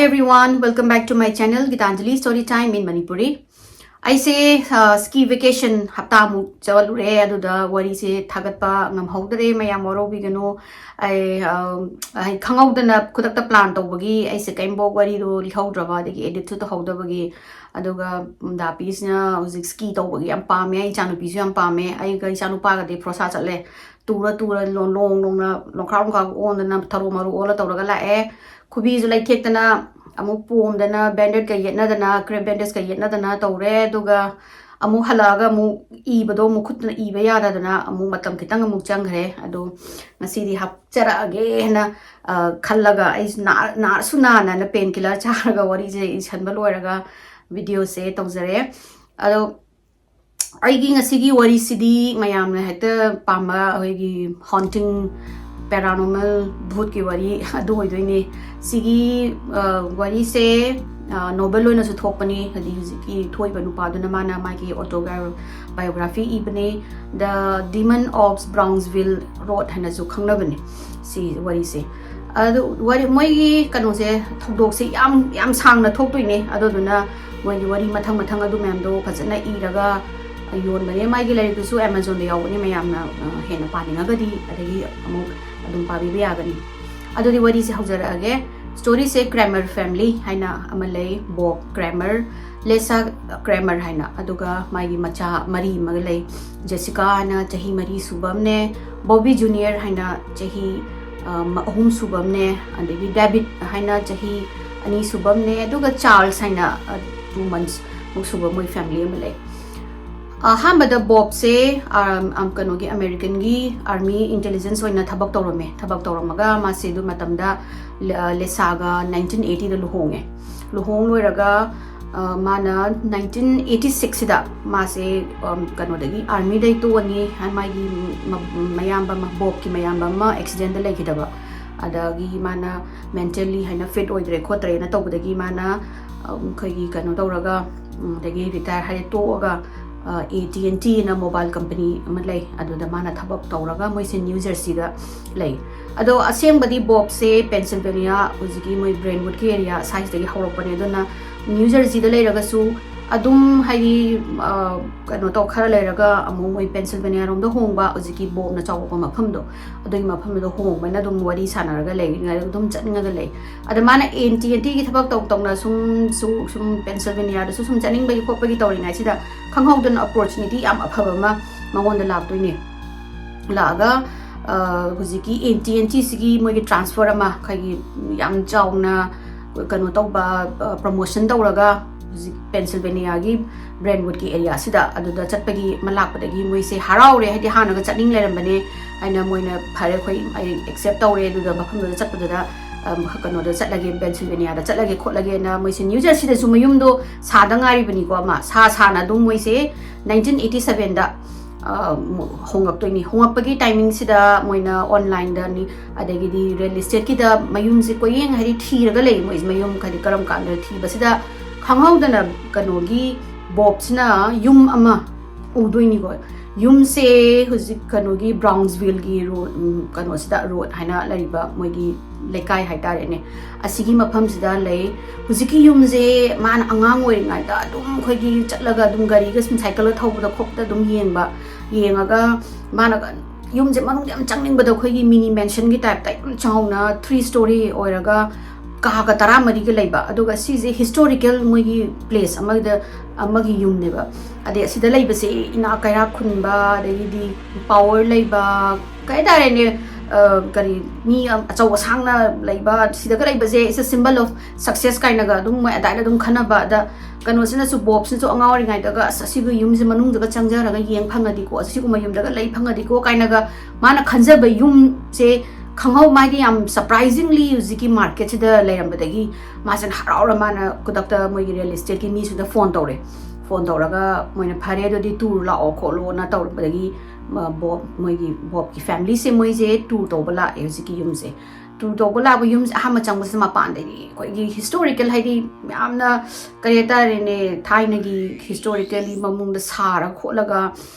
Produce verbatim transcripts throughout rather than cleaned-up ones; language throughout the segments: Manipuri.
Everyone, welcome back to my channel, Gitanjali Story Time in Manipuri. ꯑꯩꯁꯦ ꯁ꯭ꯀꯤ ꯚꯦꯀꯦꯁꯟ ꯍꯞꯇꯥꯃꯨꯛ ꯆꯠꯂꯨꯔꯦ꯫ ꯑꯗꯨꯗ ꯋꯥꯔꯤꯁꯦ ꯊꯥꯒꯠꯄ ꯉꯝꯍꯧꯗ꯭ꯔꯦ, ꯃꯌꯥꯝ ꯋꯥꯔꯧꯕꯤꯒꯅꯨ꯫ ꯑꯩ ꯈꯪꯍꯧꯗꯅ ꯈꯨꯗꯛꯇ ꯄ꯭ꯂꯥꯟ ꯇꯧꯕꯒꯤ ꯑꯩꯁꯦ ꯀꯔꯤꯝꯐꯥꯎ ꯋꯥꯔꯤꯗꯣ ꯂꯤꯍꯧꯗ꯭ꯔꯕ, ꯑꯗꯒꯤ ꯑꯦꯗꯤꯠꯁꯨ ꯇꯧꯍꯧꯗꯕꯒꯤ꯫ ꯑꯗꯨꯒ ꯗꯥꯄꯤꯁꯤꯅ ꯍꯧꯖꯤꯛ ꯁ꯭ꯀꯤ ꯇꯧꯕꯒꯤ ꯌꯥꯝ ꯄꯥꯝꯃꯦ, ꯑꯩ ꯏꯆꯥꯅꯨꯄꯤꯁꯨ ꯌꯥꯝ ꯄꯥꯝꯃꯦ꯫ ꯑꯩꯒ ꯏꯆꯥꯅꯨꯄꯥꯒꯗꯤ ꯐ꯭ꯔꯣꯁꯥ ꯆꯠꯂꯦ꯫ ꯇꯨꯔ ꯇꯨꯔ ꯂꯣꯡ ꯂꯣꯡ ꯂꯣꯡꯅ ꯂꯣꯡꯈ꯭ꯔꯥꯎ ꯂꯣꯡꯈ꯭ꯔꯥꯎ ꯑꯣꯟꯗꯅ ꯊꯔꯣ ꯃꯔꯨ ꯑꯣꯜꯂ ꯇꯧꯔꯒ ꯂꯥꯛꯑꯦ꯫ ꯈꯨꯕꯤꯁꯨ ꯂꯩꯊꯦꯛꯇꯅ ꯑꯃꯨꯛ ꯄꯣꯝꯗꯅ ꯕꯦꯟꯗꯦꯠꯀ ꯌꯦꯠꯅꯗꯅ, ꯀ꯭ꯔꯦꯞ ꯕꯦꯟꯗꯦꯖꯀ ꯌꯦꯠꯅꯗꯅ ꯇꯧꯔꯦ꯫ ꯑꯗꯨꯒ ꯑꯃꯨꯛ ꯍꯜꯂꯛꯑꯒ ꯑꯃꯨꯛ ꯏꯕꯗꯣ ꯑꯃꯨꯛ ꯈꯨꯠꯇꯨꯅ ꯏꯕ ꯌꯥꯗꯗꯅ ꯑꯃꯨꯛ ꯃꯇꯝ ꯈꯤꯇꯪ ꯑꯃꯨꯛ ꯆꯪꯈ꯭ꯔꯦ꯫ ꯑꯗꯣ ꯉꯁꯤꯗꯤ ꯍꯥꯞꯆꯔꯛꯑꯒꯦ ꯍꯥꯏꯅ ꯈꯜꯂꯒ ꯑꯩꯁꯨ ꯅꯥꯔꯁꯨ ꯅꯥꯅ ꯄꯦꯟ ꯀꯤꯂꯔ ꯆꯥꯔꯒ ꯋꯥꯔꯤꯁꯦ ꯏꯁꯟꯕ ꯂꯣꯏꯔꯒ ꯚꯤꯗꯤꯑꯣꯁꯦ ꯇꯧꯖꯔꯦ꯫ ꯑꯗꯣ ꯑꯩꯒꯤ ꯉꯁꯤꯒꯤ ꯋꯥꯔꯤꯁꯤꯗꯤ ꯃꯌꯥꯝꯅ ꯍꯦꯛꯇ ꯄꯥꯝꯕ ꯑꯩꯈꯣꯏꯒꯤ ꯍꯣꯟꯇꯤꯡ, ꯄꯦꯔꯥꯅꯣꯃꯦꯜ, ꯚꯨꯠꯀꯤ ꯋꯥꯔꯤ ꯑꯗꯨ ꯑꯣꯏꯗꯣꯏꯅꯦ꯫ ꯁꯤꯒꯤ ꯋꯥꯔꯤꯁꯦ ꯅꯣꯕꯦꯜ ꯑꯣꯏꯅꯁꯨ ꯊꯣꯛꯄꯅꯤ꯫ ꯍꯥꯏꯗꯤ ꯍꯧꯖꯤꯛꯀꯤ ꯊꯣꯛꯏꯕ ꯅꯨꯄꯥꯗꯨꯅ ꯃꯥꯅ ꯃꯥꯒꯤ ꯑꯣꯇꯣ ꯕꯥꯏꯑꯣꯒ꯭ꯔꯥꯐꯤ ꯏꯕꯅꯦ꯫ The Demon of Brownsville Road ꯍꯥꯏꯅꯁꯨ ꯈꯪꯅꯕꯅꯦ ꯁꯤ ꯋꯥꯔꯤꯁꯦ꯫ ꯑꯗꯨ ꯋꯥꯔꯤ, ꯃꯣꯏꯒꯤ ꯀꯩꯅꯣꯁꯦ, ꯊꯧꯗꯣꯛꯁꯦ ꯌꯥꯝ ꯌꯥꯝ ꯁꯥꯡꯅ ꯊꯣꯛꯇꯣꯏꯅꯦ꯫ ꯑꯗꯨꯗꯨꯅ ꯃꯣꯏꯒꯤ ꯋꯥꯔꯤ ꯃꯊꯪ ꯃꯊꯪ ꯑꯗꯨ ꯃꯌꯥꯝꯗꯣ ꯐꯖꯅ ꯏꯔꯒ ꯌꯣꯟꯕꯅꯦ꯫ ꯃꯥꯒꯤ ꯂꯥꯏꯔꯤꯛꯇꯨꯁꯨ ꯑꯦꯃꯥꯖꯣꯟꯗ ꯌꯥꯎꯕꯅꯦ, ꯃꯌꯥꯝꯅ ꯍꯦꯟꯅ ꯄꯥꯅꯤꯡꯉꯒꯗꯤ ꯑꯗꯒꯤ ꯑꯃꯨꯛ ꯑꯗꯨꯝ ꯄꯥꯕꯤꯕ ꯌꯥꯒꯅꯤ꯫ ꯑꯗꯨꯗꯤ ꯋꯥꯔꯤꯁꯦ ꯍꯧꯖꯔꯛꯑꯒꯦ꯫ ꯁ꯭ꯇꯣꯔꯤꯁꯦ ꯀ꯭ꯔꯦꯃꯔ ꯐꯦꯃꯤꯂꯤ ꯍꯥꯏꯅ ꯑꯃ ꯂꯩ, ꯕꯣꯕ ꯀ꯭ꯔꯦꯃꯔ, ꯂꯦꯁꯥ ꯀ꯭ꯔꯦꯃꯔ ꯍꯥꯏꯅ, ꯑꯗꯨꯒ ꯃꯥꯒꯤ ꯃꯆꯥ ꯃꯔꯤ ꯑꯃꯒ ꯂꯩ꯫ ꯖꯦꯁꯤꯀꯥ ꯍꯥꯏꯅ ꯆꯍꯤ ꯃꯔꯤ ꯁꯨꯕ ꯑꯃꯅꯦ, ꯕꯣꯕꯤ ꯖꯨꯅꯤꯌꯔ ꯍꯥꯏꯅ ꯆꯍꯤ ꯑꯍꯨꯝ ꯁꯨꯕ ꯑꯃꯅꯦ, ꯑꯗꯒꯤ ꯗꯦꯕꯤꯠ ꯍꯥꯏꯅ ꯆꯍꯤ ꯑꯅꯤ ꯁꯨꯕ ꯑꯃꯅꯦ, ꯑꯗꯨꯒ ꯆꯥꯔꯜꯁ ꯍꯥꯏꯅ ꯇꯨ ꯃꯟꯁ ꯃꯨꯛ ꯁꯨꯕ ꯃꯣꯏ ꯐꯦꯃꯤꯂꯤ ꯑꯃ ꯂꯩ꯫ ꯑꯍꯥꯟꯕꯗ ꯕꯣꯕꯁꯦ ꯀꯩꯅꯣꯒꯤ, ꯑꯃꯦꯔꯤꯀꯟꯒꯤ ꯑꯥꯔꯃꯤ ꯏꯟꯇꯦꯂꯤꯖꯦꯟꯁ ꯑꯣꯏꯅ ꯊꯕꯛ ꯇꯧꯔꯝꯃꯦ꯫ ꯊꯕꯛ ꯇꯧꯔꯝꯃꯒ ꯃꯥꯁꯦ ꯑꯗꯨ ꯃꯇꯝꯗ ꯂꯦꯁꯥꯒ ꯅꯥꯏꯟꯇꯤꯟ ꯑꯩꯠꯇꯤꯗ ꯂꯨꯍꯣꯡꯉꯦ꯫ ꯂꯨꯍꯣꯡ ꯂꯣꯏꯔꯒ ꯃꯥꯅ ꯅꯥꯏꯟꯇꯤꯟ ꯑꯩꯠꯇꯤ ꯁꯤꯛꯁꯁꯤꯗ ꯃꯥꯁꯦ ꯀꯩꯅꯣꯗꯒꯤ, ꯑꯥꯔꯃꯤꯗꯒꯤ ꯇꯣꯛꯑꯅꯤ꯫ ꯃꯥꯒꯤ ꯃꯌꯥꯝꯕ ꯑꯃ, ꯕꯣꯕꯀꯤ ꯃꯌꯥꯝꯕ ꯑꯃ ꯑꯦꯛꯁꯤꯗꯦꯟꯗ ꯂꯩꯈꯤꯗꯕ꯫ ꯑꯗꯒꯤ ꯃꯥꯅ ꯃꯦꯟꯇꯦꯜꯂꯤ ꯍꯥꯏꯅ ꯐꯤꯠ ꯑꯣꯏꯗ꯭ꯔꯦ ꯈꯣꯠꯇ꯭ꯔꯦꯅ ꯇꯧꯕꯗꯒꯤ ꯃꯥꯅ ꯑꯩꯈꯣꯏꯒꯤ ꯀꯩꯅꯣ ꯇꯧꯔꯒ, ꯑꯗꯒꯤ ꯔꯤꯇꯥꯌꯔ ꯍꯥꯏꯗꯤ ꯇꯣꯛꯑꯒ ꯑꯦ ꯇꯤ ꯑꯦꯟ ꯇꯤꯅ ꯃꯣꯕꯥꯏꯜ ꯀꯝꯄꯅꯤ ꯑꯃ ꯂꯩ, ꯑꯗꯨꯗ ꯃꯥꯅ ꯊꯕꯛ ꯇꯧꯔꯒ, ꯃꯣꯏꯁꯦ ꯅ꯭ꯌꯨ ꯖꯔꯁꯤꯗ ꯂꯩ꯫ ꯑꯗꯣ ꯑꯁꯦꯡꯕꯗꯤ ꯕꯣꯞꯁꯦ ꯄꯦꯟꯁꯤꯜꯚꯦꯅꯤꯌꯥ, ꯍꯧꯖꯤꯛꯀꯤ ꯃꯣꯏ ꯕ꯭ꯔꯦꯟꯋꯨꯗꯀꯤ ꯑꯦꯔꯤꯌꯥ ꯁ꯭ꯋꯥꯏꯁꯤꯗꯒꯤ ꯍꯧꯔꯛꯄꯅꯦ꯫ ꯑꯗꯨꯅ ꯅ꯭ꯌꯨ ꯖꯔꯁꯤꯗ ꯂꯩꯔꯒꯁꯨ ꯑꯗꯨꯝ, ꯍꯥꯏꯗꯤ, ꯑ, ꯀꯩꯅꯣ ꯇꯧ, ꯈꯔ ꯂꯩꯔꯒ ꯑꯃꯨꯛ ꯃꯣꯏ ꯄꯦꯟꯁꯤꯜꯚꯦꯅꯤꯌꯥꯔꯣꯝꯗ ꯍꯣꯡꯕ, ꯍꯧꯖꯤꯛꯀꯤ ꯕꯣꯞꯅ ꯆꯥꯎꯔꯛꯄ ꯃꯐꯝꯗꯣ, ꯑꯗꯨꯒꯤ ꯃꯐꯝꯗꯨꯗ ꯍꯣꯡꯕꯅ ꯑꯗꯨꯝ ꯋꯥꯔꯤ ꯁꯥꯟꯅꯔꯒ ꯂꯩꯔꯤꯉꯩꯗ ꯑꯗꯨꯝ ꯆꯠꯅꯤꯡꯉꯒ ꯂꯩ꯫ ꯑꯗ ꯃꯥꯅ ꯑꯦꯟꯇꯤ ꯑꯦꯟꯇꯤꯒꯤ ꯊꯕꯛ ꯇꯧ ꯇꯧꯅ ꯁꯨꯝ, ꯁꯨꯝ, ꯁꯨꯝ ꯄꯦꯟꯁꯤꯜꯚꯦꯅꯤꯌꯥꯗꯁꯨ ꯁꯨꯝ ꯆꯠꯅꯤꯡꯕꯒꯤ ꯈꯣꯠꯄꯒꯤ ꯇꯧꯔꯤꯉꯩꯁꯤꯗ ꯈꯪꯍꯧꯗꯅ ꯑꯣꯄꯣꯔꯆꯨꯅꯤꯇꯤ ꯌꯥꯝ ꯑꯐꯕ ꯑꯃ ꯃꯉꯣꯟꯗ ꯂꯥꯛꯇꯣꯏꯅꯦ꯫ ꯂꯥꯛꯑꯒ, ꯑ, ꯍꯧꯖꯤꯛꯀꯤ ꯑꯦꯟꯇꯤ ꯑꯦꯟꯇꯤꯁꯤꯒꯤ ꯃꯣꯏꯒꯤ ꯇ꯭ꯔꯥꯟꯁꯐꯔ ꯑꯃ, ꯑꯩꯈꯣꯏꯒꯤ ꯌꯥꯝ ꯆꯥꯎꯅ ꯀꯩꯅꯣ ꯇꯧꯕ, ꯑ, ꯄ꯭ꯔꯃꯣꯁꯟ ꯇꯧꯔꯒ ꯍꯧꯖꯤꯛ ꯄꯦꯟꯁꯤꯜꯚꯦꯅꯤꯌꯥꯒꯤ ꯕ꯭ꯔꯦꯟꯋꯨꯗꯀꯤ ꯑꯦꯔꯤꯌꯥꯁꯤꯗ ꯑꯗꯨꯗ ꯆꯠꯄꯒꯤ ꯑꯃ ꯂꯥꯛꯄꯗꯒꯤ ꯃꯣꯏꯁꯦ ꯍꯔꯥꯎꯔꯦ꯫ ꯍꯥꯏꯗꯤ ꯍꯥꯟꯅꯒ ꯆꯠꯅꯤꯡ ꯂꯩꯔꯝꯕꯅꯦ ꯍꯥꯏꯅ ꯃꯣꯏꯅ, "ꯐꯔꯦ, ꯑꯩꯈꯣꯏ, ꯑꯩ ꯑꯦꯛꯁꯦꯞ ꯇꯧꯔꯦ, ꯑꯗꯨꯗ ꯃꯐꯝꯗꯨꯗ ꯆꯠꯄꯗꯨꯗ, ꯑ, ꯀꯩꯅꯣꯗ ꯆꯠꯂꯒꯦ, ꯄꯦꯟꯁꯤꯜꯚꯦꯅꯤꯌꯥꯗ ꯆꯠꯂꯒꯦ ꯈꯣꯠꯂꯒꯦꯅ" ꯃꯣꯏꯁꯦ ꯅ꯭ꯌꯨ ꯖꯔꯁꯤꯗꯁꯨ ꯃꯌꯨꯝꯗꯣ ꯁꯥꯗ ꯉꯥꯏꯔꯤꯕꯅꯤꯀꯣ꯫ ꯑꯃ ꯁꯥ ꯁꯥꯅ ꯑꯗꯨꯝ ꯃꯣꯏꯁꯦ ꯅꯥꯏꯟꯇꯤꯟ ꯑꯩꯠꯇꯤ ꯁꯚꯦꯟꯗ, ꯑ, ꯍꯣꯡꯉꯛꯇꯣꯏꯅꯤ꯫ ꯍꯣꯡꯉꯛꯄꯒꯤ ꯇꯥꯏꯃꯤꯡꯁꯤꯗ ꯃꯣꯏꯅ ꯑꯣꯟꯂꯥꯏꯟꯗꯅꯤ, ꯑꯗꯒꯤꯗꯤ ꯔꯤꯌꯦꯜ ꯏꯁꯇꯦꯠꯀꯤꯗ ꯃꯌꯨꯝꯁꯦ ꯀꯣꯏꯌꯦꯡ, ꯍꯥꯏꯗꯤ ꯊꯤꯔꯒ ꯂꯩ ꯃꯣꯏꯁꯦ꯫ ꯃꯌꯨꯝ ꯍꯥꯏꯗꯤ ꯀꯔꯝ ꯀꯥꯟꯗ ꯊꯤꯕꯁꯤꯗ ꯈꯪꯍꯧꯗꯅ ꯀꯩꯅꯣꯒꯤ ꯕꯣꯞꯁꯤꯅ ꯌꯨꯝ ꯑꯃ ꯎꯗꯣꯏꯅꯤꯀꯣ꯫ ꯌꯨꯝꯁꯦ ꯍꯧꯖꯤꯛ ꯀꯩꯅꯣꯒꯤ ꯕ꯭ꯔꯥꯎꯟꯁꯚꯤꯜꯒꯤ ꯔꯣꯗ, ꯎꯝ, ꯀꯩꯅꯣꯁꯤꯗ, ꯔꯣꯗ ꯍꯥꯏꯅ ꯂꯩꯔꯤꯕ ꯃꯣꯏꯒꯤ ꯂꯩꯀꯥꯏ ꯍꯥꯏꯇꯥꯔꯦꯅꯦ, ꯑꯁꯤꯒꯤ ꯃꯐꯝꯁꯤꯗ ꯂꯩ꯫ ꯍꯧꯖꯤꯛꯀꯤ ꯌꯨꯝꯁꯦ ꯃꯥꯅ ꯑꯉꯥꯡ ꯑꯣꯏꯔꯤꯉꯩꯗ ꯑꯗꯨꯝ ꯑꯩꯈꯣꯏꯒꯤ ꯆꯠꯂꯒ ꯑꯗꯨꯝ ꯒꯥꯔꯤꯒ ꯁꯨꯝ ꯁꯥꯏꯀꯜꯒ ꯊꯧꯕꯗ ꯈꯣꯠꯄꯗ ꯑꯗꯨꯝ ꯌꯦꯡꯕ, ꯌꯦꯡꯉꯒ ꯃꯥꯅ ꯌꯨꯝꯁꯦ ꯃꯅꯨꯡꯗ ꯌꯥꯝ ꯆꯪꯅꯤꯡꯕꯗ ꯑꯩꯈꯣꯏꯒꯤ ꯃꯤꯅꯤ ꯃꯦꯟꯁꯟꯒꯤ ꯇꯥꯏꯞꯇ ꯌꯥꯝ ꯆꯥꯎꯅ ꯊ꯭ꯔꯤ ꯁ꯭ꯇꯣꯔꯤ ꯑꯣꯏꯔꯒ ꯀꯥꯒ ꯇꯔꯥꯃꯔꯤꯒ ꯂꯩꯕ꯫ ꯑꯗꯨꯒ ꯁꯤꯁꯦ ꯍꯤꯁꯇꯣꯔꯤꯀꯦꯜ ꯃꯣꯏꯒꯤ ꯄ꯭ꯂꯦꯁ ꯑꯃꯗ, ꯑꯃꯒꯤ ꯌꯨꯝꯅꯦꯕ꯫ ꯑꯗꯩ ꯑꯁꯤꯗ ꯂꯩꯕꯁꯦ ꯏꯅꯥꯛ ꯀꯩꯔꯥꯛ ꯈꯨꯟꯕ, ꯑꯗꯒꯤꯗꯤ ꯄꯥꯋꯔ ꯂꯩꯕ, ꯀꯩ ꯍꯥꯏꯇꯥꯔꯦꯅꯦ, ꯑ, ꯀꯔꯤ, ꯃꯤ ꯑꯆꯧ ꯑꯁꯥꯡꯅ ꯂꯩꯕ, ꯁꯤꯗꯒ ꯂꯩꯕꯁꯦ is a symbol of success ꯀꯥꯏꯅꯒ ꯑꯗꯨꯝ ꯃꯣꯏ ꯑꯗꯥꯏꯅ ꯑꯗꯨꯝ ꯈꯟꯅꯕ꯫ ꯑꯗ ꯀꯩꯅꯣꯁꯤꯅꯁꯨ, ꯕꯣꯞꯁꯤꯅꯁꯨ ꯑꯉꯥꯡ ꯑꯣꯏꯔꯤꯉꯩꯗꯒ, "ꯑꯁ, ꯑꯁꯤꯒꯤ ꯌꯨꯝꯁꯦ ꯃꯅꯨꯡꯗꯒ ꯆꯪꯖꯔꯒ ꯌꯦꯡ ꯐꯪꯉꯗꯤꯀꯣ, ꯑꯁꯤꯒꯨꯝꯕ ꯌꯨꯝꯗꯒ ꯂꯩ ꯐꯪꯉꯗꯤꯀꯣ" ꯀꯥꯏꯅꯒ ꯃꯥꯅ ꯈꯟꯖꯕ ꯌꯨꯝꯁꯦ ꯈꯪꯍꯧ, ꯃꯥꯒꯤ ꯌꯥꯝ ꯁꯔꯄ꯭ꯔꯥꯏꯖꯤꯡꯂꯤ ꯍꯧꯖꯤꯛꯀꯤ ꯃꯥꯔꯀꯦꯠꯁꯤꯗ ꯂꯩꯔꯝꯕꯗꯒꯤ ꯃꯥꯁꯦ ꯍꯔꯥꯎꯔ ꯃꯥꯅ ꯈꯨꯗꯛꯇ ꯃꯣꯏꯒꯤ ꯔꯤꯌꯦꯜ ꯏꯁꯇꯦꯠꯀꯤ ꯃꯤꯁꯤꯗ ꯐꯣꯟ ꯇꯧꯔꯦ꯫ ꯐꯣꯟ ꯇꯧꯔꯒ ꯃꯣꯏꯅ, "ꯐꯔꯦ, ꯑꯗꯨꯗꯤ ꯇꯨꯔ ꯂꯥꯛꯑꯣ" ꯈꯣꯠꯂꯣꯅ ꯇꯧꯔꯛꯄꯗꯒꯤ, ꯃ-, ꯕꯣꯞ, ꯃꯣꯏꯒꯤ ꯕꯣꯞꯀꯤ ꯐꯦꯃꯤꯂꯤꯁꯦ ꯃꯣꯏꯁꯦ ꯇꯨꯔ ꯇꯧꯕ ꯂꯥꯛꯑꯦ ꯍꯧꯖꯤꯛꯀꯤ ꯌꯨꯝꯁꯦ꯫ ꯇꯨꯔ ꯇꯧꯕ ꯂꯥꯛꯄ ꯌꯨꯝꯁꯦ ꯑꯍꯥꯟꯕ ꯆꯪꯕꯁꯦ ꯃꯄꯥꯟꯗꯒꯤ ꯑꯩꯈꯣꯏꯒꯤ ꯍꯤꯁꯇꯣꯔꯤꯀꯦꯜ, ꯍꯥꯏꯗꯤ ꯌꯥꯝꯅ, ꯀꯔꯤ ꯍꯥꯏꯇꯥꯔꯦꯅꯦ, ꯊꯥꯏꯅꯒꯤ ꯍꯤꯁꯇꯣꯔꯤꯀꯦꯜꯒꯤ ꯃꯑꯣꯡꯗ ꯁꯥꯔ ꯈꯣꯠꯂꯒ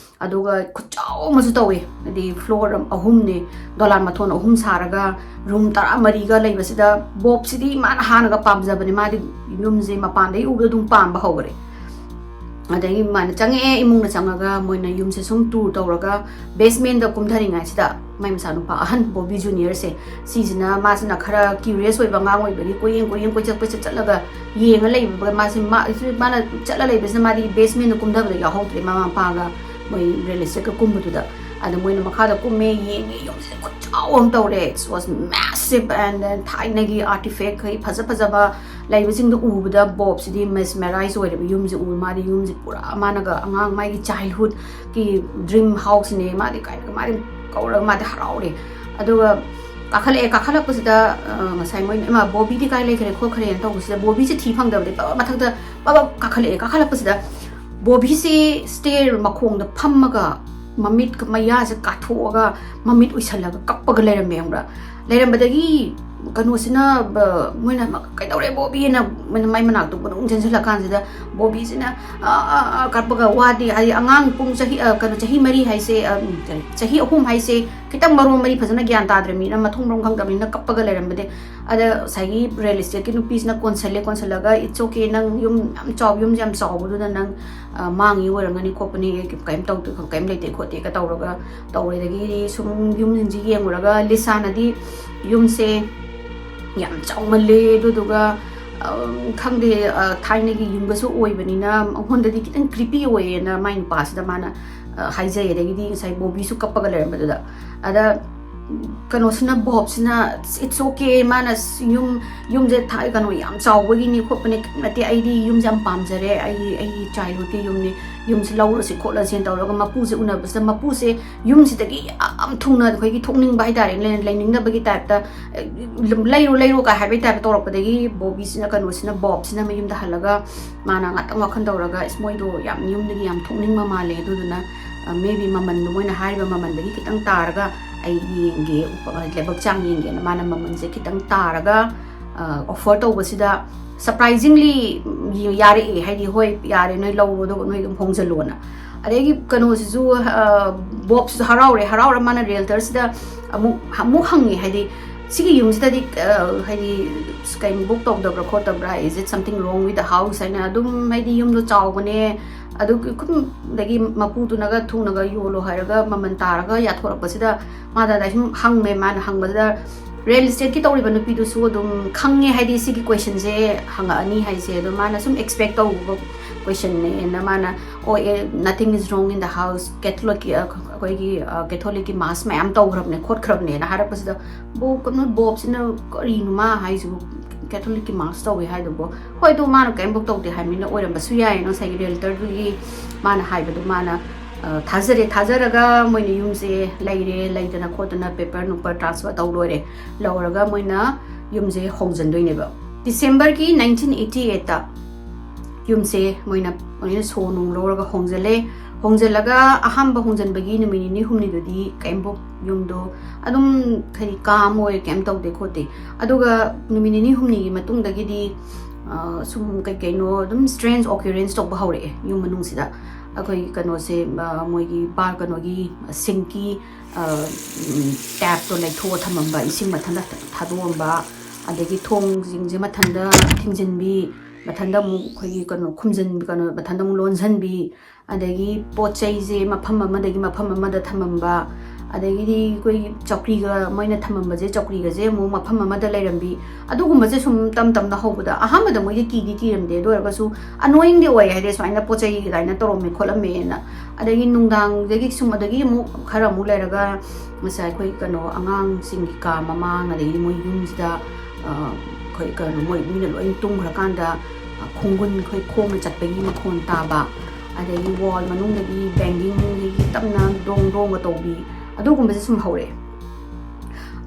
ꯑꯗꯨꯒ ꯈꯨꯠꯆꯥꯎ ꯑꯃꯁꯨ ꯇꯧꯋꯤ, ꯍꯥꯏꯗꯤ floor ꯑꯍꯨꯝꯅꯦ, ꯗꯣꯂꯥꯟ ꯃꯊꯣꯟ ꯑꯍꯨꯝ ꯁꯥꯔꯒ room ꯇꯔꯥꯃꯔꯤꯒ ꯂꯩꯕꯁꯤꯗ꯫ ꯕꯣꯕꯁꯤꯗꯤ ꯃꯥꯅ ꯍꯥꯟꯅꯒ ꯄꯥꯝꯖꯕꯅꯦ, ꯃꯥꯗꯤ ꯌꯨꯝꯁꯦ ꯃꯄꯥꯟꯗꯒꯤ ꯎꯕꯗ ꯑꯗꯨꯝ ꯄꯥꯝꯕ ꯍꯧꯈꯔꯦ꯫ ꯑꯗꯒꯤ ꯃꯥꯅ ꯆꯪꯉꯛꯑꯦ, ꯏꯃꯨꯡꯗ ꯆꯪꯉꯒ ꯃꯣꯏꯅ ꯌꯨꯝꯁꯦ ꯁꯨꯝ tour ꯇꯧꯔꯒ basementꯗ ꯀꯨꯝꯊꯔꯤꯉꯩꯁꯤꯗ ꯃꯥꯏ ꯃꯆꯥꯅꯨꯄꯥ ꯑꯍꯟ ꯕꯣꯕꯤ ꯖꯨꯅꯤꯌꯔꯁꯦ, ꯁꯤꯁꯤꯅ, ꯃꯥꯁꯤꯅ ꯈꯔ curious ꯑꯣꯏꯕ ꯑꯉꯥꯡ ꯑꯣꯏꯕꯒꯤ ꯀꯣꯏꯌꯦꯡ ꯀꯣꯏꯌꯦꯡ ꯀꯣꯏꯆꯠ ꯀꯣꯏꯆꯠ ꯆꯠꯂꯒ ꯌꯦꯡꯉ ꯂꯩꯕ꯫ ꯃꯥꯁꯦ, ꯃꯥ-, ꯃꯥꯅ ꯆꯠꯂ ꯂꯩꯕꯁꯤꯅ ꯃꯥꯗꯤ basementꯗ ꯀꯨꯝꯊꯕꯗ ꯌꯥꯎꯍꯧꯗ꯭ꯔꯦ, ꯃꯃꯥ ꯃꯄꯥꯒ ꯃꯣꯏ real estateꯀ ꯀꯨꯝꯕꯗꯨꯗ꯫ ꯑꯗ ꯃꯣꯏꯅ ꯃꯈꯥꯗ ꯀꯨꯝꯃꯦ, ꯌꯦꯡꯉꯦ, ꯌꯨꯝꯁꯤꯗꯤ ꯈꯨꯆꯥꯎ ꯑꯃ ꯇꯧꯔꯦ, it was massive, and then ꯊꯥꯏꯅꯒꯤ artifactꯈꯩ ꯐꯖ ꯐꯖꯕ ꯂꯩꯕꯁꯤꯡꯗꯣ ꯎꯕꯗ ꯕꯣꯕꯁꯤꯗꯤ mesmerize ꯑꯣꯏꯔꯦꯕ꯫ ꯌꯨꯝꯁꯦ ꯎꯕ ꯃꯥꯗꯤ, ꯌꯨꯝꯁꯦ ꯄꯨꯔꯥ ꯃꯥꯅꯒ ꯑꯉꯥꯡ, ꯃꯥꯒꯤ childhoodꯀꯤ dream houseꯅꯦ꯫ ꯃꯥꯗꯤ ꯀꯥꯏ-, ꯃꯥꯗꯤ ꯀꯧꯔꯒ ꯃꯥꯗꯤ ꯍꯔꯥꯎꯔꯦ꯫ ꯑꯗꯨꯒ ꯀꯥꯈꯠꯂꯛꯑꯦ꯫ ꯀꯥꯈꯠꯂꯛꯄꯁꯤꯗ, ꯑ, ꯉꯁꯥꯏ ꯃꯣꯏꯅ, "ꯏꯃꯥ, ꯕꯣꯕꯤꯗꯤ ꯀꯥꯏ ꯂꯩꯈ꯭ꯔꯦ ꯈꯣꯠꯈ꯭ꯔꯦꯅ" ꯇꯧꯕꯁꯤꯗ, ꯕꯣꯕꯤꯁꯦ ꯊꯤ ꯐꯪꯗꯕꯗꯤ ꯄꯕ ꯃꯊꯛꯇ ꯄꯕ ꯀꯥꯈꯠꯂꯛꯑꯦ꯫ ꯀꯥꯈꯠꯂꯛꯄꯁꯤꯗ ꯕꯣꯕꯤꯁꯦ stair ꯃꯈꯣꯡꯗ ꯐꯝꯃꯒ ꯃꯃꯤꯠ ꯃꯌꯥꯁꯦ ꯀꯥꯊꯣꯛꯑꯒ ꯃꯃꯤꯠ ꯎꯏꯁꯜꯂꯒ ꯀꯞꯄꯒ ꯂꯩꯔꯝꯃꯦ, ꯈꯪꯕ꯭ꯔꯥ? ꯂꯩꯔꯝꯕꯗꯒꯤ ꯀꯩꯅꯣꯁꯤꯅ, ꯕ-, ꯃꯣꯏꯅ "ꯀꯩꯗꯧꯔꯦ ꯕꯣꯕꯤꯅ?" ꯃꯣꯏꯅ ꯃꯥꯏ ꯃꯅꯥꯛꯇ ꯃꯅꯨꯡ ꯆꯪꯁꯤꯜꯂꯀꯥꯟꯁꯤꯗ ꯕꯣꯕꯤꯁꯤꯅ, ꯑ, ꯑ, ꯑ, ꯀꯞꯄꯒ, ꯋꯥꯗꯤ, ꯍꯥꯏꯗꯤ, ꯑꯉꯥꯡ ꯄꯨꯡ ꯆꯍꯤ, ꯑ, ꯀꯩꯅꯣ, ꯆꯍꯤ ꯃꯔꯤ ꯍꯥꯏꯁꯦ, ꯑ, ꯎꯝ, ꯀꯔꯤ, ꯆꯍꯤ ꯑꯍꯨꯝ ꯍꯥꯏꯁꯦ ꯈꯤꯇꯪ ꯃꯔꯣꯟ ꯃꯔꯤ ꯐꯖꯅ ꯒ꯭ꯌꯥꯟ ꯇꯥꯗ꯭ꯔꯕꯅꯤꯅ, ꯃꯊꯣꯡ ꯃꯔꯣꯡ ꯈꯪꯗꯕꯅꯤꯅ ꯀꯞꯄꯒ ꯂꯩꯔꯝꯕꯗꯤ꯫ ꯑꯗ ꯉꯁꯥꯏꯒꯤ real estateꯀꯤ ꯅꯨꯄꯤꯁꯤꯅ ꯀꯣꯟꯁꯜꯂꯦ, ꯀꯣꯟꯁꯜꯂꯒ, "It's okay, ꯅꯪ ꯌꯨꯝ ꯌꯥꯝ ꯆꯥꯎ-, ꯌꯨꯝꯁꯦ ꯌꯥꯝ ꯆꯥꯎꯕꯗꯨꯗ ꯅꯪ, ꯑ, ꯃꯥꯡꯉꯤ ꯑꯣꯏꯔꯝꯒꯅꯤ ꯈꯣꯠꯄꯅꯤ, ꯀꯩꯝ ꯇꯧꯗꯦ, ꯀꯩꯝ ꯂꯩꯇꯦ ꯈꯣꯠꯇꯦꯒ" ꯇꯧꯔꯒ ꯇꯧꯔꯦ꯫ ꯑꯗꯒꯤꯗꯤ ꯁꯨꯝ ꯌꯨꯝꯁꯤꯡꯁꯦ ꯌꯦꯡꯉꯨꯔꯒ ꯂꯤꯁꯥꯅꯗꯤ ꯌꯨꯝꯁꯦ ꯌꯥꯝ ꯆꯥꯎꯃꯜꯂꯦ, ꯑꯗꯨꯗꯨꯒ, ꯑ, ꯈꯪꯗꯦ, ꯑ, ꯊꯥꯏꯅꯒꯤ ꯌꯨꯝꯒꯁꯨ ꯑꯣꯏꯕꯅꯤꯅ ꯃꯉꯣꯟꯗꯗꯤ ꯈꯤꯇꯪ creepy ꯑꯣꯏꯌꯦꯅ ꯃꯥꯏ ꯅꯨꯄꯥꯁꯤꯗ ꯃꯥꯅ, ꯑ, ꯍꯥꯏꯖꯩ꯫ ꯑꯗꯒꯤꯗꯤ ꯉꯁꯥꯏ ꯕꯣꯕꯤꯁꯨ ꯀꯞꯄꯒ ꯂꯩꯔꯝꯕꯗꯨꯗ꯫ ꯑꯗ ꯀꯩꯅꯣꯁꯤꯅ, ꯕꯣꯕꯁꯤꯅ, "It's okay, ꯃꯥꯅ ꯌꯨꯝ, ꯌꯨꯝꯁꯦ ꯊꯥ-, ꯀꯩꯅꯣ ꯌꯥꯝ ꯆꯥꯎꯕꯒꯤꯅꯤ ꯈꯣꯠꯄꯅꯤ, ꯀꯩꯝ ꯅꯠꯇꯦ, ꯑꯩꯗꯤ ꯌꯨꯝꯁꯦ ꯌꯥꯝ ꯄꯥꯝꯖꯔꯦ, ꯑꯩꯒꯤ, ꯑꯩꯒꯤ childhoodꯀꯤ ꯌꯨꯝꯅꯤ, ꯌꯨꯝꯁꯦ ꯂꯧꯔꯁꯤ ꯈꯣꯠꯂꯁꯤꯅ" ꯇꯧꯔꯒ ꯃꯄꯨꯁꯦ ꯎꯅꯕꯁꯤꯗ, ꯃꯄꯨꯁꯦ ꯌꯨꯝꯁꯤꯗꯒꯤ ꯌꯥꯝ ꯊꯨꯅ ꯑꯩꯈꯣꯏꯒꯤ ꯊꯣꯛꯅꯤꯡꯕ ꯍꯥꯏꯇꯥꯔꯦ, ꯂꯩ-, ꯂꯩꯅꯤꯡꯗꯕꯒꯤ typeꯇ, "ꯑꯦ, ꯂꯩꯔꯣ, ꯂꯩꯔꯣ" ꯀꯥꯏ ꯍꯥꯏꯕꯒꯤ typeꯇ ꯇꯧꯔꯛꯄꯗꯒꯤ ꯕꯣꯕꯤꯁꯤꯅ, ꯀꯩꯅꯣꯁꯤꯅ, ꯕꯣꯕꯁꯤꯅ ꯃꯌꯨꯝꯗ ꯍꯜꯂꯒ ꯃꯥꯅ ꯉꯥꯛꯇꯪ ꯋꯥꯈꯜ ꯇꯧꯔꯒ, "ꯏꯁ, ꯃꯣꯏꯗꯣ ꯌꯥꯝ ꯌꯨꯝꯗꯒꯤ ꯌꯥꯝ ꯊꯣꯛꯅꯤꯡꯕ ꯃꯥꯜꯂꯦ, ꯑꯗꯨꯗꯨꯅ, ꯑ, maybe ꯃꯃꯟꯗꯣ ꯃꯣꯏꯅ ꯍꯥꯏꯔꯤꯕ ꯃꯃꯟꯗꯒꯤ ꯈꯤꯇꯪ ꯇꯥꯔꯒ ꯑꯩ ꯌꯦꯡꯒꯦ, ꯎꯄ-, ꯂꯥꯏꯕꯛ ꯆꯥꯡ ꯌꯦꯡꯒꯦꯅ" ꯃꯥꯅ ꯃꯃꯟꯁꯦ ꯈꯤꯇꯪ ꯇꯥꯔꯒ, ꯑ, offer ꯇꯧꯕꯁꯤꯗ, surprisingly, ꯎꯝ, ꯌꯥꯔꯛꯑꯦ꯫ ꯍꯥꯏꯗꯤ, "ꯍꯣꯏ, ꯌꯥꯔꯦ, ꯅꯣꯏ ꯂꯧꯔꯣ, ꯑꯗꯨꯒ ꯅꯣꯏ ꯑꯗꯨꯝ ꯍꯣꯡꯖꯜꯂꯣꯅ" ꯑꯗꯒꯤ ꯀꯩꯅꯣꯁꯤꯁꯨ, ꯕꯣꯕꯁꯤꯁꯨ ꯍꯔꯥꯎꯔꯦ꯫ ꯍꯔꯥꯎꯔ ꯃꯥꯅ ꯔꯤꯌꯦꯜꯇꯔꯁꯤꯗ ꯑꯃꯨꯛ ꯑꯃꯨꯛ ꯍꯪꯉꯦ, ꯍꯥꯏꯗꯤ ꯁꯤꯒꯤ ꯌꯨꯝꯁꯤꯗꯗꯤ ꯍꯥꯏꯗꯤ ꯀꯩꯝꯕꯨꯛ ꯇꯧꯗꯕ꯭ꯔꯥ ꯈꯣꯠꯇꯕ꯭ꯔꯥ, is it something wrong with the house ꯍꯥꯏꯅ ꯑꯗꯨꯝ, ꯍꯥꯏꯗꯤ ꯌꯨꯝꯗꯣ ꯆꯥꯎꯕꯅꯦ, ꯑꯗꯨ ꯈꯨꯝꯗꯒꯤ ꯃꯄꯨꯗꯨꯅꯒ ꯊꯨꯅꯒ ꯌꯣꯜꯂꯣ ꯍꯥꯏꯔꯒ ꯃꯃꯜ ꯇꯥꯔꯒ ꯌꯥꯊꯣꯔꯛꯄꯁꯤꯗ ꯃꯥꯗ ꯑꯗ ꯁꯨꯝ ꯍꯪꯉꯦ꯫ ꯃꯥꯅ ꯍꯪꯕꯁꯤꯗ ꯔꯤꯌꯦꯜ ꯏꯁꯇꯦꯠꯀꯤ ꯇꯧꯔꯤꯕ ꯅꯨꯄꯤꯗꯨꯁꯨ ꯑꯗꯨꯝ ꯈꯪꯉꯦ, ꯍꯥꯏꯗꯤ ꯁꯤꯒꯤ ꯀꯣꯏꯁꯟꯁꯦ ꯍꯪꯉꯛꯑꯅꯤ ꯍꯥꯏꯁꯦ꯫ ꯑꯗꯣ ꯃꯥꯅ ꯁꯨꯝ ꯑꯦꯛꯁꯄꯦꯛ ꯇꯧꯕ ꯀꯣꯏꯁꯟꯅꯦꯅ ꯃꯥꯅ, "ꯑꯣ ꯑꯦ, nothing is wrong in the house, ꯀꯦꯊꯣꯂꯤꯛꯀꯤ ꯑꯩꯈꯣꯏꯒꯤ ꯀꯦꯊꯣꯂꯤꯛꯀꯤ ꯃꯥꯁ ꯃꯌꯥꯝ ꯇꯧꯈ꯭ꯔꯕꯅꯦ ꯈꯣꯠꯈ꯭ꯔꯕꯅꯦꯅ" ꯍꯥꯏꯔꯛꯄꯁꯤꯗ, ꯕꯣ ꯀꯩꯅꯣ ꯕꯣꯞꯁꯤꯅ ꯀꯔꯤꯅꯣ ꯃꯥ ꯍꯥꯏꯁꯤꯕꯨ, ꯀꯦꯊꯣꯂꯤꯛꯀꯤ ꯃꯥꯁ ꯇꯧꯋꯦ ꯍꯥꯏꯗꯨꯕꯨ? ꯍꯣꯏ, ꯑꯗꯨ ꯃꯥꯅ ꯀꯔꯤꯝꯐꯥꯎ ꯇꯧꯗꯦ ꯍꯥꯏꯕꯅꯤꯅ ꯑꯣꯏꯔꯝꯕꯁꯨ ꯌꯥꯏ꯫ ꯉꯁꯥꯏꯒꯤ ꯔꯤꯌꯦꯜꯇꯔꯗꯨꯒꯤ ꯃꯥꯅ ꯍꯥꯏꯕꯗꯨ ꯃꯥꯅ ꯊꯥꯖꯔꯦ꯫ ꯊꯥꯖꯔꯒ ꯃꯣꯏꯅ ꯌꯨꯝꯁꯦ ꯂꯩꯔꯦ, ꯂꯩꯗꯅ ꯈꯣꯠꯇꯅ ꯄꯦꯄꯔ ꯅꯨꯡꯄꯔ ꯇ꯭ꯔꯥꯟꯁꯐꯔ ꯇꯧ ꯂꯣꯏꯔꯦ꯫ ꯂꯧꯔꯒ ꯃꯣꯏꯅ ꯌꯨꯝꯁꯦ ꯍꯣꯡꯖꯤꯟꯗꯣꯏꯅꯦꯕ꯫ ꯗꯤꯁꯦꯝꯕꯔꯒꯤ ꯅꯥꯏꯟꯇꯤꯟ ꯑꯩꯠꯇꯤ ꯑꯩꯠꯇ ꯌꯨꯝꯁꯦ ꯃꯣꯏꯅ ꯂꯣꯏꯅ ꯁꯣ ꯅꯨꯡ ꯂꯧꯔꯒ ꯍꯣꯡꯖꯤꯜꯂꯦ꯫ ꯍꯣꯡꯖꯤꯜꯂꯒ ꯑꯍꯥꯟꯕ ꯍꯣꯡꯖꯤꯟꯕꯒꯤ ꯅꯨꯃꯤꯠ ꯅꯤꯅꯤ ꯍꯨꯝꯅꯤꯗꯨꯗꯤ ꯀꯩꯝꯐꯥꯎ, ꯌꯨꯝꯗꯣ ꯑꯗꯨꯝ ꯍꯥꯏꯗꯤ ꯀꯥꯝ ꯑꯣꯏ, ꯀꯩꯝ ꯇꯧꯗꯦ ꯈꯣꯠꯇꯦ꯫ ꯑꯗꯨꯒ ꯅꯨꯃꯤꯠ ꯅꯤꯅꯤ ꯍꯨꯝꯅꯤꯒꯤ ꯃꯇꯨꯡꯗꯒꯤꯗꯤ ꯁꯨꯝ ꯀꯩ ꯀꯩꯅꯣ ꯑꯗꯨꯝ ꯁ꯭ꯇ꯭ꯔꯦꯟꯖ ꯑꯣꯀꯔꯦꯟꯁ ꯇꯧꯕ ꯍꯧꯔꯛꯑꯦ ꯌꯨꯝ ꯃꯅꯨꯡꯁꯤꯗ꯫ ꯑꯩꯈꯣꯏ ꯀꯩꯅꯣꯁꯦ, ꯃꯣꯏꯒꯤ ꯕꯥ ꯀꯩꯅꯣꯒꯤ ꯁꯤꯡꯀꯤ ꯇꯦꯞꯇꯣ ꯂꯩꯊꯣꯛꯑ ꯊꯝꯃꯝꯕ, ꯏꯁꯤꯡ ꯃꯊꯟꯇ ꯊꯥꯗꯣꯛꯑꯝꯕ, ꯑꯗꯒꯤ ꯊꯣꯡꯁꯤꯡꯁꯦ ꯃꯊꯟꯇ ꯊꯤꯡꯖꯤꯟꯕꯤ, ꯃꯊꯟꯇ ꯑꯃꯨꯛ ꯑꯩꯈꯣꯏꯒꯤ ꯀꯩꯅꯣ ꯈꯨꯝꯖꯤꯟ ꯀꯩꯅꯣ ꯃꯊꯟꯇ ꯑꯃꯨꯛ ꯂꯣꯟꯁꯤꯟꯕꯤ, ꯑꯗꯒꯤ ꯄꯣꯠ ꯆꯩꯁꯦ ꯃꯐꯝ ꯑꯃꯗꯒꯤ ꯃꯐꯝ ꯑꯃꯗ ꯊꯝꯃꯝꯕ, ꯑꯗꯒꯤꯗꯤ ꯑꯩꯈꯣꯏꯒꯤ ꯆꯧꯀ꯭ꯔꯤꯒ ꯃꯣꯏꯅ ꯊꯝꯃꯝꯕꯁꯦ, ꯆꯧꯀ꯭ꯔꯤꯒꯁꯦ ꯑꯃꯨꯛ ꯃꯐꯝ ꯑꯃꯗ ꯂꯩꯔꯝꯕꯤ, ꯑꯗꯨꯒꯨꯝꯕꯁꯦ ꯁꯨꯝ ꯇꯝ ꯇꯝꯅ ꯍꯧꯕꯗ ꯑꯍꯥꯟꯕꯗ ꯃꯣꯏꯗꯤ ꯀꯤꯗꯤ ꯀꯤꯔꯝꯗꯦ꯫ ꯑꯗꯨ ꯑꯣꯏꯔꯒꯁꯨ ꯑꯅꯣꯌꯤꯡꯗꯤ ꯑꯣꯏ, ꯍꯥꯏꯗꯤ ꯁꯨꯃꯥꯏꯅ ꯄꯣꯠ ꯆꯩ ꯑꯗꯨꯃꯥꯏꯅ ꯇꯧꯔꯝꯃꯦ ꯈꯣꯠꯂꯝꯃꯦꯅ꯫ ꯑꯗꯒꯤ ꯅꯨꯡꯗꯥꯡꯗꯒꯤ ꯁꯨꯝ, ꯑꯗꯒꯤ ꯑꯃꯨꯛ ꯈꯔ ꯑꯃꯨꯛ ꯂꯩꯔꯒ ꯉꯁꯥꯏ ꯑꯩꯈꯣꯏ ꯀꯩꯅꯣ ꯑꯉꯥꯡꯁꯤꯡꯒꯤ ꯀꯥ ꯃꯃꯥꯡ, ꯑꯗꯒꯤ ꯃꯣꯏ ꯌꯨꯝꯁꯤꯗ ꯑꯩꯈꯣꯏ ꯀꯩꯅꯣ ꯃꯣꯏ ꯃꯤꯅ ꯂꯣꯏ ꯇꯨꯝꯈ꯭ꯔꯀꯥꯟꯗ ꯈꯣꯡꯒꯨꯟ ꯑꯩꯈꯣꯏ ꯈꯣꯡꯅ ꯆꯠꯄꯒꯤ ꯃꯈꯣꯟ ꯇꯥꯕ, ꯑꯗꯒꯤ ꯋꯥꯜ ꯃꯅꯨꯡꯗꯒꯤ ꯕꯦꯡꯒꯤꯡꯗꯒꯤ ꯇꯞꯅ ꯗꯣꯡ ꯗꯣꯡꯒ ꯇꯧꯕꯤ, ꯑꯗꯨꯒꯨꯝꯕꯁꯦ ꯁꯨꯝ ꯍꯧꯔꯛꯑꯦ꯫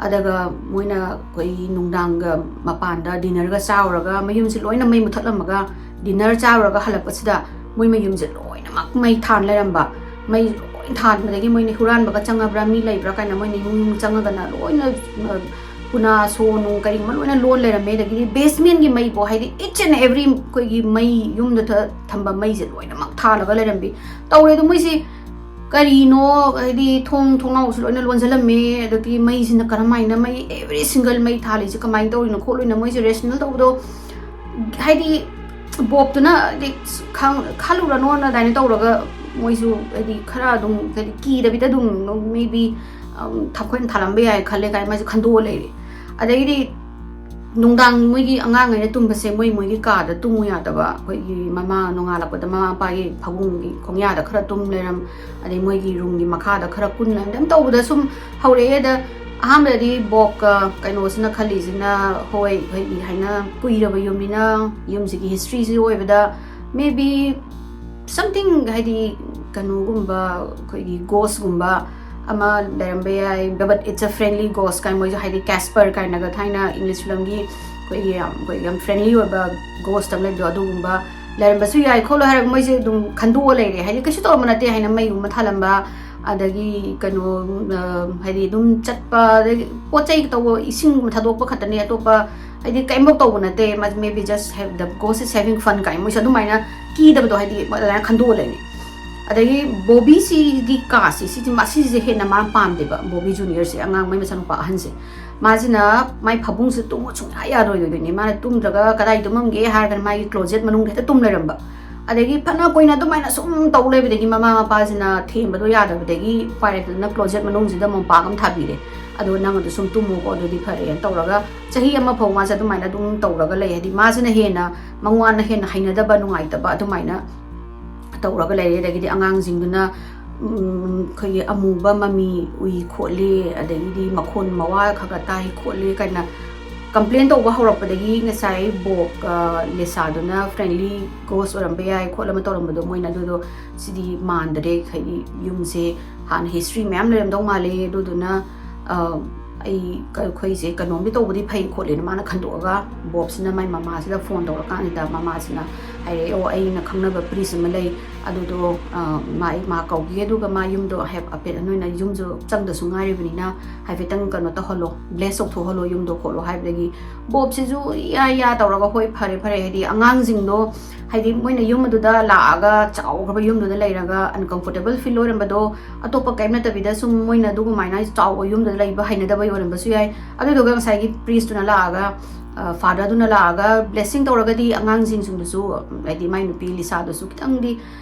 ꯑꯗꯨꯒ ꯃꯣꯏꯅ ꯑꯩꯈꯣꯏ ꯅꯨꯡꯗꯥꯡꯒ ꯃꯄꯥꯟꯗ ꯗꯤꯅꯔꯒ ꯆꯥꯔꯨꯔꯒ ꯃꯌꯨꯝꯁꯦ ꯂꯣꯏꯅ ꯃꯩ ꯃꯨꯊꯠꯂꯝꯃꯒ ꯗꯤꯅꯔ ꯆꯥꯔꯨꯔꯒ ꯍꯜꯂꯛꯄꯁꯤꯗ ꯃꯣꯏ ꯃꯌꯨꯝꯁꯦ ꯂꯣꯏꯅꯃꯛ ꯃꯩ ꯊꯥꯟ ꯂꯩꯔꯝꯕ꯫ ꯃꯩ ꯂꯣꯏ ꯊꯥꯟꯕꯗꯒꯤ ꯃꯣꯏꯅ ꯍꯨꯔꯥꯟꯕꯒ ꯆꯪꯉꯕ꯭ꯔꯥ, ꯃꯤ ꯂꯩꯕ꯭ꯔꯥ ꯀꯥꯏꯅ ꯃꯣꯏꯅ ꯏꯃꯨꯡ ꯆꯪꯉꯒꯅ ꯂꯣꯏꯅ, ꯑ, ꯎꯅꯥ ꯁꯣ ꯅꯨꯡ ꯀꯔꯤꯒꯨꯝꯕ ꯂꯣꯏꯅ ꯂꯣꯟ ꯂꯩꯔꯝꯃꯦ꯫ ꯑꯗꯒꯤꯗꯤ ꯕꯦꯁꯃꯦꯟꯒꯤ ꯃꯩꯕꯣ, ꯍꯥꯏꯗꯤ each and every ꯑꯩꯈꯣꯏꯒꯤ ꯃꯩ ꯌꯨꯝꯗ ꯊ- ꯊꯝꯕ ꯃꯩꯁꯦ ꯂꯣꯏꯅꯃꯛ ꯊꯥꯜꯂꯒ ꯂꯩꯔꯝꯕꯤ ꯇꯧꯔꯦ꯫ ꯑꯗꯣ ꯃꯣꯏꯁꯤ ꯀꯔꯤꯅꯣ, ꯍꯥꯏꯗꯤ ꯊꯣꯡ ꯊꯣꯡꯅꯥꯎꯁꯨ ꯂꯣꯏꯅ ꯂꯣꯟꯁꯤꯜꯂꯝꯃꯦ꯫ ꯑꯗꯒꯤ ꯃꯩꯁꯤꯅ ꯀꯔꯝꯍꯥꯏꯅ ꯃꯩ every single ꯃꯩ ꯊꯥꯜꯂꯤꯁꯦ ꯀꯃꯥꯏꯅ ꯇꯧꯔꯤꯅꯣ ꯈꯣꯠꯂꯤꯅꯣ, ꯃꯣꯏꯁꯦ ꯔꯦꯁꯅꯦꯜ ꯇꯧꯕꯗꯣ ꯍꯥꯏꯗꯤ ꯕꯣꯞꯇꯨꯅ ꯍꯥꯏꯗꯤ ꯈꯪ- ꯈꯜꯂꯨꯔꯅꯣꯅ ꯑꯗꯨꯃꯥꯏꯅ ꯇꯧꯔꯒ ꯃꯣꯏꯁꯨ ꯍꯥꯏꯗꯤ ꯈꯔ ꯑꯗꯨꯝ ꯍꯥꯏꯗꯤ ꯀꯤꯗꯕꯤꯗ ꯑꯗꯨꯝ maybe ꯊꯥꯈꯣꯏꯅ ꯊꯥꯜꯂꯝꯕ ꯌꯥꯏ ꯈꯜꯂꯦ ꯀꯥꯏꯅ ꯃꯥꯁꯦ ꯈꯟꯗꯣꯛꯑ ꯂꯩꯔꯦ꯫ ꯑꯗꯒꯤꯗꯤ ꯅꯨꯡꯗꯥꯡ ꯃꯣꯏꯒꯤ ꯑꯉꯥꯡꯈꯩꯅ ꯇꯨꯝꯕꯁꯦ ꯃꯣꯏ ꯃꯣꯏꯒꯤ ꯀꯥꯗ ꯇꯨꯝꯃꯨ ꯌꯥꯗꯕ, ꯑꯩꯈꯣꯏꯒꯤ ꯃꯃꯥ ꯅꯣꯡꯉꯥꯜꯂꯛꯄꯗ ꯃꯃꯥ ꯃꯄꯥꯒꯤ ꯐꯃꯨꯡꯒꯤ ꯈꯣꯡꯌꯥꯗ ꯈꯔ ꯇꯨꯝ ꯂꯩꯔꯝ, ꯑꯗꯩ ꯃꯣꯏꯒꯤ ꯔꯨꯝꯒꯤ ꯃꯈꯥꯗ ꯈꯔ ꯀꯨꯟ ꯂꯩꯔꯝ, ꯑꯗꯨꯝ ꯇꯧꯕꯗ ꯁꯨꯝ ꯍꯧꯔꯛꯑꯦ꯫ ꯑꯗ ꯑꯍꯥꯟꯕꯗꯗꯤ ꯕꯣꯞꯀ ꯀꯩꯅꯣꯁꯤꯅ ꯈꯜꯂꯤꯁꯤꯅ, ꯍꯣꯏ ꯍꯥꯏꯗꯤ ꯍꯥꯏꯅ ꯀꯨꯏꯔꯕ ꯌꯨꯝꯅꯤꯅ ꯌꯨꯝꯁꯤꯒꯤ ꯍꯤꯁꯇ꯭ꯔꯤꯁꯤ ꯑꯣꯏꯕꯗ maybe something ꯍꯥꯏꯗꯤ ꯀꯩꯅꯣꯒꯨꯝꯕ ꯑꯩꯈꯣꯏꯒꯤ ꯒꯣꯁꯒꯨꯝꯕ ꯑꯃ ꯂꯩꯔꯝꯕ ꯌꯥꯏ, but it's a friendly ghost ꯀꯥꯏꯅ ꯃꯣꯏꯁꯨ ꯍꯥꯏꯗꯤ ꯀꯦꯁꯄꯔ ꯀꯥꯏꯅꯒ ꯊꯥꯏꯅ ꯏꯪꯂꯤꯁ ꯐꯤꯂꯝꯒꯤ ꯑꯩꯈꯣꯏꯒꯤ ꯌꯥꯝ ꯑꯩꯈꯣꯏ ꯌꯥꯝ ꯐ꯭ꯔꯦꯟꯂꯤ ꯑꯣꯏꯕ ꯒꯣꯁ ꯑꯃ ꯂꯩꯕꯗꯣ ꯑꯗꯨꯒꯨꯝꯕ ꯂꯩꯔꯝꯕꯁꯨ ꯌꯥꯏ ꯈꯣꯠꯂꯣ ꯍꯥꯏꯔꯒ ꯃꯣꯏꯁꯦ ꯑꯗꯨꯝ ꯈꯟꯗꯣꯛꯑ ꯂꯩꯔꯦ꯫ ꯍꯥꯏꯗꯤ ꯀꯩꯁꯨ ꯇꯧꯔꯝꯕ ꯅꯠꯇꯦ ꯍꯥꯏꯅ ꯃꯩꯒꯨꯝꯕ ꯊꯥꯜꯂꯝꯕ, ꯑꯗꯒꯤ ꯀꯩꯅꯣ ꯍꯥꯏꯗꯤ ꯑꯗꯨꯝ ꯆꯠꯄ, ꯑꯗꯒꯤ ꯄꯣꯠ ꯆꯩ ꯇꯧꯕ, ꯏꯁꯤꯡꯒꯨꯝꯕ ꯊꯥꯗꯣꯛꯄ ꯈꯛꯇꯅꯦ, ꯑꯇꯣꯞꯄ ꯍꯥꯏꯗꯤ ꯀꯩꯝꯐꯧ ꯇꯧꯕ ꯅꯠꯇꯦ꯫ Maybe just have the ghost is having fun ꯀꯥꯏꯅ ꯃꯣꯏꯁꯨ ꯑꯗꯨꯃꯥꯏꯅ ꯀꯤꯗꯕꯗꯣ ꯍꯥꯏꯗꯤ ꯑꯗꯨꯃꯥꯏꯅ ꯈꯟꯗꯣꯛꯑ ꯂꯩꯅꯤ꯫ ꯑꯗꯒꯤ ꯕꯣꯕꯤꯁꯤꯒꯤ ꯀꯥꯁꯦ ꯁꯤꯁꯦ ꯃꯁꯤꯁꯦ ꯍꯦꯟꯅ ꯃꯥꯅ ꯄꯥꯝꯗꯦꯕ꯫ ꯕꯣꯕꯤ ꯖꯨꯅꯤꯌꯔꯁꯦ ꯑꯉꯥꯡ ꯃꯣꯏ ꯃꯆꯥꯅꯨꯄꯥ ꯑꯍꯟꯁꯦ, ꯃꯥꯁꯤꯅ ꯃꯥꯏ ꯐꯃꯨꯡꯁꯤꯗ ꯇꯨꯝꯃꯨ ꯁꯨꯡꯌꯥ ꯌꯥꯔꯣꯏꯗꯣꯏꯅꯤ꯫ ꯃꯥꯅ ꯇꯨꯝꯗ꯭ꯔꯒ ꯀꯗꯥꯏ ꯇꯨꯝꯃꯝꯒꯦ ꯍꯥꯏꯔꯒꯅ ꯃꯥꯒꯤ ꯀ꯭ꯂꯣꯖꯦꯠ ꯃꯅꯨꯡꯗ ꯍꯦꯛꯇ ꯇꯨꯝ ꯂꯩꯔꯝꯕ꯫ ꯑꯗꯒꯤ ꯐꯅ ꯀꯨꯏꯅ ꯑꯗꯨꯃꯥꯏꯅ ꯁꯨꯝ ꯇꯧ ꯂꯩꯕꯗꯒꯤ ꯃꯃꯥ ꯃꯄꯥꯁꯤꯅ ꯊꯦꯝꯕꯗꯣ ꯌꯥꯗꯕꯗꯒꯤ ꯎꯄꯥꯏ ꯂꯩꯇꯗꯅ ꯀ꯭ꯂꯣꯖꯦꯠ ꯃꯅꯨꯡꯁꯤꯗ ꯃꯣꯝꯄꯥꯛ ꯑꯃ ꯊꯥꯕꯤꯔꯦ꯫ ꯑꯗꯣ ꯅꯪ ꯑꯗꯨ ꯁꯨꯝ ꯇꯨꯝꯃꯨꯀꯣ ꯑꯗꯨꯗꯤ ꯐꯔꯦꯅ ꯇꯧꯔꯒ ꯆꯍꯤ ꯑꯃ ꯐꯥꯎ ꯃꯥꯁꯦ ꯑꯗꯨꯃꯥꯏꯅ ꯑꯗꯨꯝ ꯇꯧꯔꯒ ꯂꯩ꯫ ꯍꯥꯏꯗꯤ ꯃꯥꯁꯤꯅ ꯍꯦꯟꯅ ꯃꯉꯣꯟꯗ ꯍꯦꯟꯅ ꯍꯩꯅꯗꯕ ꯅꯨꯡꯉꯥꯏꯇꯕ ꯑꯗꯨꯃꯥꯏꯅ ꯇꯧꯔꯒ ꯂꯩꯔꯦ꯫ ꯑꯗꯒꯤꯗꯤ ꯑꯉꯥꯡꯁꯤꯡꯗꯨꯅ ꯎꯝ, ꯑꯩꯈꯣꯏꯒꯤ ꯑꯃꯨꯕ ꯃꯃꯤ ꯎꯏ ꯈꯣꯠꯂꯤ, ꯑꯗꯒꯤꯗꯤ ꯃꯈꯣꯟ ꯃꯋꯥ ꯈꯔ ꯈꯔ ꯇꯥꯏ ꯈꯣꯠꯂꯤ ꯀꯥꯏꯅ ꯀꯝꯄ꯭ꯂꯦꯟ ꯇꯧꯕ ꯍꯧꯔꯛꯄꯗꯒꯤ ꯉꯁꯥꯏ ꯕꯣꯛ ꯂꯤꯁꯥꯗꯨꯅ ꯐ꯭ꯔꯦꯟꯂꯤ ꯒꯣꯁ ꯑꯣꯏꯔꯝꯕ ꯌꯥꯏ ꯈꯣꯠꯂ ꯑꯃ ꯇꯧꯔꯝꯕꯗꯣ ꯃꯣꯏꯅ ꯑꯗꯨꯗꯣ ꯁꯤꯗꯤ ꯃꯥꯟꯗꯔꯦ, ꯍꯥꯏꯗꯤ ꯌꯨꯝꯁꯦ ꯍꯥꯟꯅ ꯍꯤꯁꯇ꯭ꯔꯤ ꯃꯌꯥꯝ ꯂꯩꯔꯝꯗꯧ ꯃꯥꯜꯂꯦ, ꯑꯗꯨꯗꯨꯅ ꯑꯩ ꯑꯩꯈꯣꯏꯁꯦ ꯀꯩꯅꯣꯝꯗꯤ ꯇꯧꯕꯗꯤ ꯐꯩ ꯈꯣꯠꯂꯦꯅ ꯃꯥꯅ ꯈꯟꯗꯣꯛꯑꯒ ꯕꯣꯞꯁꯤꯅ ꯃꯥꯏ ꯃꯃꯥꯁꯤꯗ ꯐꯣꯟ ꯇꯧꯔꯀꯥꯟꯁꯤꯗ ꯃꯃꯥꯁꯤꯅ ꯍꯥꯏꯔꯛꯑꯦ, "ꯑꯣ, ꯑꯩꯅ ꯈꯪꯅꯕ ꯄ꯭ꯔꯤꯁ ꯑꯃ ꯂꯩ, ꯑꯗꯨꯗꯣ ꯃꯥ ꯑꯩ ꯃꯥ ꯀꯧꯈꯤ꯫ ꯑꯗꯨꯒ ꯃꯥ ꯌꯨꯝꯗꯣ ꯍꯥꯏꯐꯦꯠ ꯅꯣꯏꯅ ꯌꯨꯝꯁꯨ ꯆꯪꯗꯁꯨ ꯉꯥꯏꯔꯤꯕꯅꯤꯅ ꯍꯥꯏꯐꯦꯠꯇꯪ ꯀꯩꯅꯣ ꯇꯧꯍꯜꯂꯣ, ꯕ꯭ꯂꯦꯁ ꯇꯧꯊꯣꯛꯍꯜꯂꯣ ꯌꯨꯝꯗꯣ ꯈꯣꯠꯂꯣ ꯍꯥꯏꯕꯗꯒꯤ ꯕꯣꯕꯁꯤꯁꯨ ꯏꯌꯥ ꯏꯌꯥ ꯇꯧꯔꯒ ꯍꯣꯏ ꯐꯔꯦ ꯐꯔꯦ, ꯍꯥꯏꯗꯤ ꯑꯉꯥꯡꯁꯤꯡꯗꯣ ꯍꯥꯏꯗꯤ ꯃꯣꯏꯅ ꯌꯨꯝ ꯑꯗꯨꯗ ꯂꯥꯛꯑꯒ ꯆꯥꯎꯈ꯭ꯔꯕ ꯌꯨꯝꯗꯨꯗ ꯂꯩꯔꯒ ꯑꯟꯀꯝꯐꯣꯔꯇꯦꯕꯜ ꯐꯤꯜ ꯑꯣꯏꯔꯝꯕꯗꯣ ꯑꯇꯣꯞꯄ ꯀꯔꯤꯝ ꯅꯠꯇꯕꯤꯗ ꯁꯨꯝ ꯃꯣꯏꯅ ꯑꯗꯨꯒꯨꯃꯥꯏꯅ ꯆꯥꯎꯕ ꯌꯨꯝꯗꯨꯗ ꯂꯩꯕ ꯍꯩꯅꯗꯕ ꯑꯣꯏꯔꯝꯕꯁꯨ ꯌꯥꯏ꯫ ꯑꯗꯨꯗꯨꯒ ꯉꯁꯥꯏꯒꯤ ꯄ꯭ꯔꯤꯁꯇꯨꯅ ꯂꯥꯛꯑꯒ ꯐꯥꯗꯔꯗꯨꯅ ꯂꯥꯛꯑꯒ ꯕ꯭ꯂꯦꯁꯤꯡ ꯇꯧꯔꯒꯗꯤ ꯑꯉꯥꯡꯁꯤꯡꯁꯤꯡꯗꯨꯁꯨ ꯍꯥꯏꯗꯤ ꯃꯥꯏ ꯅꯨꯄꯤ ꯂꯤꯁꯥꯗꯨꯁꯨ ꯈꯤꯇꯪꯗꯤ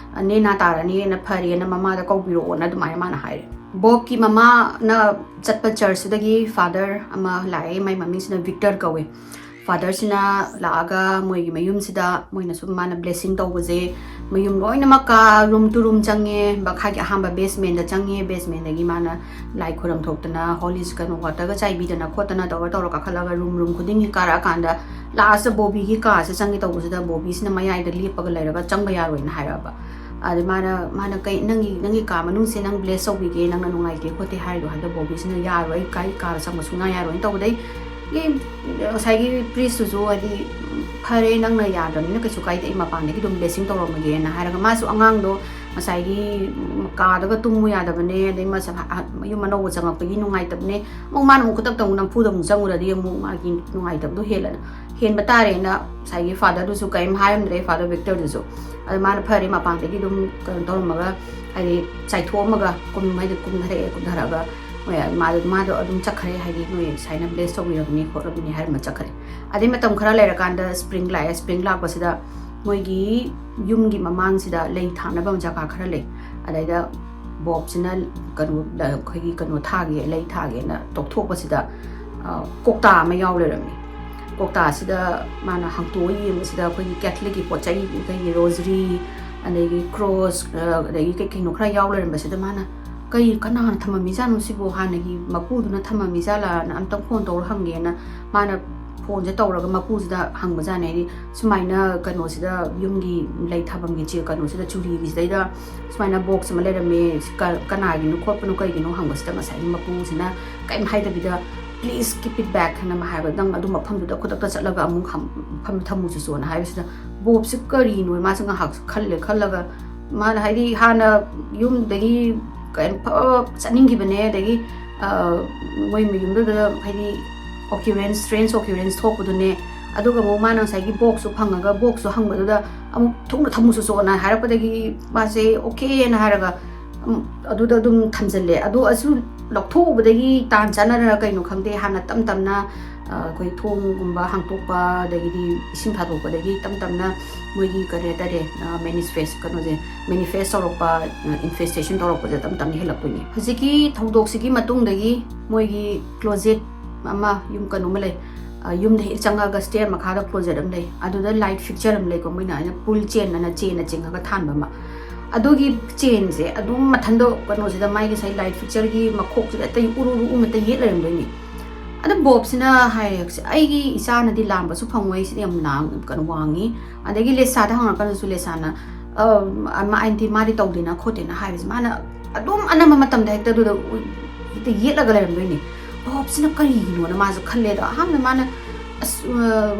ꯅꯦꯅꯥ ꯇꯥꯔꯅꯤꯅ ꯐꯔꯦꯅ ꯃꯃꯥꯗ ꯀꯧꯕꯤꯔꯛꯑꯣꯅ ꯑꯗꯨꯃꯥꯏꯅ ꯃꯥꯅ ꯍꯥꯏꯔꯦ꯫ ꯕꯣꯕꯀꯤ ꯃꯃꯥꯅ ꯆꯠꯄ ꯆꯔꯆꯇꯨꯗꯒꯤ ꯐꯥꯗꯔ ꯑꯃ ꯂꯥꯛꯑꯦ, ꯃꯥꯏ ꯃꯃꯤꯡꯁꯤꯅ ꯚꯤꯛꯇꯔ ꯀꯧꯋꯦ꯫ ꯐꯥꯗꯔꯁꯤꯅ ꯂꯥꯛꯑꯒ ꯃꯣꯏꯒꯤ ꯃꯌꯨꯝꯁꯤꯗ ꯃꯣꯏꯅ ꯁꯨꯝ ꯃꯥꯅ ꯕ꯭ꯂꯦꯁꯤꯡ ꯇꯧꯕꯁꯦ ꯃꯌꯨꯝ ꯂꯣꯏꯅꯃꯛꯀ ꯔꯨꯝ ꯇꯨ ꯔꯨꯝ ꯆꯪꯉꯦ, ꯃꯈꯥꯒꯤ ꯑꯍꯥꯟꯕ ꯕꯦꯁꯃꯦꯟꯗ ꯆꯪꯉꯦ, ꯕꯦꯁꯃꯦꯟꯗꯒꯤ ꯃꯥꯅ ꯂꯥꯏ ꯈꯨꯔꯝ ꯊꯣꯛꯇꯅ ꯍꯣꯂꯤ ꯀꯩꯅꯣ ꯋꯥꯇꯔꯒ ꯆꯥꯏꯕꯤꯗꯅ ꯈꯣꯠꯇꯅ ꯇꯧꯔ ꯇꯧꯔ ꯀꯥꯈꯠꯂꯒ ꯔꯨꯝ ꯔꯨꯝ ꯈꯨꯗꯤꯡꯒꯤ ꯀꯥꯔꯛꯑꯀꯥꯟꯗ ꯂꯥꯁꯇ ꯕꯣꯕꯤꯒꯤ ꯀꯥꯁꯦ ꯆꯪꯒꯦ ꯇꯧꯕꯁꯤꯗ ꯕꯣꯕꯤꯁꯤꯅ ꯃꯌꯥꯏꯗ ꯂꯦꯞꯄꯒ ꯂꯩꯔꯒ ꯆꯪꯕ ꯌꯥꯔꯣꯏꯅ ꯍꯥꯏꯔꯛꯑꯕ꯫ ꯑꯗ ꯃꯥꯅ ꯃꯥꯅ ꯀꯩ ꯅꯪꯒꯤ ꯅꯪꯒꯤ ꯀꯥ ꯃꯅꯨꯡꯁꯦ ꯅꯪ ꯕ꯭ꯂꯦꯁ ꯇꯧꯕꯤꯒꯦ, ꯅꯪꯅ ꯅꯨꯡꯉꯥꯏꯇꯦ ꯈꯣꯠꯇꯦ ꯍꯥꯏꯔꯤꯗꯣ ꯍꯥꯏꯕꯗ ꯕꯣꯕꯤꯁꯤꯅ ꯌꯥꯔꯣꯏ, ꯑꯩ ꯀꯥ ꯑꯩ ꯀꯥꯗ ꯆꯪꯕ ꯁꯨꯡꯌꯥ ꯌꯥꯔꯣꯏꯅ ꯇꯧꯕꯗꯩ ꯉꯁꯥꯏꯒꯤ ꯄ꯭ꯔꯤꯁꯇꯨꯁꯨ ꯍꯥꯏꯗꯤ ꯐꯔꯦ ꯅꯪꯅ ꯌꯥꯗ꯭ꯔꯕꯅꯤꯅ ꯀꯩꯁꯨ ꯀꯥꯏꯗꯦ, ꯑꯩ ꯃꯄꯥꯟꯗꯒꯤ ꯑꯗꯨꯝ ꯕ꯭ꯂꯦꯁꯤꯡ ꯇꯧꯔꯝꯃꯒꯦꯅ ꯍꯥꯏꯔꯒ ꯃꯥꯁꯨ ꯑꯉꯥꯡꯗꯣ ꯉꯁꯥꯏꯒꯤ ꯀꯥꯗꯒ ꯇꯨꯝꯃꯨ ꯌꯥꯗꯕꯅꯦ, ꯑꯗꯩ ꯃꯁ ꯃꯌꯨꯝ ꯑꯅꯧꯕ ꯆꯪꯉꯛꯄꯒꯤ ꯅꯨꯡꯉꯥꯏꯇꯕꯅꯦ, ꯑꯃꯨꯛ ꯃꯥꯅ ꯑꯃꯨꯛ ꯈꯨꯗꯛꯇ ꯑꯃꯨꯛ ꯅꯝꯐꯨꯗ ꯑꯃꯨꯛ ꯆꯪꯉꯨꯔꯗꯤ ꯑꯃꯨꯛ ꯃꯥꯒꯤ ꯅꯨꯡꯉꯥꯏꯇꯕꯗꯣ ꯍꯦꯜꯂꯅ ꯍꯦꯟꯕ ꯇꯥꯔꯦꯅ ꯉꯁꯥꯏꯒꯤ ꯐꯥꯗꯔꯗꯨꯁꯨ ꯀꯔꯤꯝ ꯍꯥꯏꯔꯝꯗ꯭ꯔꯦ, ꯐꯥꯗꯔ ꯚꯤꯛꯇꯔꯗꯨꯁꯨ꯫ ꯑꯗ ꯃꯥꯅ ꯐꯔꯦ ꯃꯄꯥꯟꯗꯒꯤ ꯑꯗꯨꯝ ꯀꯩꯅꯣ ꯇꯧꯔꯝꯃꯒ ꯍꯥꯏꯗꯤ ꯆꯥꯏꯊꯣꯛꯑꯝꯃꯒ ꯀꯨꯝ ꯍꯥꯏꯗꯤ ꯀꯨꯝꯊꯔꯛꯑꯦ, ꯀꯨꯝꯊꯔꯛꯑꯒ ꯃꯣꯏ ꯃꯥꯗꯣ ꯃꯥꯗꯣ ꯑꯗꯨꯝ ꯆꯠꯈ꯭ꯔꯦ, ꯍꯥꯏꯗꯤ ꯅꯣꯏ ꯁꯨꯃꯥꯏꯅ ꯕ꯭ꯂꯦꯁ ꯇꯧꯕꯤꯔꯕꯅꯤ ꯈꯣꯠꯂꯕꯅꯤ ꯍꯥꯏꯔꯝꯃ ꯆꯠꯈ꯭ꯔꯦ꯫ ꯑꯗꯩ ꯃꯇꯝ ꯈꯔ ꯂꯩꯔꯀꯥꯟꯗ ꯁ꯭ꯄ꯭ꯔꯤꯡ ꯂꯥꯛꯑꯦ꯫ ꯁ꯭ꯄ꯭ꯔꯤꯡ ꯂꯥꯛꯄꯁꯤꯗ ꯃꯣꯏꯒꯤ ꯌꯨꯝꯒꯤ ꯃꯃꯥꯡꯁꯤꯗ ꯂꯩ ꯊꯥꯅꯕ ꯖꯒꯥ ꯈꯔ ꯂꯩ꯫ ꯑꯗꯩꯗ ꯕꯣꯕꯁꯤꯅ ꯀꯩꯅꯣ ꯑꯩꯈꯣꯏꯒꯤ ꯀꯩꯅꯣ ꯊꯥꯒꯦ, ꯂꯩ ꯊꯥꯒꯦꯅ ꯇꯧꯊꯣꯛꯄꯁꯤꯗ ꯀꯧꯇꯥ ꯑꯃ ꯌꯥꯎ ꯂꯩꯔꯝꯃꯤ꯫ ꯀꯧꯇꯥꯁꯤꯗ ꯃꯥꯅ ꯍꯥꯡꯇꯣꯛꯑ ꯌꯦꯡꯕꯁꯤꯗ ꯑꯩꯈꯣꯏꯒꯤ ꯀꯦꯊꯂꯤꯛꯀꯤ ꯄꯣꯠ ꯆꯩ, ꯑꯩꯈꯣꯏꯒꯤ ꯔꯣꯖꯔꯤ, ꯑꯗꯒꯤ ꯀ꯭ꯔꯣꯁ, ꯑꯗꯒꯤ ꯀꯩ ꯀꯩꯅꯣ ꯈꯔ ꯌꯥꯎ ꯂꯩꯔꯝꯕꯁꯤꯗ ꯃꯥꯅ ꯀꯩ ꯀꯅꯥꯅ ꯊꯝꯃꯝꯃꯤꯖꯥꯠꯅꯣ ꯁꯤꯕꯨ, ꯍꯥꯟꯅꯒꯤ ꯃꯄꯨꯗꯨꯅ ꯊꯝꯃꯝꯃꯤꯖꯥꯠꯂꯥꯅ ꯑꯝꯇꯪ ꯐꯣꯟ ꯇꯧꯔ ꯍꯪꯒꯦꯅ ꯃꯥꯅ ꯐꯣꯟꯁꯦ ꯇꯧꯔꯒ ꯃꯄꯨꯁꯤꯗ ꯍꯪꯕꯖꯥꯠꯅꯦ꯫ ꯍꯥꯏꯗꯤ ꯁꯨꯃꯥꯏꯅ ꯀꯩꯅꯣꯁꯤꯗ ꯌꯨꯝꯒꯤ ꯂꯩ ꯊꯥꯐꯝꯒꯤ ꯆꯦ ꯀꯩꯅꯣꯁꯤꯗ ꯆꯨꯔꯤꯒꯤꯁꯤꯗꯩꯗ ꯁꯨꯃꯥꯏꯅ ꯕꯣꯛꯁ ꯑꯃ ꯂꯩꯔꯝꯃꯦ, ꯁꯤ ꯀ- ꯀꯅꯥꯒꯤꯅꯣ ꯈꯣꯠꯄꯅꯣ ꯀꯩꯒꯤꯅꯣ ꯍꯪꯕꯁꯤꯗ ꯉꯁꯥꯏꯒꯤ ꯃꯄꯨꯁꯤꯅ ꯀꯔꯤꯝ ꯍꯥꯏꯗꯕꯤꯗ please keep it back ꯍꯥꯏꯅ ꯑꯃ ꯍꯥꯏꯕ, ꯅꯪ ꯑꯗꯨ ꯃꯐꯝꯗꯨꯗ ꯈꯨꯗꯛꯇ ꯆꯠꯂꯒ ꯑꯃꯨꯛ ꯍꯝ- ꯃꯐꯝꯗꯨ ꯊꯝꯃꯨ ꯆꯣꯆꯣꯅ ꯍꯥꯏꯕꯁꯤꯗ ꯕꯣꯞꯁꯤ ꯀꯔꯤꯅꯣ ꯃꯥꯁꯦ ꯉꯥꯏꯍꯥꯛ ꯈꯜꯂꯦ, ꯈꯜꯂꯒ ꯃꯥꯅ ꯍꯥꯏꯗꯤ ꯍꯥꯟꯅ ꯌꯨꯝꯗꯒꯤ ꯀꯩꯅꯣ ꯐ- ꯆꯠꯅꯤꯡꯈꯤꯕꯅꯦ, ꯑꯗꯒꯤ ꯑ, ꯃꯣꯏ ꯃꯌꯨꯝꯗꯨꯗ ꯍꯥꯏꯗꯤ occurrence, strange occurrence ꯊꯣꯛꯄꯗꯨꯅꯦ, ꯑꯗꯨꯒ ꯑꯃꯨꯛ ꯃꯥꯅ ꯉꯁꯥꯏꯒꯤ ꯕꯣꯛꯁꯁꯨ ꯐꯪꯉꯒ ꯕꯣꯛꯁꯁꯨ ꯍꯪꯕꯗꯨꯗ ꯑꯃꯨꯛ ꯊꯨꯅ ꯊꯝꯃꯨꯁꯨ ꯆꯣꯅ ꯍꯥꯏꯔꯛꯄꯗꯒꯤ ꯃꯥꯁꯦ okay ꯅ ꯍꯥꯏꯔꯒ, ꯎꯝ, ꯑꯗꯨꯗ ꯑꯗꯨꯝ ꯊꯝꯖꯤꯜꯂꯦ꯫ ꯑꯗꯨ ꯑꯁꯨ ꯂꯧꯊꯣꯛꯎꯕꯗꯒꯤ ꯇꯥꯟ ꯆꯥꯟꯅꯗꯅ ꯀꯩꯅꯣ ꯈꯪꯗꯦ, ꯍꯥꯟꯅ ꯇꯞ ꯇꯞꯅ ꯑ, ꯑꯩꯈꯣꯏ ꯊꯣꯡꯒꯨꯝꯕ ꯍꯥꯡꯇꯣꯛꯄ, ꯑꯗꯒꯤꯗꯤ ꯏꯁꯤꯡ ꯊꯥꯗꯣꯛꯄꯗꯒꯤ ꯇꯞ ꯇꯞꯅ ꯃꯣꯏꯒꯤ ꯀꯔꯤ ꯍꯥꯏꯇꯥꯔꯦ, ꯃꯦꯅꯤꯐꯦꯁ ꯀꯩꯅꯣꯁꯦ, ꯃꯦꯅꯤꯐꯦꯁ ꯇꯧꯔꯛꯄ, ꯏꯟꯐꯦꯁꯇꯦꯁꯟ ꯇꯧꯔꯛꯄꯁꯦ ꯇꯞ ꯇꯞꯅ ꯍꯦꯜꯂꯛꯇꯣꯏꯅꯤ꯫ ꯍꯧꯖꯤꯛꯀꯤ ꯊꯧꯗꯣꯛꯁꯤꯒꯤ ꯃꯇꯨꯡꯗꯒꯤ ꯃꯣꯏꯒꯤ ꯀ꯭ꯂꯣꯖꯦꯠ ꯑꯃ, ꯌꯨꯝ ꯀꯩꯅꯣ ꯑꯃ ꯂꯩ, ꯑ, ꯌꯨꯝꯗ ꯍꯦꯛ ꯆꯪꯉꯒ ꯁ꯭ꯇꯦꯌꯔ ꯃꯈꯥꯗ ꯀ꯭ꯂꯣꯖꯦꯠ ꯑꯃ ꯂꯩ, ꯑꯗꯨꯗ ꯂꯥꯏꯠ ꯐꯤꯛꯆꯔ ꯑꯃ ꯂꯩꯀꯣ, ꯃꯣꯏꯅ ꯑꯩꯅ ꯄꯨꯜ ꯆꯦꯟ ꯑꯅ ꯆꯦꯟꯅ ꯆꯤꯡꯉꯒ ꯊꯥꯟꯕ ꯑꯃ꯫ ꯑꯗꯨꯒꯤ ꯆꯦꯟꯁꯦ ꯑꯗꯨꯝ ꯃꯊꯟꯗ ꯀꯩꯅꯣꯁꯤꯗ, ꯃꯥꯒꯤ ꯉꯁꯥꯏ ꯂꯥꯏꯠ ꯐꯤꯛꯆꯔꯒꯤ ꯃꯈꯣꯛꯁꯤꯗ ꯑꯇꯩ ꯎꯔꯨ ꯎꯔꯨ ꯑꯃꯇ ꯌꯦꯠ ꯂꯩꯔꯝꯗꯣꯏꯅꯤ꯫ ꯑꯗ ꯕꯣꯞꯁꯤꯅ ꯍꯥꯏꯔꯦ, "ꯑꯩꯒꯤ ꯏꯆꯥꯅꯗꯤ ꯂꯥꯝꯕꯁꯨ ꯐꯪꯉꯣꯏ, ꯁꯤꯗꯤ ꯌꯥꯝ ꯂꯥꯡ-, ꯀꯩꯅꯣ ꯋꯥꯡꯉꯤ"꯫ ꯑꯗꯒꯤ ꯂꯦꯁꯥꯗ ꯍꯪꯉꯀꯥꯟꯗꯁꯨ ꯂꯦꯁꯥꯅ, "ꯑ, ꯑꯃ ꯑꯩꯗꯤ ꯃꯥꯗꯤ ꯇꯧꯗꯦꯅ ꯈꯣꯠꯇꯦꯅ" ꯍꯥꯏꯕꯁꯦ ꯃꯥꯅ ꯑꯗꯨꯝ ꯑꯅꯝꯕ ꯃꯇꯝꯗ ꯍꯦꯛꯇ ꯑꯗꯨꯗ ꯎ-, ꯍꯦꯛꯇ ꯌꯦꯠꯂꯒ ꯂꯩꯔꯝꯗꯣꯏꯅꯤ꯫ ꯕꯣꯞꯁꯤꯅ ꯀꯔꯤꯒꯤꯅꯣꯅ ꯃꯥꯁꯨ ꯈꯜꯂꯦ꯫ ꯑꯗꯣ ꯑꯍꯥꯟꯕꯗ ꯃꯥꯅ, "ꯑꯁ, ꯑ,"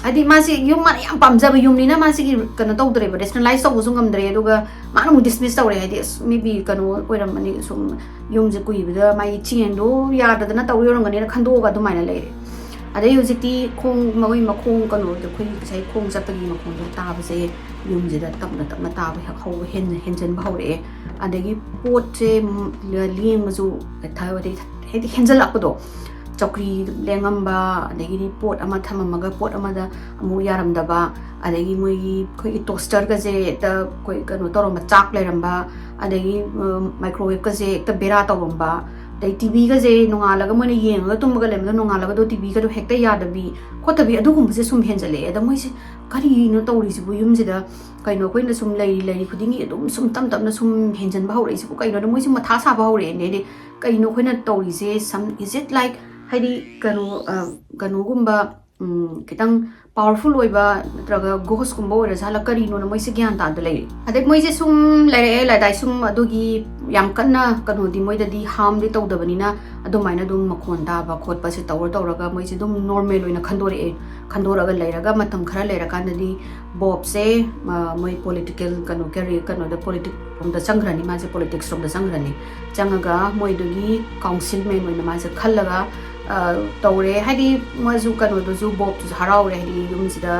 ꯍꯥꯏꯗꯤ ꯃꯥꯁꯦ ꯌꯨꯝ ꯃꯥꯅ ꯌꯥꯝ ꯄꯥꯝꯖꯕ ꯌꯨꯝꯅꯤꯅ ꯃꯥꯁꯤꯒꯤ ꯀꯩꯅꯣ ꯇꯧꯗ꯭ꯔꯦꯕ, ꯔꯦꯁꯅꯦꯂꯥꯏꯁ ꯇꯧꯕꯁꯨ ꯉꯝꯗ꯭ꯔꯦ꯫ ꯑꯗꯨꯒ ꯃꯥꯅ ꯑꯃꯨꯛ ꯗꯤꯁꯃꯤꯁ ꯇꯧꯔꯦ, ꯍꯥꯏꯗꯤ, "ꯑꯁ, maybe ꯀꯩꯅꯣ ꯑꯣꯏꯔꯝꯃꯅꯤ, ꯁꯨꯝ ꯌꯨꯝꯁꯦ ꯀꯨꯏꯕꯗ ꯃꯥꯒꯤ ꯆꯦꯟꯗꯣ ꯌꯥꯗꯗꯅ ꯇꯧꯔꯤ ꯑꯣꯏꯔꯝꯒꯅꯤꯅ" ꯈꯟꯗꯣꯛꯑꯒ ꯑꯗꯨꯃꯥꯏꯅ ꯂꯩꯔꯦ꯫ ꯑꯗꯩ ꯍꯧꯖꯤꯛꯇꯤ ꯈꯣꯡ, ꯃꯈꯣꯏ ꯃꯈꯣꯡ ꯀꯩꯅꯣꯗꯣ, ꯑꯩꯈꯣꯏꯒꯤ ꯉꯁꯥꯏ ꯈꯣꯡ ꯆꯠꯄꯒꯤ ꯃꯈꯣꯟꯗꯣ ꯇꯥꯕꯁꯦ ꯌꯨꯝꯁꯤꯗ ꯇꯞꯅ ꯇꯞꯅ ꯇꯥꯕ ꯍꯦꯛ ꯍꯧꯕ ꯍꯦꯟ-, ꯍꯦꯟꯖꯟꯕ ꯍꯧꯔꯛꯑꯦ꯫ ꯑꯗꯒꯤ ꯄꯣꯠꯁꯦ, ꯎꯝ, ꯂꯦꯡꯕꯁꯨ ꯍꯥꯏꯗꯤ ꯍꯦꯟꯖꯜꯂꯛꯄꯗꯣ, ꯆꯧꯀ꯭ꯔꯤ ꯂꯦꯡꯉꯝꯕ, ꯑꯗꯒꯤꯗꯤ ꯄꯣꯠ ꯑꯃ ꯊꯝꯃꯝꯃꯒ ꯄꯣꯠ ꯑꯃꯗ ꯑꯃꯨꯛ ꯌꯥꯔꯝꯗꯕ, ꯑꯗꯒꯤ ꯃꯣꯏꯒꯤ ꯑꯩꯈꯣꯏꯒꯤ ꯇꯣꯁꯇꯔꯒꯁꯦ ꯍꯦꯛꯇ ꯑꯩꯈꯣꯏ ꯀꯩꯅꯣ ꯇꯧꯔꯝꯕ, ꯆꯥꯛ ꯂꯩꯔꯝꯕ, ꯑꯗꯒꯤ, ꯎꯝ, ꯃꯥꯏꯀ꯭ꯔꯣꯋꯦꯞꯀꯁꯦ ꯍꯦꯛꯇ ꯕꯦꯔꯥ ꯇꯧꯔꯝꯕ, ꯑꯗꯩ ꯇꯤꯚꯤꯒꯁꯦ ꯅꯣꯡꯉꯥꯜꯂꯒ ꯃꯣꯏꯅ ꯌꯦꯡꯉꯒ ꯇꯨꯝꯃꯒ ꯂꯩꯔꯝꯕꯗꯣ, ꯅꯣꯡꯉꯥꯜꯂꯒꯗꯣ ꯇꯤꯚꯤꯒꯗꯣ ꯍꯦꯛꯇ ꯌꯥꯗꯕꯤ ꯈꯣꯠꯇꯕꯤ, ꯑꯗꯨꯒꯨꯝꯕꯁꯦ ꯁꯨꯝ ꯍꯦꯟꯖꯜꯂꯛꯑꯦ꯫ ꯑꯗ ꯃꯣꯏꯁꯦ ꯀꯔꯤꯅꯣ ꯇꯧꯔꯤꯁꯤꯕꯨ ꯌꯨꯝꯁꯤꯗ? ꯀꯩꯅꯣ ꯑꯩꯈꯣꯏꯅ ꯁꯨꯝ ꯂꯩꯔꯤ ꯂꯩꯔꯤ ꯈꯨꯗꯤꯡꯒꯤ ꯑꯗꯨꯝ ꯁꯨꯝ ꯇꯞ ꯇꯞꯅ ꯁꯨꯝ ꯍꯦꯟꯖꯟꯕ ꯍꯧꯔꯛꯏꯁꯤꯕꯨ ꯀꯩꯅꯣ? ꯑꯗ ꯃꯣꯏꯁꯦ ꯃꯊꯥ ꯁꯥꯕ ꯍꯧꯔꯛꯑꯦꯅꯦ꯫ ꯍꯥꯏꯗꯤ ꯀꯩꯅꯣ ꯑꯩꯈꯣꯏꯅ ꯇꯧꯔꯤꯁꯦ? Some, is it like, ꯍꯥꯏꯗꯤ ꯀꯩꯅꯣ, ꯑ, ꯀꯩꯅꯣꯒꯨꯝꯕ ꯎꯝ, ꯈꯤꯇꯪ ꯄꯥꯋꯔꯐꯨꯜ ꯑꯣꯏꯕ ꯅꯠꯇ꯭ꯔꯒ ꯒꯣꯁꯀꯨꯝꯕ ꯑꯣꯏꯔꯖꯥꯠꯂ, ꯀꯔꯤꯅꯣꯅ ꯃꯣꯏꯁꯦ ꯒ꯭ꯌꯥꯟ ꯇꯥꯗ ꯂꯩꯔꯦ꯫ ꯑꯗꯩ ꯃꯣꯏꯁꯦ ꯁꯨꯝ ꯂꯩꯔꯛꯑꯦ, ꯂꯩꯔꯛꯑꯦ, ꯁꯨꯝ ꯑꯗꯨꯒꯤ ꯌꯥꯝ ꯀꯟꯅ ꯀꯩꯅꯣꯗꯤ ꯃꯣꯏꯗꯗꯤ ꯍꯥꯔꯝꯗꯤ ꯇꯧꯗꯕꯅꯤꯅ ꯑꯗꯨꯃꯥꯏꯅ ꯑꯗꯨꯝ ꯃꯈꯣꯟ ꯇꯥꯕ ꯈꯣꯠꯄꯁꯦ ꯇꯧꯔ ꯇꯧꯔꯒ ꯃꯣꯏꯁꯦ ꯑꯗꯨꯝ ꯅꯣꯔꯃꯦꯜ ꯑꯣꯏꯅ ꯈꯟꯗꯣꯔꯛꯑꯦ꯫ ꯈꯟꯗꯣꯔꯛꯑꯒ ꯂꯩꯔꯒ ꯃꯇꯝ ꯈꯔ ꯂꯩꯔꯀꯥꯟꯗꯗꯤ ꯕꯣꯕꯁꯦ, ꯑ, ꯃꯣꯏ ꯄꯣꯂꯤꯇꯤꯀꯦꯜ ꯀꯩꯅꯣ, ꯀꯦꯔꯤ-, ꯀꯩꯅꯣꯗ, ꯄꯣꯂꯤꯇꯤꯛꯁ ꯔꯣꯝꯗ ꯆꯪꯈ꯭ꯔꯅꯤ, ꯃꯥꯁꯦ ꯄꯣꯂꯤꯇꯤꯛꯁ ꯔꯣꯝꯗ ꯆꯪꯈ꯭ꯔꯅꯤ꯫ ꯆꯪꯉꯒ ꯃꯣꯏꯗꯨꯒꯤ ꯀꯥꯎꯟꯁꯤꯜꯃꯦꯟ ꯑꯣꯏꯅ ꯃꯥꯁꯦ ꯈꯜꯂꯒ, ꯑ, ꯇꯧꯔꯦ꯫ ꯍꯥꯏꯗꯤ ꯃꯥꯁꯨ ꯀꯩꯅꯣꯗꯨꯁꯨ, ꯕꯣꯕꯇꯨꯁꯨ ꯍꯔꯥꯎꯔꯦ, ꯍꯥꯏꯗꯤ ꯌꯨꯝꯁꯤꯗ,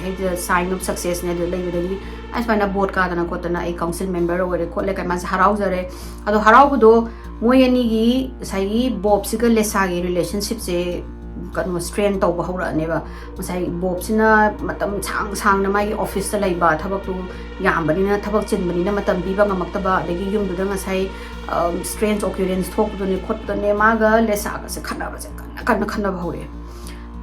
ꯍꯥꯏꯗꯤ ꯁꯥꯏꯟ ꯑꯣꯐ ꯁꯛꯁꯦꯁꯅꯦ ꯑꯗꯨ ꯂꯩꯕꯗꯒꯤ, ꯑꯁꯨꯃꯥꯏꯅ ꯕꯣꯠ ꯀꯥꯗꯅ ꯈꯣꯠꯇꯅ ꯑꯩ ꯀꯥꯎꯟꯁꯤꯜ ꯃꯦꯝꯕꯔ ꯑꯣꯏꯔꯦ ꯈꯣꯠꯂꯦ ꯀꯥꯏ ꯃꯥꯁꯦ ꯍꯔꯥꯎꯖꯔꯦ꯫ ꯑꯗꯣ ꯍꯔꯥꯎꯕꯗꯣ ꯃꯣꯏ ꯑꯅꯤꯒꯤ ꯉꯁꯥꯏꯒꯤ ꯕꯣꯕꯁꯤꯒ ꯂꯦꯁꯥꯒꯤ ꯔꯤꯂꯦꯁꯟꯁꯤꯞꯁꯦ ꯀꯩꯅꯣ, ꯁ꯭ꯇ꯭ꯔꯦꯟ ꯇꯧꯕ ꯍꯧꯔꯛꯑꯅꯦꯕ꯫ ꯉꯁꯥꯏ ꯕꯣꯕꯁꯤꯅ ꯃꯇꯝ ꯁꯥꯡ ꯁꯥꯡꯅ ꯃꯥꯒꯤ ꯑꯣꯐꯤꯁꯇ ꯂꯩꯕ, ꯊꯕꯛꯇꯨ ꯌꯥꯝꯕꯅꯤꯅ, ꯊꯕꯛ ꯆꯤꯟꯕꯅꯤꯅ ꯃꯇꯝ ꯄꯤꯕ ꯉꯝꯃꯛꯇꯕ, ꯑꯗꯒꯤ ꯌꯨꯝꯗꯨꯗ ꯉꯁꯥꯏ, ꯑꯝ, ꯁ꯭ꯇ꯭ꯔꯦꯟꯖ ꯑꯣꯀꯔꯦꯟꯁ ꯊꯣꯛꯄꯗꯨꯅꯦ ꯈꯣꯠꯄꯗꯨꯅꯦ, ꯃꯥꯒ ꯂꯦꯁꯥꯒꯁꯦ ꯈꯠꯅꯕꯁꯦ ꯀꯟꯅ ꯀꯟꯅ ꯈꯠꯅꯕ ꯍꯧꯔꯛꯑꯦ꯫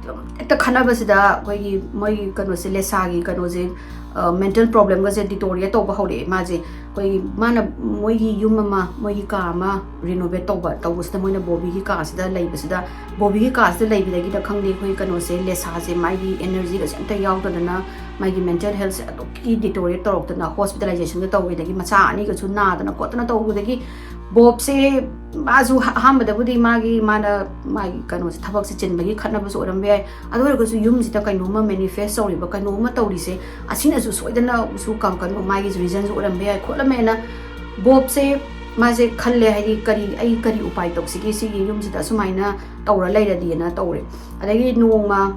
ꯑꯗꯨꯝ ꯍꯦꯛꯇ ꯈꯠꯅꯕꯁꯤꯗ ꯑꯩꯈꯣꯏꯒꯤ ꯃꯣꯏꯒꯤ ꯀꯩꯅꯣꯁꯦ, ꯂꯦꯁꯥꯒꯤ ꯀꯩꯅꯣꯁꯦ, ꯑ, ꯃꯦꯟꯇꯦꯜ ꯄ꯭ꯔꯣꯕ꯭ꯂꯦꯝꯒꯁꯦ ꯗꯤꯇꯣꯔꯤꯌꯦꯠ ꯇꯧꯕ ꯍꯧꯔꯛꯑꯦ ꯃꯥꯁꯦ꯫ ꯑꯩꯈꯣꯏꯒꯤ ꯃꯥꯅ ꯃꯣꯏꯒꯤ ꯌꯨꯝ ꯑꯃ, ꯃꯣꯏꯒꯤ ꯀꯥ ꯑꯃ ꯔꯤꯅꯣꯚꯦꯠ ꯇꯧꯕ, ꯇꯧꯕꯁꯤꯗ ꯃꯣꯏꯅ ꯕꯣꯕꯤꯒꯤ ꯀꯥꯁꯤꯗ ꯂꯩꯕꯁꯤꯗ, ꯕꯣꯕꯤꯒꯤ ꯀꯥꯁꯤꯗ ꯂꯩꯕꯗꯒꯤꯗ ꯈꯪꯗꯦ, ꯑꯩꯈꯣꯏ ꯀꯩꯅꯣꯁꯦ, ꯂꯦꯁꯥꯁꯦ ꯃꯥꯒꯤ ꯑꯦꯅꯔꯖꯤꯒꯁꯦ ꯑꯝꯇ ꯌꯥꯎꯗꯗꯅ ꯃꯥꯒꯤ ꯃꯦꯟꯇꯦꯜ ꯍꯦꯜꯊꯁꯦ ꯑꯗꯨꯛꯀꯤ ꯗꯤꯇꯣꯔꯤꯌꯦꯠ ꯇꯧꯔꯛꯇꯅ ꯍꯣꯁꯄꯤꯇꯥꯂꯥꯏꯖꯦꯁꯟꯒ ꯇꯧꯕꯗꯒꯤ ꯃꯆꯥ ꯑꯅꯤꯒꯁꯨ ꯅꯥꯗꯅ ꯈꯣꯠꯇꯅ ꯇꯧꯕꯗꯒꯤ ꯕꯣꯕꯁꯦ ꯃꯥꯁꯨ ꯑꯍꯥꯟꯕꯗꯕꯨꯗꯤ ꯃꯥꯒꯤ, ꯃꯥꯅ ꯃꯥꯒꯤ ꯀꯩꯅꯣꯁꯦ, ꯊꯕꯛꯁꯦ ꯆꯤꯟꯕꯒꯤ ꯈꯠꯅꯕꯁꯨ ꯑꯣꯏꯔꯝꯕ ꯌꯥꯏ꯫ ꯑꯗꯨ ꯑꯣꯏꯔꯒꯁꯨ ꯌꯨꯝꯁꯤꯗ ꯀꯩꯅꯣꯝꯃ ꯃꯦꯅꯤꯐꯦꯁ ꯇꯧꯔꯤꯕ, ꯀꯩꯅꯣꯝꯃ ꯇꯧꯔꯤꯁꯦ, ꯑꯁꯤꯅꯁꯨ ꯁꯣꯏꯗꯅꯁꯨ ꯀ-, ꯀꯩꯅꯣ ꯃꯥꯒꯤ ꯔꯤꯖꯟꯁꯨ ꯑꯣꯏꯔꯝꯕ ꯌꯥꯏ ꯈꯣꯠꯂꯝꯃꯦꯅ ꯕꯣꯕꯁꯦ ꯃꯥꯁꯦ ꯈꯜꯂꯦ, ꯍꯥꯏꯗꯤ ꯀꯔꯤ, ꯑꯩ ꯀꯔꯤ ꯎꯄꯥꯏ ꯇꯧꯁꯤꯒꯦ, ꯁꯤꯒꯤ ꯌꯨꯝꯁꯤꯗ ꯑꯁꯨꯃꯥꯏꯅ ꯇꯧꯔ ꯂꯩꯔꯗꯤꯅ ꯇꯧꯔꯦ꯫ ꯑꯗꯒꯤ ꯅꯣꯡꯃ,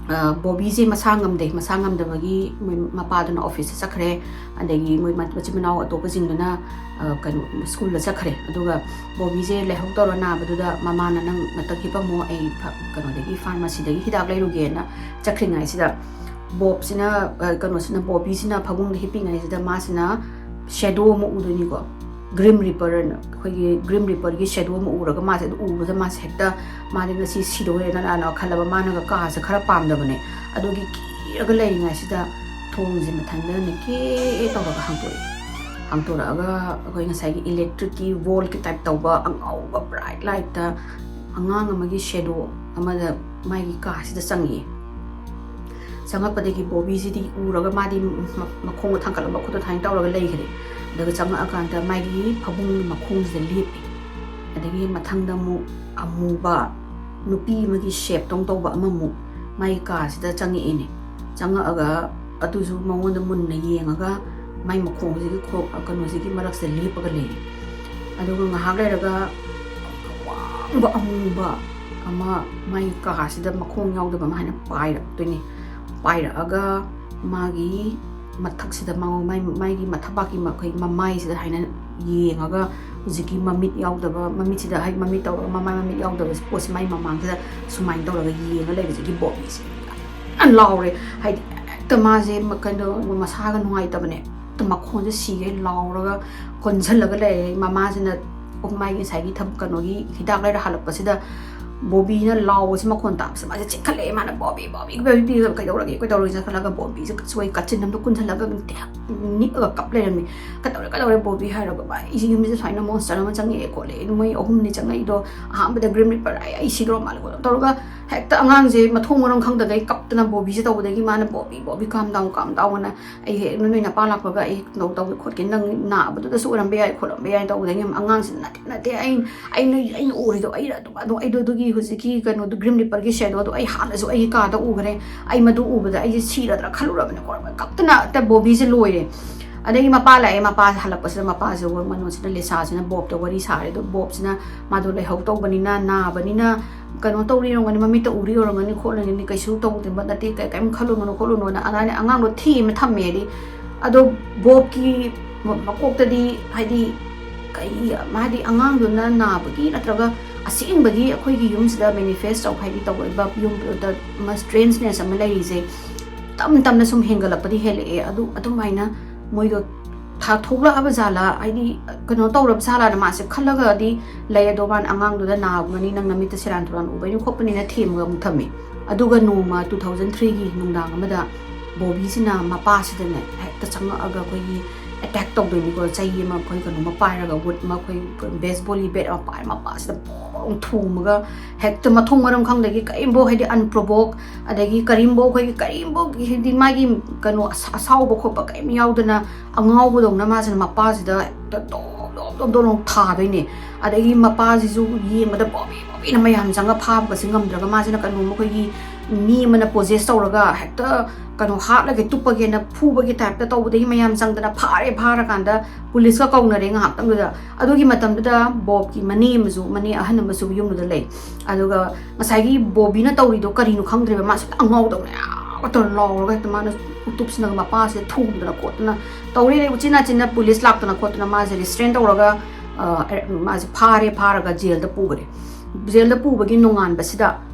ꯑ, ꯕꯣꯕꯤꯁꯦ ꯃꯁꯥ ꯉꯝꯗꯦ, ꯃꯁꯥ ꯉꯝꯗꯕꯒꯤ ꯃꯣꯏ ꯃꯄꯥꯗꯨꯅ ꯑꯣꯐꯤꯁꯇ ꯆꯠꯈ꯭ꯔꯦ, ꯑꯗꯒꯤ ꯃꯣꯏ ꯃ-, ꯃꯆꯤꯟ ꯃꯅꯥꯎ ꯑꯇꯣꯞꯄꯁꯤꯡꯗꯨꯅ, ꯑ, ꯀꯩꯅꯣ, ꯁ꯭ꯀꯨꯜꯗ ꯆꯠꯈ꯭ꯔꯦ꯫ ꯑꯗꯨꯒ ꯕꯣꯕꯤꯁꯦ ꯂꯥꯏꯍꯧ ꯇꯧꯔ ꯅꯥꯕꯗꯨꯗ ꯃꯃꯥꯅ, "ꯅꯪ ꯉꯥꯛꯇꯪ ꯍꯤꯞꯄꯝꯃꯣ, ꯑꯩ ꯐ-, ꯀꯩꯅꯣꯗꯒꯤ, ꯐꯥꯔꯃꯥꯁꯤꯗꯒꯤ ꯍꯤꯗꯥꯛ ꯂꯩꯔꯨꯒꯦꯅ" ꯆꯠꯈ꯭ꯔꯤꯉꯩꯁꯤꯗ ꯕꯣꯕꯁꯤꯅ, ꯑ, ꯀꯩꯅꯣꯁꯤꯅ, ꯕꯣꯕꯤꯁꯤꯅ ꯐꯃꯨꯡꯗ ꯍꯤꯞꯄꯤꯉꯩꯁꯤꯗ ꯃꯥꯁꯤꯅ ꯁꯦꯗꯣ ꯑꯃ ꯎꯗꯣꯏꯅꯤꯀꯣ꯫ ꯒ꯭ꯔꯤꯝ ꯔꯤꯄꯔ ꯑꯅ, ꯑꯩꯈꯣꯏꯒꯤ ꯒ꯭ꯔꯤꯝ ꯔꯤꯄꯔꯒꯤ ꯁꯦꯗꯣ ꯑꯃ ꯎꯔꯒ ꯃꯥꯁꯦ ꯑꯗꯨ ꯎꯕꯗ ꯃꯥꯁꯦ ꯍꯦꯛꯇ, ꯃꯥꯗꯤ ꯉꯁꯤ ꯁꯤꯗꯣꯔꯦꯅ ꯈꯜꯂꯕ, ꯃꯥꯅꯒ ꯀꯥꯁꯦ ꯈꯔ ꯄꯥꯝꯗꯕꯅꯦ꯫ ꯑꯗꯨꯒꯤ ꯀꯤꯔꯒ ꯂꯩꯔꯤꯉꯩꯁꯤꯗ ꯊꯣꯡꯁꯦ ꯃꯊꯟꯇꯅ ꯀꯦ ꯇꯧꯔꯒ ꯍꯥꯡꯇꯣꯔꯛꯑꯦ꯫ ꯍꯥꯡꯇꯣꯔꯛꯑꯒ ꯑꯩꯈꯣꯏ ꯉꯁꯥꯏꯒꯤ ꯏꯂꯦꯛꯇ꯭ꯔꯤꯛꯀꯤ ꯋꯣꯜꯒꯤ ꯇꯥꯏꯞ ꯇꯧꯕ ꯑꯉꯧꯕ ꯕ꯭ꯔꯥꯏꯠ ꯂꯥꯏꯠꯇ ꯑꯉꯥꯡ ꯑꯃꯒꯤ ꯁꯦꯗꯣ ꯑꯃꯗ ꯃꯥꯒꯤ ꯀꯥꯁꯤꯗ ꯆꯪꯉꯛꯑꯦ꯫ ꯆꯪꯉꯛꯄꯗꯒꯤ ꯕꯣꯕꯤꯁꯤꯗꯤ ꯎꯔꯒ ꯃꯥꯗꯤ ꯃ- ꯃꯈꯣꯡꯒ ꯊꯥꯡꯒꯠꯂꯒ ꯃꯈꯨꯠꯇ ꯊꯥꯏꯅ ꯇꯧꯔꯒ ꯂꯩꯈ꯭ꯔꯦ꯫ ꯑꯗꯨꯒ ꯆꯪꯉꯛꯑꯀꯥꯟꯗ ꯃꯥꯒꯤ ꯐꯃꯨꯡꯒꯤ ꯃꯈꯣꯡꯁꯤꯗ ꯂꯦꯞꯄꯦ꯫ ꯑꯗꯒꯤ ꯃꯊꯪꯗ ꯑꯃꯨꯛ ꯑꯃꯨꯕ ꯅꯨꯄꯤ ꯑꯃꯒꯤ ꯁꯦꯞꯇꯧ ꯇꯧꯕ ꯑꯃꯃꯨꯛ ꯃꯥꯒꯤ ꯀꯥꯁꯤꯗ ꯆꯪꯉꯛꯑꯦꯅꯦ꯫ ꯆꯪꯉꯛꯑꯒ ꯑꯗꯨꯁꯨ ꯃꯉꯣꯟꯗ ꯃꯨꯟꯅ ꯌꯦꯡꯉꯒ ꯃꯥꯏ ꯃꯈꯣꯡꯁꯤꯒꯤ ꯈꯣ- ꯀꯩꯅꯣꯁꯤꯒꯤ ꯃꯔꯛꯁꯤꯗ ꯂꯦꯞꯄꯒ ꯂꯩꯔꯦ꯫ ꯑꯗꯨꯒ ꯉꯥꯏꯍꯥꯛ ꯂꯩꯔꯒ ꯑꯋꯥꯡꯕ ꯑꯃꯨꯕ ꯑꯃ ꯃꯥꯏ ꯀꯥꯁꯤꯗ ꯃꯈꯣꯡ ꯌꯥꯎꯗꯕ ꯑꯃ ꯍꯥꯏꯅ ꯄꯥꯏꯔꯛꯇꯣꯏꯅꯦ꯫ ꯄꯥꯏꯔꯛꯑꯒ ꯃꯥꯒꯤ ꯃꯊꯛꯁꯤꯗ ꯃꯥ- ꯃꯥꯏ- ꯃꯥꯒꯤ ꯃꯊꯕꯥꯛꯀꯤ ꯃꯈꯣꯏ ꯃꯃꯥꯏꯁꯤꯗ ꯍꯥꯏꯅ ꯌꯦꯡꯉꯒ ꯍꯧꯖꯤꯛꯀꯤ ꯃꯃꯤꯠ ꯌꯥꯎꯗꯕ, ꯃꯃꯤꯠꯁꯤꯗ ꯍꯥꯏ ꯃꯃꯤꯠ ꯇꯧꯔꯒ ꯃꯃꯥꯏ ꯃꯃꯤꯠ ꯌꯥꯎꯗꯕ ꯄꯣꯠꯁꯤ ꯃꯥꯏ ꯃꯃꯥꯡꯁꯤꯗ ꯁꯨꯃꯥꯏꯅ ꯇꯧꯔꯒ ꯌꯦꯡꯉ ꯂꯩꯕꯁꯤꯒꯤ ꯕꯣꯕꯤꯁꯦ ꯌꯥꯝ ꯂꯥꯎꯔꯦ꯫ ꯍꯥꯏꯗꯤ ꯍꯦꯛꯇ ꯃꯥꯁꯦ ꯃ- ꯀꯩꯅꯣ ꯃꯁꯥꯒ ꯅꯨꯡꯉꯥꯏꯇꯕꯅꯦ꯫ ꯍꯦꯛꯇ ꯃꯈꯣꯟꯁꯦ ꯁꯤꯒꯦ ꯂꯥꯎꯔꯒ ꯀꯣꯟꯁꯤꯜꯂꯒ ꯂꯩꯔꯦ꯫ ꯃꯃꯥꯁꯤꯅ ꯑꯣ ꯃꯥꯒꯤ ꯉꯁꯥꯏꯒꯤ ꯊꯕꯛ ꯀꯩꯅꯣꯒꯤ ꯍꯤꯗꯥꯛ ꯂꯩꯔ ꯍꯜꯂꯛꯄꯁꯤꯗ ꯕꯣꯕꯤꯅ ꯂꯥꯎꯕꯁꯤ ꯃꯈꯣꯟ ꯇꯥꯕꯁꯦ ꯃꯥꯁꯦ ꯆꯦꯟꯈꯠꯂꯛꯑꯦ꯫ ꯃꯥꯅ "ꯕꯣꯕꯤ, ꯕꯣꯕꯤ, ꯕꯣꯕꯤ, ꯀꯩꯗꯧꯔꯒꯦ, ꯀꯩꯗꯧꯔꯒꯦ?" ꯆꯦꯟꯈꯠꯂꯒ ꯕꯣꯕꯤꯁꯦ ꯁꯣꯏ ꯀꯥꯆꯤꯟ ꯑꯃꯗ ꯀꯨꯟꯁꯤꯜꯂꯒ ꯅꯤꯛꯑꯒ ꯀꯞ ꯂꯩꯔꯝꯃꯤ꯫ "ꯀꯩꯗꯧꯔꯦ, ꯀꯩꯗꯧꯔꯦ ꯕꯣꯕꯤ?" ꯍꯥꯏꯔꯒ "ꯚꯥꯏ, ꯑꯩꯁꯦ ꯌꯨꯝꯁꯤꯗ ꯁꯨꯃꯥꯏꯅ ꯃꯣꯟꯁꯇꯔ ꯑꯃ ꯆꯪꯉꯛꯑꯦ ꯈꯣꯠꯂꯦ, ꯃꯣꯏ ꯑꯍꯨꯝꯅꯤ ꯆꯪꯉꯛꯏꯗꯣ, ꯑꯍꯥꯟꯕꯗ ꯒ꯭ꯔꯤꯝ ꯔꯤꯄꯔ, ꯑꯩ, ꯑꯩ ꯁꯤꯗꯧꯔ ꯃꯥꯜꯂꯦ" ꯈꯣꯠꯂꯦ ꯇꯧꯔꯒ ꯍꯦꯛꯇ ꯑꯉꯥꯡꯁꯦ ꯃꯊꯣꯡ ꯃꯔꯝ ꯈꯪꯗꯈꯩ ꯀꯞꯇꯅ ꯕꯣꯕꯤꯁꯦ ꯇꯧꯕꯗꯒꯤ ꯃꯥꯅ "Bobby, Bobby, calm down, calm down" ꯑꯅ "ꯑꯩ ꯍꯦꯛ ꯅꯣꯏ ꯅꯄꯥ ꯂꯥꯛꯄꯒ ꯑꯩ ꯀꯩꯅꯣ ꯇꯧꯒꯦ ꯈꯣꯠꯀꯦ, ꯅꯪ ꯅꯥꯕꯗꯨꯗꯁꯨ ꯑꯣꯏꯔꯝꯕ ꯌꯥꯏ ꯈꯣꯠꯂꯝꯕ ꯌꯥꯏ" ꯇꯧꯕꯗꯒꯤ ꯑꯉꯥꯡꯁꯤꯅ "ꯅꯠꯇꯦ, ꯅꯠꯇꯦ, ꯑꯩ, ꯑꯩ ꯅꯣꯏ, ꯑꯩꯅ ꯎꯔꯤꯗꯣ ꯑꯩꯅ ꯑꯗꯨꯝ, ꯑꯗꯨꯝ, ꯑꯩꯗꯣ ꯑꯗꯨꯒꯤ ꯍꯧꯖꯤꯛꯀꯤ ꯀꯩꯅꯣꯗꯣ, ꯒ꯭ꯔꯤꯝ ꯔꯤꯄꯔꯒꯤ ꯁꯦꯗꯣꯗꯣ ꯑꯩ ꯍꯥꯟꯅꯁꯨ ꯑꯩꯒꯤ ꯀꯥꯗ ꯎꯈ꯭ꯔꯦ, ꯑꯩ ꯃꯗꯨ ꯎꯕꯗ ꯑꯩꯁꯦ ꯁꯤꯔꯗ꯭ꯔꯥ ꯈꯜꯂꯨꯔꯕꯅꯦ" ꯈꯣꯠꯂꯕꯅꯦ ꯀꯞꯇꯅ ꯍꯦꯛꯇ ꯕꯣꯕꯤꯁꯦ ꯂꯣꯏꯔꯦ꯫ ꯑꯗꯒꯤ ꯃꯄꯥ ꯂꯥꯛꯑꯦ꯫ ꯃꯄꯥ ꯍꯜꯂꯛꯄꯁꯤꯗ ꯃꯄꯥꯁꯦ ꯋꯥ-, ꯀꯩꯅꯣꯁꯤꯅ, ꯂꯤꯁꯥꯁꯤꯅ ꯕꯣꯕꯇ ꯋꯥꯔꯤ ꯁꯥꯔꯦ꯫ ꯑꯗꯣ ꯕꯣꯕꯁꯤꯅ ꯃꯥꯗꯣ ꯂꯩꯍꯧ ꯇꯧꯕꯅꯤꯅ, ꯅꯥꯕꯅꯤꯅ, ꯀꯩꯅꯣ ꯇꯧꯔꯤ ꯑꯣꯏꯔꯝꯒꯅꯤ, ꯃꯃꯤꯠꯇ ꯎꯔꯤ ꯑꯣꯏꯔꯝꯒꯅꯤ ꯈꯣꯠꯂꯝꯒꯅꯤ, ꯀꯩꯁꯨ ꯇꯧꯗꯦꯕ ꯅꯠꯇꯦ, ꯀꯩ-, ꯀꯩꯝ ꯈꯜꯂꯨꯅꯨ ꯈꯣꯠꯂꯨꯅꯨꯅ ꯑꯗꯨꯃꯥꯏꯅ ꯑꯉꯥꯡꯗꯣ ꯊꯦꯝꯃ ꯊꯝꯃꯦ꯫ ꯍꯥꯏꯗꯤ ꯑꯗꯣ ꯕꯣꯕꯀꯤ ꯃ-, ꯃꯀꯣꯛꯇꯗꯤ ꯍꯥꯏꯗꯤ ꯀꯩ, ꯍꯥꯏꯗꯤ ꯑꯉꯥꯡꯗꯨꯅ ꯅꯥꯕꯒꯤ ꯅꯠꯇ꯭ꯔꯒ ꯑꯁꯦꯡꯕꯒꯤ ꯑꯩꯈꯣꯏꯒꯤ ꯌꯨꯝꯁꯤꯗ ꯃꯦꯅꯤꯐꯦꯁ ꯇꯧ, ꯍꯥꯏꯗꯤ ꯇꯧꯔꯛꯏꯕ ꯌꯨꯝꯗ ꯃ-, ꯁ꯭ꯇ꯭ꯔꯦꯟꯖꯅꯦꯁ ꯑꯃ ꯂꯩꯔꯤꯁꯦ ꯇꯞ ꯇꯞꯅ ꯁꯨꯝ ꯍꯦꯟꯒꯠꯂꯛꯄꯗꯤ ꯍꯦꯜꯂꯛꯑꯦ꯫ ꯑꯗꯨ ꯑꯗꯨꯃꯥꯏꯅ ꯃꯣꯏꯗꯣ ꯊꯥ ꯊꯣꯛꯂꯛꯑꯕ ꯖꯥꯠꯂꯥ, ꯍꯥꯏꯗꯤ ꯀꯩꯅꯣ ꯇꯧꯔꯕ ꯖꯥꯠꯂꯥꯅ ꯃꯥꯁꯦ ꯈꯜꯂꯒꯗꯤ ꯂꯩ꯫ ꯑꯗꯣ ꯃꯥꯅ ꯑꯉꯥꯡꯗꯨꯗ ꯅꯥꯕꯅꯤ, ꯅꯪ ꯅꯃꯤꯠꯇ ꯁꯦꯔꯥꯟ ꯇꯨꯔꯥꯟ ꯎꯕꯩꯅꯤ ꯈꯣꯠꯄꯅꯤꯅ ꯊꯦꯝꯃꯒ ꯑꯃꯨꯛ ꯊꯝꯃꯦ꯫ ꯑꯗꯨꯒ ꯅꯣꯡꯃ two thousand three ꯒꯤ ꯅꯨꯡꯗꯥꯡ ꯑꯃꯗ ꯕꯣꯕꯤꯁꯤꯅ ꯃꯄꯥꯁꯤꯗꯅꯦ ꯍꯦꯛꯇ ꯆꯪꯉꯛꯑꯒ ꯑꯩꯈꯣꯏꯒꯤ ꯑꯦꯇꯦꯛ ꯇꯧꯗꯣꯏꯅꯤꯀꯣ꯫ ꯆꯩ ꯑꯃ, ꯑꯩꯈꯣꯏ ꯀꯩꯅꯣ ꯑꯃ ꯄꯥꯏꯔꯒ, ꯋꯨꯗ ꯑꯃ, ꯑꯩꯈꯣꯏ ꯕꯦꯁꯕꯣꯜꯒꯤ ꯕꯦꯠ ꯑꯃ ꯄꯥꯏꯔ ꯃꯄꯥꯁꯤꯗ ꯕꯣꯡ ꯊꯣꯝꯃꯒ, ꯍꯦꯛꯇ ꯃꯊꯣꯡ ꯃꯔꯝ ꯈꯪꯗꯒꯤ ꯀꯔꯤꯝꯐꯧ, ꯍꯥꯏꯗꯤ unprovoke, ꯑꯗꯒꯤ ꯀꯔꯤꯝꯐꯧ, ꯑꯩꯈꯣꯏꯒꯤ ꯀꯔꯤꯝꯐꯧ, ꯍꯥꯏꯗꯤ ꯃꯥꯒꯤ ꯀꯩꯅꯣ ꯑꯁ-, ꯑꯁꯥꯎꯕ ꯈꯣꯠꯄ ꯀꯔꯤꯝ ꯌꯥꯎꯗꯅ, ꯑꯉꯥꯎꯕꯗꯧꯅ ꯃꯥꯁꯤꯅ ꯃꯄꯥꯁꯤꯗ ꯍꯦꯛꯇ ꯗꯣꯡ ꯗꯣꯡ ꯗꯣꯡ ꯗꯣꯡ ꯊꯥꯗꯣꯏꯅꯦ꯫ ꯑꯗꯒꯤ ꯃꯄꯥꯁꯤꯁꯨ ꯌꯦꯡꯕꯗ ꯕꯣꯕꯤ ꯕꯣꯕꯤꯅ ꯃꯌꯥꯝ ꯆꯪꯉ ꯐꯥꯕꯒꯁꯦ ꯉꯝꯗ꯭ꯔꯒ, ꯃꯥꯁꯤꯅ ꯀꯩꯅꯣꯝꯃ ꯑꯩꯈꯣꯏꯒꯤ ꯃꯤ ꯑꯃꯅ ꯄꯣꯖꯦꯁ ꯇꯧꯔꯒ ꯍꯦꯛꯇ ꯀꯩꯅꯣ ꯍꯥꯠꯂꯒꯦ, ꯇꯨꯞꯄꯒꯦꯅ ꯐꯨꯕꯒꯤ ꯇꯥꯏꯞꯇ ꯇꯧꯕꯗꯒꯤ ꯃꯌꯥꯝ ꯆꯪꯗꯅ ꯐꯥꯔꯦ꯫ ꯐꯥꯔꯀꯥꯟꯗ ꯄꯨꯂꯤꯁꯀ ꯀꯧꯅꯔꯦ ꯉꯥꯏꯍꯥꯛꯇꯪꯗꯨꯗ꯫ ꯑꯗꯨꯒꯤ ꯃꯇꯝꯗꯨꯗ ꯕꯣꯕꯀꯤ ꯃꯅꯦ ꯑꯃꯁꯨ, ꯃꯅꯦ ꯑꯍꯟ ꯑꯃꯁꯨ ꯌꯨꯝꯗꯨꯗ ꯂꯩ꯫ ꯑꯗꯨꯒ ꯉꯁꯥꯏꯒꯤ ꯕꯣꯕꯤꯅ ꯇꯧꯔꯤꯗꯣ ꯀꯔꯤꯅꯣ ꯈꯪꯗ꯭ꯔꯦꯕ, ꯃꯥꯁꯨ ꯑꯉꯥꯎꯗꯧꯅ ꯌꯥꯝ ꯇꯧꯔ ꯂꯥꯎꯔꯒ ꯍꯦꯛꯇ ꯃꯥꯅ ꯎꯇꯨꯞꯁꯤꯅꯒ ꯃꯄꯥꯁꯤꯗ ꯊꯣꯝꯗꯅ ꯈꯣꯠꯇꯅ ꯇꯧꯔꯦ꯫ ꯎꯆꯤꯟ ꯅꯥꯆꯤꯟꯅ ꯄꯨꯂꯤꯁ ꯂꯥꯛꯇꯅ ꯈꯣꯠꯇꯅ ꯃꯥꯁꯦ ꯔꯤꯁꯇ꯭ꯔꯦꯟ ꯇꯧꯔꯒ, ꯑ, ꯃꯥꯁꯦ ꯐꯥꯔꯦ, ꯐꯥꯔꯒ ꯖꯦꯜꯗ ꯄꯨꯈ꯭ꯔꯦ꯫ ꯖꯦꯜꯗ ꯄꯨꯕꯒꯤ ꯅꯣꯡꯉꯥꯟꯕꯁꯤꯗ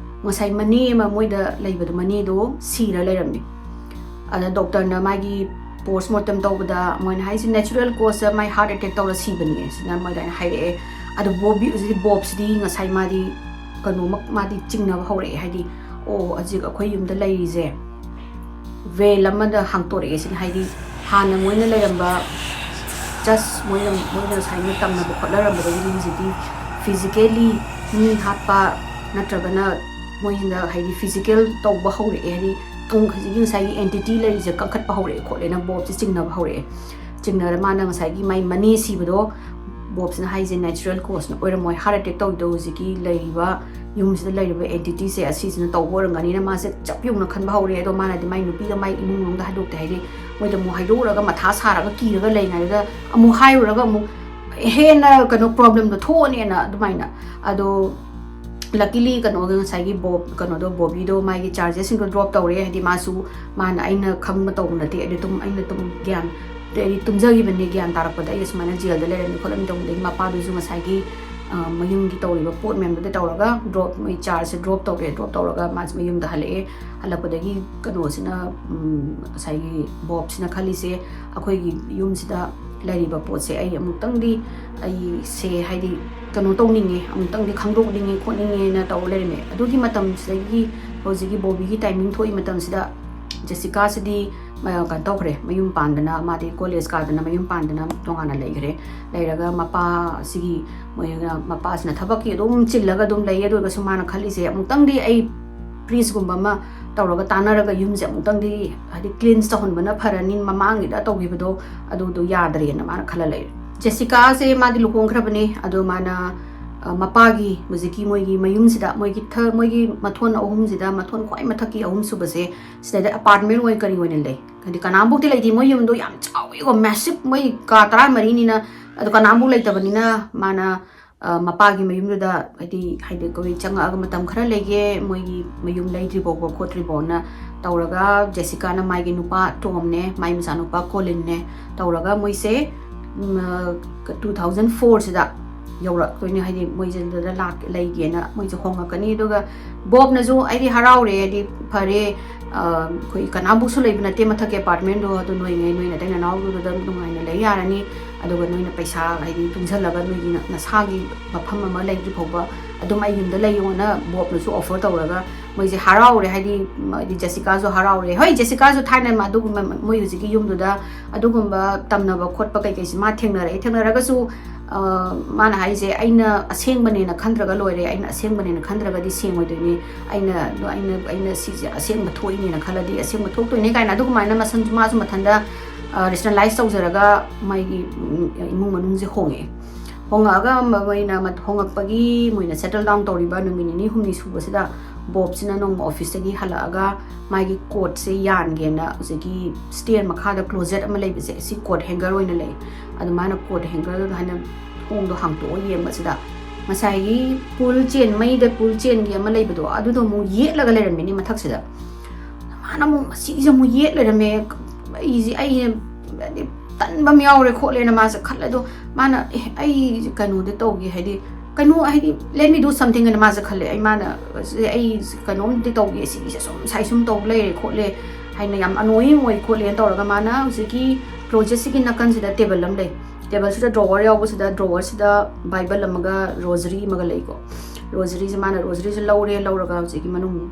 ꯉꯁꯥꯏ ꯃꯅꯦ ꯑꯃ ꯃꯣꯏꯗ ꯂꯩꯕꯗꯣ, ꯃꯅꯦꯗꯣ ꯁꯤꯔ ꯂꯩꯔꯝꯃꯤ꯫ ꯑꯗ ꯗꯣꯛꯇꯔꯅ ꯃꯥꯒꯤ ꯄꯣꯁꯃꯣꯔꯇꯦꯝ ꯇꯧꯕꯗ ꯃꯣꯏꯅ ꯍꯥꯏꯁꯦ natural cause ꯃꯥꯏ heart attack ꯇꯧꯔ ꯁꯤꯕꯅꯤ ꯁꯤꯅ ꯃꯣꯏ ꯑꯗꯨꯃꯥꯏꯅ ꯍꯥꯏꯔꯛꯑꯦ꯫ ꯑꯗꯣ ꯕꯣꯕꯤ, ꯍꯧꯖꯤꯛ ꯕꯣꯕꯁꯤꯗꯤ ꯉꯁꯥꯏ ꯃꯥꯗꯤ ꯀꯩꯅꯣꯃꯛ ꯃꯥꯗꯤ ꯆꯤꯡꯅꯕ ꯍꯧꯔꯛꯑꯦ, ꯍꯥꯏꯗꯤ, ꯑꯣ, ꯍꯧꯖꯤꯛ ꯑꯩꯈꯣꯏ ꯌꯨꯝꯗ ꯂꯩꯔꯤꯁꯦ ꯋꯦꯜ ꯑꯃꯗ ꯍꯥꯡꯇꯣꯔꯛꯑꯦ ꯁꯤꯅ, ꯍꯥꯏꯗꯤ ꯍꯥꯟꯅ ꯃꯣꯏꯅ ꯂꯩꯔꯝꯕ, ꯖꯁ ꯃꯣꯏꯅ, ꯃꯣꯏꯅ ꯉꯁꯥꯏ ꯃꯣꯏ ꯇꯝꯅꯕ ꯈꯣꯠꯅꯔꯝꯕꯗꯒꯤꯗꯤ ꯍꯧꯖꯤꯛꯇꯤ ꯐꯤꯖꯤꯀꯦꯂꯤ ꯃꯤ ꯍꯥꯠꯄ ꯅꯠꯇ꯭ꯔꯒꯅ ꯃꯣꯏꯁꯤꯅ ꯍꯥꯏꯗꯤ ꯐꯤꯖꯤꯀꯦꯜ ꯇꯧꯕ ꯍꯧꯔꯛꯑꯦ, ꯍꯥꯏꯗꯤ ꯇꯨꯡ ꯍꯧꯖꯤꯛꯀꯤ ꯉꯁꯥꯏꯒꯤ ꯑꯦꯟꯇꯤꯇꯤ ꯂꯩꯔꯤꯁꯦ ꯀꯟꯈꯠꯄ ꯍꯧꯔꯛꯑꯦ ꯈꯣꯠꯂꯦꯅ ꯕꯣꯕꯁꯦ ꯆꯤꯡꯅꯕ ꯍꯧꯔꯛꯑꯦ꯫ ꯆꯤꯡꯅꯔ ꯃꯥꯅ ꯉꯁꯥꯏꯒꯤ ꯃꯥꯏ ꯃꯅꯦ ꯁꯤꯕꯗꯣ ꯕꯣꯕꯁꯤꯅ ꯍꯥꯏꯁꯦ natural causeꯅ ꯑꯣꯏꯔꯝꯃꯣꯏ, heart attack ꯇꯧꯔꯤꯗꯣ ꯍꯧꯖꯤꯛꯀꯤ ꯂꯩꯔꯤꯕ ꯌꯨꯝꯁꯤꯗ ꯂꯩꯔꯤꯕ ꯑꯦꯟꯇꯤꯇꯤꯁꯦ ꯑꯁꯤꯁꯤꯅ ꯇꯧꯕ ꯑꯣꯏꯔꯝꯒꯅꯤꯅ ꯃꯥꯁꯦ ꯆꯞ ꯌꯨꯡꯅ ꯈꯟꯕ ꯍꯧꯔꯦ꯫ ꯑꯗꯣ ꯃꯥꯅꯗꯤ ꯃꯥꯏ ꯅꯨꯄꯤꯒ ꯃꯥꯏ ꯏꯃꯨꯡ ꯃꯅꯨꯡꯗ ꯍꯥꯏꯗꯣꯛꯇꯦ, ꯍꯥꯏꯗꯤ ꯃꯣꯏꯗ ꯑꯃꯨꯛ ꯍꯥꯏꯗꯣꯛꯎꯔꯒ ꯃꯊꯥ ꯁꯥꯔꯒ ꯀꯤꯔꯒ ꯂꯩꯉꯩꯗꯨꯗ ꯑꯃꯨꯛ ꯍꯥꯏꯔꯨꯔꯒ ꯑꯃꯨꯛ ꯍꯦꯟꯅ ꯀꯩꯅꯣ ꯄ꯭ꯔꯣꯕ꯭ꯂꯦꯝꯗꯣ ꯊꯣꯛꯑꯅꯦꯅ ꯑꯗꯨꯃꯥꯏꯅ꯫ ꯑꯗꯣ luckily ꯀꯩꯅꯣꯒ ꯉꯁꯥꯏꯒꯤ ꯕꯣꯕ, ꯀꯩꯅꯣꯗꯣ, ꯕꯣꯕꯤꯗꯣ ꯃꯥꯒꯤ ꯆꯥꯔꯖꯦꯁꯁꯤꯡꯗꯣ ꯗ꯭ꯔꯣꯞ ꯇꯧꯔꯦ, ꯍꯥꯏꯗꯤ ꯃꯥꯁꯨ, ꯃꯥꯅ ꯑꯩꯅ ꯈꯪꯕ ꯇꯧꯕ ꯅꯠꯇꯦ, ꯑꯩꯗꯤ ꯇꯨꯝ, ꯑꯩꯅ ꯇꯨꯝ ꯒ꯭ꯌꯥꯟ, ꯑꯩꯗꯤ ꯇꯨꯝꯖꯈꯤꯕꯅꯤ, ꯒ꯭ꯌꯥꯟ ꯇꯥꯔꯛꯄꯗ ꯑꯩ ꯁꯨꯃꯥꯏꯅ ꯖꯦꯜꯗ ꯂꯩꯔꯝꯃꯤ ꯈꯣꯠꯂꯝꯃꯤ ꯇꯧꯕꯗꯒꯤ ꯃꯄꯥꯗꯨꯁꯨ ꯉꯁꯥꯏꯒꯤ, ꯑ, ꯃꯌꯨꯝꯒꯤ ꯇꯧꯔꯤꯕ ꯄꯣꯠ ꯃꯌꯥꯝꯗꯨꯗ ꯇꯧꯔꯒ ꯗ꯭ꯔꯣꯞ, ꯃꯣꯏ ꯆꯥꯔꯖꯁꯦ ꯗ꯭ꯔꯣꯞ ꯇꯧꯔꯦ꯫ ꯗ꯭ꯔꯣꯞ ꯇꯧꯔꯒ ꯃꯥꯁꯦ ꯃꯌꯨꯝꯗ ꯍꯜꯂꯛꯑꯦ꯫ ꯍꯜꯂꯛꯄꯗꯒꯤ ꯀꯩꯅꯣꯁꯤꯅ, ꯎꯝ, ꯉꯁꯥꯏꯒꯤ ꯕꯣꯕꯁꯤꯅ ꯈꯜꯂꯤꯁꯦ, ꯑꯩꯈꯣꯏꯒꯤ ꯌꯨꯝꯁꯤꯗ ꯂꯩꯔꯤꯕ ꯄꯣꯠꯁꯦ ꯑꯩ ꯑꯃꯨꯛꯇꯪꯗꯤ, ꯑꯩꯁꯦ ꯍꯥꯏꯗꯤ ꯀꯩꯅꯣ ꯇꯧꯅꯤꯡꯉꯦ, ꯑꯃꯨꯛꯇꯪꯗꯤ ꯈꯪꯗꯣꯛꯅꯤꯡꯉꯦ ꯈꯣꯠꯅꯤꯡꯉꯦꯅ ꯇꯧꯔ ꯂꯩꯔꯝꯃꯦ꯫ ꯑꯗꯨꯒꯤ ꯃꯇꯝꯁꯤꯗꯒꯤ ꯍꯧꯖꯤꯛꯀꯤ ꯕꯣꯕꯤꯒꯤ ꯇꯥꯏꯃꯤꯡ ꯊꯣꯛꯏ ꯃꯇꯝꯁꯤꯗ ꯖꯦꯁꯤꯀꯥꯁꯤꯗꯤ ꯀꯩꯅꯣ ꯇꯧꯈ꯭ꯔꯦ, ꯃꯌꯨꯝ ꯄꯥꯟꯗꯅ, ꯃꯥꯗꯤ ꯀꯣꯂꯦꯖ ꯀꯥꯗꯅ ꯃꯌꯨꯝ ꯄꯥꯟꯗꯅ ꯇꯣꯉꯥꯟꯅ ꯂꯩꯈ꯭ꯔꯦ꯫ ꯂꯩꯔꯒ ꯃꯄꯥꯁꯤꯒꯤ, ꯃꯣꯏꯅ, ꯃꯄꯥꯁꯤꯅ ꯊꯕꯛꯀꯤ ꯑꯗꯨꯝ ꯆꯤꯜꯂꯒ ꯑꯗꯨꯝ ꯂꯩ꯫ ꯑꯗꯨ ꯑꯣꯏꯔꯒꯁꯨ ꯃꯥꯅ ꯈꯜꯂꯤꯁꯦ, "ꯑꯃꯨꯛꯇꯪꯗꯤ ꯑꯩ ꯄ꯭ꯔꯤꯁꯒꯨꯝꯕ ꯑꯃ ꯇꯧꯔꯒ, ꯇꯥꯟꯅꯔꯒ ꯌꯨꯝꯁꯦ ꯑꯃꯨꯛꯇꯪꯗꯤ, ꯍꯥꯏꯗꯤ, ꯀ꯭ꯂꯤꯟꯁ ꯇꯧꯍꯟꯕꯅ ꯐꯔꯅꯤ, ꯃꯃꯥꯡꯒꯤꯗ ꯇꯧꯈꯤꯕꯗꯣ ꯑꯗꯨꯗꯣ ꯌꯥꯗ꯭ꯔꯦꯅ" ꯃꯥꯅ ꯈꯜꯂ ꯂꯩꯔꯦ꯫ ꯖꯦꯁꯤꯀꯥꯁꯦ ꯃꯥꯗꯤ ꯂꯨꯍꯣꯡꯈ꯭ꯔꯕꯅꯦ꯫ ꯑꯗꯣ ꯃꯥꯅ, ꯑ, ꯃꯄꯥꯒꯤ ꯍꯧꯖꯤꯛꯀꯤ ꯃꯣꯏꯒꯤ ꯃꯌꯨꯝꯁꯤꯗ, ꯃꯣꯏꯒꯤ ꯊ-, ꯃꯣꯏꯒꯤ ꯃꯊꯣꯟ ꯑꯍꯨꯝꯁꯤꯗ, ꯃꯊꯣꯟ ꯈ꯭ꯋꯥꯏ ꯃꯊꯛꯀꯤ ꯑꯍꯨꯝꯁꯨꯕꯁꯦ, ꯁꯤꯗꯩꯗ ꯑꯦꯄꯥꯔꯠꯃꯦꯟ ꯑꯣꯏ ꯀꯔꯤ ꯑꯣꯏꯅ ꯂꯩ꯫ ꯍꯥꯏꯗꯤ ꯀꯅꯥꯝꯐꯥꯎꯗꯤ ꯂꯩꯇꯦ꯫ ꯃꯣꯏ ꯌꯨꯝꯗꯣ ꯌꯥꯝ ꯆꯥꯎꯋꯤꯀꯣ, ꯃꯦꯁꯤꯞ, ꯃꯣꯏ ꯀꯥ ꯇꯔꯥꯃꯔꯤꯅꯤꯅ꯫ ꯑꯗꯣ ꯀꯅꯥꯝꯐꯥꯎ ꯂꯩꯇꯕꯅꯤꯅ ꯃꯥꯅ, ꯑ, ꯃꯄꯥꯒꯤ ꯃꯌꯨꯝꯗꯨꯗ, ꯍꯥꯏꯗꯤ, ꯍꯥꯏꯗꯤ ꯑꯩꯈꯣꯏ ꯆꯪꯉꯛꯑꯒ ꯃꯇꯝ ꯈꯔ ꯂꯩꯒꯦ, ꯃꯣꯏꯒꯤ ꯃꯌꯨꯝ ꯂꯩꯗ꯭ꯔꯤ ꯐꯥꯎꯕ ꯈꯣꯠꯇ꯭ꯔꯤ ꯐꯥꯎꯅ ꯇꯧꯔꯒ, ꯖꯦꯁꯤꯀꯥꯅ ꯃꯥꯒꯤ ꯅꯨꯄꯥ ꯇꯣꯝꯅꯦ, ꯃꯥꯒꯤ ꯃꯆꯥꯅꯨꯄꯥ ꯀꯣꯂꯤꯟꯅꯦ ꯇꯧꯔꯒ ꯃꯣꯏꯁꯦ, ꯎꯝ, ꯑ, two thousand four ꯁꯤꯗ ꯌꯧꯔꯛꯇꯣꯏꯅꯦ꯫ ꯍꯥꯏꯗꯤ ꯃꯣꯏꯁꯤꯗ ꯂꯥꯛ-, ꯂꯩꯒꯦꯅ ꯃꯣꯏꯁꯦ ꯍꯣꯡꯉꯛꯀꯅꯤ꯫ ꯑꯗꯨꯒ ꯕꯣꯕꯅꯁꯨ, "ꯑꯩꯗꯤ ꯍꯔꯥꯎꯔꯦ, ꯍꯥꯏꯗꯤ ꯐꯔꯦ, ꯑ, ꯑꯩꯈꯣꯏ ꯀꯅꯥꯝꯕꯨꯁꯨ ꯂꯩꯕ ꯅꯠꯇꯦ ꯃꯊꯛꯀꯤ ꯑꯦꯄꯥꯔꯠꯃꯦꯟꯗꯣ, ꯑꯗꯨ ꯅꯣꯏꯉꯩ, ꯅꯣꯏ ꯅꯇꯩ ꯅꯅꯥꯎꯗꯨꯗ ꯅꯨꯡꯉꯥꯏꯅ ꯂꯩ ꯌꯥꯔꯅꯤ꯫ ꯑꯗꯨꯒ ꯅꯣꯏꯅ ꯄꯩꯁꯥ, ꯍꯥꯏꯗꯤ, ꯇꯨꯡꯁꯤꯜꯂꯒ ꯅꯣꯏꯒꯤ ꯅ-, ꯅꯁꯥꯒꯤ ꯃꯐꯝ ꯑꯃ ꯂꯩꯗ꯭ꯔꯤ ꯐꯥꯎꯕ ꯑꯗꯨꯝ ꯑꯩ ꯌꯨꯝꯗ ꯂꯩꯌꯣꯅ" ꯕꯣꯕꯅꯁꯨ ꯑꯣꯐꯔ ꯇꯧꯔꯒ ꯃꯣꯏꯁꯦ ꯍꯔꯥꯎꯔꯦ꯫ ꯍꯥꯏꯗꯤ, ꯍꯥꯏꯗꯤ ꯖꯦꯁꯤꯀꯥꯁꯨ ꯍꯔꯥꯎꯔꯦ꯫ ꯍꯣꯏ, ꯖꯦꯁꯤꯀꯥꯁꯨ ꯊꯥꯏꯅ ꯃꯥ ꯑꯗꯨꯒꯨꯝꯕ ꯃ-, ꯃꯣꯏ ꯍꯧꯖꯤꯛꯀꯤ ꯌꯨꯝꯗꯨꯗ ꯑꯗꯨꯒꯨꯝꯕ ꯇꯝꯅꯕ ꯈꯣꯠꯄ ꯀꯩꯀꯩꯁꯤ ꯃꯥ ꯊꯦꯡꯅꯔꯛꯑꯦ꯫ ꯊꯦꯡꯅꯔꯒꯁꯨ, ꯑ, ꯃꯥꯅ ꯍꯥꯏꯁꯦ, "ꯑꯩꯅ ꯑꯁꯦꯡꯕꯅꯦꯅ ꯈꯟꯗ꯭ꯔꯒ ꯂꯣꯏꯔꯦ, ꯑꯩꯅ ꯑꯁꯦꯡꯕꯅꯦꯅ ꯈꯟꯗ꯭ꯔꯒꯗꯤ ꯁꯦꯡꯉꯣꯏꯗꯣꯏꯅꯤ, ꯑꯩꯅ, ꯑꯩꯅ, ꯑꯩꯅ ꯁꯤꯁꯦ ꯑꯁꯦꯡꯕ ꯊꯣꯛꯏꯅꯦꯅ ꯈꯜꯂꯗꯤ ꯑꯁꯦꯡꯕ ꯊꯣꯛꯇꯣꯏꯅꯦ" ꯀꯥꯏꯅ ꯑꯗꯨꯒꯨꯃꯥꯏꯅ ꯃꯁꯟ-, ꯃꯥꯁꯨ ꯃꯊꯟꯇ, ꯑ, ꯔꯦꯁꯅꯦꯂꯥꯏꯁ ꯇꯧꯖꯔꯒ ꯃꯥꯒꯤ, ꯎꯝ, ꯏꯃꯨꯡ ꯃꯅꯨꯡꯁꯦ ꯍꯣꯡꯉꯛꯑꯦ꯫ ꯍꯣꯡꯉꯛꯑꯒ ꯃ-, ꯃꯣꯏꯅ ꯃ-, ꯍꯣꯡꯉꯛꯄꯒꯤ ꯃꯣꯏꯅ ꯁꯦꯇꯜ ꯗꯥꯎꯟ ꯇꯧꯔꯤꯕ ꯅꯨꯃꯤꯠ ꯅꯤꯅꯤ ꯍꯨꯝꯅꯤ ꯁꯨꯕꯁꯤꯗ ꯕꯣꯕꯁꯤꯅ ꯅꯣꯡꯃ ꯑꯣꯐꯤꯁꯇꯒꯤ ꯍꯜꯂꯛꯑꯒ ꯃꯥꯒꯤ ꯀꯣꯠꯁꯦ ꯌꯥꯟꯒꯦꯅ ꯍꯧꯖꯤꯛꯀꯤ ꯁ꯭ꯇꯦꯌꯔ ꯃꯈꯥꯗ ꯀ꯭ꯂꯣꯖꯦꯠ ꯑꯃ ꯂꯩꯕꯁꯦ, ꯁꯤ ꯀꯣꯠ ꯍꯦꯡꯒꯔ ꯑꯣꯏꯅ ꯂꯩ꯫ ꯑꯗꯨꯃꯥꯏꯅ ꯀꯣꯠ ꯍꯦꯡꯒꯔꯗꯨꯗ ꯍꯥꯏꯅ ꯊꯣꯡꯗꯣ ꯍꯥꯡꯇꯣꯛꯑ ꯌꯦꯡꯕꯁꯤꯗ, ꯉꯁꯥꯏꯒꯤ ꯄꯨꯜ ꯆꯦꯟ, ꯃꯩꯗ ꯄꯨꯜ ꯆꯦꯟꯒꯤ ꯑꯃ ꯂꯩꯕꯗꯣ, ꯑꯗꯨꯗꯣ ꯑꯃꯨꯛ ꯌꯦꯠꯂꯒ ꯂꯩꯔꯝꯃꯤꯅꯦ ꯃꯊꯛꯁꯤꯗ꯫ ꯃꯥꯅ ꯑꯃꯨꯛ ꯃꯁꯤꯁꯦ ꯑꯃꯨꯛ ꯌꯦꯠ ꯂꯩꯔꯝꯃꯦ꯫ ꯑꯩꯁꯦ, ꯑꯩ ꯍꯥꯏꯗꯤ ꯇꯟꯕ ꯑꯃ ꯌꯥꯎꯔꯦ ꯈꯣꯠꯂꯦꯅ ꯃꯥꯁꯦ ꯈꯜꯂꯦ꯫ ꯑꯗꯣ ꯃꯥꯅ, "ꯑꯦ, ꯑꯩ ꯀꯩꯅꯣꯗꯤ ꯇꯧꯒꯦ, ꯍꯥꯏꯗꯤ, ꯀꯩꯅꯣ, ꯍꯥꯏꯗꯤ, let me do something" ꯍꯥꯏꯅ ꯃꯥꯁꯦ ꯈꯜꯂꯦ꯫ ꯑꯩ, ꯃꯥꯅ, "ꯑꯩ ꯀꯩꯅꯣꯝꯗꯤ ꯇꯧꯒꯦ, ꯁꯤꯒꯤꯁꯦ ꯁꯨꯝ ꯉꯁꯥꯏ ꯁꯨꯝ ꯇꯧ ꯂꯩꯔꯦ ꯈꯣꯠꯂꯦ, ꯍꯥꯏꯅ ꯌꯥꯝ ꯑꯅꯣꯌꯤꯡ ꯑꯣꯏ" ꯈꯣꯠꯂꯦꯅ ꯇꯧꯔꯒ ꯃꯥꯅ ꯍꯧꯖꯤꯛꯀꯤ ꯀ꯭ꯂꯣꯖꯦꯠꯁꯤꯒꯤ ꯅꯥꯀꯟꯁꯤꯗ ꯇꯦꯕꯜ ꯑꯃ ꯂꯩ꯫ ꯇꯦꯕꯜꯁꯤꯗ ꯗ꯭ꯔꯣꯋꯔ ꯌꯥꯎꯕꯁꯤꯗ, ꯗ꯭ꯔꯣꯋꯔꯁꯤꯗ ꯕꯥꯏꯕꯜ ꯑꯃꯒ ꯔꯣꯖꯔꯤ ꯑꯃꯒ ꯂꯩꯀꯣ꯫ ꯔꯣꯖꯔꯤꯁꯦ ꯃꯥꯅ ꯔꯣꯖꯔꯤꯁꯦ ꯂꯧꯔꯦ꯫ ꯂꯧꯔꯒ ꯍꯧꯖꯤꯛꯀꯤ ꯃꯅꯨꯡ,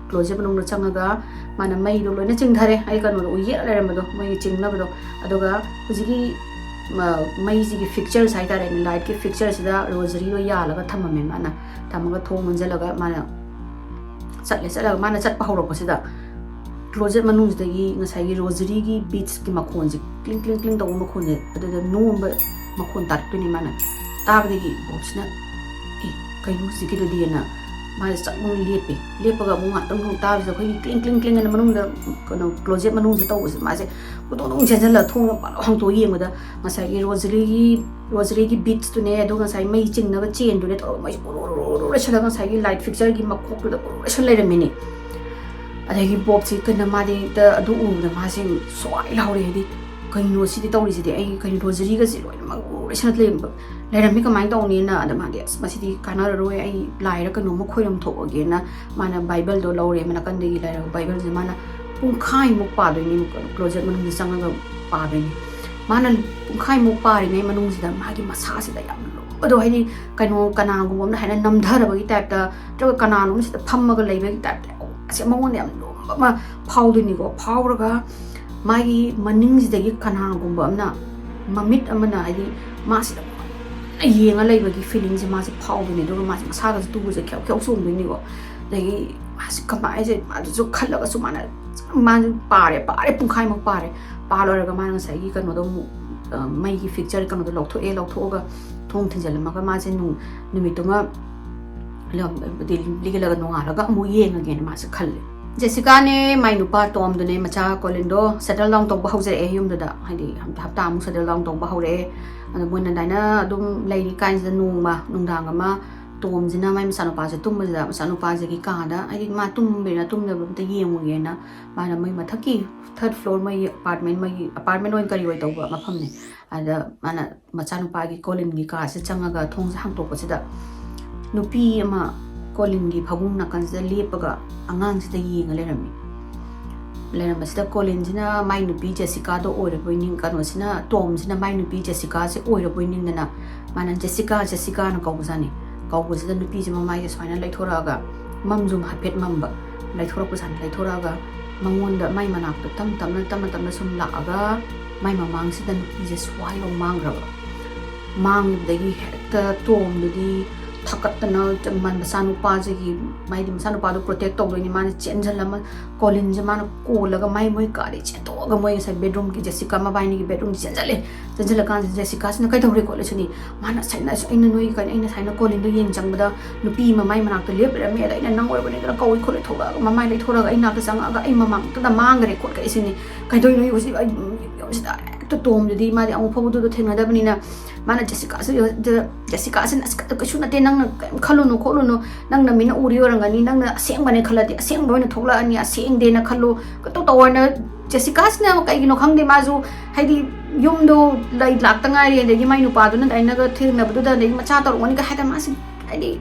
ꯀ꯭ꯂꯣꯖꯦꯠ ꯃꯅꯨꯡꯗ ꯆꯪꯉꯒ ꯃꯥꯅ ꯃꯩꯗꯣ ꯂꯣꯏꯅ ꯆꯤꯡꯊꯔꯦ꯫ ꯑꯩ ꯀꯩꯅꯣꯗꯣ ꯎ ꯌꯦꯛꯑ ꯂꯩꯔꯝꯕꯗꯣ, ꯃꯣꯏꯒꯤ ꯆꯤꯡꯅꯕꯗꯣ꯫ ꯑꯗꯨꯒ ꯍꯧꯖꯤꯛꯀꯤ ꯃ-, ꯃꯩꯁꯤꯒꯤ ꯐꯤꯛꯆꯔꯁ ꯍꯥꯏꯇꯥꯔꯦꯅꯦ, ꯂꯥꯏꯠꯀꯤ ꯐꯤꯛꯆꯔꯁꯤꯗ ꯔꯣꯖꯔꯤꯗꯣ ꯌꯥꯜꯂꯒ ꯊꯝꯃꯝꯃꯦ꯫ ꯃꯥꯅ ꯊꯝꯃꯒ ꯊꯣꯡ ꯂꯣꯟꯁꯤꯜꯂꯒ ꯃꯥꯅ ꯆꯠꯂꯦ꯫ ꯆꯠꯂꯒ ꯃꯥꯅ ꯆꯠꯄ ꯍꯧꯔꯛꯄꯁꯤꯗ ꯀ꯭ꯂꯣꯖꯦꯠ ꯃꯅꯨꯡꯁꯤꯗꯒꯤ ꯉꯁꯥꯏꯒꯤ ꯔꯣꯖꯔꯤꯒꯤ ꯕꯤꯠꯁꯀꯤ ꯃꯈꯣꯟꯁꯦ, ꯀ꯭ꯂꯤꯡ ꯀ꯭ꯂꯤꯡ ꯀ꯭ꯂꯤꯡ ꯇꯧꯕ ꯃꯈꯣꯟꯁꯦ, ꯑꯗꯨꯗ ꯅꯣꯝꯕ ꯃꯈꯣꯟ ꯇꯥꯔꯛꯇꯣꯏꯅꯤ꯫ ꯃꯥꯅ ꯇꯥꯕꯗꯒꯤ ꯕꯣꯞꯁꯤꯅ, "ꯑꯦ, ꯀꯩꯅꯣ ꯍꯧꯖꯤꯛꯀꯤꯗꯨꯗꯤꯅ?" ꯃꯥꯁꯦ ꯆꯞ ꯂꯥꯎꯅ ꯂꯦꯞꯄꯦ꯫ ꯂꯦꯞꯄꯒ ꯑꯃꯨꯛ ꯉꯥꯛꯇꯪ ꯑꯃꯨꯛ ꯇꯥꯕꯁꯤꯗ ꯑꯩꯈꯣꯏꯒꯤ ꯀ꯭ꯂꯤꯡ ꯀ꯭ꯂꯤꯡ ꯀ꯭ꯂꯤꯡ ꯍꯥꯏꯅ ꯃꯅꯨꯡꯗ, ꯀꯩꯅꯣ, ꯀ꯭ꯂꯣꯖꯦꯠ ꯃꯅꯨꯡꯁꯦ ꯇꯧꯕꯁꯦ, ꯃꯥꯁꯦ ꯄꯨꯡꯗꯣꯡ ꯗꯣꯡ ꯆꯦꯟꯁꯤꯜꯂꯒ ꯊꯣꯡꯗꯣ ꯄꯥꯛ ꯍꯥꯡꯇꯣꯛꯑ ꯌꯦꯡꯕꯗ ꯉꯁꯥꯏꯒꯤ ꯔꯣꯖꯔꯤꯒꯤ, ꯔꯣꯖꯔꯤꯒꯤ ꯕꯤꯠꯁꯇꯨꯅꯦ, ꯑꯗꯨꯒ ꯉꯁꯥꯏ ꯃꯩ ꯆꯤꯡꯅꯕ ꯆꯦꯟꯗꯨꯅꯦ ꯇꯧꯔꯒ ꯃꯩꯁꯦ ꯎꯔꯨ ꯎꯔꯨ ꯎꯔꯨ ꯂꯩꯁꯜꯂꯒ ꯉꯁꯥꯏꯒꯤ ꯂꯥꯏꯠ ꯐꯤꯛꯆꯔꯒꯤ ꯃꯀꯣꯛꯇꯨꯗ ꯎꯔꯨ ꯂꯩꯁꯜ ꯂꯩꯔꯝꯃꯤꯅꯦ꯫ ꯑꯗꯒꯤ ꯕꯣꯞꯁꯤ ꯀꯩꯅꯣ, ꯃꯥꯗꯤ ꯍꯦꯛꯇ ꯑꯗꯨ ꯎꯕꯗ ꯃꯥꯁꯦ ꯁ꯭ꯋꯥꯏ ꯂꯥꯎꯔꯦ, ꯍꯥꯏꯗꯤ, "ꯀꯩꯅꯣ ꯁꯤꯗꯤ ꯇꯧꯔꯤꯁꯤꯗꯤ? ꯑꯩ ꯀꯩꯅꯣ, ꯔꯣꯖꯔꯤꯒꯁꯤ ꯂꯣꯏꯅꯃꯛ ꯎꯔꯨ ꯂꯩꯁꯜꯂ ꯂꯩꯔꯝꯕ, ꯂꯩꯔꯝꯃꯤ, ꯀꯃꯥꯏꯅ ꯇꯧꯅꯤꯅ?" ꯑꯗ ꯃꯥꯗꯤ, "ꯑꯁ, ꯃꯁꯤꯗꯤ ꯀꯥꯟꯅꯔꯔꯣꯏ, ꯑꯩ ꯂꯥꯏꯔ ꯀꯩꯅꯣꯝꯃ ꯈꯣꯏꯔꯝ ꯊꯣꯛꯑꯒꯦꯅ" ꯃꯥꯅ ꯕꯥꯏꯕꯜꯗꯣ ꯂꯧꯔꯦ ꯅꯥꯀꯟꯗꯒꯤ ꯂꯩꯔꯒ, ꯕꯥꯏꯕꯜꯁꯦ ꯃꯥꯅ ꯄꯨꯡꯈꯥꯏꯃꯨꯛ ꯄꯥꯗꯣꯏꯅꯤ, ꯀ꯭ꯂꯣꯖꯦꯠ ꯃꯅꯨꯡꯗ ꯆꯪꯉꯒ ꯄꯥꯗꯣꯏꯅꯤ꯫ ꯃꯥꯅ ꯄꯨꯡꯈꯥꯏꯃꯨꯛ ꯄꯥꯔꯤꯉꯩ ꯃꯅꯨꯡꯁꯤꯗ ꯃꯥꯒꯤ ꯃꯁꯥꯁꯤꯗ ꯌꯥꯝ ꯂꯨꯝꯕꯗꯣ, ꯍꯥꯏꯗꯤ ꯀꯩꯅꯣ, ꯀꯅꯥꯒꯨꯝꯕ ꯑꯃꯅ ꯍꯥꯏꯅ ꯅꯝꯊꯔꯕꯒꯤ ꯇꯥꯏꯞꯇ, ꯅꯠꯇ꯭ꯔꯒ ꯀꯅꯥꯅꯣꯝ ꯁꯤꯗ ꯐꯝꯃꯒ ꯂꯩꯕꯒꯤ ꯇꯥꯏꯞꯇ, ꯑꯁꯤ ꯃꯉꯣꯟꯗ ꯌꯥꯝ ꯂꯨꯝꯕ ꯑꯃ ꯐꯥꯎꯗꯣꯏꯅꯤꯀꯣ꯫ ꯐꯥꯎꯔꯒ ꯃꯥꯒꯤ ꯃꯅꯤꯡꯁꯤꯗꯒꯤ ꯀꯅꯥꯒꯨꯝꯕ ꯑꯃꯅ, ꯃꯃꯤꯠ ꯑꯃꯅ, ꯍꯥꯏꯗꯤ ꯃꯥꯁꯤꯗ ꯃꯨꯟꯅ ꯌꯦꯡꯉ ꯂꯩꯕꯒꯤ ꯐꯤꯂꯤꯡꯁꯦ ꯃꯥꯁꯦ ꯐꯥꯎꯗꯣꯏꯅꯤ꯫ ꯑꯗꯨꯒ ꯃꯥꯁꯦ ꯃꯁꯥꯒꯁꯦ ꯇꯨꯒꯁꯦ ꯈ꯭ꯌꯧ ꯈ꯭ꯌꯧ ꯆꯣꯡꯗꯣꯏꯅꯤꯀꯣ꯫ ꯑꯗꯒꯤ ꯃꯥꯁꯦ ꯀꯃꯥꯏꯅ ꯍꯥꯏꯁꯦ, ꯑꯗꯨꯁꯨ ꯈꯜꯂꯒꯁꯨ ꯃꯥꯅ, ꯃꯥꯁꯦ ꯄꯥꯔꯦ, ꯄꯥꯔꯦ, ꯄꯨꯡꯈꯥꯏꯃꯨꯛ ꯄꯥꯔꯦ꯫ ꯄꯥ ꯂꯣꯏꯔꯒ ꯃꯥꯅ ꯉꯁꯥꯏꯒꯤ ꯀꯩꯅꯣꯗꯣ ꯑꯃꯨꯛ, ꯑ, ꯃꯩꯒꯤ ꯐꯤꯛꯆꯔ ꯀꯩꯅꯣꯗꯣ ꯂꯧꯊꯣꯛꯑꯦ꯫ ꯂꯧꯊꯣꯛꯑꯒ ꯊꯣꯡ ꯊꯤꯡꯖꯤꯜꯂꯝꯃꯒ ꯃꯥꯁꯦ ꯅꯨꯡ-, ꯅꯨꯃꯤꯠꯇꯨꯃ ꯂꯤꯒꯠꯂꯒ ꯅꯣꯡꯉꯥꯜꯂꯒ ꯑꯃꯨꯛ ꯌꯦꯡꯉꯒꯦꯅ ꯃꯥꯁꯦ ꯈꯜꯂꯦ꯫ ꯖꯦꯁꯤꯀꯥꯅꯦ ꯃꯥꯏ ꯅꯨꯄꯥ ꯇꯣꯝꯗꯨꯅꯦ ꯃꯆꯥ ꯀꯣꯂꯤꯟꯗꯣ ꯁꯦꯇꯜ ꯗꯥꯎꯟ ꯇꯧꯕ ꯍꯧꯖꯔꯛꯑꯦ ꯌꯨꯝꯗꯨꯗ, ꯍꯥꯏꯗꯤ ꯍꯞꯇꯥ ꯑꯃꯨꯛ ꯁꯦꯇꯜ ꯗꯥꯎꯟ ꯇꯧꯕ ꯍꯧꯔꯛꯑꯦ꯫ ꯑꯗꯣ ꯃꯣꯏꯅ ꯑꯗꯨꯃꯥꯏꯅ ꯑꯗꯨꯝ ꯂꯩꯔꯤ ꯀꯥꯟꯁꯤꯗ ꯅꯣꯡꯃ ꯅꯨꯡꯗꯥꯡ ꯑꯃ ꯇꯣꯝꯁꯤꯅ ꯃꯥꯏ ꯃꯆꯥꯅꯨꯄꯥꯁꯦ ꯇꯨꯝꯕꯁꯤꯗ, ꯃꯆꯥꯅꯨꯄꯥꯁꯤꯒꯤ ꯀꯥꯗ, ꯍꯥꯏꯗꯤ ꯃꯥ ꯇꯨꯝꯕꯩꯔꯥ ꯇꯨꯝꯗꯕ꯭ꯔꯥ ꯑꯝꯇ ꯌꯦꯡꯉꯨꯒꯦꯅ ꯃꯥꯅ ꯃꯣꯏ ꯃꯊꯛꯀꯤ ꯊꯔꯠ ꯐ꯭ꯂꯣꯔ, ꯃꯣꯏꯒꯤ ꯑꯄꯥꯔꯠꯃꯦꯟ, ꯃꯣꯏꯒꯤ ꯑꯄꯥꯔꯠꯃꯦꯟ ꯑꯣꯏꯅ ꯀꯔꯤ ꯑꯣꯏ ꯇꯧꯕ ꯃꯐꯝꯅꯦ꯫ ꯑꯗ ꯃꯥꯅ ꯃꯆꯥꯅꯨꯄꯥꯒꯤ ꯀꯣꯂꯤꯟꯒꯤ ꯀꯥꯁꯦ ꯆꯪꯉꯒ ꯊꯣꯡꯁꯦ ꯍꯥꯡꯇꯣꯛꯄꯁꯤꯗ ꯅꯨꯄꯤ ꯑꯃ ꯀꯣꯂꯤꯟꯒꯤ ꯐꯃꯨꯡ ꯅꯥꯀꯟꯁꯤꯗ ꯂꯦꯞꯄꯒ ꯑꯉꯥꯡꯁꯤꯗ ꯌꯦꯡꯉ ꯂꯩꯔꯝꯃꯤ꯫ ꯂꯩꯔꯝꯕꯁꯤꯗ ꯀꯣꯂꯤꯟꯁꯤꯅ ꯃꯥꯏ ꯅꯨꯄꯤ ꯖꯦꯁꯤꯀꯥꯗꯣ ꯑꯣꯏꯔꯕꯣꯏ ꯅꯤꯡ-, ꯀꯩꯅꯣꯁꯤꯅ, ꯇꯣꯝꯁꯤꯅ ꯃꯥꯏ ꯅꯨꯄꯤ ꯖꯦꯁꯤꯀꯥꯁꯦ ꯑꯣꯏꯔꯕꯣꯏ ꯅꯤꯡꯗꯅ ꯃꯥꯅ "ꯖꯦꯁꯤꯀꯥ, ꯖꯦꯁꯤꯀꯥꯅ" ꯀꯧꯕꯖꯥꯠꯅꯤ꯫ ꯀꯧꯕꯁꯤꯗ ꯅꯨꯄꯤꯁꯦ ꯃꯃꯥꯏꯁꯦ ꯁꯨꯃꯥꯏꯅ ꯂꯩꯊꯣꯔꯛꯑꯒ, ꯃꯝꯁꯨ ꯍꯥꯏꯐꯦꯠ ꯃꯝꯕ, ꯂꯩꯊꯣꯔꯛꯄ ꯁꯥꯏꯅ ꯂꯩꯊꯣꯔꯛꯑꯒ ꯃꯉꯣꯟꯗ, ꯃꯥꯏ ꯃꯅꯥꯛꯇ ꯇꯞ ꯇꯞꯅ, ꯇꯞꯅ ꯇꯞꯅ ꯁꯨꯝ ꯂꯥꯛꯑꯒ ꯃꯥꯏ ꯃꯃꯥꯡꯁꯤꯗ ꯅꯨꯄꯤꯁꯦ ꯁ꯭ꯋꯥꯏ ꯂꯧ ꯃꯥꯡꯈ꯭ꯔꯕ꯫ ꯃꯥꯡꯈꯤꯕꯗꯒꯤ ꯍꯦꯛꯇ ꯇꯣꯝꯗꯨꯗꯤ ꯊꯛꯀꯠꯇꯅ, ꯃꯆꯥꯅꯨꯄꯥꯁꯤꯒꯤ, ꯃꯥꯏꯗꯤ ꯃꯆꯥꯅꯨꯄꯥꯗꯣ ꯄ꯭ꯔꯣꯇꯦꯛ ꯇꯧꯗꯣꯏꯅꯤ, ꯃꯥꯅ ꯆꯦꯟꯁꯤꯜꯂ, ꯀꯣꯂꯤꯟꯁꯦ ꯃꯥꯅ ꯀꯣꯜꯂꯒ ꯃꯥꯏ, ꯃꯣꯏ ꯀꯥꯗꯩ ꯆꯦꯟꯊꯣꯛꯑꯒ ꯃꯣꯏ ꯉꯁꯥꯏ ꯕꯦꯗꯔꯨꯝꯒꯤ, ꯖꯦꯁꯤꯀꯥ ꯃꯕꯥꯏꯅꯤꯒꯤ ꯕꯦꯗꯔꯨꯝ ꯆꯦꯟꯁꯤꯜꯂꯦ꯫ ꯆꯦꯟꯁꯤꯜꯂꯀꯥꯟꯁꯤꯗ ꯖꯦꯁꯤꯀꯥꯁꯤꯅ "ꯀꯩꯗꯧꯔꯦ ꯈꯣꯠꯂꯦ?" ꯁꯤꯅꯤ꯫ ꯃꯥꯅ ꯁꯥꯏꯅ, "ꯑꯩꯅ ꯅꯣꯏꯒꯤ ꯀꯩꯅꯣ, ꯑꯩꯅ ꯁꯥꯏꯅ ꯀꯣꯂꯤꯟꯗꯣ ꯌꯦꯡ ꯆꯪꯕꯗ ꯅꯨꯄꯤ ꯑꯃ ꯃꯥꯏ ꯃꯅꯥꯛꯇ ꯂꯦꯞ ꯂꯩꯔꯝꯃꯦ, ꯑꯗ ꯑꯩꯅ ꯅꯪ ꯑꯣꯏꯔꯕꯅꯤꯗꯅ ꯀꯧꯏ ꯈꯣꯠꯂꯤ, ꯊꯣꯛꯂꯛꯑꯒ ꯃꯃꯥꯏ ꯂꯩꯊꯣꯔꯛꯑꯒ ꯑꯩ ꯅꯥꯛꯇ ꯆꯪꯉꯛꯑꯒ ꯑꯩ ꯃꯃꯥꯡꯗꯨꯗ ꯃꯥꯡꯈ꯭ꯔꯦ ꯈꯣꯠꯈ꯭ꯔꯦ" ꯁꯤꯅꯤ꯫ ꯀꯩꯗꯧꯔꯤꯅꯣ ꯍꯧꯖꯤꯛ ꯑꯩ ꯌꯨꯝꯁꯤꯗ ꯍꯦꯛꯇ ꯇꯣꯝꯗꯨꯗꯤ ꯃꯥꯗꯤ ꯑꯃꯨꯛ ꯐꯥꯎꯕꯗꯨꯗ ꯊꯦꯡꯅꯗꯕꯅꯤꯅ, ꯃꯥꯅ ꯖꯦꯁꯤꯀꯥꯁꯤ, ꯖꯦꯁꯤꯀꯥꯁꯤꯅ "ꯑꯁ, ꯀꯩꯁꯨ ꯅꯠꯇꯦ, ꯅꯪꯅ ꯀꯩꯝ ꯈꯜꯂꯨꯅꯨ ꯈꯣꯠꯂꯨꯅꯨ, ꯅꯪꯅ ꯃꯤꯅ ꯎꯔꯤ ꯑꯣꯏꯔꯝꯒꯅꯤ, ꯅꯪꯅ ꯑꯁꯦꯡꯕꯅꯦ ꯈꯜꯂꯗꯤ ꯑꯁꯦꯡꯕ ꯑꯣꯏꯅ ꯊꯣꯛꯂꯛꯑꯅꯤ, ꯑꯁꯦꯡꯗꯦꯅ ꯈꯜꯂꯨ, ꯀꯩꯇꯧ ꯇꯧꯑꯣꯅ" ꯖꯦꯁꯤꯀꯥꯁꯤꯅ ꯀꯩꯒꯤꯅꯣ ꯈꯪꯗꯦ, ꯃꯥꯁꯨ ꯍꯥꯏꯗꯤ ꯌꯨꯝꯗꯣ ꯂꯩ ꯂꯥꯛꯇ ꯉꯥꯏꯔꯤ, ꯑꯗꯒꯤ ꯃꯥꯏ ꯅꯨꯄꯥꯗꯨꯅ ꯑꯗꯥꯏꯅꯒ ꯊꯦꯡꯅꯕꯗꯨꯗ, ꯑꯗꯒꯤ ꯃꯆꯥ ꯇꯧꯔꯝꯒꯅꯤꯒ ꯍꯥꯏꯗꯅ ꯃꯥꯁꯤ ꯍꯥꯏꯗꯤ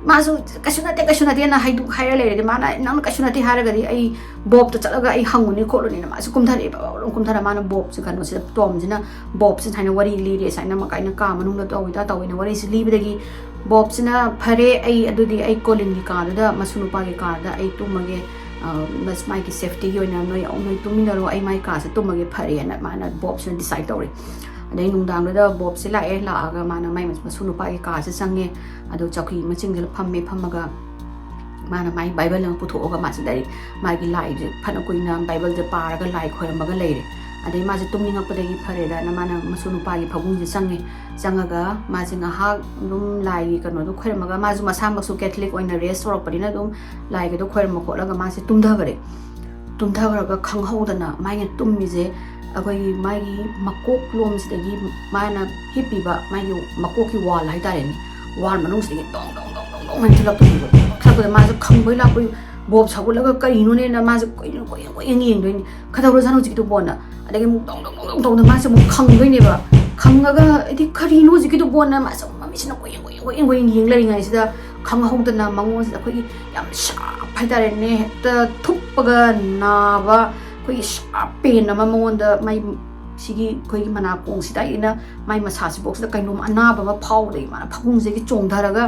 ꯃꯥꯁꯨ "ꯀꯩꯁꯨ ꯅꯠꯇꯦ, ꯀꯩꯁꯨ ꯅꯠꯇꯦꯅ" ꯍꯥꯏꯗꯨ ꯍꯥꯏꯔ ꯂꯩꯔꯗꯤ, ꯃꯥꯅ "ꯅꯪꯅ ꯀꯩꯁꯨ ꯅꯠꯇꯦ ꯍꯥꯏꯔꯒꯗꯤ ꯑꯩ ꯕꯣꯕꯇ ꯆꯠꯂꯒ ꯑꯩ ꯍꯪꯉꯨꯅꯤ ꯈꯣꯠꯂꯨꯅꯤꯅ" ꯃꯥꯁꯨ ꯀꯨꯝꯊꯔꯛꯑꯦꯕ꯫ ꯑꯗꯨꯝ ꯀꯨꯝꯊꯔ ꯃꯥꯅ ꯕꯣꯕꯁꯦ, ꯀꯩꯅꯣꯁꯤꯗ, ꯇꯣꯝꯁꯤꯅ ꯕꯣꯕꯁꯤꯗ ꯁꯨꯃꯥꯏꯅ ꯋꯥꯔꯤ ꯂꯤꯔꯦ, ꯁꯨꯃꯥꯏꯅ ꯃ-, ꯀꯥꯏꯅ ꯀꯥ ꯃꯅꯨꯡꯗ ꯇꯧꯋꯤ ꯇꯧꯋꯤꯅ ꯋꯥꯔꯤꯁꯤ ꯂꯤꯕꯗꯒꯤ ꯕꯣꯕꯁꯤꯅ "ꯐꯔꯦ, ꯑꯩ ꯑꯗꯨꯗꯤ ꯑꯩ ꯀꯣꯂꯤꯟꯒꯤ ꯀꯥꯗꯨꯗ, ꯃꯁꯨ ꯅꯨꯄꯥꯒꯤ ꯀꯥꯗꯨꯗ ꯑꯩ ꯇꯨꯝꯃꯒꯦ, ꯑ, ꯃꯁ-, ꯃꯥꯒꯤ ꯁꯦꯐꯇꯤꯒꯤ ꯑꯣꯏꯅ ꯅꯣꯏ, ꯅꯣꯏ ꯇꯨꯝꯃꯤꯟꯅꯔꯣ, ꯑꯩ ꯃꯥꯏ ꯀꯥꯁꯦ ꯇꯨꯝꯃꯒꯦ", ꯐꯔꯦꯅ ꯃꯥꯅ, ꯕꯣꯕꯁꯤꯅ ꯗꯤꯁꯥꯏꯠ ꯇꯧꯔꯦ꯫ ꯑꯗꯩ ꯅꯨꯡꯗꯥꯡꯗꯨꯗ ꯕꯣꯕꯁꯦ ꯂꯥꯛꯑꯦ, ꯂꯥꯛꯑꯒ ꯃꯥꯅ ꯃꯥꯏ ꯃꯁꯨ ꯅꯨꯄꯥꯒꯤ ꯀꯥꯁꯦ ꯆꯪꯉꯦ꯫ ꯑꯗꯣ ꯆꯧꯀꯤ ꯃꯆꯤꯡꯗ ꯐꯝꯃꯦ, ꯐꯝꯃꯒ ꯃꯥꯅ ꯃꯥꯏ ꯕꯥꯏꯕꯜ ꯑꯃ ꯄꯨꯊꯣꯛꯑꯒ ꯃꯥꯁꯦ ꯂꯥꯏꯔꯤꯛ, ꯃꯥꯒꯤ ꯂꯥꯏꯁꯦ ꯐꯅ ꯀꯨꯏꯅ ꯕꯥꯏꯕꯜꯁꯦ ꯄꯥꯔꯒ ꯂꯥꯏ ꯈꯣꯏꯔꯝꯃꯒ ꯂꯩꯔꯦ꯫ ꯑꯗꯩ ꯃꯥꯁꯦ ꯇꯨꯝꯅꯤꯡꯉꯛꯄꯗꯒꯤ ꯐꯔꯦꯗꯅ ꯃꯥꯅ ꯃꯁꯨ ꯅꯨꯄꯥꯒꯤ ꯐꯃꯨꯡꯁꯦ ꯆꯪꯉꯦ꯫ ꯆꯪꯉꯒ ꯃꯥꯁꯦ ꯉꯥꯏꯍꯥꯛ ꯑꯗꯨꯝ ꯂꯥꯏꯒꯤ ꯀꯩꯅꯣꯗꯣ ꯈꯣꯏꯔꯝꯃꯒ, ꯃꯥꯁꯨ ꯃꯁꯥꯃꯛꯁꯨ ꯀꯦꯊꯂꯤꯛ ꯑꯣꯏꯅ ꯔꯦꯁ ꯇꯧꯔꯛꯄꯅꯤꯅ ꯑꯗꯨꯝ ꯂꯥꯏꯒꯗꯣ ꯈꯣꯏꯔꯝꯃ ꯈꯣꯠꯂꯒ ꯃꯥꯁꯦ ꯇꯨꯝꯊꯈꯔꯦ꯫ ꯇꯨꯝꯊꯈ꯭ꯔꯒ ꯈꯪꯍꯧꯗꯅ ꯃꯥꯒꯤ ꯇꯨꯝꯃꯤꯁꯦ ꯑꯩꯈꯣꯏꯒꯤ ꯃꯥꯒꯤ ꯃꯀꯣꯛ ꯂꯣꯝꯁꯤꯗꯒꯤ, ꯃꯥꯅ ꯍꯤꯞꯄꯤꯕ ꯃꯥꯒꯤ ꯃꯀꯣꯛꯀꯤ ꯋꯥꯜ ꯍꯥꯏꯇꯥꯔꯦꯅꯦ, ꯋꯥꯜ ꯃꯅꯨꯡꯁꯤꯗꯒꯤ ꯗꯣꯡ ꯗꯣꯡ ꯗꯣꯡ ꯗꯣꯡ ꯗꯣꯡ ꯍꯥꯏꯅ ꯊꯤꯜꯂꯛꯇꯣꯏꯅꯦꯕ꯫ ꯊꯤꯜꯂꯛꯄꯗ ꯃꯥꯁꯦ ꯈꯪꯕꯣꯏ ꯂꯥꯛꯄꯣꯏ, ꯕꯣꯞ ꯁꯧꯒꯠꯂꯒ "ꯀꯔꯤꯅꯣꯅꯦꯅ" ꯃꯥꯁꯦ ꯀꯣꯏꯌꯦꯡ ꯀꯣꯏꯌꯦꯡ ꯀꯣꯏꯌꯦꯡ ꯌꯦꯡꯗꯣꯏꯅꯤ꯫ "ꯀꯩꯗꯧꯔꯖꯥꯠꯅꯣ ꯍꯧꯖꯤꯛꯀꯤꯗꯨꯕꯣꯅ?" ꯑꯗꯒꯤ ꯑꯃꯨꯛ ꯗꯣꯡ ꯗꯣꯡ ꯗꯣꯡ ꯗꯣꯡ ꯇꯧꯗꯅ ꯃꯥꯁꯦ ꯑꯃꯨꯛ ꯈꯪꯗꯣꯏꯅꯦꯕ꯫ ꯈꯪꯉꯒ ꯍꯥꯏꯗꯤ "ꯀꯔꯤꯅꯣ ꯍꯧꯖꯤꯛꯀꯤꯗꯨꯕꯣꯅ" ꯃꯥꯁꯦ ꯑꯃꯨꯛ ꯃꯃꯤꯠꯁꯤꯅ ꯀꯣꯏꯌꯦꯡ ꯀꯣꯏꯌꯦꯡ ꯀꯣꯏꯌꯦꯡ ꯀꯣꯏꯌꯦꯡ ꯌꯦꯡ ꯂꯩꯔꯤꯉꯩꯁꯤꯗ ꯈꯪꯍꯧꯗꯅ ꯃꯉꯣꯟꯁꯤꯗ ꯑꯩꯈꯣꯏꯒꯤ ꯌꯥꯝ ꯁꯥꯔꯞ ꯍꯥꯏꯇꯥꯔꯦꯅꯦ, ꯍꯦꯛꯇ ꯊꯨꯞꯄꯒ ꯅꯥꯕ ꯑꯩꯈꯣꯏꯒꯤ ꯁꯥꯔꯞ ꯄꯦꯟ ꯑꯃ ꯃꯉꯣꯟꯗ ꯃꯥꯏ ꯁꯤꯒꯤ ꯑꯩꯈꯣꯏꯒꯤ ꯃꯅꯥꯀꯣꯡꯁꯤꯗ ꯑꯩꯅ ꯃꯥꯏ ꯃꯁꯥꯁꯤꯐꯥꯎꯁꯤꯗ ꯀꯩꯅꯣꯝ ꯑꯅꯥꯕ ꯑꯃ ꯐꯥꯎꯕꯗꯒꯤ ꯃꯥꯅ ꯐꯃꯨꯡꯁꯤꯗꯒꯤ ꯆꯣꯡꯊꯔꯒ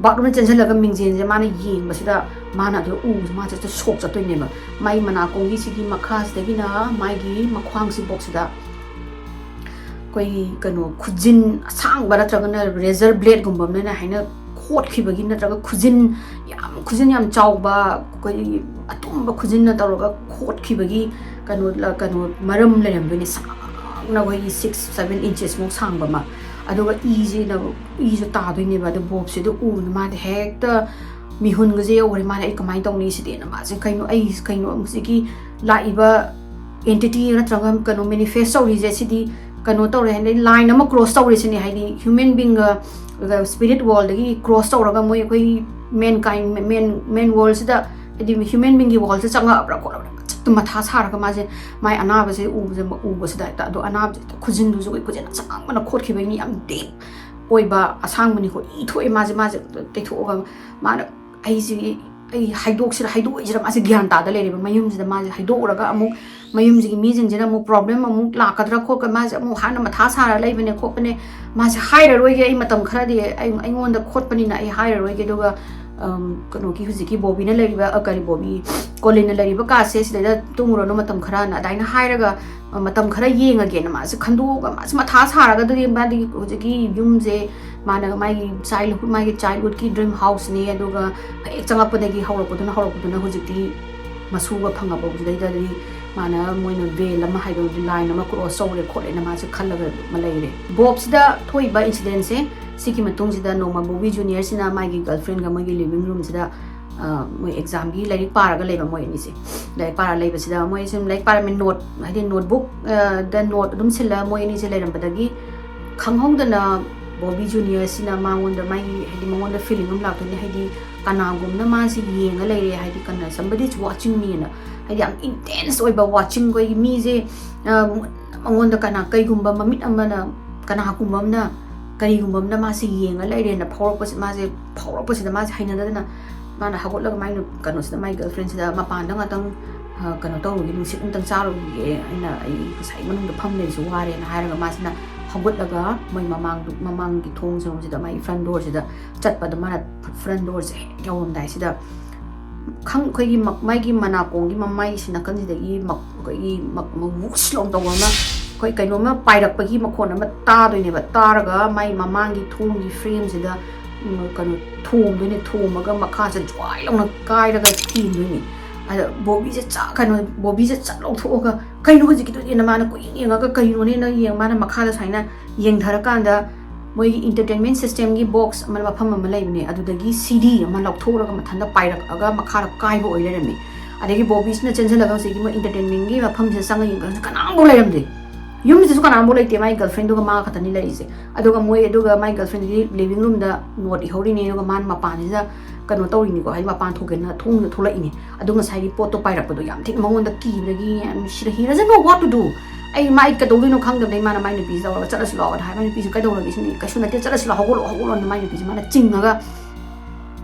ꯕꯥꯠꯔꯨꯝꯗ ꯆꯦꯟꯁꯤꯜꯂꯒ ꯃꯤꯡꯖꯦꯜꯁꯦ ꯃꯥꯅ ꯌꯦꯡꯕꯁꯤꯗ ꯃꯥꯅ ꯑꯗꯨ ꯎꯕꯁꯦ ꯃꯥꯁꯦ ꯁꯣꯛ ꯆꯠꯇꯣꯏꯅꯦꯕ꯫ ꯃꯥꯏ ꯃꯅꯥꯀꯣꯡꯒꯤ ꯁꯤꯒꯤ ꯃꯈꯥꯁꯤꯗꯒꯤꯅ ꯃꯥꯒꯤ ꯃꯈ꯭ꯋꯥꯡꯁꯤꯐꯥꯎꯁꯤꯗ ꯑꯩꯈꯣꯏꯒꯤ ꯀꯩꯅꯣ ꯈꯨꯖꯤꯟ ꯑꯁꯥꯡꯕ ꯅꯠꯇ꯭ꯔꯒꯅ ꯔꯦꯖꯔ ꯕ꯭ꯂꯦꯗꯀꯨꯝꯕ ꯑꯃꯅ ꯍꯥꯏꯅ ꯈꯣꯠꯈꯤꯕꯒꯤ ꯅꯠꯇ꯭ꯔꯒ ꯈꯨꯖꯤꯟ ꯌꯥꯝ ꯈꯨꯖꯤꯟ ꯌꯥꯝ ꯆꯥꯎꯕ ꯑꯩꯈꯣꯏꯒꯤ ꯑꯇꯨꯝꯕ ꯈꯨꯖꯤꯟꯅ ꯇꯧꯔꯒ ꯈꯣꯠꯈꯤꯕꯒꯤ ꯀꯩꯅꯣ ꯀꯩꯅꯣ ꯃꯔꯝ ꯂꯩꯔꯝꯗꯣꯏꯅꯦ꯫ ꯁꯥꯡꯅ ꯑꯩꯈꯣꯏꯒꯤ ꯁꯤꯛꯁ ꯁꯕꯦꯟ ꯏꯟꯆꯦꯁꯃꯨꯛ ꯁꯥꯡꯕ ꯑꯃ꯫ ꯑꯗꯨꯒ ꯏꯁꯤꯅ ꯏꯁꯨ ꯇꯥꯗꯣꯏꯅꯦꯕ꯫ ꯑꯗꯨ ꯕꯣꯞꯁꯤꯗ ꯎꯕꯗ ꯃꯥꯗꯤ ꯍꯦꯛꯇ ꯃꯤꯍꯨꯟꯒꯁꯦ ꯌꯧꯈ꯭ꯔꯦ꯫ ꯃꯥꯅ ꯑꯩ ꯀꯃꯥꯏꯅ ꯇꯧꯅꯤ ꯁꯤꯗꯤꯅ ꯃꯥꯁꯦ ꯀꯩꯅꯣ ꯑꯩ ꯀꯩꯅꯣ ꯍꯧꯖꯤꯛꯀꯤ ꯂꯥꯛꯏꯕ ꯑꯦꯟꯇꯤꯇꯤ ꯅꯠꯇ꯭ꯔꯒ ꯀꯩꯅꯣ ꯃꯦꯅꯤꯐꯦꯁ ꯇꯧꯔꯤꯁꯦ ꯁꯤꯗꯤ ꯀꯩꯅꯣ ꯇꯧꯔꯦ ꯍꯥꯏꯅ ꯂꯥꯏꯟ ꯑꯃ ꯀ꯭ꯔꯣꯁ ꯇꯧꯔꯤꯁꯤꯅꯦ꯫ ꯍꯥꯏꯗꯤ ꯍ꯭ꯌꯨꯃꯦꯟ ꯕꯤꯡꯒ ꯁ꯭ꯄꯤꯔꯤꯠ ꯋꯥꯔꯜꯗꯒꯤ ꯀ꯭ꯔꯣꯁ ꯇꯧꯔꯒ ꯃꯣꯏ ꯑꯩꯈꯣꯏ ꯃꯦꯟ ꯀꯥꯏꯟ ꯃꯦꯟ ꯃꯦꯟ ꯋꯥꯔꯜꯁꯤꯗ ꯍꯥꯏꯗꯤ ꯍ꯭ꯌꯨꯃꯦꯟ ꯕꯤꯡꯒꯤ ꯋꯥꯔꯜꯁꯦ ꯆꯪꯉꯛꯑꯕ꯭ꯔꯥ ꯈꯣꯠꯂꯕ꯭ꯔꯥ ꯃꯊꯥ ꯁꯥꯔꯒ ꯃꯥꯁꯦ ꯃꯥꯏ ꯑꯅꯥꯕꯁꯦ ꯎꯕꯁꯦ ꯎꯕꯁꯤꯗ ꯍꯦꯛꯇ ꯑꯗꯣ ꯑꯅꯥꯕꯁꯦ ꯍꯦꯛꯇ ꯈꯨꯖꯤꯟꯗꯨꯁꯨ ꯑꯩꯈꯣꯏ ꯈꯨꯖꯤꯟ ꯑꯁꯥꯡꯕꯅ ꯈꯣꯠꯈꯤꯕꯒꯤ ꯌꯥꯝ ꯗꯤꯞ ꯑꯣꯏꯕ ꯑꯁꯥꯡꯕꯅꯤꯀꯣ ꯏ ꯊꯣꯛꯑꯦ ꯃꯥꯁꯦ ꯃꯥꯁꯦ ꯇꯩꯊꯣꯛꯑꯒ ꯃꯥꯅ ꯑꯩꯁꯤꯒꯤ ꯑꯩ ꯍꯥꯏꯗꯣꯛꯁꯤꯔ ꯍꯥꯏꯗꯣꯛꯑꯣꯏꯁꯤꯔ ꯃꯥꯁꯦ ꯒ꯭ꯌꯥꯟ ꯇꯥꯗ ꯂꯩꯔꯦꯕ꯫ ꯃꯌꯨꯝꯁꯤꯗ ꯃꯥꯁꯦ ꯍꯥꯏꯗꯣꯛꯎꯔꯒ ꯑꯃꯨꯛ ꯃꯌꯨꯝꯁꯤꯒꯤ ꯃꯤꯁꯤꯡꯁꯤꯅ ꯑꯃꯨꯛ ꯄ꯭ꯔꯣꯕ꯭ꯂꯦꯝ ꯑꯃꯨꯛ ꯂꯥꯛꯀꯗ꯭ꯔꯥ ꯈꯣꯠꯀ ꯃꯥꯁꯦ ꯑꯃꯨꯛ ꯍꯥꯟꯅ ꯃꯊꯥ ꯁꯥꯔ ꯂꯩꯕꯅꯦ ꯈꯣꯠꯄꯅꯦ꯫ ꯃꯥꯁꯦ ꯍꯥꯏꯔꯔꯣꯏꯒꯦ ꯑꯩ ꯃꯇꯝ ꯈꯔꯗꯤ ꯑꯩ ꯑꯩꯉꯣꯟꯗ ꯈꯣꯠꯄꯅꯤꯅ ꯑꯩ ꯍꯥꯏꯔꯔꯣꯏꯒꯦ꯫ ꯑꯗꯨꯒ ꯀꯩꯅꯣꯒꯤ ꯍꯧꯖꯤꯛꯀꯤ ꯕꯣꯕꯤꯅ ꯂꯩꯔꯤꯕ ꯀꯔꯤ ꯕꯣꯕꯤ ꯀꯣꯂꯤꯟꯅ ꯂꯩꯔꯤꯕ ꯀꯥꯁꯦ ꯁꯤꯗꯩꯗ ꯇꯨꯝꯃꯨꯔꯅꯨ ꯃꯇꯝ ꯈꯔꯅ ꯑꯗꯨꯃꯥꯏꯅ ꯍꯥꯏꯔꯒ ꯃꯇꯝ ꯈꯔ ꯌꯦꯡꯉꯒꯦꯅ ꯃꯥꯁꯦ ꯈꯟꯗꯣꯛꯑꯒ ꯃꯥꯁꯦ ꯃꯊꯥ ꯁꯥꯔꯒ ꯑꯗꯨꯗꯤ ꯃꯥꯗꯤ ꯍꯧꯖꯤꯛꯀꯤ ꯌꯨꯝꯁꯦ ꯃꯥꯅ ꯃꯥꯒꯤ ꯆꯥꯏꯜꯍꯨꯗ ꯃꯥꯒꯤ ꯆꯥꯏꯜꯍꯨꯗꯀꯤ ꯗ꯭ꯔꯤꯝ ꯍꯥꯎꯁꯅꯤ꯫ ꯑꯗꯨꯒ ꯍꯦꯛ ꯆꯪꯉꯛꯄꯗꯒꯤ ꯍꯧꯔꯛꯄꯗꯨꯅ ꯍꯧꯔꯛꯄꯗꯨꯅ ꯍꯧꯖꯤꯛꯇꯤ ꯃꯁꯨꯒ ꯐꯪꯉꯛꯄꯗꯨꯗꯩꯗꯗꯤ ꯃꯥꯅ ꯃꯣꯏꯅ ꯚꯦꯜ ꯑꯃ ꯍꯥꯏꯗꯣ ꯂꯥꯏꯟ ꯑꯃ ꯀ꯭ꯔꯣꯁ ꯇꯧꯔꯦ ꯈꯣꯠꯂꯦꯅ ꯃꯥꯁꯦ ꯈꯜꯂꯒ ꯑꯃ ꯂꯩꯔꯦ꯫ ꯕꯣꯞꯁꯤꯗ ꯊꯣꯛꯏꯕ ꯏꯟꯁꯤꯗꯦꯟꯁꯦ ꯁꯤꯒꯤ ꯃꯇꯨꯡꯁꯤꯗ ꯅꯣꯡꯃ ꯕꯣꯕꯤ ꯖꯨꯅꯤꯌꯔꯁꯤꯅ ꯃꯥꯒꯤ ꯒꯔꯜꯐ꯭ꯔꯦꯟꯒ ꯃꯣꯏꯒꯤ ꯂꯤꯚꯤꯡ ꯔꯨꯝꯁꯤꯗ ꯃꯣꯏ ꯑꯦꯛꯖꯥꯝꯒꯤ ꯂꯥꯏꯔꯤꯛ ꯄꯥꯔꯒ ꯂꯩꯕ ꯃꯣꯏ ꯑꯅꯤꯁꯦ꯫ ꯂꯥꯏꯔꯤꯛ ꯄꯥꯔ ꯂꯩꯕꯁꯤꯗ ꯃꯣꯏ ꯁꯨꯝ ꯂꯥꯏꯔꯤꯛ ꯄꯥꯔꯝꯃꯤ ꯅꯣꯠ ꯍꯥꯏꯗꯤ ꯅꯣꯠꯕꯨꯛ ꯗ ꯅꯣꯠ ꯑꯗꯨꯝ ꯁꯤꯜꯂ ꯃꯣꯏ ꯑꯅꯤꯁꯦ ꯂꯩꯔꯝꯕꯗꯒꯤ ꯈꯪꯍꯧꯗꯅ ꯕꯣꯕꯤ ꯖꯨꯅꯤꯌꯔꯁꯤꯅ ꯃꯉꯣꯟꯗ ꯃꯥꯒꯤ ꯍꯥꯏꯗꯤ ꯃꯉꯣꯟꯗ ꯐꯤꯂꯤꯡ ꯑꯃ ꯂꯥꯛꯇꯣꯏꯅꯦ꯫ ꯍꯥꯏꯗꯤ ꯀꯅꯥꯒꯨꯝꯅ ꯃꯥꯁꯦ ꯌꯦꯡꯉ ꯂꯩꯔꯦ꯫ ꯍꯥꯏꯗꯤ ꯀꯅꯥ somebody is watching meꯑꯅ ꯍꯥꯏꯗꯤ ꯌꯥꯝ ꯏꯟꯇꯦꯟꯁ ꯑꯣꯏꯕ ꯋꯥꯆꯤꯡ ꯑꯩꯈꯣꯏꯒꯤ ꯃꯤꯁꯦ ꯃꯉꯣꯟꯗ ꯀꯅꯥ ꯀꯩꯒꯨꯝꯕ ꯃꯃꯤꯠ ꯑꯃꯅ ꯀꯅꯥꯒꯨꯝꯕ ꯑꯃꯅ ꯀꯔꯤꯒꯨꯝꯕ ꯑꯃꯅ ꯃꯥꯁꯦ ꯌꯦꯡꯉ ꯂꯩꯔꯦꯅ ꯐꯥꯎꯔꯛꯄꯁꯦ ꯃꯥꯁꯦ ꯐꯥꯎꯔꯛꯄꯁꯤꯗ ꯃꯥꯁꯦ ꯍꯩꯅꯗꯗꯅ ꯃꯥꯅ ꯍꯧꯒꯠꯂꯒ ꯃꯥꯏ ꯅꯨ- ꯀꯩꯅꯣꯁꯤꯗ, ꯃꯥꯏ ꯒꯔꯜ ꯐ꯭ꯔꯦꯟꯁꯤꯗ, "ꯃꯄꯥꯟꯗ ꯉꯥꯛꯇꯪ, ꯑ, ꯀꯩꯅꯣ ꯇꯧꯔꯨꯒꯦ, ꯅꯨꯡꯁꯤꯠ ꯑꯝꯇꯪ ꯆꯥꯔꯨꯈꯤꯒꯦ, ꯑꯩꯅ, ꯑꯩ ꯉꯁꯥꯏ ꯃꯅꯨꯡꯗ ꯐꯝ ꯂꯩꯕꯁꯨ ꯋꯥꯔꯦꯅ" ꯍꯥꯏꯔꯒ ꯃꯥꯁꯤꯅ ꯍꯧꯒꯠꯂꯒ ꯃꯣꯏ ꯃꯃꯥꯡꯗꯨ, ꯃꯃꯥꯡꯒꯤ ꯊꯣꯡꯁꯤꯗ, ꯃꯥꯏ ꯐ꯭ꯔꯟ ꯗꯣꯔꯁꯤꯗ ꯆꯠꯄꯗ, ꯃꯥꯅ ꯐ꯭ꯔꯟ ꯗꯣꯔꯁꯦ ꯍꯦꯛ ꯌꯧꯔꯝꯗꯥꯏꯁꯤꯗ ꯈꯪ-, ꯑꯩꯈꯣꯏꯒꯤ ꯃ-, ꯃꯥꯏꯒꯤ ꯃꯅꯥꯀꯣꯡꯒꯤ ꯃꯃꯥꯏꯁꯤ ꯅꯥꯀꯟꯁꯤꯗꯒꯤ ꯃ-, ꯑꯩꯈꯣꯏꯒꯤ ꯃ-, ꯃ-, ꯋꯨꯁ ꯂꯥꯎꯅ ꯇꯧꯕ ꯑꯃ, ꯑꯩꯈꯣꯏ ꯀꯩꯅꯣꯝꯃ ꯄꯥꯏꯔꯛꯄꯒꯤ ꯃꯈꯣꯟ ꯑꯃ ꯇꯥꯗꯣꯏꯅꯦꯕ꯫ ꯇꯥꯔꯒ ꯃꯥꯏ ꯃꯃꯥꯡꯒꯤ ꯊꯣꯡꯒꯤ ꯐ꯭ꯔꯦꯝꯁꯤꯗ, ꯎꯝ, ꯀꯩꯅꯣ ꯊꯣꯝꯗꯣꯏꯅꯦ꯫ ꯊꯣꯝꯃꯒ ꯃꯈꯥꯁꯦ ꯖ꯭ꯋꯥꯏ ꯂꯥꯎꯅ ꯀꯥꯏꯔꯒ ꯊꯦꯝꯗꯣꯏꯅꯦ꯫ ꯑꯗ ꯕꯣꯕꯤꯁꯦ ꯆꯥ-, ꯀꯩꯅꯣ, ꯕꯣꯕꯤꯁꯦ ꯆꯠ ꯂꯧꯊꯣꯛꯑꯒ, "ꯀꯩꯅꯣ ꯍꯧꯖꯤꯛꯀꯤꯗꯨꯗꯤꯅ?" ꯃꯥꯅ ꯀꯣꯏꯌꯦꯡ ꯌꯦꯡꯉꯒ, "ꯀꯩꯅꯣꯅꯦꯅ?" ꯌꯦꯡ-, ꯃꯥꯅ ꯃꯈꯥꯗ ꯁꯨꯃꯥꯏꯅ ꯌꯦꯡꯊꯔꯀꯥꯟꯗ, ꯃꯣꯏꯒꯤ ꯏꯟꯇꯔꯇꯦꯟꯃꯦꯟ ꯁꯤꯁꯇꯦꯝꯒꯤ ꯕꯣꯛꯁ ꯑꯃ, ꯃꯐꯝ ꯑꯃ ꯂꯩꯕꯅꯦ, ꯑꯗꯨꯗꯒꯤ ꯁꯤꯗꯤ ꯑꯃ ꯂꯧꯊꯣꯛꯂꯒ ꯃꯊꯟꯇ ꯄꯥꯏꯔꯛꯑꯒ ꯃꯈꯥꯗ ꯀꯥꯏꯕ ꯑꯣꯏ ꯂꯩꯔꯝꯃꯦ꯫ ꯑꯗꯒꯤ ꯕꯣꯕꯤꯁꯤꯅ ꯆꯦꯟꯁꯤꯜꯂꯒ ꯍꯧꯖꯤꯛꯀꯤ ꯃꯣꯏ ꯏꯟꯇꯔꯇꯦꯟꯃꯦꯟꯒꯤ ꯃꯐꯝꯁꯤꯗ ꯆꯪꯉ ꯌꯦꯡꯕ ꯀꯥꯟꯗ ꯀꯅꯥꯝꯐꯥꯎ ꯂꯩꯔꯝꯗꯦ꯫ ꯌꯨꯝꯁꯤꯁꯨ ꯀꯅꯥꯝꯐꯥꯎ ꯂꯩꯇꯦ, ꯃꯥꯏ ꯒꯔꯜꯐ꯭ꯔꯦꯟꯗꯨꯒ ꯃꯥ ꯈꯛꯇꯅꯤ ꯂꯩꯔꯤꯁꯦ꯫ ꯑꯗꯨꯒ ꯃꯣꯏ, ꯑꯗꯨꯒ ꯃꯥꯏ ꯒꯔꯜꯐ꯭ꯔꯦꯟꯗꯨꯗꯤ ꯂꯤꯕꯤꯡ ꯔꯨꯝꯗ ꯅꯣꯠ ꯏꯍꯧꯔꯤꯅꯦ, ꯑꯗꯨꯒ ꯃꯥꯅ ꯃꯄꯥꯟꯁꯤꯗ ꯀꯩꯅꯣ ꯇꯧꯔꯤꯅꯤꯀꯣ, ꯍꯥꯏꯗꯤ ꯃꯄꯥꯟ ꯊꯣꯛꯀꯦꯅ ꯊꯣꯡꯗ ꯊꯣꯛꯂꯛꯏꯅꯦ꯫ ꯑꯗꯨ ꯉꯁꯥꯏꯒꯤ ꯄꯣꯠꯇꯣ ꯄꯥꯏꯔꯛꯄꯗꯣ ꯌꯥꯝ ꯊꯤꯅ ꯃꯉꯣꯟꯗ ꯀꯤꯕꯗꯒꯤ, "She, he doesn't know what to do." ꯑꯩ, ꯃꯥ, ꯑꯩ ꯀꯩꯗꯧꯗꯣꯏꯅꯣ ꯈꯪꯗꯕꯗꯩ ꯃꯥꯅ ꯃꯥꯏ ꯅꯨꯄꯤꯁꯤ ꯂꯧꯔꯒ "ꯆꯠꯂꯁꯤ ꯂꯥꯛꯑꯣꯅ" ꯍꯥꯏ꯫ ꯃꯥꯏ ꯅꯨꯄꯤꯁꯤ, "ꯀꯩꯗꯧꯔꯒꯦ ꯁꯤꯅꯤ?" "ꯀꯩꯁꯨ ꯅꯠꯇꯦ, ꯆꯠꯂꯁꯤ ꯂꯥꯛꯑꯣ, ꯍꯧꯒꯠꯂꯛꯑꯣ, ꯍꯧꯒꯠꯂꯛꯑꯣꯅ" ꯃꯥꯏ ꯅꯨꯄꯤꯁꯤ ꯃꯥꯅ ꯆꯤꯡꯉꯒ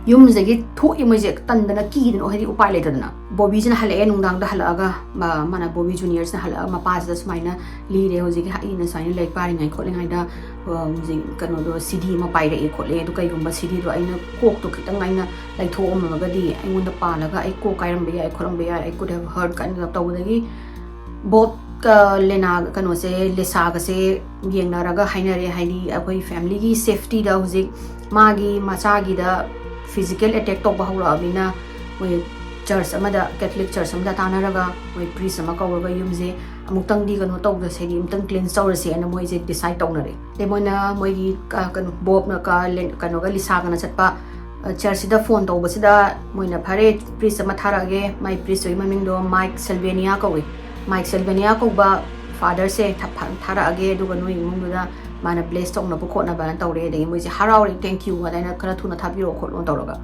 ꯌꯨꯝꯁꯤꯗꯒꯤ ꯊꯣꯛꯏ꯫ ꯃꯣꯏꯁꯦ ꯇꯟꯗꯅ, ꯀꯤꯗꯅ, ꯍꯥꯏꯗꯤ ꯎꯄꯥꯏ ꯂꯩꯇꯗꯅ꯫ ꯕꯣꯕꯤꯁꯤꯅ ꯍꯜꯂꯛꯑꯦ ꯅꯨꯡꯗꯥꯡꯗ ꯍꯜꯂꯛꯑꯒ, ꯃꯥ-, ꯃꯥꯅ, ꯕꯣꯕꯤ ꯖꯨꯅꯤꯌꯔꯁꯤꯅ ꯍꯜꯂꯛꯑꯒ ꯃꯄꯥꯁꯤꯗ ꯁꯨꯃꯥꯏꯅ ꯂꯤꯔꯦ, "ꯍꯧꯖꯤꯛꯀꯤ ꯑꯩꯅ ꯁꯨꯃꯥꯏꯅ ꯂꯥꯏꯔꯤꯛ ꯄꯥꯔꯤꯉꯩ ꯈꯣꯠꯂꯤꯉꯩꯗ, ꯑ, ꯍꯧꯖꯤꯛ ꯀꯩꯅꯣꯗꯣ, ꯁꯤꯗꯤ ꯑꯃ ꯄꯥꯏꯔꯛꯑꯦ ꯈꯣꯠꯂꯦ, ꯑꯗꯨ ꯀꯩꯒꯨꯝꯕ ꯁꯤꯗꯤꯗꯣ ꯑꯩꯅ ꯀꯣꯛꯇꯣ ꯈꯤꯇꯪ ꯑꯩꯅ ꯂꯩꯊꯣꯛꯑꯝꯃꯒꯗꯤ ꯑꯩꯉꯣꯟꯗ ꯄꯥꯜꯂꯒ ꯑꯩ ꯀꯣꯛ ꯀꯥꯏꯔꯝꯕ ꯌꯥꯏ, ꯈꯣꯠꯂꯝꯕ ꯌꯥꯏ, I could have hurt" ꯀꯥꯏꯅ ꯇꯧꯕꯗꯒꯤ ꯕꯣꯕꯀ ꯂꯦꯅꯥ, ꯀꯩꯅꯣꯁꯦ, ꯂꯤꯁꯥꯒꯁꯦ ꯌꯦꯡꯅꯔꯒ ꯍꯥꯏꯅꯔꯦ, ꯍꯥꯏꯗꯤ ꯑꯩꯈꯣꯏ ꯐꯦꯃꯤꯂꯤꯒꯤ ꯁꯦꯐꯇꯤꯗ ꯍꯧꯖꯤꯛ ꯃꯥꯒꯤ ꯃꯆꯥꯒꯤꯗ ꯐꯤꯖꯤꯀꯦꯜ ꯑꯦꯇꯦꯛ ꯇꯧꯕ ꯍꯧꯔꯛꯑꯕꯅꯤꯅ, ꯃꯣꯏ ꯆꯔꯆ ꯑꯃꯗ, ꯀꯦꯊꯂꯤꯛ ꯆꯔꯆ ꯑꯃꯗ ꯇꯥꯟꯅꯔꯒ ꯃꯣꯏ ꯄ꯭ꯔꯤꯁ ꯑꯃ ꯀꯧꯔꯒ ꯌꯨꯝꯁꯦ ꯑꯃꯨꯛꯇꯪꯗꯤ ꯀꯩꯅꯣ ꯇꯧꯗꯁꯦ, ꯍꯥꯏꯗꯤ ꯑꯃꯨꯛꯇꯪ ꯀ꯭ꯂꯤꯟꯁ ꯇꯧꯔꯁꯦꯅ ꯃꯣꯏꯁꯦ ꯗꯤꯁꯥꯏꯠ ꯇꯧꯅꯔꯦ꯫ ꯑꯗꯩ ꯃꯣꯏꯅ, ꯃꯣꯏꯒꯤ ꯀ-, ꯀꯩꯅꯣ, ꯕꯣꯕꯅ ꯀ-, ꯂꯦꯟ-, ꯀꯩꯅꯣꯒ, ꯂꯤꯁꯥꯒꯅ ꯆꯠꯄ, ꯑ, ꯆꯔꯆꯁꯤꯗ ꯐꯣꯟ ꯇꯧꯕꯁꯤꯗ ꯃꯣꯏꯅ, "ꯐꯔꯦ, ꯄ꯭ꯔꯤꯁ ꯑꯃ ꯊꯥꯔꯛꯑꯒꯦ, ꯃꯥꯏ ꯄ꯭ꯔꯤꯁꯇꯨꯒꯤ ꯃꯃꯤꯡꯗꯣ ꯃꯥꯏꯛ ꯁꯦꯜꯕꯦꯅꯤꯌꯥ ꯀꯧꯏ, ꯃꯥꯏꯛ ꯁꯦꯜꯕꯦꯅꯤꯌꯥ ꯀꯧꯕ ꯐꯥꯗꯔꯁꯦ ꯊꯥ-, ꯐꯥ-, ꯊꯥꯔꯛꯑꯒꯦ, ꯑꯗꯨꯒ ꯅꯣꯏ ꯏꯃꯨꯡꯗꯨꯗ ꯃꯥꯅ ꯕ꯭ꯂꯦꯁ ꯇꯧꯅꯕ ꯈꯣꯠꯅꯕꯅ ꯇꯧꯔꯦ꯫ ꯑꯗꯒꯤ ꯃꯣꯏꯁꯦ ꯍꯔꯥꯎꯔꯦ, "Thank you" ꯑꯗꯨꯃꯥꯏꯅ ꯈꯔ ꯊꯨꯅ ꯊꯥꯕꯤꯔꯛꯑꯣ ꯈꯣꯠꯂꯣ ꯇꯧꯔꯒ꯫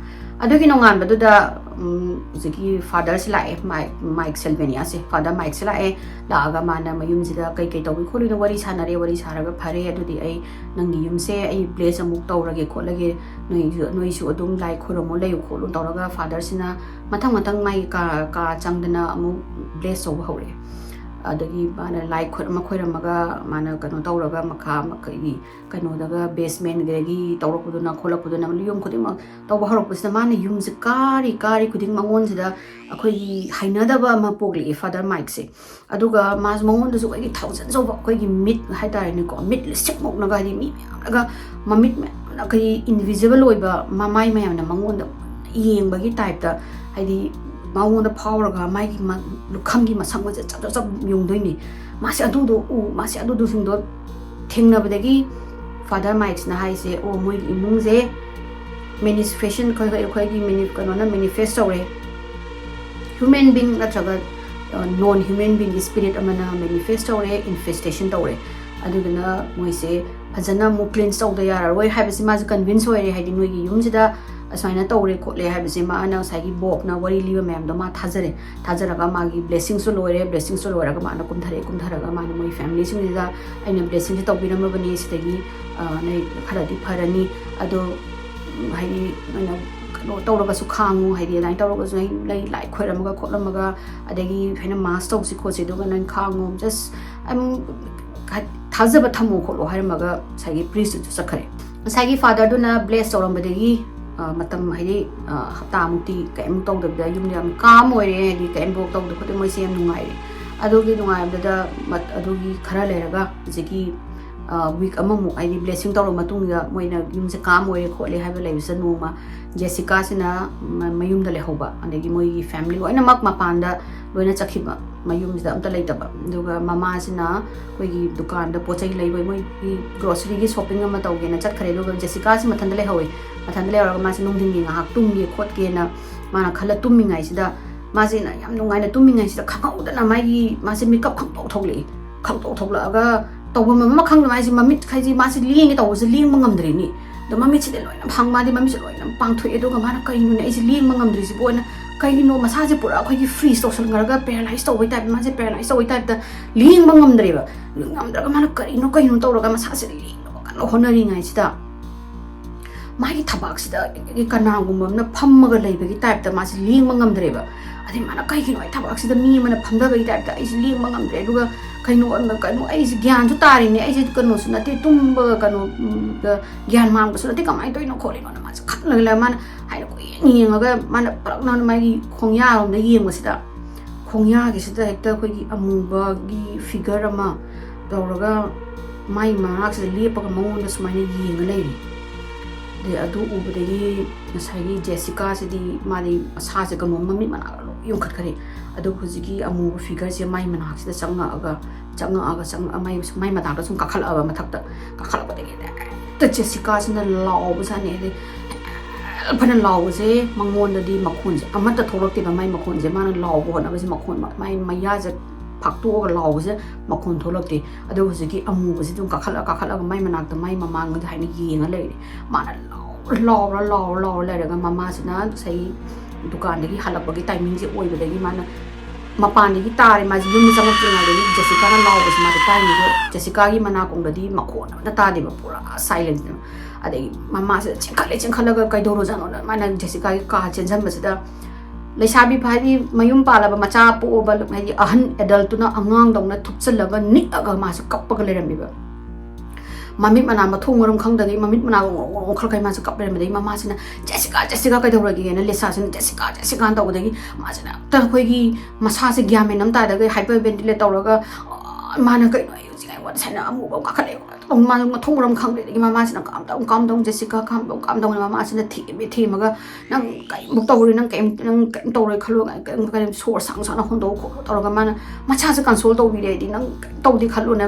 ꯑꯗꯨꯒꯤ ꯅꯣꯡꯉꯥꯟꯕꯗꯨꯗ ꯎꯝ, ꯍꯧꯖꯤꯛꯀꯤ ꯐꯥꯗꯔꯁꯦ ꯂꯥꯛꯑꯦ, ꯃꯥꯏꯛ, ꯃꯥꯏꯛ ꯁꯦꯜꯕꯦꯅꯤꯌꯥꯁꯦ, ꯐꯥꯗꯔ ꯃꯥꯏꯛꯁꯦ ꯂꯥꯛꯑꯦ꯫ ꯂꯥꯛꯑꯒ ꯃꯥꯅ ꯃꯌꯨꯝꯁꯤꯗ ꯀꯩ ꯀꯩ ꯇꯧꯕꯤ ꯈꯣꯠꯂꯤꯅꯣ ꯋꯥꯔꯤ ꯁꯥꯟꯅꯔꯦ꯫ ꯋꯥꯔꯤ ꯁꯥꯔꯒ, "ꯐꯔꯦ, ꯑꯗꯨꯗꯤ ꯑꯩ ꯅꯪꯒꯤ ꯌꯨꯝꯁꯦ ꯑꯩ ꯕ꯭ꯂꯦꯁ ꯑꯃꯨꯛ ꯇꯧꯔꯒꯦ ꯈꯣꯠꯂꯒꯦ, ꯅꯣꯏꯁꯨ, ꯅꯣꯏꯁꯨ ꯑꯗꯨꯝ ꯂꯥꯏ ꯈꯨꯔꯨꯝꯃꯣ, ꯂꯩꯌꯨ ꯈꯣꯠꯂꯨ" ꯇꯧꯔꯒ ꯐꯥꯗꯔꯁꯤꯅ ꯃꯊꯪ ꯃꯊꯪ ꯃꯥꯒꯤ ꯀꯥ, ꯀꯥ ꯆꯪꯗꯅ ꯑꯃꯨꯛ ꯕ꯭ꯂꯦꯁ ꯇꯧꯕ ꯍꯧꯔꯛꯑꯦ꯫ ꯑꯗꯒꯤ ꯃꯥꯅ ꯂꯥꯏ ꯈꯨꯔꯨꯝ ꯑꯃ ꯈꯣꯏꯔꯝꯃꯒ, ꯃꯥꯅ ꯀꯩꯅꯣ ꯇꯧꯔꯒ, ꯃꯈꯥ, ꯃꯈꯣꯏꯒꯤ ꯀꯩꯅꯣꯗꯒ, ꯕꯦꯁꯃꯦꯟꯒꯗꯒꯤ ꯇꯧꯔꯛꯄꯗꯨꯅ ꯈꯣꯠꯂꯛꯄꯗꯨꯅ, ꯌꯨꯝ ꯈꯨꯗꯤꯡꯃꯛ ꯇꯧꯕ ꯍꯧꯔꯛꯄꯁꯤꯗ, ꯃꯥꯅ ꯌꯨꯝꯁꯦ ꯀꯥꯔꯤ ꯀꯥꯔꯤ ꯈꯨꯗꯤꯡ ꯃꯉꯣꯟꯁꯤꯗ ꯑꯩꯈꯣꯏꯒꯤ ꯍꯩꯅꯗꯕ ꯑꯃ ꯄꯣꯛꯂꯛꯑꯦ ꯐꯥꯗꯔ ꯃꯥꯏꯛꯁꯦ꯫ ꯑꯗꯨꯒ ꯃꯥꯁꯨ, ꯃꯉꯣꯟꯗꯁꯨ ꯑꯩꯈꯣꯏꯒꯤ ꯊꯥꯎꯖꯟꯁ ꯑꯣꯐ, ꯑꯩꯈꯣꯏꯒꯤ ꯃꯤꯠ ꯍꯥꯏꯇꯥꯔꯦꯅꯦꯀꯣ, ꯃꯤꯠ ꯂꯤꯁꯤꯡꯃꯨꯛꯅꯒ, ꯍꯥꯏꯗꯤ ꯃꯤ ꯃꯌꯥꯝꯅꯒ, ꯃꯃꯤꯠ ꯃꯌꯥꯝꯅ, ꯑꯩꯈꯣꯏꯒꯤ ꯏꯟꯚꯤꯖꯤꯕꯜ ꯑꯣꯏꯕ ꯃꯃꯥꯏ ꯃꯌꯥꯝꯅ ꯃꯉꯣꯟꯗ ꯌꯦꯡꯕꯒꯤ ꯇꯥꯏꯞꯇ, ꯍꯥꯏꯗꯤ ꯃꯉꯣꯟꯗ ꯐꯥꯎꯔꯒ ꯃꯥꯒꯤ ꯃ-, ꯂꯨꯈꯝꯒꯤ ꯃꯁꯝꯒꯁꯦ ꯆꯞ ꯆꯞ ꯆꯞ ꯌꯨꯡꯗꯣꯏꯅꯤ꯫ ꯃꯥꯁꯦ ꯑꯗꯨꯗꯣ ꯎ, ꯃꯥꯁꯦ ꯑꯗꯨꯗꯨꯁꯤꯡꯗꯣ ꯊꯦꯡꯅꯕꯗꯒꯤ ꯐꯥꯗꯔ ꯃꯥꯏꯛꯁꯅ ꯍꯥꯏꯁꯦ, "ꯑꯣ, ꯃꯣꯏꯒꯤ ꯏꯃꯨꯡꯁꯦ ꯃꯦꯅꯤꯐꯦꯁꯟ, ꯑꯩꯈꯣꯏ, ꯑꯩꯈꯣꯏꯒꯤ ꯃꯦꯅꯤ-, ꯀꯩꯅꯣꯅ ꯃꯦꯅꯤꯐꯦꯁ ꯇꯧꯔꯦ, ꯍ꯭ꯌꯨꯃꯦꯟ ꯕꯤꯡ ꯅꯠꯇ꯭ꯔꯒ ꯅꯣꯟ ꯍ꯭ꯌꯨꯃꯦꯟ ꯕꯤꯡꯒꯤ ꯁ꯭ꯄꯤꯔꯤꯠ ꯑꯃꯅ ꯃꯦꯅꯤꯐꯦꯁ ꯇꯧꯔꯦ, ꯏꯟꯐꯦꯁꯇꯦꯁꯟ ꯇꯧꯔꯦ꯫ ꯑꯗꯨꯗꯨꯅ ꯃꯣꯏꯁꯦ ꯐꯖꯅ ꯑꯃꯨꯛ ꯀ꯭ꯂꯤꯟꯁ ꯇꯧꯗ ꯌꯥꯔꯔꯣꯏ" ꯍꯥꯏꯕꯁꯤ ꯃꯥꯁꯦ ꯀꯟꯚꯤꯟꯁ ꯑꯣꯏꯔꯦ꯫ ꯍꯥꯏꯗꯤ ꯅꯣꯏꯒꯤ ꯌꯨꯝꯁꯤꯗ ꯑꯁꯨꯃꯥꯏꯅ ꯇꯧꯔꯦ ꯈꯣꯠꯂꯦ ꯍꯥꯏꯕꯁꯦ, ꯃꯥꯅ ꯉꯁꯥꯏꯒꯤ ꯕꯣꯕꯅ ꯋꯥꯔꯤ ꯂꯤꯕ ꯃꯌꯥꯝꯗꯣ ꯃꯥ ꯊꯥꯖꯔꯦ꯫ ꯊꯥꯖꯔꯒ ꯃꯥꯒꯤ ꯕ꯭ꯂꯦꯁꯤꯡꯁꯨ ꯂꯣꯏꯔꯦ꯫ ꯕ꯭ꯂꯦꯁꯤꯡꯁꯨ ꯂꯣꯏꯔꯒ ꯃꯥꯅ ꯀꯨꯝꯊꯔꯛꯑꯦ꯫ ꯀꯨꯝꯊꯔꯒ ꯃꯥꯅ ꯃꯣꯏ ꯐꯦꯃꯤꯂꯤꯁꯤꯡꯁꯤꯗ, "ꯑꯩꯅ ꯕ꯭ꯂꯦꯁꯤꯡꯁꯦ ꯇꯧꯕꯤꯔꯝꯃꯕꯅꯤ, ꯁꯤꯗꯒꯤ, ꯑ, ꯅꯣꯏ ꯈꯔꯗꯤ ꯐꯔꯅꯤ꯫ ꯑꯗꯣ, ꯎꯝ, ꯍꯥꯏꯗꯤ ꯅꯣꯏꯅ ꯀꯩꯅꯣ ꯇꯧꯔꯒꯁꯨ ꯈꯥꯡꯉꯨ, ꯍꯥꯏꯗꯤ ꯑꯗꯨꯃꯥꯏꯅ ꯇꯧꯔꯒꯁꯨ ꯅꯣꯏ ꯂꯩ, ꯂꯥꯏ ꯈꯣꯏꯔꯝꯃꯒ ꯈꯣꯠꯂꯝꯃꯒ, ꯑꯗꯒꯤ ꯍꯥꯏꯅ ꯃꯥꯁ ꯇꯧꯁꯤ ꯈꯣꯠꯁꯤ, ꯑꯗꯨꯒ ꯅꯪ ꯈꯥꯡꯉꯨ, ꯖꯁ ꯑꯗꯨꯝ ꯊꯥꯖꯕ ꯊꯝꯃꯣ ꯈꯣꯠꯂꯣ" ꯍꯥꯏꯔꯝꯃꯒ ꯉꯁꯥꯏꯒꯤ ꯄ꯭ꯔꯤꯁꯇꯨꯁꯨ ꯆꯠꯈ꯭ꯔꯦ꯫ ꯉꯁꯥꯏꯒꯤ ꯐꯥꯗꯔꯗꯨꯅ ꯕ꯭ꯂꯦꯁ ꯇꯧꯔꯝꯕꯗꯒꯤ, ꯑ, ꯃꯇꯝ, ꯍꯥꯏꯗꯤ, ꯑ, ꯍꯞꯇꯥꯃꯨꯛꯇꯤ ꯀꯔꯤꯝ ꯇꯧꯗꯕꯤꯗ ꯌꯨꯝꯗ ꯌꯥꯝ ꯀꯥꯝ ꯑꯣꯏꯔꯦ, ꯍꯥꯏꯗꯤ ꯀꯔꯤꯝ ꯕꯣꯛ ꯇꯧꯗ ꯈꯣꯠꯇ ꯃꯣꯏꯁꯦ ꯌꯥꯝ ꯅꯨꯡꯉꯥꯏꯔꯦ꯫ ꯑꯗꯨꯒꯤ ꯅꯨꯡꯉꯥꯏꯕꯗꯨꯗ ꯃꯠ-, ꯑꯗꯨꯒꯤ ꯈꯔ ꯂꯩꯔꯒ ꯍꯧꯖꯤꯛꯀꯤ, ꯑ, ꯋꯤꯛ ꯑꯃꯃꯨꯛ, ꯍꯥꯏꯗꯤ ꯕ꯭ꯂꯦꯁꯤꯡ ꯇꯧꯔꯕ ꯃꯇꯨꯡꯗ ꯃꯣꯏꯅ ꯌꯨꯝꯁꯦ ꯀꯥꯝ ꯑꯣꯏꯔꯦ ꯈꯣꯠꯂꯦ ꯍꯥꯏꯕ ꯂꯩꯕꯁꯤꯗ, ꯅꯣꯡꯃ ꯖꯦꯁꯤꯀꯥꯁꯤꯅ ꯃ-, ꯃꯌꯨꯝꯗ ꯂꯩꯍꯧꯕ, ꯑꯗꯒꯤ ꯃꯣꯏꯒꯤ ꯐꯦꯃꯤꯂꯤ ꯂꯣꯏꯅꯃꯛ ꯃꯄꯥꯟꯗ ꯂꯣꯏꯅ ꯆꯠꯈꯤꯕ, ꯃꯌꯨꯝꯁꯤꯗ ꯑꯝꯇ ꯂꯩꯇꯕ꯫ ꯑꯗꯨꯒ ꯃꯃꯥꯁꯤꯅ ꯑꯩꯈꯣꯏꯒꯤ ꯗꯨꯀꯥꯟꯗ ꯄꯣꯠ ꯆꯩ ꯂꯩꯕ, ꯃꯣꯏꯒꯤ ꯒ꯭ꯔꯣꯁꯔꯤꯒꯤ ꯁꯣꯞꯄꯤꯡ ꯑꯃ ꯇꯧꯒꯦꯅ ꯆꯠꯈ꯭ꯔꯦ꯫ ꯑꯗꯨꯒ ꯖꯦꯁꯤꯀꯥꯁꯤ ꯃꯊꯟꯇ ꯂꯩꯍꯧꯋꯦ꯫ ꯃꯊꯟꯇ ꯂꯩꯍꯧꯔꯒ ꯃꯥꯁꯦ ꯅꯨꯡꯊꯤꯟꯒꯤ ꯉꯥꯏꯍꯥꯛ ꯇꯨꯝꯒꯦ ꯈꯣꯠꯀꯦꯅ ꯃꯥꯅ ꯈꯜꯂ ꯇꯨꯝꯃꯤꯉꯩꯁꯤꯗ, ꯃꯥꯁꯤꯅ ꯌꯥꯝ ꯅꯨꯡꯉꯥꯏꯅ ꯇꯨꯝꯃꯤꯉꯩꯁꯤꯗ ꯈꯪꯍꯧꯗꯅ ꯃꯥꯒꯤ, ꯃꯥꯁꯦ ꯃꯤꯀꯞ ꯈꯪꯇꯣꯛ ꯊꯣꯛꯂꯛꯏ꯫ ꯈꯪꯇꯣꯛ ꯊꯣꯛꯂꯛꯑꯒ ꯇꯧꯐꯝ ꯑꯃ ꯈꯪꯗꯕ ꯍꯥꯏꯁꯦ, ꯃꯃꯤꯠ ꯍꯥꯏꯁꯦ ꯃꯥꯁꯦ ꯂꯦꯡꯒꯦ ꯇꯧꯕꯁꯦ ꯂꯦꯡꯕ ꯉꯝꯗ꯭ꯔꯦꯅꯤ꯫ ꯑꯗꯣ ꯃꯃꯤꯠꯁꯤꯗ ꯂꯣꯏꯅ ꯐꯪ, ꯃꯥꯗꯤ ꯃꯃꯤꯠꯁꯦ ꯂꯣꯏꯅ ꯄꯥꯡꯊꯣꯛꯑꯦ꯫ ꯑꯗꯨꯒ ꯃꯥꯅ "ꯀꯩꯅꯣꯅꯦ, ꯑꯩꯁꯦ ꯂꯦꯡꯕ ꯉꯝꯗ꯭ꯔꯤꯁꯤꯕꯨ?" ꯑꯅ, ꯀꯩꯒꯤꯅꯣ ꯃꯁꯥꯁꯦ ꯄꯨꯔꯥ ꯑꯩꯈꯣꯏꯒꯤ ꯐ꯭ꯔꯤꯖ ꯇꯧꯁꯟꯈ꯭ꯔꯒ ꯄꯦꯔꯥꯂꯥꯏꯁ ꯇꯧꯕꯩ ꯇꯥꯏꯞ, ꯃꯥꯁꯦ ꯄꯦꯔꯥꯂꯥꯏꯁ ꯇꯧꯕꯩ ꯇꯥꯏꯞꯇ ꯂꯦꯡꯕ ꯉꯝꯗ꯭ꯔꯦꯕ꯫ ꯉꯝꯗ꯭ꯔꯒ ꯃꯥꯅ ꯀꯔꯤꯅꯣ ꯀꯩꯅꯣ ꯇꯧꯔꯒ ꯃꯁꯥꯁꯦ ꯂꯦꯡꯅꯕ ꯀꯟꯅ ꯍꯣꯠꯅꯔꯤꯉꯩꯁꯤꯗ, ꯃꯥꯒꯤ ꯊꯕꯥꯛꯁꯤꯗ ꯀꯅꯥꯒꯨꯝꯕ ꯑꯃꯅ ꯐꯝꯃꯒ ꯂꯩꯕꯒꯤ ꯇꯥꯏꯞꯇ ꯃꯥꯁꯦ ꯂꯦꯡꯕ ꯉꯝꯗ꯭ꯔꯦꯕ꯫ ꯑꯗꯩ ꯃꯥꯅ "ꯀꯩꯒꯤꯅꯣ ꯑꯩ ꯊꯕꯥꯛꯁꯤꯗ ꯃꯤ ꯑꯃꯅ ꯐꯝꯊꯕꯒꯤ ꯇꯥꯏꯞꯇ ꯑꯩꯁꯦ ꯂꯦꯡꯕ ꯉꯝꯗ꯭ꯔꯦ?" ꯑꯗꯨꯒ ꯀꯩꯅꯣ, ꯀꯩꯅꯣ, ꯑꯩꯁꯦ ꯒ꯭ꯌꯥꯟꯁꯨ ꯇꯥꯔꯤꯅꯦ, ꯑꯩꯁꯦ ꯀꯩꯅꯣꯁꯨ ꯅꯠꯇꯦ, ꯇꯨꯝꯕꯒ ꯀꯩꯅꯣ, ꯎꯝ, ꯒ-, ꯒ꯭ꯌꯥꯟ ꯃꯥꯡꯕꯁꯨ ꯅꯠꯇꯦ, ꯀꯃꯥꯏꯅ ꯇꯧꯔꯤꯅꯣ ꯈꯣꯠꯂꯤꯅꯣꯅ ꯃꯥꯁꯦ ꯈꯜꯂꯒ ꯂꯩ꯫ ꯃꯥꯅ ꯍꯥꯏꯅ ꯀꯣꯏꯌꯦꯡ ꯌꯦꯡꯉꯒ ꯃꯥꯅ ꯄꯂꯛꯅ ꯃꯥꯒꯤ ꯈꯣꯡꯌꯥꯔꯣꯝꯗ ꯌꯦꯡꯕꯁꯤꯗ, ꯈꯣꯡꯌꯥꯒꯤꯁꯤꯗ ꯍꯦꯛꯇ ꯑꯩꯈꯣꯏꯒꯤ ꯑꯃꯨꯕꯒꯤ ꯐꯤꯒꯔ ꯑꯃ ꯇꯧꯔꯒ ꯃꯥꯏ ꯃꯅꯥꯛꯁꯤꯗ ꯂꯦꯞꯄꯒ ꯃꯉꯣꯟꯗ ꯁꯨꯃꯥꯏꯅ ꯌꯦꯡꯉ ꯂꯩꯔꯦ꯫ ꯑꯗꯩ ꯑꯗꯨ ꯎꯕꯗꯒꯤ ꯉꯁꯥꯏꯒꯤ ꯖꯦꯁꯤꯀꯥꯁꯤꯗꯤ, ꯃꯥꯗꯤ ꯃꯁꯥꯁꯦ ꯀꯩꯅꯣ, ꯃꯃꯤꯠ ꯃꯅꯥꯛ ꯂꯣꯏ ꯌꯣꯟꯈꯠꯈ꯭ꯔꯦ꯫ ꯑꯗꯨ ꯍꯧꯖꯤꯛꯀꯤ ꯑꯃꯨꯕ ꯐꯤꯒꯔꯁꯦ ꯃꯥꯏ ꯃꯅꯥꯛꯁꯤꯗ ꯆꯪꯉꯛꯑꯒ, ꯆꯪꯉꯛꯑꯒ, ꯆꯪꯉꯛꯑ-, ꯃꯥꯏ, ꯃꯥꯏ ꯃꯅꯥꯛꯇ ꯁꯨꯝ ꯀꯥꯈꯠꯂꯛꯑꯕ, ꯃꯊꯛꯇ ꯀꯥꯈꯠꯂꯛꯄꯗꯒꯤ ꯍꯦꯛꯇ ꯖꯦꯁꯤꯀꯥꯁꯤꯅ ꯂꯥꯎꯕꯖꯥꯠꯅꯤ꯫ ꯑꯗꯩ ꯐꯅ ꯂꯥꯎꯕꯁꯦ ꯃꯉꯣꯟꯗꯗꯤ ꯃꯈꯣꯟꯁꯦ ꯑꯃꯠꯇ ꯊꯣꯛꯂꯛꯇꯦꯕ꯫ ꯃꯥꯏ ꯃꯈꯣꯟꯁꯦ, ꯃꯥꯅ ꯂꯥꯎꯕ ꯍꯣꯠꯅꯕꯁꯦ ꯃꯈꯣꯟ, ꯃꯥꯏ ꯃꯌꯥꯁꯦ ꯐꯥꯛꯇꯣꯛꯑꯒ ꯂꯥꯎꯕꯁꯦ ꯃꯈꯣꯟ ꯊꯣꯛꯂꯛꯇꯦ꯫ ꯑꯗꯣ ꯍꯧꯖꯤꯛꯀꯤ ꯑꯃꯨꯕꯁꯦ ꯑꯗꯨꯝ ꯀꯥꯈꯠꯂ ꯀꯥꯈꯠꯂꯒ ꯃꯥꯏ ꯃꯅꯥꯛꯇ, ꯃꯥꯏ ꯃꯃꯥꯡꯗ ꯍꯥꯏꯅ ꯌꯦꯡꯉ ꯂꯩꯔꯦ꯫ ꯃꯥꯅ ꯂꯥꯎꯔ ꯂꯥꯎꯔ ꯂꯥꯎꯔ ꯂꯥꯎꯔ ꯂꯩꯔꯒ, ꯃꯃꯥꯁꯤꯅ ꯉꯁꯥꯏ ꯗꯨꯀꯥꯟꯗꯒꯤ ꯍꯜꯂꯛꯄꯒꯤ ꯇꯥꯏꯃꯤꯡꯁꯦ ꯑꯣꯏꯕꯗꯒꯤ ꯃꯥꯅ ꯃꯄꯥꯟꯗꯒꯤ ꯇꯥꯔꯦ꯫ ꯃꯥꯁꯦ ꯌꯨꯝꯗ ꯆꯪꯉꯛꯇ꯭ꯔꯤꯉꯩꯗꯒꯤ ꯖꯦꯁꯤꯀꯥꯅ ꯂꯥꯎꯕꯁꯦ ꯃꯥꯗꯤ ꯇꯥꯏꯅꯦꯕ꯫ ꯖꯦꯁꯤꯀꯥꯒꯤ ꯃꯅꯥꯀꯣꯡꯗꯗꯤ ꯃꯈꯣꯟ ꯑꯃꯇ ꯇꯥꯗꯦꯕ, ꯄꯨꯔꯥ ꯁꯥꯏꯂꯦꯟꯁꯅꯦꯕ꯫ ꯑꯗꯒꯤ ꯃꯃꯥꯁꯦ ꯆꯦꯟꯈꯠꯂꯦ, ꯆꯦꯟꯈꯠꯂꯒ ꯀꯩꯗꯧꯔꯖꯥꯠꯅꯣꯅ ꯃꯥꯅ ꯖꯦꯁꯤꯀꯥꯒꯤ ꯀꯥ ꯆꯦꯟꯁꯤꯟꯕꯁꯤꯗ, ꯂꯩꯁꯥꯕꯤ ꯍꯥꯏꯗꯤ ꯃꯌꯨꯝ ꯄꯥꯜꯂꯕ, ꯃꯆꯥ ꯄꯣꯛꯑꯕ, ꯍꯥꯏꯗꯤ ꯑꯍꯟ ꯑꯦꯗꯜꯇꯨꯅ ꯑꯉꯥꯡꯗꯧꯅ ꯊꯨꯞꯆꯜꯂꯒ ꯅꯤꯛꯑꯒ ꯃꯥꯁꯦ ꯀꯞꯄꯒ ꯂꯩꯔꯝꯃꯦꯕ꯫ ꯃꯃꯤꯠ ꯃꯅꯥ ꯃꯊꯣꯡ ꯃꯔꯝ ꯈꯪꯗꯒꯩ ꯃꯃꯤꯠ ꯃꯅꯥ ꯉꯧꯔꯣꯛ ꯉꯧꯔꯣꯛ ꯉꯧꯈꯠꯂꯒ ꯃꯥꯁꯦ ꯀꯞ ꯂꯩꯔꯝꯕꯗꯒꯤ ꯃꯃꯥꯁꯤꯅ "ꯖꯦꯁꯤꯀꯥ, ꯖꯦꯁꯤꯀꯥ ꯀꯩꯗꯧꯔꯒꯦꯅ?" ꯂꯤꯁꯥꯁꯤꯅ "ꯖꯦꯁꯤꯀꯥ, ꯖꯦꯁꯤꯀꯥꯅ" ꯇꯧꯕꯗꯒꯤ ꯃꯥꯁꯤꯅ ꯍꯦꯛꯇ ꯑꯩꯈꯣꯏꯒꯤ ꯃꯁꯥꯁꯦ ꯒ꯭ꯌꯥꯟ ꯃꯦꯟ ꯑꯃ ꯇꯥꯗꯒꯩ ꯍꯥꯏꯄꯔ ꯚꯦꯟꯇꯤꯂꯦꯠ ꯇꯧꯔꯒ, "ꯑ, ꯃꯥꯅ ꯀꯩꯅꯣ ꯑꯩ ꯍꯧꯖꯤꯛ ꯑꯩꯉꯣꯟꯗ ꯁꯥꯏꯅ ꯑꯃꯨꯕ ꯑꯃ ꯀꯥꯈꯠꯂꯛꯑꯦ" ꯇꯧ꯫ ꯃꯥꯅ ꯃꯊꯣꯡ ꯃꯔꯝ ꯈꯪꯗ꯭ꯔꯦ꯫ ꯑꯗꯒꯤ ꯃꯃꯥꯁꯤꯅ "Calm down, calm down, Jessica, calm down, calm down" ꯇꯧꯅ ꯃꯃꯥꯁꯤꯅ ꯊꯦꯝꯃꯦ, ꯊꯦꯝꯃꯒ "ꯅꯪ ꯀꯔꯤꯝ ꯇꯧꯔꯣꯏ, ꯅꯪ ꯀꯔꯤꯝ, ꯅꯪ ꯀꯔꯤꯝ ꯇꯧꯔꯣꯏ ꯈꯜꯂꯣ, ꯀꯔꯤꯝ, ꯀꯔꯤꯝ ꯁꯣꯔ ꯁꯥꯡ ꯁꯥꯡꯅ ꯍꯣꯟꯗꯣꯛꯎ ꯈꯣꯠꯂꯨ" ꯇꯧꯔꯒ ꯃꯥꯅ ꯃꯁꯥꯁꯦ ꯀꯟꯁꯣꯜ ꯇꯧꯕꯤꯔꯦ꯫ ꯍꯥꯏꯗꯤ "ꯅꯪ ꯀꯔꯤꯝ ꯇꯧꯗꯦ ꯈꯜꯂꯨꯅꯦ"꯫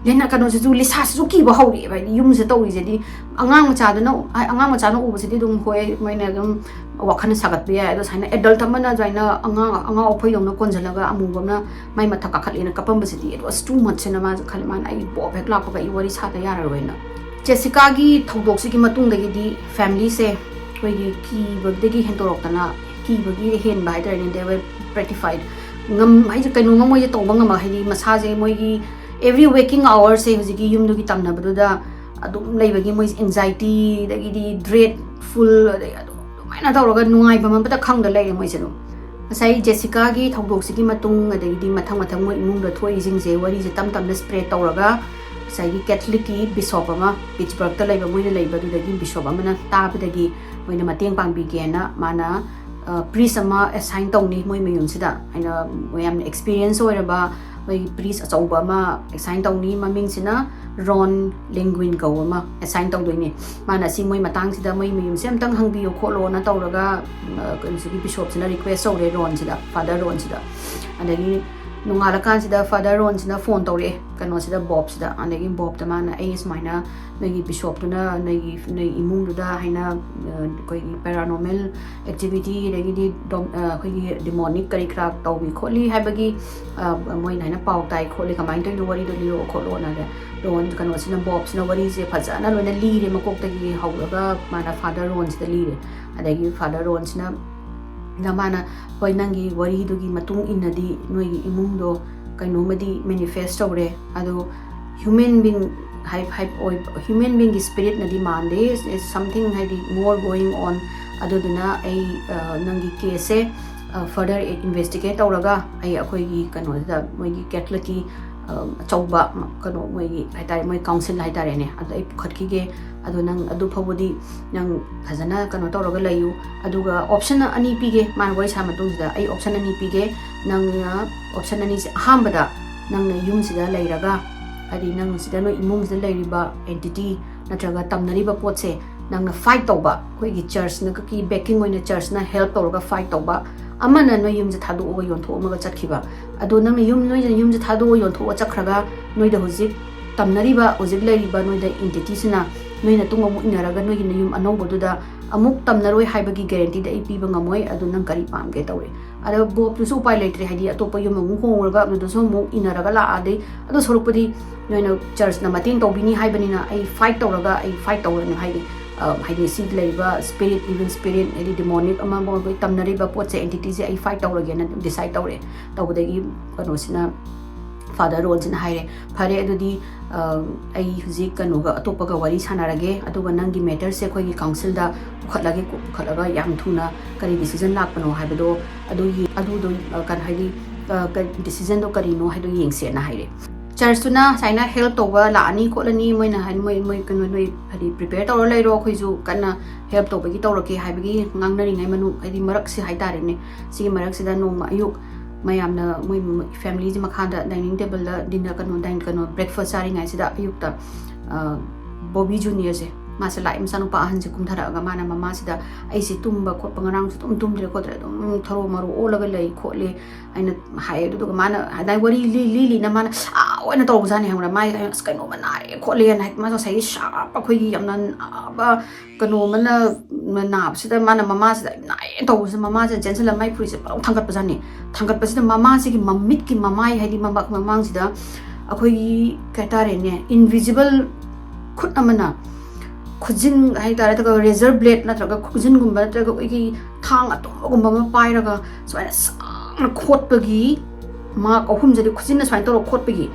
ꯂꯦꯅꯥ ꯀꯩꯅꯣꯁꯤꯁꯨ, ꯂꯤꯁꯥꯁꯤꯁꯨ ꯀꯤꯕ ꯍꯧꯔꯛꯑꯦꯕ꯫ ꯍꯥꯏꯗꯤ ꯌꯨꯝꯁꯦ ꯇꯧꯔꯤꯁꯦ, ꯍꯥꯏꯗꯤ ꯑꯉꯥꯡ ꯃꯆꯥꯗꯨꯅ, ꯑꯉꯥꯡ ꯃꯆꯥꯅ ꯎꯕꯁꯤꯗꯤ ꯑꯗꯨꯝ ꯍꯣꯏ, ꯃꯣꯏꯅ ꯑꯗꯨꯝ ꯋꯥꯈꯜ ꯁꯥꯒꯠꯄ ꯌꯥꯏ꯫ ꯑꯗꯣ ꯁꯨꯃꯥꯏꯅ ꯑꯦꯗꯜꯠ ꯑꯃꯅ ꯑꯗꯨꯃꯥꯏꯅ ꯑꯉꯥꯡ ꯑꯉꯥꯎ ꯑꯐꯩꯗꯧꯅ ꯀꯣꯟꯁꯤꯜꯂꯒ ꯑꯃꯨꯕ ꯑꯃꯅ ꯃꯥꯏ ꯃꯊꯛ ꯀꯥꯈꯠꯂꯦꯅ ꯀꯞꯄꯝꯕꯁꯤꯗꯤ, it was too much ꯍꯥꯏꯅ ꯃꯥꯁꯨ ꯈꯜꯂꯦ꯫ ꯃꯥꯅ "ꯑꯩ ꯕꯣꯞ ꯍꯦꯛ ꯂꯥꯛꯄꯒ ꯑꯩ ꯋꯥꯔꯤ ꯁꯥꯗ ꯌꯥꯔꯔꯣꯏꯅ"꯫ ꯖꯦꯁꯤꯀꯥꯒꯤ ꯊꯧꯗꯣꯛꯁꯤꯒꯤ ꯃꯇꯨꯡꯗꯒꯤꯗꯤ ꯐꯦꯃꯤꯂꯤꯁꯦ ꯑꯩꯈꯣꯏꯒꯤ ꯀꯤꯕꯗꯒꯤ ꯍꯦꯟꯗꯣꯔꯛꯇꯅ, ꯀꯤꯕꯒꯤ ꯍꯦꯟꯕ ꯍꯥꯏꯇꯥꯔꯦꯅꯦ, they were petrified꯫ ꯉꯝ ꯍꯥꯏꯁꯦ ꯀꯩꯅꯣꯝꯃ ꯃꯣꯏꯁꯦ ꯇꯧꯕ ꯉꯝꯃꯛ ꯍꯥꯏꯗꯤ ꯃꯁꯥꯁꯦ ꯃꯣꯏꯒꯤ every waking hourꯁꯦ ꯍꯧꯖꯤꯛꯀꯤ ꯌꯨꯝꯗꯨꯒꯤ ꯇꯝꯅꯕꯗꯨꯗ ꯑꯗꯨꯝ ꯂꯩꯕꯒꯤ ꯃꯣꯏꯁꯦ anxiety, ꯑꯗꯒꯤꯗꯤ dreadful, ꯑꯗꯩ ꯑꯗꯨꯝ ꯑꯗꯨꯃꯥꯏꯅ ꯇꯧꯔꯒ ꯅꯨꯡꯉꯥꯏꯐꯝ ꯑꯃꯇ ꯈꯪꯗ ꯂꯩꯔꯦ ꯃꯣꯏꯁꯦ ꯑꯗꯨꯝ꯫ ꯉꯁꯥꯏ ꯖꯦꯁꯤꯀꯥꯒꯤ ꯊꯧꯗꯣꯛꯁꯤꯒꯤ ꯃꯇꯨꯡ, ꯑꯗꯒꯤꯗꯤ ꯃꯊꯪ ꯃꯊꯪ ꯃꯣꯏ ꯏꯃꯨꯡꯗ ꯊꯣꯛꯏꯁꯤꯡꯁꯦ, ꯋꯥꯔꯤꯁꯦ ꯇꯞ ꯇꯞꯅ spread ꯇꯧꯔꯒ ꯉꯁꯥꯏꯒꯤ ꯀꯦꯊꯂꯤꯛꯀꯤ ꯕꯤꯁꯣꯞ ꯑꯃ, ꯄꯤꯠꯁꯕꯔꯒꯇ ꯂꯩꯕ, ꯃꯣꯏꯅ ꯂꯩꯕꯗꯨꯗꯒꯤ ꯕꯤꯁꯣꯞ ꯑꯃꯅ ꯇꯥꯕꯗꯒꯤ ꯃꯣꯏꯅ ꯃꯇꯦꯡ ꯄꯥꯡꯕꯤꯒꯦꯅ ꯃꯥꯅ, ꯑ, priest ꯑꯃ assign ꯇꯧꯅꯤ ꯃꯣꯏ ꯃꯌꯨꯝꯁꯤꯗ꯫ ꯑꯩꯅ ꯌꯥꯝꯅ experience ꯑꯣꯏꯔꯕ ꯃꯣꯏꯒꯤ priest ꯑꯆꯧꯕ ꯑꯃ assign ꯇꯧꯅꯤ, ꯃꯃꯤꯡꯁꯤꯅ ꯔꯣꯟ ꯂꯦꯡꯒ꯭ꯋꯤꯟ ꯀꯧꯕ ꯑꯃ assign ꯇꯧꯗꯣꯏꯅꯦ꯫ ꯃꯥꯅ ꯑꯁꯤ ꯃꯣꯏ ꯃꯇꯥꯡꯁꯤꯗ ꯃꯣꯏ ꯃꯌꯨꯝꯁꯦ ꯑꯝꯇꯪ ꯍꯪꯕꯤꯌꯨ ꯈꯣꯠꯂꯣꯅ ꯇꯧꯔꯒ, ꯑ, ꯍꯧꯖꯤꯛꯀꯤ ꯕꯤꯁꯣꯞꯁꯤꯅ request ꯇꯧꯔꯦ ꯔꯣꯟꯁꯤꯗ, ꯐꯥꯗꯔ ꯔꯣꯟꯁꯤꯗ꯫ ꯑꯗꯒꯤ ꯅꯣꯡꯉꯥꯜꯂꯀꯥꯟꯁꯤꯗ ꯐꯥꯗꯔ ꯔꯣꯟꯁꯤꯅ ꯐꯣꯟ ꯇꯧꯔꯛꯑꯦ ꯀꯩꯅꯣꯁꯤꯗ, ꯕꯣꯞꯁꯤꯗ꯫ ꯑꯗꯒꯤ ꯕꯣꯞꯇ ꯃꯥꯅ "ꯑꯩ ꯁꯨꯃꯥꯏꯅ ꯅꯣꯏꯒꯤ ꯕꯤꯁꯣꯞꯇꯨꯅ ꯅꯣꯏꯒꯤ, ꯅꯣꯏ ꯏꯃꯨꯡꯗꯨꯗ ꯍꯥꯏꯅ, ꯑ, ꯑꯩꯈꯣꯏꯒꯤ paranormal activity, ꯑꯗꯒꯤꯗꯤ ꯗꯣꯝ-, ꯑ, ꯑꯩꯈꯣꯏꯒꯤ demonic ꯀꯔꯤ ꯀꯔꯥ ꯇꯧꯕꯤ ꯈꯣꯠꯂꯤ ꯍꯥꯏꯕꯒꯤ, ꯑ, ꯃꯣꯏꯅ ꯍꯥꯏꯅ ꯄꯥꯎ ꯇꯥꯏ ꯈꯣꯠꯂꯤ, ꯀꯃꯥꯏꯅ ꯇꯧꯔꯤꯅꯣ, ꯋꯥꯔꯤꯗꯣ ꯂꯤꯔꯛꯑꯣ ꯈꯣꯠꯂꯣꯅ" ꯔꯣꯟ ꯀꯩꯅꯣꯁꯤꯅ, ꯕꯣꯞꯁꯤꯅ ꯋꯥꯔꯤꯁꯦ ꯐꯖꯅ ꯂꯣꯏꯅ ꯂꯤꯔꯦ, ꯃꯀꯣꯛꯇꯒꯤ ꯍꯧꯔꯒ ꯃꯥꯅ ꯐꯥꯗꯔ ꯔꯣꯟꯁꯤꯗ ꯂꯤꯔꯦ꯫ ꯑꯗꯒꯤ ꯐꯥꯗꯔ ꯔꯣꯟꯁꯤꯅ, ꯗ ꯃꯥꯅ, "ꯍꯣꯏ, ꯅꯪꯒꯤ ꯋꯥꯔꯤꯗꯨꯒꯤ ꯃꯇꯨꯡ ꯏꯟꯅꯗꯤ ꯅꯣꯏꯒꯤ ꯏꯃꯨꯡꯗꯣ ꯀꯩꯅꯣꯝꯃꯗꯤ manifest ꯇꯧꯔꯦ, ꯑꯗꯣ human being ꯍꯥꯏ-, ꯍꯥꯏ-, ꯑꯣꯏ-, human beingꯒꯤ spiritꯅꯗꯤ ꯃꯥꯟꯗꯦ, is something ꯍꯥꯏꯗꯤ more going on꯫ ꯑꯗꯨꯗꯨꯅ ꯑꯩ, ꯑ, ꯅꯪꯒꯤ caseꯁꯦ, ꯑ, further investigate ꯇꯧꯔꯒ ꯑꯩ ꯑꯩꯈꯣꯏꯒꯤ ꯀꯩꯅꯣꯁꯤꯗ ꯃꯣꯏꯒꯤ ꯀꯦꯊꯂꯤꯛꯀꯤ, ꯑ, ꯑꯆꯧꯕ ꯀꯩꯅꯣ ꯃꯣꯏꯒꯤ ꯍꯥꯏꯇꯥꯔꯦ, ꯃꯣꯏ council ꯍꯥꯏꯇꯥꯔꯦꯅꯦ, ꯑꯗꯨꯗ ꯑꯩ ꯄꯨꯈꯠꯈꯤꯒꯦ꯫ ꯑꯗꯣ ꯅꯪ ꯑꯗꯨ ꯐꯥꯎꯕꯗꯤ ꯅꯪ ꯐꯖꯅ ꯀꯩꯅꯣ ꯇꯧꯔꯒ ꯂꯩꯌꯨ꯫ ꯑꯗꯨꯒ option ꯑꯅꯤ ꯄꯤꯒꯦ, ꯃꯥꯅ ꯋꯥꯔꯤ ꯁꯥꯕ ꯃꯇꯨꯡꯁꯤꯗ ꯑꯩ option ꯑꯅꯤ ꯄꯤꯒꯦ꯫ ꯅꯪꯅ option ꯑꯅꯤꯁꯦ, ꯑꯍꯥꯟꯕꯗ ꯅꯪꯅ ꯌꯨꯝꯁꯤꯗ ꯂꯩꯔꯒ, ꯍꯥꯏꯗꯤ ꯅꯪ ꯁꯤꯗ ꯅꯣꯏ ꯏꯃꯨꯡꯁꯤꯗ ꯂꯩꯔꯤꯕ entity ꯅꯠꯇ꯭ꯔꯒ ꯇꯝꯅꯔꯤꯕ ꯄꯣꯠꯁꯦ ꯅꯪꯅ fight ꯇꯧꯕ, ꯑꯩꯈꯣꯏꯒꯤ churchꯅ ꯀꯀꯤ backing ꯑꯣꯏꯅ churchꯅ help ꯇꯧꯔꯒ fight ꯇꯧꯕ, ꯑꯃꯅ ꯅꯣꯏ ꯌꯨꯝꯁꯦ ꯊꯥꯗꯣꯛꯑꯒ ꯌꯣꯟꯊꯣꯛꯑꯝꯃꯒ ꯆꯠꯈꯤꯕ꯫ ꯑꯗꯣ ꯅꯪꯅ ꯌꯨꯝ, ꯅꯣꯏꯅ ꯌꯨꯝꯁꯦ ꯊꯥꯗꯣꯛꯑ ꯌꯣꯟꯊꯣꯛꯑ ꯆꯠꯈ꯭ꯔꯒ ꯅꯣꯏꯗ ꯍꯧꯖꯤꯛ ꯇꯝꯅꯔꯤꯕ, ꯍꯧꯖꯤꯛ ꯂꯩꯔꯤꯕ ꯅꯣꯏꯗ entityꯁꯤꯅ ꯅꯣꯏꯅ ꯇꯨꯡ ꯑꯃꯨꯛ ꯏꯟꯅꯔꯒ ꯅꯣꯏꯒꯤ ꯅꯌꯨꯝ ꯑꯅꯧꯕꯗꯨꯗ ꯑꯃꯨꯛ ꯇꯝꯅꯔꯣꯏ ꯍꯥꯏꯕꯒꯤ guarantee ꯗꯤ ꯑꯩ ꯄꯤꯕ ꯉꯝꯃꯣꯏ, ꯑꯗꯨ ꯅꯪ ꯀꯔꯤ ꯄꯥꯝꯒꯦ?" ꯇꯧꯔꯦ꯫ ꯑꯗ ꯕꯣꯕꯇꯨꯁꯨ ꯎꯄꯥꯏ ꯂꯩꯇ꯭ꯔꯦ, ꯍꯥꯏꯗꯤ ꯑꯇꯣꯞꯄ ꯌꯨꯝ ꯑꯃꯨꯛ ꯍꯣꯡꯉꯨꯔꯒ ꯑꯗꯨꯗꯁꯨ ꯑꯃꯨꯛ ꯏꯟꯅꯔꯒ ꯂꯥꯛꯑꯗꯤ, ꯑꯗꯨ ꯁꯔꯨꯛꯄꯨꯗꯤ ꯅꯣꯏꯅ ꯆꯔꯆꯅ ꯃꯇꯦꯡ ꯇꯧꯕꯤꯅꯤ ꯍꯥꯏꯕꯅꯤꯅ ꯑꯩ fight ꯇꯧꯔꯒ, ꯑꯩ fight ꯇꯧꯔꯅꯤ ꯍꯥꯏꯗꯤ, ꯑ, ꯍꯥꯏꯗꯤ ꯁꯤ ꯂꯩꯔꯤꯕ spirit, evil spirit, ꯍꯥꯏꯗꯤ demonic ꯑꯃ ꯃꯣꯏ ꯇꯝꯅꯔꯤꯕ ꯄꯣꯠꯁꯦ, entity ꯁꯦ ꯑꯩ fight ꯇꯧꯔꯒꯦꯅ decide ꯇꯧꯔꯦ꯫ ꯇꯧꯕꯗꯒꯤ ꯀꯩꯅꯣꯁꯤꯅ, Father ꯔꯣꯟꯁꯤꯅ ꯍꯥꯏꯔꯦ, "ꯐꯔꯦ, ꯑꯗꯨꯗꯤ, ꯑ, ꯑꯩ ꯍꯧꯖꯤꯛ ꯀꯩꯅꯣꯒ, ꯑꯇꯣꯞꯄꯒ ꯋꯥꯔꯤ ꯁꯥꯟꯅꯔꯒꯦ, ꯑꯗꯨꯒ ꯅꯪꯒꯤ matter ꯁꯦ ꯑꯩꯈꯣꯏꯒꯤ council ꯗ ꯄꯨꯈꯠꯂꯒꯦ, ꯄꯨꯈꯠꯂꯒ ꯌꯥꯝ ꯊꯨꯅ ꯀꯔꯤ decision ꯂꯥꯛꯄꯅꯣ ꯍꯥꯏꯕꯗꯣ, ꯑꯗꯨꯒꯤ, ꯑꯗꯨꯗꯣ, ꯑ, ꯀꯩꯅꯣ ꯍꯥꯏꯗꯤ, ꯑ, ꯀ-, decision ꯗꯣ ꯀꯔꯤꯅꯣ ꯍꯥꯏꯗꯣ ꯌꯦꯡꯁꯦꯅ" ꯍꯥꯏꯔꯦ꯫ ꯆꯔꯆꯇꯨꯅ ꯁꯨꯃꯥꯏꯅ help ꯇꯧꯕ ꯂꯥꯛꯑꯅꯤ ꯈꯣꯠꯂꯅꯤ, ꯃꯣꯏꯅ ꯍꯥꯏ, "ꯃꯣꯏ, ꯃꯣꯏ ꯀꯩꯅꯣ, ꯅꯣꯏ ꯍꯥꯏꯗꯤ prepare ꯇꯧꯔ ꯂꯩꯔꯣ, ꯑꯩꯈꯣꯏꯁꯨ ꯀꯟꯅ help ꯇꯧꯕꯒꯤ ꯇꯧꯔꯛꯀꯦ" ꯍꯥꯏꯕꯒꯤ ꯉꯥꯡꯅꯔꯤꯉꯩ ꯃꯅꯨꯡ, ꯍꯥꯏꯗꯤ ꯃꯔꯛꯁꯤ ꯍꯥꯏꯇꯥꯔꯦꯅꯦ, ꯁꯤꯒꯤ ꯃꯔꯛꯁꯤꯗ ꯅꯣꯡꯃ ꯑꯌꯨꯛ ꯃꯌꯥꯝꯅ ꯃꯣꯏ ꯐꯦꯃꯤꯂꯤꯁꯤ ꯃꯈꯥꯗ dining table ꯗ dinner, ꯀꯩꯅꯣ, ꯗꯥꯏꯟ-, ꯀꯩꯅꯣ, breakfast ꯆꯥꯔꯤꯉꯩꯁꯤꯗ ꯑꯌꯨꯛꯇ, ꯑ, ꯕꯣꯕꯤ ꯖꯨꯅꯤꯌꯔꯁꯦ, ꯃꯥꯁꯦ ꯂꯥꯛꯑꯦ, ꯃꯆꯥꯅꯨꯄꯥ ꯑꯍꯟꯁꯦ ꯀꯨꯝꯊꯔꯛꯑꯒ ꯃꯥꯅ ꯃꯃꯥꯁꯤꯗ, "ꯑꯩꯁꯦ ꯇꯨꯝꯕ ꯈꯣꯠꯄ ꯉꯔꯥꯡꯁꯨ ꯑꯗꯨꯝ ꯇꯨꯝꯗ꯭ꯔꯦ ꯈꯣꯠꯇ꯭ꯔꯦ, ꯑꯗꯨꯝ ꯊꯔꯣ ꯃꯔꯣ ꯑꯣꯜꯂꯒ ꯂꯩ ꯈꯣꯠꯂꯦ" ꯍꯥꯏꯅ ꯍꯥꯏꯌꯦ꯫ ꯑꯗꯨꯗꯨꯒ ꯃꯥꯅ ꯑꯗꯥꯏ ꯋꯥꯔꯤ ꯂꯤ, ꯂꯤ, ꯂꯤꯅ ꯃꯥꯅ ꯑꯥ ꯑꯣꯏꯅ ꯇꯧꯕꯖꯥꯠꯅꯤ, ꯈꯪꯕ꯭ꯔꯥ? "ꯃꯥꯏ ꯑꯁ ꯀꯩꯅꯣꯝꯃ ꯅꯥꯔꯦ ꯈꯣꯠꯂꯦꯅ" ꯍꯥꯏ, ꯃꯥꯁꯨ ꯉꯁꯥꯏꯒꯤ sharp ꯑꯩꯈꯣꯏꯒꯤ ꯌꯥꯝꯅ ꯅꯥꯕ ꯀꯩꯅꯣꯝꯃꯅ ꯅꯥꯕꯁꯤꯗ ꯃꯥꯅ ꯃꯃꯥꯁꯤꯗ ꯅꯥꯏꯌꯦ ꯇꯧꯕꯁꯤꯗ ꯃꯃꯥꯁꯤꯅ ꯆꯦꯟꯁꯤꯜꯂꯒ ꯃꯥꯏ ꯐꯨꯔꯤꯠꯁꯦ ꯄꯨꯂꯞ ꯊꯥꯡꯒꯠꯄꯖꯥꯠꯅꯤ꯫ ꯊꯥꯡꯒꯠꯄꯁꯤꯗ ꯃꯃꯥꯁꯤꯒꯤ ꯃꯃꯤꯠꯀꯤ ꯃꯃꯥꯏ, ꯍꯥꯏꯗꯤ ꯃꯃ-, ꯃꯃꯥꯡꯁꯤꯗ ꯑꯩꯈꯣꯏꯒꯤ ꯀꯩ ꯍꯥꯏꯇꯥꯔꯦꯅꯦ, invisible ꯈꯨꯠ ꯑꯃꯅ, ꯈꯨꯖꯤꯟ ꯍꯥꯏꯇꯥꯔꯦ, ꯅꯠꯇ꯭ꯔꯒ razor blade ꯅꯠꯇ꯭ꯔꯒ ꯈꯨꯖꯤꯟꯒꯨꯝꯕ ꯅꯠꯇ꯭ꯔꯒ ꯑꯩꯈꯣꯏꯒꯤ ꯊꯥꯡ ꯑꯇꯨꯝꯕꯒꯨꯝꯕ ꯑꯃ ꯄꯥꯏꯔꯒ ꯁꯨꯃꯥꯏꯅ ꯁꯥꯡꯅ ꯈꯣꯠꯄꯒꯤ, ꯃꯥ ꯑꯍꯨꯝꯁꯤꯗꯤ ꯈꯨꯖꯤꯟꯅ ꯁꯨꯃꯥꯏꯅ ꯇꯧꯔꯒ ꯈꯣꯠꯄꯒꯤ,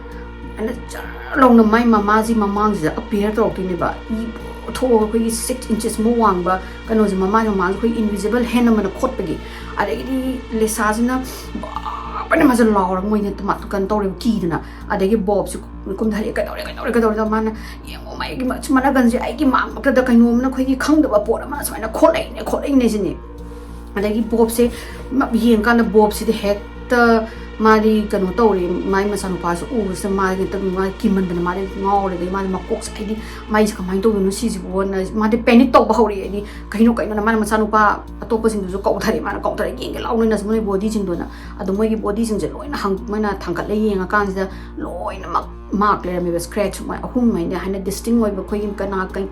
ꯑꯗ ꯖꯔ ꯂꯥꯎꯅ ꯃꯥꯏ ꯃꯃꯥꯁꯤ ꯃꯃꯥꯡꯁꯤꯗ appear ꯇꯧꯔꯛꯇꯣꯏꯅꯦꯕ꯫ ꯏ ꯊꯣꯛꯑꯒ ꯑꯩꯈꯣꯏꯒꯤ six inches ꯃꯨꯛ ꯋꯥꯡꯕ ꯀꯩꯅꯣꯁꯦ, ꯃꯃꯥꯏ ꯃꯃꯥꯡꯁꯦ ꯑꯩꯈꯣꯏꯒꯤ invisible hand ꯑꯃꯅ ꯈꯣꯠꯄꯒꯤ꯫ ꯑꯗꯒꯤꯗꯤ ꯂꯤꯁꯥꯁꯤꯅ ꯕꯥꯕꯅ ꯃꯥꯁꯦ ꯂꯥꯎꯔꯒ ꯃꯣꯏꯅ ꯇꯃꯥ-, ꯀꯩꯅꯣ ꯇꯧꯔꯦꯕ, ꯀꯤꯗꯅ꯫ ꯑꯗꯒꯤ ꯕꯣꯕꯁꯤ ꯀꯨꯝꯊꯔꯛꯑꯦ, "ꯀꯩꯗꯧꯔꯦ, ꯀꯩꯗꯧꯔꯦ, ꯀꯩꯗꯧꯔꯦ?" ꯇꯧꯔ ꯃꯥꯅ, "ꯌꯦꯡꯉꯣ, ꯃꯥꯒꯤ ꯃ-, ꯃꯅꯥꯒꯟꯁꯦ ꯑꯩꯒꯤ ꯃꯥꯡꯃꯛꯇꯗ ꯀꯩꯅꯣꯝꯅ ꯑꯩꯈꯣꯏꯒꯤ ꯈꯪꯗꯕ ꯄꯣꯠ ꯑꯃꯅ ꯁꯨꯃꯥꯏꯅ ꯈꯣꯠꯂꯛꯏꯅꯦ, ꯈꯣꯠꯂꯛꯏꯅꯦ" ꯁꯤꯅꯤ꯫ ꯑꯗꯒꯤ ꯕꯣꯕꯁꯦ ꯃ-, ꯌꯦꯡꯀꯥꯟꯗ ꯕꯣꯕꯁꯤꯗꯤ ꯍꯦꯛ ꯍꯦꯛꯇ ꯃꯥꯗꯤ ꯀꯩꯅꯣ ꯇꯧꯔꯦ, ꯃꯥꯏ ꯃꯆꯥꯅꯨꯄꯥꯁꯨ ꯎꯕꯁꯤꯗ ꯃꯥꯗꯤ ꯍꯦꯛꯇ ꯃꯥ ꯀꯤꯃꯟꯗꯅ ꯃꯥꯗꯤ ꯉꯥꯎꯔꯦ꯫ ꯑꯗꯩ ꯃꯥꯗꯤ ꯃꯀꯣꯛꯁꯦ, ꯍꯥꯏꯗꯤ ꯃꯥꯏꯁꯦ ꯀꯃꯥꯏꯅ ꯇꯧꯗꯣꯏꯅꯣ ꯁꯤꯁꯤꯕꯨꯅ ꯃꯥꯗꯤ panic ꯇꯧꯕ ꯍꯧꯔꯛꯑꯦ꯫ ꯍꯥꯏꯗꯤ ꯀꯩꯅꯣ ꯀꯩꯅꯣꯅ ꯃꯥꯅ ꯃꯆꯥꯅꯨꯄꯥ ꯑꯇꯣꯞꯄꯁꯤꯡꯗꯨꯁꯨ ꯀꯧꯊꯔꯦ, ꯃꯥꯅ ꯀꯧꯊꯔꯦ, "ꯌꯦꯡꯒꯦ ꯂꯥꯎ ꯅꯣꯏꯅ ꯃꯣꯏ ꯕꯣꯗꯤꯁꯤꯡꯗꯣꯅ"꯫ ꯑꯗꯣ ꯃꯣꯏꯒꯤ ꯕꯣꯗꯤꯁꯤꯡꯁꯦ ꯂꯣꯏꯅ ꯍꯪ-, ꯃꯣꯏꯅ ꯊꯥꯡꯒꯠꯂ ꯌꯦꯡꯉꯀꯥꯟꯁꯤꯗ ꯂꯣꯏꯅꯃꯛ ꯃꯥꯔꯛ ꯂꯩꯔꯝꯃꯦꯕ, scratch ꯃꯣꯏ ꯑꯍꯨꯝ ꯍꯥꯏꯅ, ꯍꯥꯏꯅ distinct ꯑꯣꯏꯕ ꯑꯩꯈꯣꯏꯒꯤ ꯀꯅꯥ ꯀꯩ-,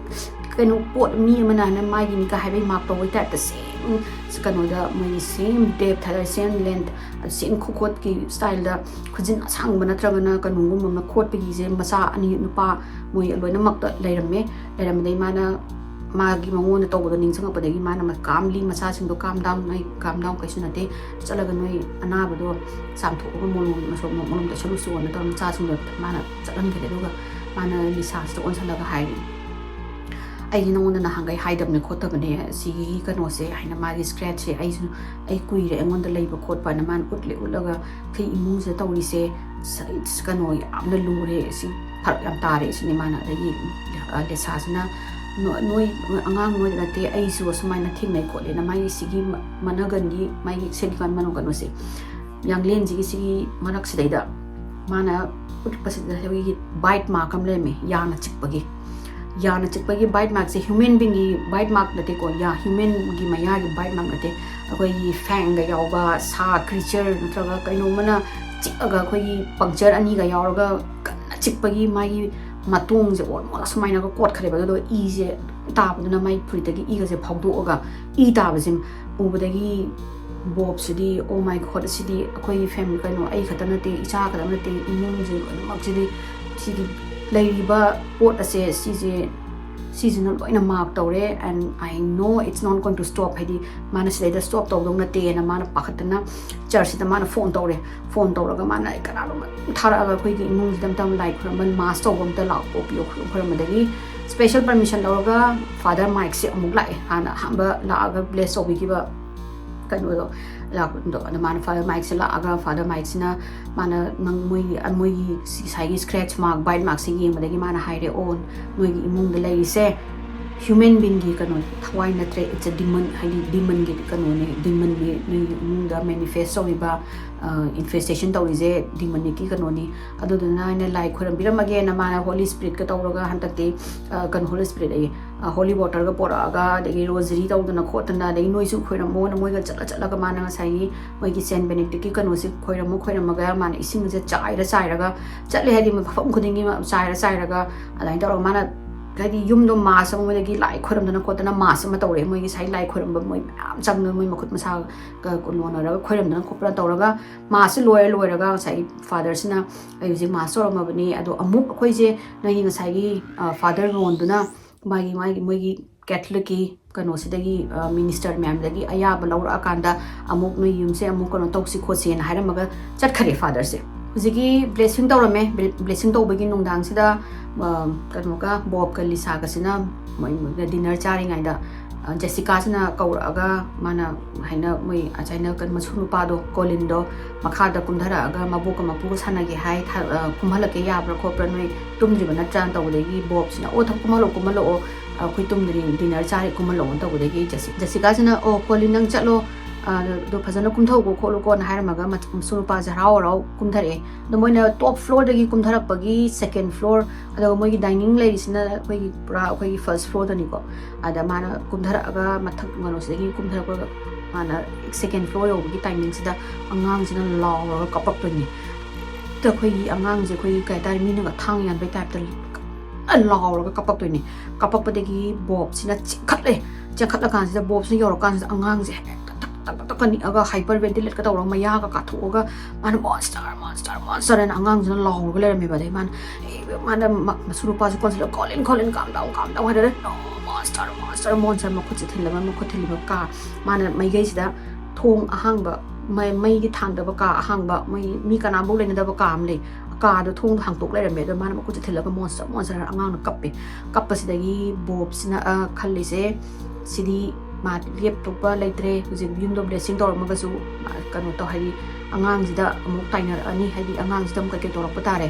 ꯀꯩꯅꯣ ꯄꯣꯠ ꯃꯤ ꯑꯃꯅ ꯍꯥꯏꯅ ꯃꯥꯒꯤꯅꯤꯒ ꯍꯥꯏꯕꯒꯤ ꯃꯥꯔꯛ ꯇꯧꯕꯒꯤ type ꯇ same ꯀꯩꯅꯣꯗ ꯃꯣꯏꯒꯤ same depth ꯍꯥꯏꯇꯥꯔꯦ, same length, same ꯈꯨꯈꯣꯠꯀꯤ style ꯗ ꯈꯨꯖꯤꯟ ꯑꯁꯥꯡꯕ ꯅꯠꯇ꯭ꯔꯒꯅ ꯀꯩꯅꯣꯒꯨꯝꯕ ꯑꯃ ꯈꯣꯠꯄꯒꯤꯁꯦ ꯃꯆꯥ ꯑꯅꯤ ꯅꯨꯄꯥ ꯃꯣꯏ ꯂꯣꯏꯅꯃꯛꯇ ꯂꯩꯔꯝꯃꯦ꯫ ꯂꯩꯔꯝꯕꯗꯩ ꯃꯥꯅ ꯃꯥꯒꯤ ꯃꯉꯣꯟꯗ ꯇꯧꯕꯗꯣ ꯅꯤꯡꯁꯤꯡꯉꯛꯄꯗꯒꯤ ꯃꯥꯅ calmly ꯃꯆꯥꯁꯤꯡꯗꯣ "Calm down, ꯅꯣꯏ calm down, ꯀꯩꯁꯨ ꯅꯠꯇꯦ, ꯆꯠꯂꯒ ꯅꯣꯏ ꯑꯅꯥꯕꯗꯣ ꯆꯥꯝꯊꯣꯛꯑꯒ ꯃꯣꯂꯣꯝ ꯃꯁꯣꯝ ꯃꯣꯂꯣꯝ ꯇꯩꯁꯜꯂꯨꯆꯣꯅ" ꯇꯧꯔ ꯃꯆꯥꯁꯤꯡꯗꯣ ꯃꯥꯅ ꯆꯠꯍꯟꯈ꯭ꯔꯦ꯫ ꯑꯗꯨꯒ ꯃꯥꯅ ꯂꯤꯁꯥꯁꯤꯗ ꯑꯣꯟꯁꯜꯂꯒ ꯍꯥꯏꯔꯦ, "ꯑꯩꯗꯤ ꯅꯉꯣꯟꯗ ꯅꯍꯥꯟꯈꯩ ꯍꯥꯏꯗꯕꯅꯦ ꯈꯣꯠꯇꯕꯅꯦ ꯁꯤꯒꯤ ꯀꯩꯅꯣꯁꯦ" ꯍꯥꯏꯅ, "ꯃꯥꯒꯤ scratch ꯁꯦ ꯑꯩꯁꯨ, ꯑꯩ ꯀꯨꯏꯔꯦ ꯑꯩꯉꯣꯟꯗ ꯂꯩꯕ ꯈꯣꯠꯄꯅ" ꯃꯥꯅ ꯎꯠꯂꯦ꯫ ꯎꯠꯂꯒ "ꯑꯩꯈꯣꯏ ꯏꯃꯨꯡꯁꯤꯗ ꯇꯧꯔꯤꯁꯦ ꯁ-, ꯀꯩꯅꯣ ꯌꯥꯝꯅ ꯂꯨꯔꯦ, ꯁꯤ ꯐꯔꯛ ꯌꯥꯝ ꯇꯥꯔꯦ" ꯁꯤꯅꯤ ꯃꯥꯅ꯫ ꯑꯗꯒꯤ, ꯑ, ꯂꯤꯁꯥꯁꯤꯅ, "ꯅꯣ-, ꯅꯣꯏ ꯑꯉꯥꯡ ꯅꯣꯏꯗ ꯅꯠꯇꯦ, ꯑꯩꯁꯨ ꯑꯁꯨꯃꯥꯏꯅ ꯊꯦꯡꯅꯩ ꯈꯣꯠꯂꯦꯅ" ꯃꯥꯒꯤ ꯁꯤꯒꯤ ꯃ-, ꯃꯅꯒꯟꯒꯤ ꯃꯥꯒꯤ ꯁꯦꯟ ꯀꯥꯟ ꯃꯅꯣ ꯀꯩꯅꯣꯁꯦ, ꯌꯥꯡꯂꯦꯟꯁꯤꯒꯤ ꯁꯤꯒꯤ ꯃꯔꯛꯁꯤꯗꯩꯗ ꯃꯥꯅ ꯎꯠꯄꯁꯤꯗ ꯑꯩꯈꯣꯏꯒꯤ bite mark ꯑꯃ ꯂꯩꯔꯝꯃꯦ, ꯌꯥꯅ ꯆꯤꯛꯄꯒꯤ꯫ ꯌꯥꯅ ꯆꯤꯛꯄꯒꯤ bite mark ꯁꯦ human being ꯒꯤ bite mark ꯅꯠꯇꯦꯀꯣ, ꯌꯥ, human ꯒꯤ ꯃꯌꯥꯒꯤ bite mark ꯅꯠꯇꯦ, ꯑꯩꯈꯣꯏꯒꯤ ꯐꯦꯡꯒ ꯌꯥꯎꯕ ꯁꯥ, creature ꯅꯠꯇ꯭ꯔꯒ ꯀꯩꯅꯣꯝꯃꯅ ꯆꯤꯛꯑꯒ, ꯑꯩꯈꯣꯏꯒꯤ puncture ꯑꯅꯤꯒ ꯌꯥꯎꯔꯒ ꯀꯟꯅ ꯆꯤꯛꯄꯒꯤ ꯃꯥꯒꯤ ꯃꯇꯣꯡꯁꯦ almost ꯁꯨꯃꯥꯏꯅꯒ ꯀꯣꯠꯈ꯭ꯔꯦꯕ꯫ ꯑꯗꯨꯗꯣ ꯏꯁꯦ ꯇꯥꯕꯗꯨꯅ ꯃꯥꯏ ꯐꯨꯔꯤꯠꯇꯒꯤ ꯏꯒꯁꯦ ꯐꯥꯎꯗꯣꯛꯑꯒ ꯏ ꯇꯥꯕꯁꯦ ꯎꯕꯗꯒꯤ ꯕꯣꯕꯁꯤꯗꯤ, "Oh my God, ꯁꯤꯗꯤ ꯑꯩꯈꯣꯏꯒꯤ family, ꯀꯩꯅꯣ, ꯑꯩ ꯈꯛꯇ ꯅꯠꯇꯦ, ꯏꯆꯥ ꯈꯛꯇ ꯅꯠꯇꯦ, ꯏꯃꯨꯡꯁꯦ ꯂꯣꯏꯅꯃꯛꯁꯤꯗꯤ, ꯁꯤꯗꯤ ꯂꯩꯔꯤꯕ ꯄꯣꯠ ꯑꯁꯦ, ꯁꯤꯁꯦ, ꯁꯤꯁꯤꯅ ꯂꯣꯏꯅ mark ꯇꯧꯔꯦ, and I know it's not going to stop", ꯍꯥꯏꯗꯤ ꯃꯥꯅ ꯁꯤꯗꯩꯗ stop ꯇꯧꯗꯧ ꯅꯠꯇꯦꯅ ꯃꯥꯅ ꯄꯥꯈꯠꯇꯅ church ꯁꯤꯗ ꯃꯥꯅ phone ꯇꯧꯔꯦ꯫ Phone ꯇꯧꯔꯒ ꯃꯥꯅ ꯀꯅꯥꯅꯣꯝ ꯊꯥꯔꯛꯑꯒ ꯑꯩꯈꯣꯏꯒꯤ ꯏꯃꯨꯡꯁꯤꯗ ꯑꯝꯇ ꯂꯥꯏ ꯈꯨꯔꯝꯕ, mass ꯇꯧꯕ ꯑꯝꯇ ꯂꯥꯛꯑꯣ ꯄꯤꯌꯣ ꯈꯣꯠꯂꯣ ꯈꯣꯏꯔꯝꯕꯗꯒꯤ special permission ꯂꯧꯔꯒ Father Mike ꯁꯦ ꯑꯃꯨꯛ ꯂꯥꯛꯑꯦ꯫ ꯍꯥꯟꯅ ꯑꯍꯥꯟꯕ ꯂꯥꯛꯑꯒ bless ꯇꯧꯕꯤꯈꯤꯕ ꯀꯩꯅꯣꯗꯣ, ꯂꯥꯛꯄꯗꯣ, ꯑꯗꯣ ꯃꯥꯅ Father Mike ꯁꯦ ꯂꯥꯛꯑꯒ, Father Mike ꯁꯤꯅ ꯃꯥꯅ ꯅꯪ ꯃꯣꯏꯒꯤ, ꯃꯣꯏꯒꯤ ꯉꯁꯥꯏꯒꯤ scratch mark, bite mark ꯁꯦ ꯌꯦꯡꯕꯗꯒꯤ ꯃꯥꯅ ꯍꯥꯏꯔꯦ, "ꯑꯣ, ꯅꯣꯏꯒꯤ ꯏꯃꯨꯡꯗ ꯂꯩꯔꯤꯁꯦ human beingꯒꯤ ꯀꯩꯅꯣ ꯊꯋꯥꯏ ꯅꯠꯇ꯭ꯔꯦ, it's a demon, ꯍꯥꯏꯗꯤ demonꯒꯤ ꯀꯩꯅꯣꯅꯦ, demonꯅꯦ ꯅꯣꯏ ꯏꯃꯨꯡꯗ manifest ꯇꯧꯔꯤꯕ, infestation ꯇꯧꯔꯤꯁꯦ demonicꯀꯤ ꯀꯩꯅꯣꯅꯤ꯫ ꯑꯗꯨꯗꯨꯅ ꯑꯩꯅ ꯂꯥꯏ ꯈꯣꯏꯔꯝꯕꯤꯔꯝꯃꯒꯦꯅ ꯃꯥꯅ Holy Spiritꯀ ꯇꯧꯔꯒ ꯍꯟꯗꯛꯇꯤ ꯀꯩꯅꯣ Holy Spirit ꯑꯩ holy waterꯒ ꯄꯣꯔꯛꯑꯒ, ꯑꯗꯒꯤ rosary ꯇꯧꯗꯅ ꯈꯣꯠꯇꯅ, ꯑꯗꯒꯤ ꯅꯣꯏꯁꯨ ꯈꯣꯏꯔꯝꯃꯣꯅ ꯃꯣꯏꯒ ꯆꯠꯂ ꯆꯠꯂꯒ ꯃꯥꯅ ꯉꯁꯥꯏꯒꯤ ꯃꯣꯏꯒꯤ Saint Benedictꯀꯤ ꯀꯩꯅꯣꯁꯦ ꯈꯣꯏꯔꯝꯃ ꯈꯣꯏꯔꯝꯃꯒ ꯃꯥꯅ ꯏꯁꯤꯡꯁꯦ ꯆꯥꯏꯔ ꯆꯥꯏꯔꯒ ꯆꯠꯂꯦ꯫ ꯍꯥꯏꯗꯤ ꯃꯐꯝ ꯈꯨꯗꯤꯡꯒꯤ ꯆꯥꯏꯔ ꯆꯥꯏꯔꯒ ꯑꯗꯨꯃꯥꯏꯅ ꯇꯧꯔꯒ ꯃꯥꯅ ꯍꯥꯏꯗꯤ ꯌꯨꯝꯗꯣ mass ꯑꯃ ꯃꯣꯏꯗꯒꯤ ꯂꯥꯏ ꯈꯣꯏꯔꯝꯗꯅ ꯈꯣꯠꯇꯅ mass ꯑꯃ ꯇꯧꯔꯛꯑꯦ꯫ ꯃꯣꯏꯒꯤ ꯉꯁꯥꯏ ꯂꯥꯏ ꯈꯣꯏꯔꯝꯕ ꯃꯣꯏ ꯃꯌꯥꯝ ꯆꯪꯗꯅ ꯃꯣꯏ ꯃꯈꯨꯠ ꯃꯁꯥ ꯀ-, ꯀꯣꯟꯅꯣꯟꯅꯔꯒ ꯈꯣꯏꯔꯝꯗꯅ ꯈꯣꯠꯄꯅ ꯇꯧꯔꯒ massꯁꯦ ꯂꯣꯏꯔ ꯂꯣꯏꯔꯒ ꯉꯁꯥꯏ fatherꯁꯤꯅ ꯑꯩ ꯍꯧꯖꯤꯛ mass ꯇꯧꯔꯝꯃꯕꯅꯤ, ꯑꯗꯣ ꯑꯃꯨꯛ ꯑꯩꯈꯣꯏꯁꯦ ꯅꯣꯏꯒꯤ ꯉꯁꯥꯏꯒꯤ father ꯔꯣꯟꯗꯨꯅ ꯃꯥꯒꯤ ꯃꯥꯒꯤ ꯃꯣꯏꯒꯤ Catholicꯀꯤ ꯀꯩꯅꯣꯁꯤꯗꯒꯤ minister ꯃꯌꯥꯝꯗꯒꯤ ꯑꯌꯥꯕ ꯂꯧꯔꯛꯑꯀꯥꯟꯗ ꯑꯃꯨꯛ ꯅꯣꯏ ꯌꯨꯝꯁꯦ ꯑꯃꯨꯛ ꯀꯩꯅꯣ ꯇꯧꯁꯤ ꯈꯣꯠꯁꯤꯅ ꯍꯥꯏꯔꯝꯃꯒ ꯆꯠꯈꯔꯦ fatherꯁꯦ꯫ ꯍꯧꯖꯤꯛꯀꯤ blessing ꯇꯧꯔꯝꯃꯦ꯫ Blessing ꯇꯧꯕꯒꯤ ꯅꯨꯡꯗꯥꯡꯁꯤꯗ ꯀꯩꯅꯣꯒ ꯕꯣꯕꯀ ꯂꯤꯁꯥꯒꯁꯤꯅ ꯃꯣꯏ dinner ꯆꯥꯔꯤꯉꯩꯗ ꯖꯦꯁꯤꯀꯥꯁꯤꯅ ꯀꯧꯔꯛꯑꯒ ꯃꯥꯅ ꯍꯥꯏꯅ ꯃꯣꯏ ꯑꯁꯥꯏꯅ ꯀꯩꯅꯣ ꯃꯁꯨ ꯅꯨꯄꯥꯗꯣ ꯀꯣꯂꯤꯟꯗꯣ ꯃꯈꯥꯗ ꯀꯨꯝꯊꯔꯛꯑꯒ ꯃꯕꯣꯛꯀ ꯃꯄꯨꯒ ꯁꯥꯟꯅꯒꯦ ꯍꯥꯏ, ꯀꯨꯝꯍꯜꯂꯛꯀꯦ ꯌꯥꯕ꯭ꯔꯥ ꯈꯣꯠꯄ꯭ꯔꯥ, ꯅꯣꯏ ꯇꯨꯝꯗ꯭ꯔꯤꯕ ꯅꯠꯇ꯭ꯔꯥꯅ ꯇꯧꯕꯗꯒꯤ ꯕꯣꯕꯁꯤꯅ ꯑꯣ ꯊꯝ ꯀꯨꯝꯍꯜꯂꯛꯑꯣ ꯀꯨꯝꯍꯜꯂꯛꯑꯣ, ꯑꯩꯈꯣꯏ ꯇꯨꯝꯗ꯭ꯔꯤ dinner ꯆꯥꯔꯤ ꯀꯨꯝꯍꯜꯂꯛꯑꯣꯅ ꯇꯧꯕꯗꯒꯤ ꯖꯦꯁꯤ ꯖꯦꯁꯤꯀꯥꯁꯤꯅ ꯑꯣ ꯀꯣꯂꯤꯟ ꯅꯪ ꯆꯠꯂꯣ, ꯑꯗꯣ ꯐꯖꯅ ꯀꯨꯝꯊꯧꯀꯣ ꯈꯣꯠꯂꯨꯀꯣꯅ ꯍꯥꯏꯔꯝꯃꯒ ꯃꯆ- ꯃꯁꯨ ꯅꯨꯄꯥꯁꯦ ꯍꯔꯥꯎ ꯍꯔꯥꯎ ꯀꯨꯝꯊꯔꯛꯑꯦ꯫ ꯑꯗꯣ ꯃꯣꯏꯅ top floorꯗꯒꯤ ꯀꯨꯝꯊꯔꯛꯄꯒꯤ second floor, ꯑꯗꯨꯒ ꯃꯣꯏꯒꯤ dining ꯂꯩꯔꯤꯁꯤꯅ ꯑꯩꯈꯣꯏꯒꯤ ꯄꯨꯔꯥ ꯑꯩꯈꯣꯏꯒꯤ first floorꯗꯅꯤꯀꯣ꯫ ꯑꯗ ꯃꯥꯅ ꯀꯨꯝꯊꯔꯛꯑꯒ ꯃꯊꯛ ꯀꯩꯅꯣꯁꯤꯗꯒꯤ ꯀꯨꯝꯊꯔꯛꯄꯒ ꯃꯥꯅ second floor ꯌꯧꯕꯒꯤ timingꯁꯤꯗ ꯑꯉꯥꯡꯁꯤꯅ ꯂꯥꯎꯔꯒ ꯀꯞꯄꯛꯇꯣꯏꯅꯤ꯫ ꯍꯦꯛꯇ ꯑꯩꯈꯣꯏꯒꯤ ꯑꯉꯥꯡꯁꯦ ꯑꯩꯈꯣꯏꯒꯤ ꯀꯩ ꯍꯥꯏꯇꯥꯔꯦ, ꯃꯤꯅꯒ ꯊꯥꯡ ꯌꯥꯟꯕꯩ typeꯇ ꯀꯟꯅ ꯂꯥꯎꯔꯒ ꯀꯞꯄꯛꯇꯣꯏꯅꯤ꯫ ꯀꯞꯄꯛꯄꯗꯒꯤ ꯕꯣꯕꯁꯤꯅ ꯆꯦꯟꯈꯠꯂꯦ꯫ ꯆꯦꯟꯈꯠꯂꯀꯥꯟꯁꯤꯗ ꯕꯣꯕꯁꯤꯅ ꯌꯧꯔꯀꯥꯟꯁꯤꯗ ꯑꯉꯥꯡꯁꯦ ꯍꯦꯛꯇ ꯇꯛ ꯇꯛ ꯇꯛ ꯇꯛ ꯅꯤꯛꯑꯒ hyperventilateꯀ ꯇꯧꯔꯒ ꯃꯌꯥꯒ ꯀꯥꯊꯣꯛꯑꯒ ꯃꯥꯅ monster, monster, monster ꯍꯥꯏꯅ ꯑꯉꯥꯡꯁꯤꯅ ꯂꯥꯎꯔꯒ ꯂꯩꯔꯝꯃꯦꯕ꯫ ꯑꯗꯩ ꯃꯥꯅ ꯑꯦ, ꯃꯥꯅ ꯃ- ꯃꯁꯨ ꯅꯨꯄꯥꯁꯦ ꯀꯣꯟꯁꯤꯜꯂꯒ "ꯀꯣꯂꯤꯟ, ꯀꯣꯂꯤꯟ, calm down, calm down" ꯍꯥꯏꯔꯦ꯫ "No, monster, monster, monster" ꯃꯈꯨꯠꯁꯦ ꯊꯤꯜꯂꯒ ꯃꯈꯨꯠ ꯊꯤꯜꯂꯤꯕ ꯀꯥ ꯃꯥꯅ ꯃꯥꯏꯀꯩꯁꯤꯗ ꯊꯣꯡ ꯑꯍꯥꯡꯕ, ꯃꯩ- ꯃꯩꯒꯤ ꯊꯥꯟꯗꯕ ꯀꯥ ꯑꯍꯥꯡꯕ, ꯃꯣꯏ ꯃꯤ ꯀꯅꯥꯝꯐꯥꯎ ꯂꯩꯅꯗꯕ ꯀꯥ ꯑꯃ ꯂꯩ꯫ ꯀꯥꯗꯣ ꯊꯣꯡꯗꯣ ꯍꯥꯡꯇꯣꯛ ꯂꯩꯔꯝꯃꯦ꯫ ꯑꯗꯣ ꯃꯥꯅ ꯃꯈꯨꯠꯁꯦ ꯊꯤꯜꯂꯒ "monster, monster" ꯍꯥꯏꯔ ꯑꯉꯥꯡꯅ ꯀꯞꯄꯦ꯫ ꯀꯞꯄꯁꯤꯗꯒꯤ ꯕꯣꯕꯁꯤꯅ ꯑ, ꯈꯜꯂꯤꯁꯦ ꯁꯤꯗꯤ ꯃꯥ ꯂꯦꯞꯇꯣꯛꯄ ꯂꯩꯇ꯭ꯔꯦ꯫ ꯍꯧꯖꯤꯛ ꯌꯨꯝꯗꯣ blessing ꯇꯧꯔꯝꯃꯒꯁꯨ ꯃꯥ ꯀꯩꯅꯣ ꯇꯧ, ꯍꯥꯏꯗꯤ ꯑꯉꯥꯡꯁꯤꯗ ꯑꯃꯨꯛ ꯇꯥꯏꯅꯔꯛꯑꯅꯤ, ꯍꯥꯏꯗꯤ ꯑꯉꯥꯡꯁꯤꯗ ꯑꯃꯨꯛ ꯀꯩꯀꯩ ꯇꯧꯔꯛꯄ ꯇꯥꯔꯦ꯫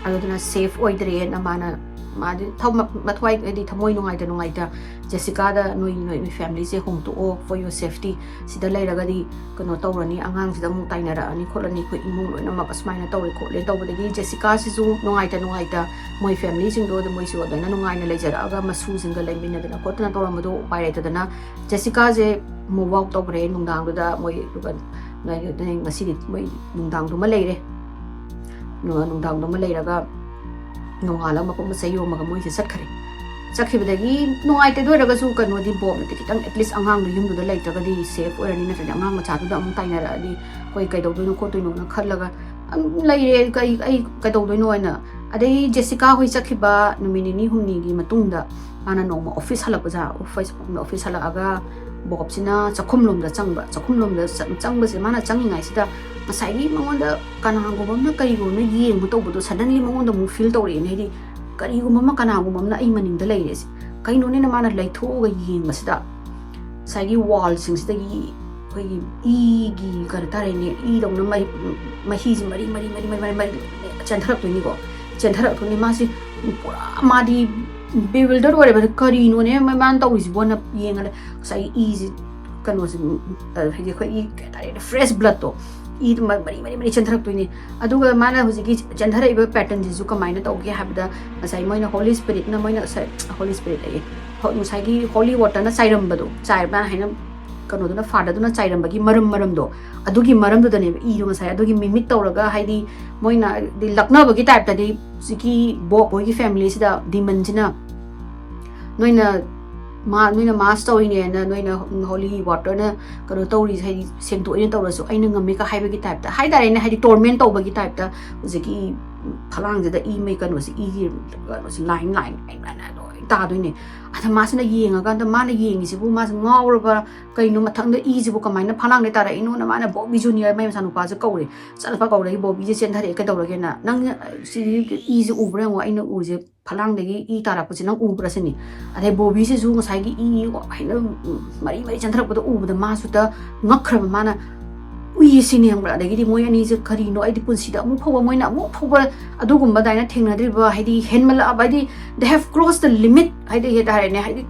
ꯑꯗꯨꯗꯨꯅ safe ꯑꯣꯏꯗ꯭ꯔꯦꯅ ꯃꯥꯅ ꯃꯥꯗꯤ ꯊ- ꯃ- ꯃꯊ꯭ꯋꯥꯏ ꯍꯥꯏꯗꯤ ꯊꯃꯣꯏ ꯅꯨꯡꯉꯥꯏꯇ ꯅꯨꯡꯉꯥꯏꯇ ꯖꯦꯁꯤꯀꯥꯗ ꯅꯣꯏ ꯅꯣꯏ ꯅꯣꯏ ꯐꯦꯃꯤꯂꯤꯁꯦ ꯍꯣꯡꯗꯣꯛꯑꯣ, for your safety, ꯁꯤꯗ ꯂꯩꯔꯒꯗꯤ ꯀꯩꯅꯣ ꯇꯧꯔꯅꯤ, ꯑꯉꯥꯡꯁꯤꯗ ꯑꯃꯨꯛ ꯇꯥꯏꯅꯔꯛꯑꯅꯤ ꯈꯣꯠꯂꯅꯤ, ꯑꯩꯈꯣꯏ ꯏꯃꯨꯡ ꯂꯣꯏꯅꯃꯛ ꯑꯁꯨꯃꯥꯏꯅ ꯇꯧꯔꯦ ꯈꯣꯠꯂꯦ ꯇꯧꯕꯗꯒꯤ ꯖꯦꯁꯤꯀꯥꯁꯤꯁꯨ ꯅꯨꯡꯉꯥꯏꯇ ꯅꯨꯡꯉꯥꯏꯇ ꯃꯣꯏ ꯐꯦꯃꯤꯂꯤꯁꯤꯡꯗꯣ ꯑꯗꯨ ꯃꯣꯏꯁꯨ ꯑꯗꯨꯃꯥꯏꯅ ꯅꯨꯡꯉꯥꯏꯅ ꯂꯩꯖꯔꯛꯑꯒ ꯃꯁꯨꯁꯤꯡꯒ ꯂꯩꯃꯤꯟꯅꯗꯅ ꯈꯣꯠꯇꯅ ꯇꯧꯔꯝꯕꯗꯣ ꯎꯄꯥꯏ ꯂꯩꯇꯗꯅ ꯖꯦꯁꯤꯀꯥꯁꯦ move out ꯇꯧꯈ꯭ꯔꯦ ꯅꯨꯡꯗꯥꯡꯗꯨꯗ꯫ ꯃꯣꯏ ꯑꯗꯨꯒ ꯉꯁꯤꯗꯤ ꯃꯣꯏ ꯅꯨꯡꯗꯥꯡꯗꯨꯃ ꯂꯩꯔꯦ꯫ ꯅꯨꯡꯗꯥꯡꯗꯨꯃ ꯂꯩꯔꯒ ꯅꯣꯡꯉꯥꯜꯂꯒ ꯃꯄꯨꯝ ꯃꯆꯩ ꯌꯣꯝꯃꯒ ꯃꯣꯏꯁꯦ ꯆꯠꯈ꯭ꯔꯦ꯫ ꯆꯠꯈꯤꯕꯗꯒꯤ ꯅꯨꯡꯉꯥꯏꯇꯦ, ꯑꯗꯨ ꯑꯣꯏꯔꯒꯁꯨ ꯀꯩꯅꯣꯗꯤ ꯕꯣꯕꯅꯗꯤ ꯈꯤꯇꯪ at least ꯑꯉꯥꯡꯗꯣ ꯌꯨꯝꯗꯨꯗ ꯂꯩꯇ꯭ꯔꯒꯗꯤ safe ꯑꯣꯏꯔꯅꯤ, ꯅꯠꯇ꯭ꯔꯗꯤ ꯑꯉꯥꯡ ꯃꯆꯥꯗꯨꯗ ꯑꯃꯨꯛ ꯇꯥꯏꯅꯔꯛꯑꯗꯤ ꯑꯩꯈꯣꯏ ꯀꯩꯗꯧꯗꯣꯏꯅꯣ ꯈꯣꯠꯇꯣꯏꯅꯣꯅ ꯈꯜꯂꯒ ꯑꯗꯨꯝ ꯂꯩꯔꯦ꯫ ꯑꯩ ꯑꯩ ꯀꯩꯗꯧꯗꯣꯏꯅꯣ ꯍꯥꯏꯅ꯫ ꯑꯗꯩ ꯖꯦꯁꯤꯀꯥ ꯍꯣꯏ ꯆꯠꯈꯤꯕ ꯅꯨꯃꯤꯠ ꯅꯤꯅꯤ ꯍꯨꯝꯅꯤꯒꯤ ꯃꯇꯨꯡꯗ ꯃꯥꯅ ꯅꯣꯡꯃ ꯑꯣꯐꯤꯁ ꯍꯜꯂꯛꯄꯁꯦ, ꯑꯣꯐꯤꯁ ꯑꯣꯐꯤꯁ ꯍꯜꯂꯛꯑꯒ ꯕꯣꯕꯁꯤꯅ ꯆꯥꯛꯈꯨꯝꯂꯣꯝꯗ ꯆꯪꯕ꯫ ꯆꯥꯛꯈꯨꯝꯂꯣꯝꯗ ꯆꯪꯕꯁꯦ ꯃꯥꯅ ꯆꯪꯉꯤꯉꯩꯁꯤꯗ ꯉꯁꯥꯏꯒꯤ ꯃꯉꯣꯟꯗ ꯀꯅꯥꯒꯨꯝꯕ ꯑꯃꯅ ꯀꯔꯤꯒꯨꯝꯕ ꯑꯃꯅ ꯌꯦꯡꯕ ꯇꯧꯕꯗꯣ suddenly ꯃꯉꯣꯟꯗ ꯑꯃꯨꯛ feel ꯇꯧꯔꯛꯑꯦꯅꯦ꯫ ꯍꯥꯏꯗꯤ ꯀꯔꯤꯒꯨꯝꯕ ꯑꯃ ꯀꯅꯥꯒꯨꯝꯕ ꯑꯃꯅ ꯑꯩ ꯃꯅꯤꯡꯗ ꯂꯩꯔꯦ ꯁꯤ ꯀꯩꯅꯣꯅꯦꯅ ꯃꯥꯅ ꯂꯩꯊꯣꯛꯑꯒ ꯌꯦꯡꯕꯁꯤꯗ ꯉꯁꯥꯏꯒꯤ ꯋꯥꯜꯁꯤꯡꯁꯤꯗꯒꯤ ꯑꯩꯈꯣꯏꯒꯤ ꯏꯒꯤ ꯀꯩꯅꯣ ꯇꯥꯔꯦꯅꯦ, ꯏꯗꯧꯅ ꯃꯍꯤ ꯃꯍꯤꯁꯤ ꯃꯔꯤ ꯃꯔꯤ ꯃꯔꯤ ꯃꯔꯤ ꯃꯔꯤ ꯃꯔꯤ ꯆꯦꯟꯊꯔꯛꯇꯣꯏꯅꯤꯀꯣ꯫ ꯆꯦꯟꯊꯔꯛꯇꯣꯏꯅꯤ꯫ ꯃꯥꯁꯤ ꯄꯨꯔꯥ ꯃꯥꯗꯤ bewildered ꯑꯣꯏꯔꯦꯕ꯫ "ꯀꯔꯤꯅꯣꯅꯦ ꯃꯥꯅ ꯇꯧꯔꯤꯁꯤꯕꯣꯅ?" ꯌꯦꯡꯉ ꯂꯩ꯫ ꯉꯁꯥꯏꯒꯤ ꯏꯁꯤ ꯀꯩꯅꯣꯁꯦ ꯍꯥꯏꯗꯤ ꯑꯩꯈꯣꯏꯒꯤ ꯀꯩ ꯍꯥꯏꯇꯥꯔꯦ, fresh bloodꯇꯣ ꯏꯗꯨ ꯃꯔꯤ ꯃꯔꯤ ꯃꯔꯤ ꯆꯦꯟꯊꯔꯛꯇꯣꯏꯅꯤ꯫ ꯑꯗꯨꯒ ꯃꯥꯅ ꯍꯧꯖꯤꯛꯀꯤ ꯆꯦꯟꯊꯔꯛꯏꯕ patternꯁꯤꯁꯨ ꯀꯃꯥꯏꯅ ꯇꯧꯒꯦ ꯍꯥꯏꯕꯗ ꯉꯁꯥꯏ ꯃꯣꯏꯅ Holy Spiritꯅ ꯃꯣꯏꯅ ꯉꯁꯥꯏ Holy Spirit ꯑꯌꯦ ꯉꯁꯥꯏꯒꯤ holy waterꯅ ꯆꯥꯏꯔꯝꯕꯗꯣ, ꯆꯥꯏꯔꯕ ꯍꯥꯏꯅ ꯀꯩꯅꯣꯗꯨꯅ fatherꯗꯨꯅ ꯆꯥꯏꯔꯝꯕꯒꯤ ꯃꯔꯝ ꯃꯔꯝꯗꯣ ꯑꯗꯨꯒꯤ ꯃꯔꯝꯗꯨꯗꯅꯦꯕ ꯏꯗꯣ ꯉꯁꯥꯏ ꯑꯗꯨꯒꯤ mimic ꯇꯧꯔꯒ ꯍꯥꯏꯗꯤ ꯃꯣꯏꯅ ꯍꯥꯏꯗꯤ ꯂꯛꯅꯕꯒꯤ typeꯇꯗꯤ ꯍꯧꯖꯤꯛꯀꯤ ꯕꯣꯕ ꯍꯣꯏꯒꯤ familyꯁꯤꯗ demonꯁꯤꯅ ꯅꯣꯏꯅ ꯃꯥ ꯅꯣꯏꯅ mass ꯇꯧꯔꯤꯅꯦꯅ ꯅꯣꯏꯅ holy waterꯅ ꯀꯩꯅꯣ ꯇꯧꯔꯤꯁꯦ ꯍꯥꯏꯗꯤ ꯁꯦꯡꯗꯣꯛꯏꯅ ꯇꯧꯔꯁꯨ ꯑꯩꯅ ꯉꯝꯃꯤꯀ ꯍꯥꯏꯕꯒꯤ typeꯇ ꯍꯥꯏꯇꯥꯔꯦꯅꯦ꯫ ꯍꯥꯏꯗꯤ torment ꯇꯧꯕꯒꯤ typeꯇ ꯍꯧꯖꯤꯛꯀꯤ ꯐꯂꯥꯡꯁꯤꯗ ꯏ ꯃꯩ ꯀꯩꯅꯣꯁꯦ ꯏꯒꯤ ꯀꯩꯅꯣꯁꯦ line line line line ꯂꯣꯏ ꯇꯥꯗꯣꯏꯅꯦ꯫ ꯑꯗ ꯃꯥꯁꯤꯅ ꯌꯦꯡꯉꯀꯥꯟꯗ ꯃꯥꯅ ꯌꯦꯡꯉꯤꯁꯤꯕꯨ ꯃꯥꯁꯦ ꯉꯥꯎꯔꯕ ꯀꯩꯅꯣ ꯃꯊꯪꯗ ꯏꯁꯤꯕꯨ ꯀꯃꯥꯏꯅ ꯐꯂꯥꯡꯗꯩ ꯇꯥꯔꯛꯏꯅꯣꯅ ꯃꯥꯅ ꯕꯣꯕꯤ ꯖꯨꯅꯤꯌꯔ ꯃꯥꯏ ꯃꯆꯥꯅꯨꯄꯥꯁꯦ ꯀꯧꯔꯦ꯫ ꯆꯠꯂꯒ ꯀꯧꯔꯒ ꯕꯣꯕꯤꯁꯦ ꯆꯦꯟꯊꯔꯛꯑꯦ ꯀꯩꯗꯧꯔꯒꯦꯅ ꯅꯪ ꯁꯤ ꯏꯁꯦ ꯎꯕ꯭ꯔꯥ ꯌꯦꯡꯉꯣ ꯑꯩꯅ ꯎꯔꯤꯁꯦ ꯐꯂꯥꯡꯗꯒꯤ ꯏ ꯇꯥꯔꯛꯄꯁꯦ ꯅꯪ ꯎꯕ꯭ꯔꯥ ꯁꯤꯅꯤ꯫ ꯑꯗꯩ ꯕꯣꯕꯤꯁꯤꯁꯨ ꯉꯁꯥꯏꯒꯤ ꯏ ꯍꯥꯏꯅ ꯃꯔꯤ ꯃꯔꯤ ꯆꯦꯟꯊꯔꯛꯄꯗꯣ ꯎꯕꯗ ꯃꯥꯁꯨꯇ ꯉꯛꯈ꯭ꯔꯕ ꯃꯥꯅ ꯁꯤꯅꯤ ꯈꯪꯕ꯭ꯔꯥ? ꯑꯗꯒꯤꯗꯤ ꯃꯣꯏ ꯑꯅꯤꯁꯦ ꯀꯔꯤꯅꯣ, ꯑꯩꯗꯤ ꯄꯨꯟꯁꯤꯗ ꯑꯃꯨꯛ ꯐꯥꯎꯕ, ꯃꯣꯏꯅ ꯑꯃꯨꯛ ꯐꯥꯎꯕ ꯑꯗꯨꯒꯨꯝꯕ ꯑꯗꯨꯃꯥꯏꯅ ꯊꯦꯡꯅꯗ꯭ꯔꯤꯕ, ꯍꯥꯏꯗꯤ ꯍꯦꯟꯃꯜꯂꯛꯑꯕ, ꯍꯥꯏꯗꯤ they have crossed the limit ꯍꯥꯏꯗꯤ ꯍꯥꯏꯇꯥꯔꯦꯅꯦ, ꯍꯥꯏꯗꯤ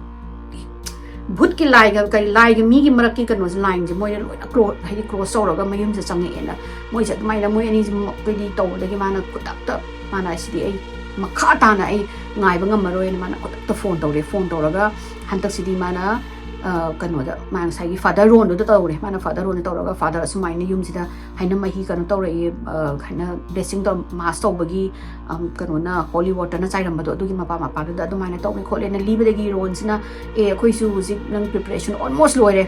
ꯚꯨꯠꯀꯤ ꯂꯥꯏꯒ ꯀꯔꯤ ꯂꯥꯏꯒ ꯃꯤꯒꯤ ꯃꯔꯛꯀꯤ ꯀꯩꯅꯣꯁꯦ, ꯂꯥꯏꯟꯁꯦ ꯃꯣꯏꯅ ꯂꯣꯏꯅ ꯀ꯭ꯔꯣ ꯍꯥꯏꯗꯤ ꯀ꯭ꯔꯣꯁ ꯇꯧꯔꯒ ꯃꯌꯨꯝꯁꯦ ꯆꯪꯉꯛꯑꯦꯅ꯫ ꯃꯣꯏꯁꯦ ꯑꯗꯨꯃꯥꯏꯅ ꯃꯣꯏ ꯑꯅꯤꯁꯦ ꯃ- ꯀꯩꯗꯤ ꯇꯧꯕꯗꯒꯤ ꯃꯥꯅ ꯈꯨꯗꯛꯇ, ꯃꯥꯅ ꯑꯁꯤꯗꯤ ꯑꯩ ꯃꯈꯥ ꯇꯥꯅ ꯑꯩ ꯉꯥꯏꯕ ꯉꯝꯃꯔꯣꯏꯅ ꯃꯥꯅ ꯈꯨꯗꯛꯇ ꯐꯣꯟ ꯇꯧꯔꯦ꯫ ꯐꯣꯟ ꯇꯧꯔꯒ ꯍꯟꯗꯛꯁꯤꯗꯤ ꯃꯥꯅ ꯑ, ꯀꯩꯅꯣꯗ ꯃꯥ ꯉꯁꯥꯏꯒꯤ ꯐꯥꯗꯔ ꯔꯣꯟꯗꯨꯗ ꯇꯧꯔꯦ꯫ ꯃꯥꯅ ꯐꯥꯗꯔ ꯔꯣꯟꯗ ꯇꯧꯔꯒ, "ꯐꯥꯗꯔ, ꯑꯁꯨꯃꯥꯏꯅ ꯌꯨꯝꯁꯤꯗ ꯍꯥꯏꯅ ꯃꯍꯤ ꯀꯩꯅꯣ ꯇꯧꯔꯛꯏ, ꯑ, ꯍꯥꯏꯅ ꯕ꯭ꯂꯦꯁꯤꯡ ꯇꯧ ꯃꯥꯁ ꯇꯧꯕꯒꯤ, ꯑꯝ, ꯀꯩꯅꯣꯅ ꯍꯣꯂꯤ ꯋꯥꯇꯔꯅ ꯆꯥꯏꯔꯝꯕꯗꯣ ꯑꯗꯨꯒꯤ ꯃꯄꯥ ꯃꯄꯥꯗꯨꯗ ꯑꯗꯨꯃꯥꯏꯅ ꯇꯧꯔꯦ ꯈꯣꯠꯂꯦꯅ" ꯂꯤꯕꯗꯒꯤ ꯔꯣꯟꯁꯤꯅ, "ꯑꯦ, ꯑꯩꯈꯣꯏꯁꯨ ꯍꯧꯖꯤꯛ ꯅꯪ ꯄ꯭ꯔꯤꯄꯦꯔꯦꯁꯟ ꯑꯣꯜꯃꯣꯁ ꯂꯣꯏꯔꯦ,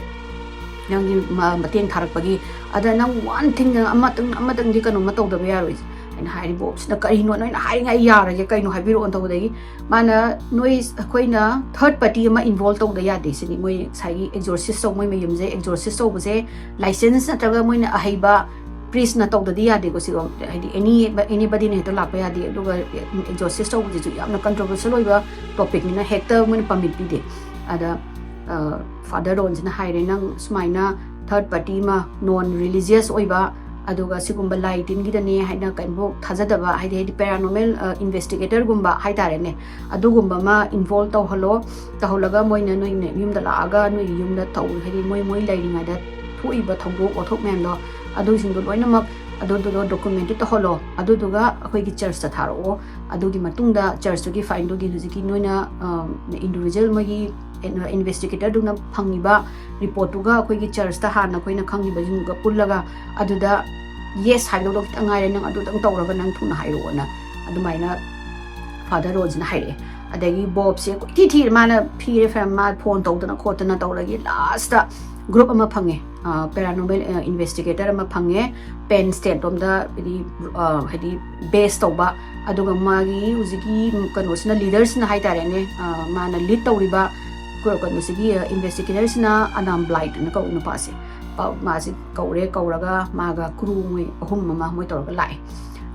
ꯅꯪꯒꯤ ꯃ- ꯃꯇꯦꯡ ꯊꯥꯔꯛꯄꯒꯤ, ꯑꯗ ꯅꯪ ꯋꯥꯟ ꯊꯤꯡ ꯑꯃꯇꯪ ꯑꯃꯇꯪꯗꯤ ꯀꯩꯅꯣꯝꯃ ꯇꯧꯗꯕ ꯌꯥꯔꯣꯏ" ꯍꯥꯏꯅ ꯍꯥꯏꯔꯤ꯫ ꯕꯣꯞꯁꯤꯅ, "ꯀꯔꯤꯅꯣ ꯅꯣꯏꯅ ꯍꯥꯏꯔꯤꯉꯩ? ꯌꯥꯔꯒꯦ, ꯀꯩꯅꯣ ꯍꯥꯏꯕꯤꯔꯛꯑꯣꯅ" ꯇꯧꯕꯗꯒꯤ ꯃꯥꯅ, "ꯅꯣꯏ, ꯑꯩꯈꯣꯏꯅ ꯊꯔꯠ ꯄꯥꯔꯇꯤ ꯑꯃ ꯏꯟꯚꯣꯜꯕ ꯇꯧꯗ ꯌꯥꯗꯦ" ꯁꯤꯅꯤ꯫ ꯃꯣꯏ ꯉꯁꯥꯏꯒꯤ ꯑꯦꯛꯖꯣꯔꯁꯤꯁ ꯇꯧ ꯃꯣꯏ ꯃꯌꯨꯝꯁꯦ ꯑꯦꯛꯖꯣꯔꯁꯤꯁ ꯇꯧꯕꯁꯦ ꯂꯥꯏꯁꯦꯟꯁ ꯅꯠꯇ꯭ꯔꯒ ꯃꯣꯏꯅ ꯑꯍꯩꯕ ꯄ꯭ꯔꯤꯁꯅ ꯇꯧꯗꯗꯤ ꯌꯥꯗꯦꯀꯣ꯫ ꯁꯤꯒ ꯍꯥꯏꯗꯤ ꯑꯦꯅꯤ ꯑꯦꯅꯤꯕꯗꯤꯅ ꯍꯦꯛꯇ ꯂꯥꯛꯄ ꯌꯥꯗꯦ꯫ ꯑꯗꯨꯒ ꯑꯦꯛꯖꯣꯔꯁꯤꯁ ꯇꯧꯕꯁꯤꯁꯨ ꯌꯥꯝꯅ ꯀꯟꯇ꯭ꯔꯣꯚꯔꯁꯤꯌꯦꯜ ꯑꯣꯏꯕ ꯇꯣꯄꯤꯛꯅꯤꯅ ꯍꯦꯛꯇ ꯃꯣꯏꯅ ꯄꯔꯃꯤꯠ ꯄꯤꯗꯦ꯫ ꯑꯗ ꯐꯥꯗꯔ ꯔꯣꯟꯁꯤꯅ ꯍꯥꯏꯔꯦ, "ꯅꯪ ꯁꯨꯃꯥꯏꯅ ꯊꯔꯠ ꯄꯥꯔꯇꯤ ꯑꯃ, ꯅꯣꯟ ꯔꯤꯂꯤꯖꯤꯌꯁ ꯑꯣꯏꯕ, ꯑꯗꯨꯒ ꯁꯤꯒꯨꯝꯕ ꯂꯥꯏ ꯇꯤꯟꯒꯤꯗꯅꯦ ꯍꯥꯏꯅ ꯀꯩꯝꯐꯥꯎ ꯊꯥꯖꯗꯕ, ꯍꯥꯏꯗꯤ ꯍꯥꯏꯗꯤ ꯄꯦꯔꯥꯅꯣꯔꯃꯦꯜ ꯏꯟꯚꯦꯁꯇꯤꯒꯦꯇꯔꯒꯨꯝꯕ ꯍꯥꯏꯇꯥꯔꯦꯅꯦ, ꯑꯗꯨꯒꯨꯝꯕ ꯑꯃ ꯏꯟꯚꯣꯜꯕ ꯇꯧꯍꯜꯂꯣ꯫ ꯇꯧꯍꯜꯂꯒ ꯃꯣꯏꯅ ꯅꯣꯏ ꯌꯨꯝꯗ ꯂꯥꯛꯑꯒ ꯅꯣꯏꯒꯤ ꯌꯨꯝꯗ ꯇꯧ ꯍꯥꯏꯗꯤ ꯃꯣꯏ ꯃꯣꯏ ꯂꯩꯔꯤꯉꯩꯗ ꯊꯣꯛꯏꯕ ꯊꯧꯗꯣꯛ ꯋꯥꯊꯣꯛ ꯃꯌꯥꯝꯗꯣ, ꯑꯗꯨꯁꯤꯡꯗꯣ ꯂꯣꯏꯅꯃꯛ ꯑꯗꯨꯗꯨꯗꯣ ꯗꯣꯀꯨꯃꯦꯟꯇꯦꯠ ꯇꯧꯍꯜꯂꯣ꯫ ꯑꯗꯨꯗꯨꯒ ꯑꯩꯈꯣꯏꯒꯤ ꯆꯔꯆꯇ ꯊꯥꯔꯛꯑꯣ꯫ ꯑꯗꯨꯒꯤ ꯃꯇꯨꯡꯗ ꯆꯔꯆꯇꯨꯒꯤ ꯐꯥꯏꯟꯗꯨꯒꯤ ꯍꯧꯖꯤꯛꯀꯤ ꯅꯣꯏꯅ ꯏꯟꯗꯤꯕꯤꯖꯨꯋꯦꯜ ꯃꯣꯏꯒꯤ ꯏꯟꯚꯦꯁꯇꯤꯒꯦꯇꯔꯗꯨꯅ ꯐꯪꯉꯤꯕ ꯔꯤꯄꯣꯔꯠꯇꯨꯒ ꯑꯩꯈꯣꯏꯒꯤ ꯆꯔꯆꯇ ꯍꯥꯟꯅ ꯑꯩꯈꯣꯏꯅ ꯈꯪꯉꯤꯕꯁꯤꯡꯗꯨꯒ ꯄꯨꯜꯂꯒ ꯑꯗꯨꯗ ꯌꯦꯁ ꯍꯥꯏꯗꯧꯗꯣ ꯈꯤꯇꯪ ꯉꯥꯏꯔꯦ, ꯅꯪ ꯑꯗꯨꯗꯪ ꯇꯧꯔꯒ ꯅꯪ ꯊꯨꯅ ꯍꯥꯏꯔꯛꯑꯣꯅ ꯑꯗꯨꯃꯥꯏꯅ ꯐꯥꯗꯔ ꯔꯣꯟꯁꯤꯅ ꯍꯥꯏꯔꯛꯑꯦ꯫ ꯑꯗꯒꯤ ꯕꯣꯞꯁꯦ ꯀꯣꯏꯊꯤ ꯊꯤꯔꯦ, ꯃꯥꯅ ꯊꯤꯔꯦ, ꯐ- ꯃꯥ ꯐꯣꯟ ꯇꯧꯗꯅ ꯈꯣꯠꯇꯅ ꯇꯧꯔꯒ ꯂꯥꯁꯇ ꯒ꯭ꯔꯨꯞ ꯑꯃ ꯐꯪꯉꯦ, ꯄꯦꯔꯥꯅꯣꯔꯃꯦꯜ ꯏꯟꯚꯦꯁꯇꯤꯒꯦꯇꯔ ꯑꯃ ꯐꯪꯉꯦ, ꯄꯦꯟ ꯁ꯭ꯇꯦꯠ ꯂꯣꯝꯗ ꯍꯥꯏꯗꯤ, ꯑ, ꯍꯥꯏꯗꯤ ꯕꯦꯁ ꯇꯧꯕ꯫ ꯑꯗꯨꯒ ꯃꯥꯒꯤ ꯍꯧꯖꯤꯛꯀꯤ ꯀꯩꯅꯣꯁꯤꯅ, ꯂꯤꯗꯔꯁꯤꯅ ꯍꯥꯏꯇꯥꯔꯦꯅꯦ, ꯑ, ꯃꯥꯅ ꯂꯤꯗ ꯇꯧꯔꯤꯕ ꯀ- ꯀꯩꯅꯣꯁꯤꯒꯤ ꯏꯟꯚꯦꯁꯇꯤꯒꯦꯇꯔꯁꯤꯅ ꯑꯅꯥꯝ ꯕ꯭ꯂꯥꯏꯠ ꯑꯅ ꯀꯧꯏ ꯅꯨꯄꯥꯁꯦ꯫ ꯄ- ꯃꯥꯁꯦ ꯀꯧꯔꯦ, ꯀꯧꯔꯒ ꯃꯥꯒ ꯀ꯭ꯔꯨ ꯃꯣꯏ ꯑꯍꯨꯝ ꯑꯃ ꯃꯣꯏ ꯇꯧꯔꯒ ꯂꯥꯛꯑꯦ꯫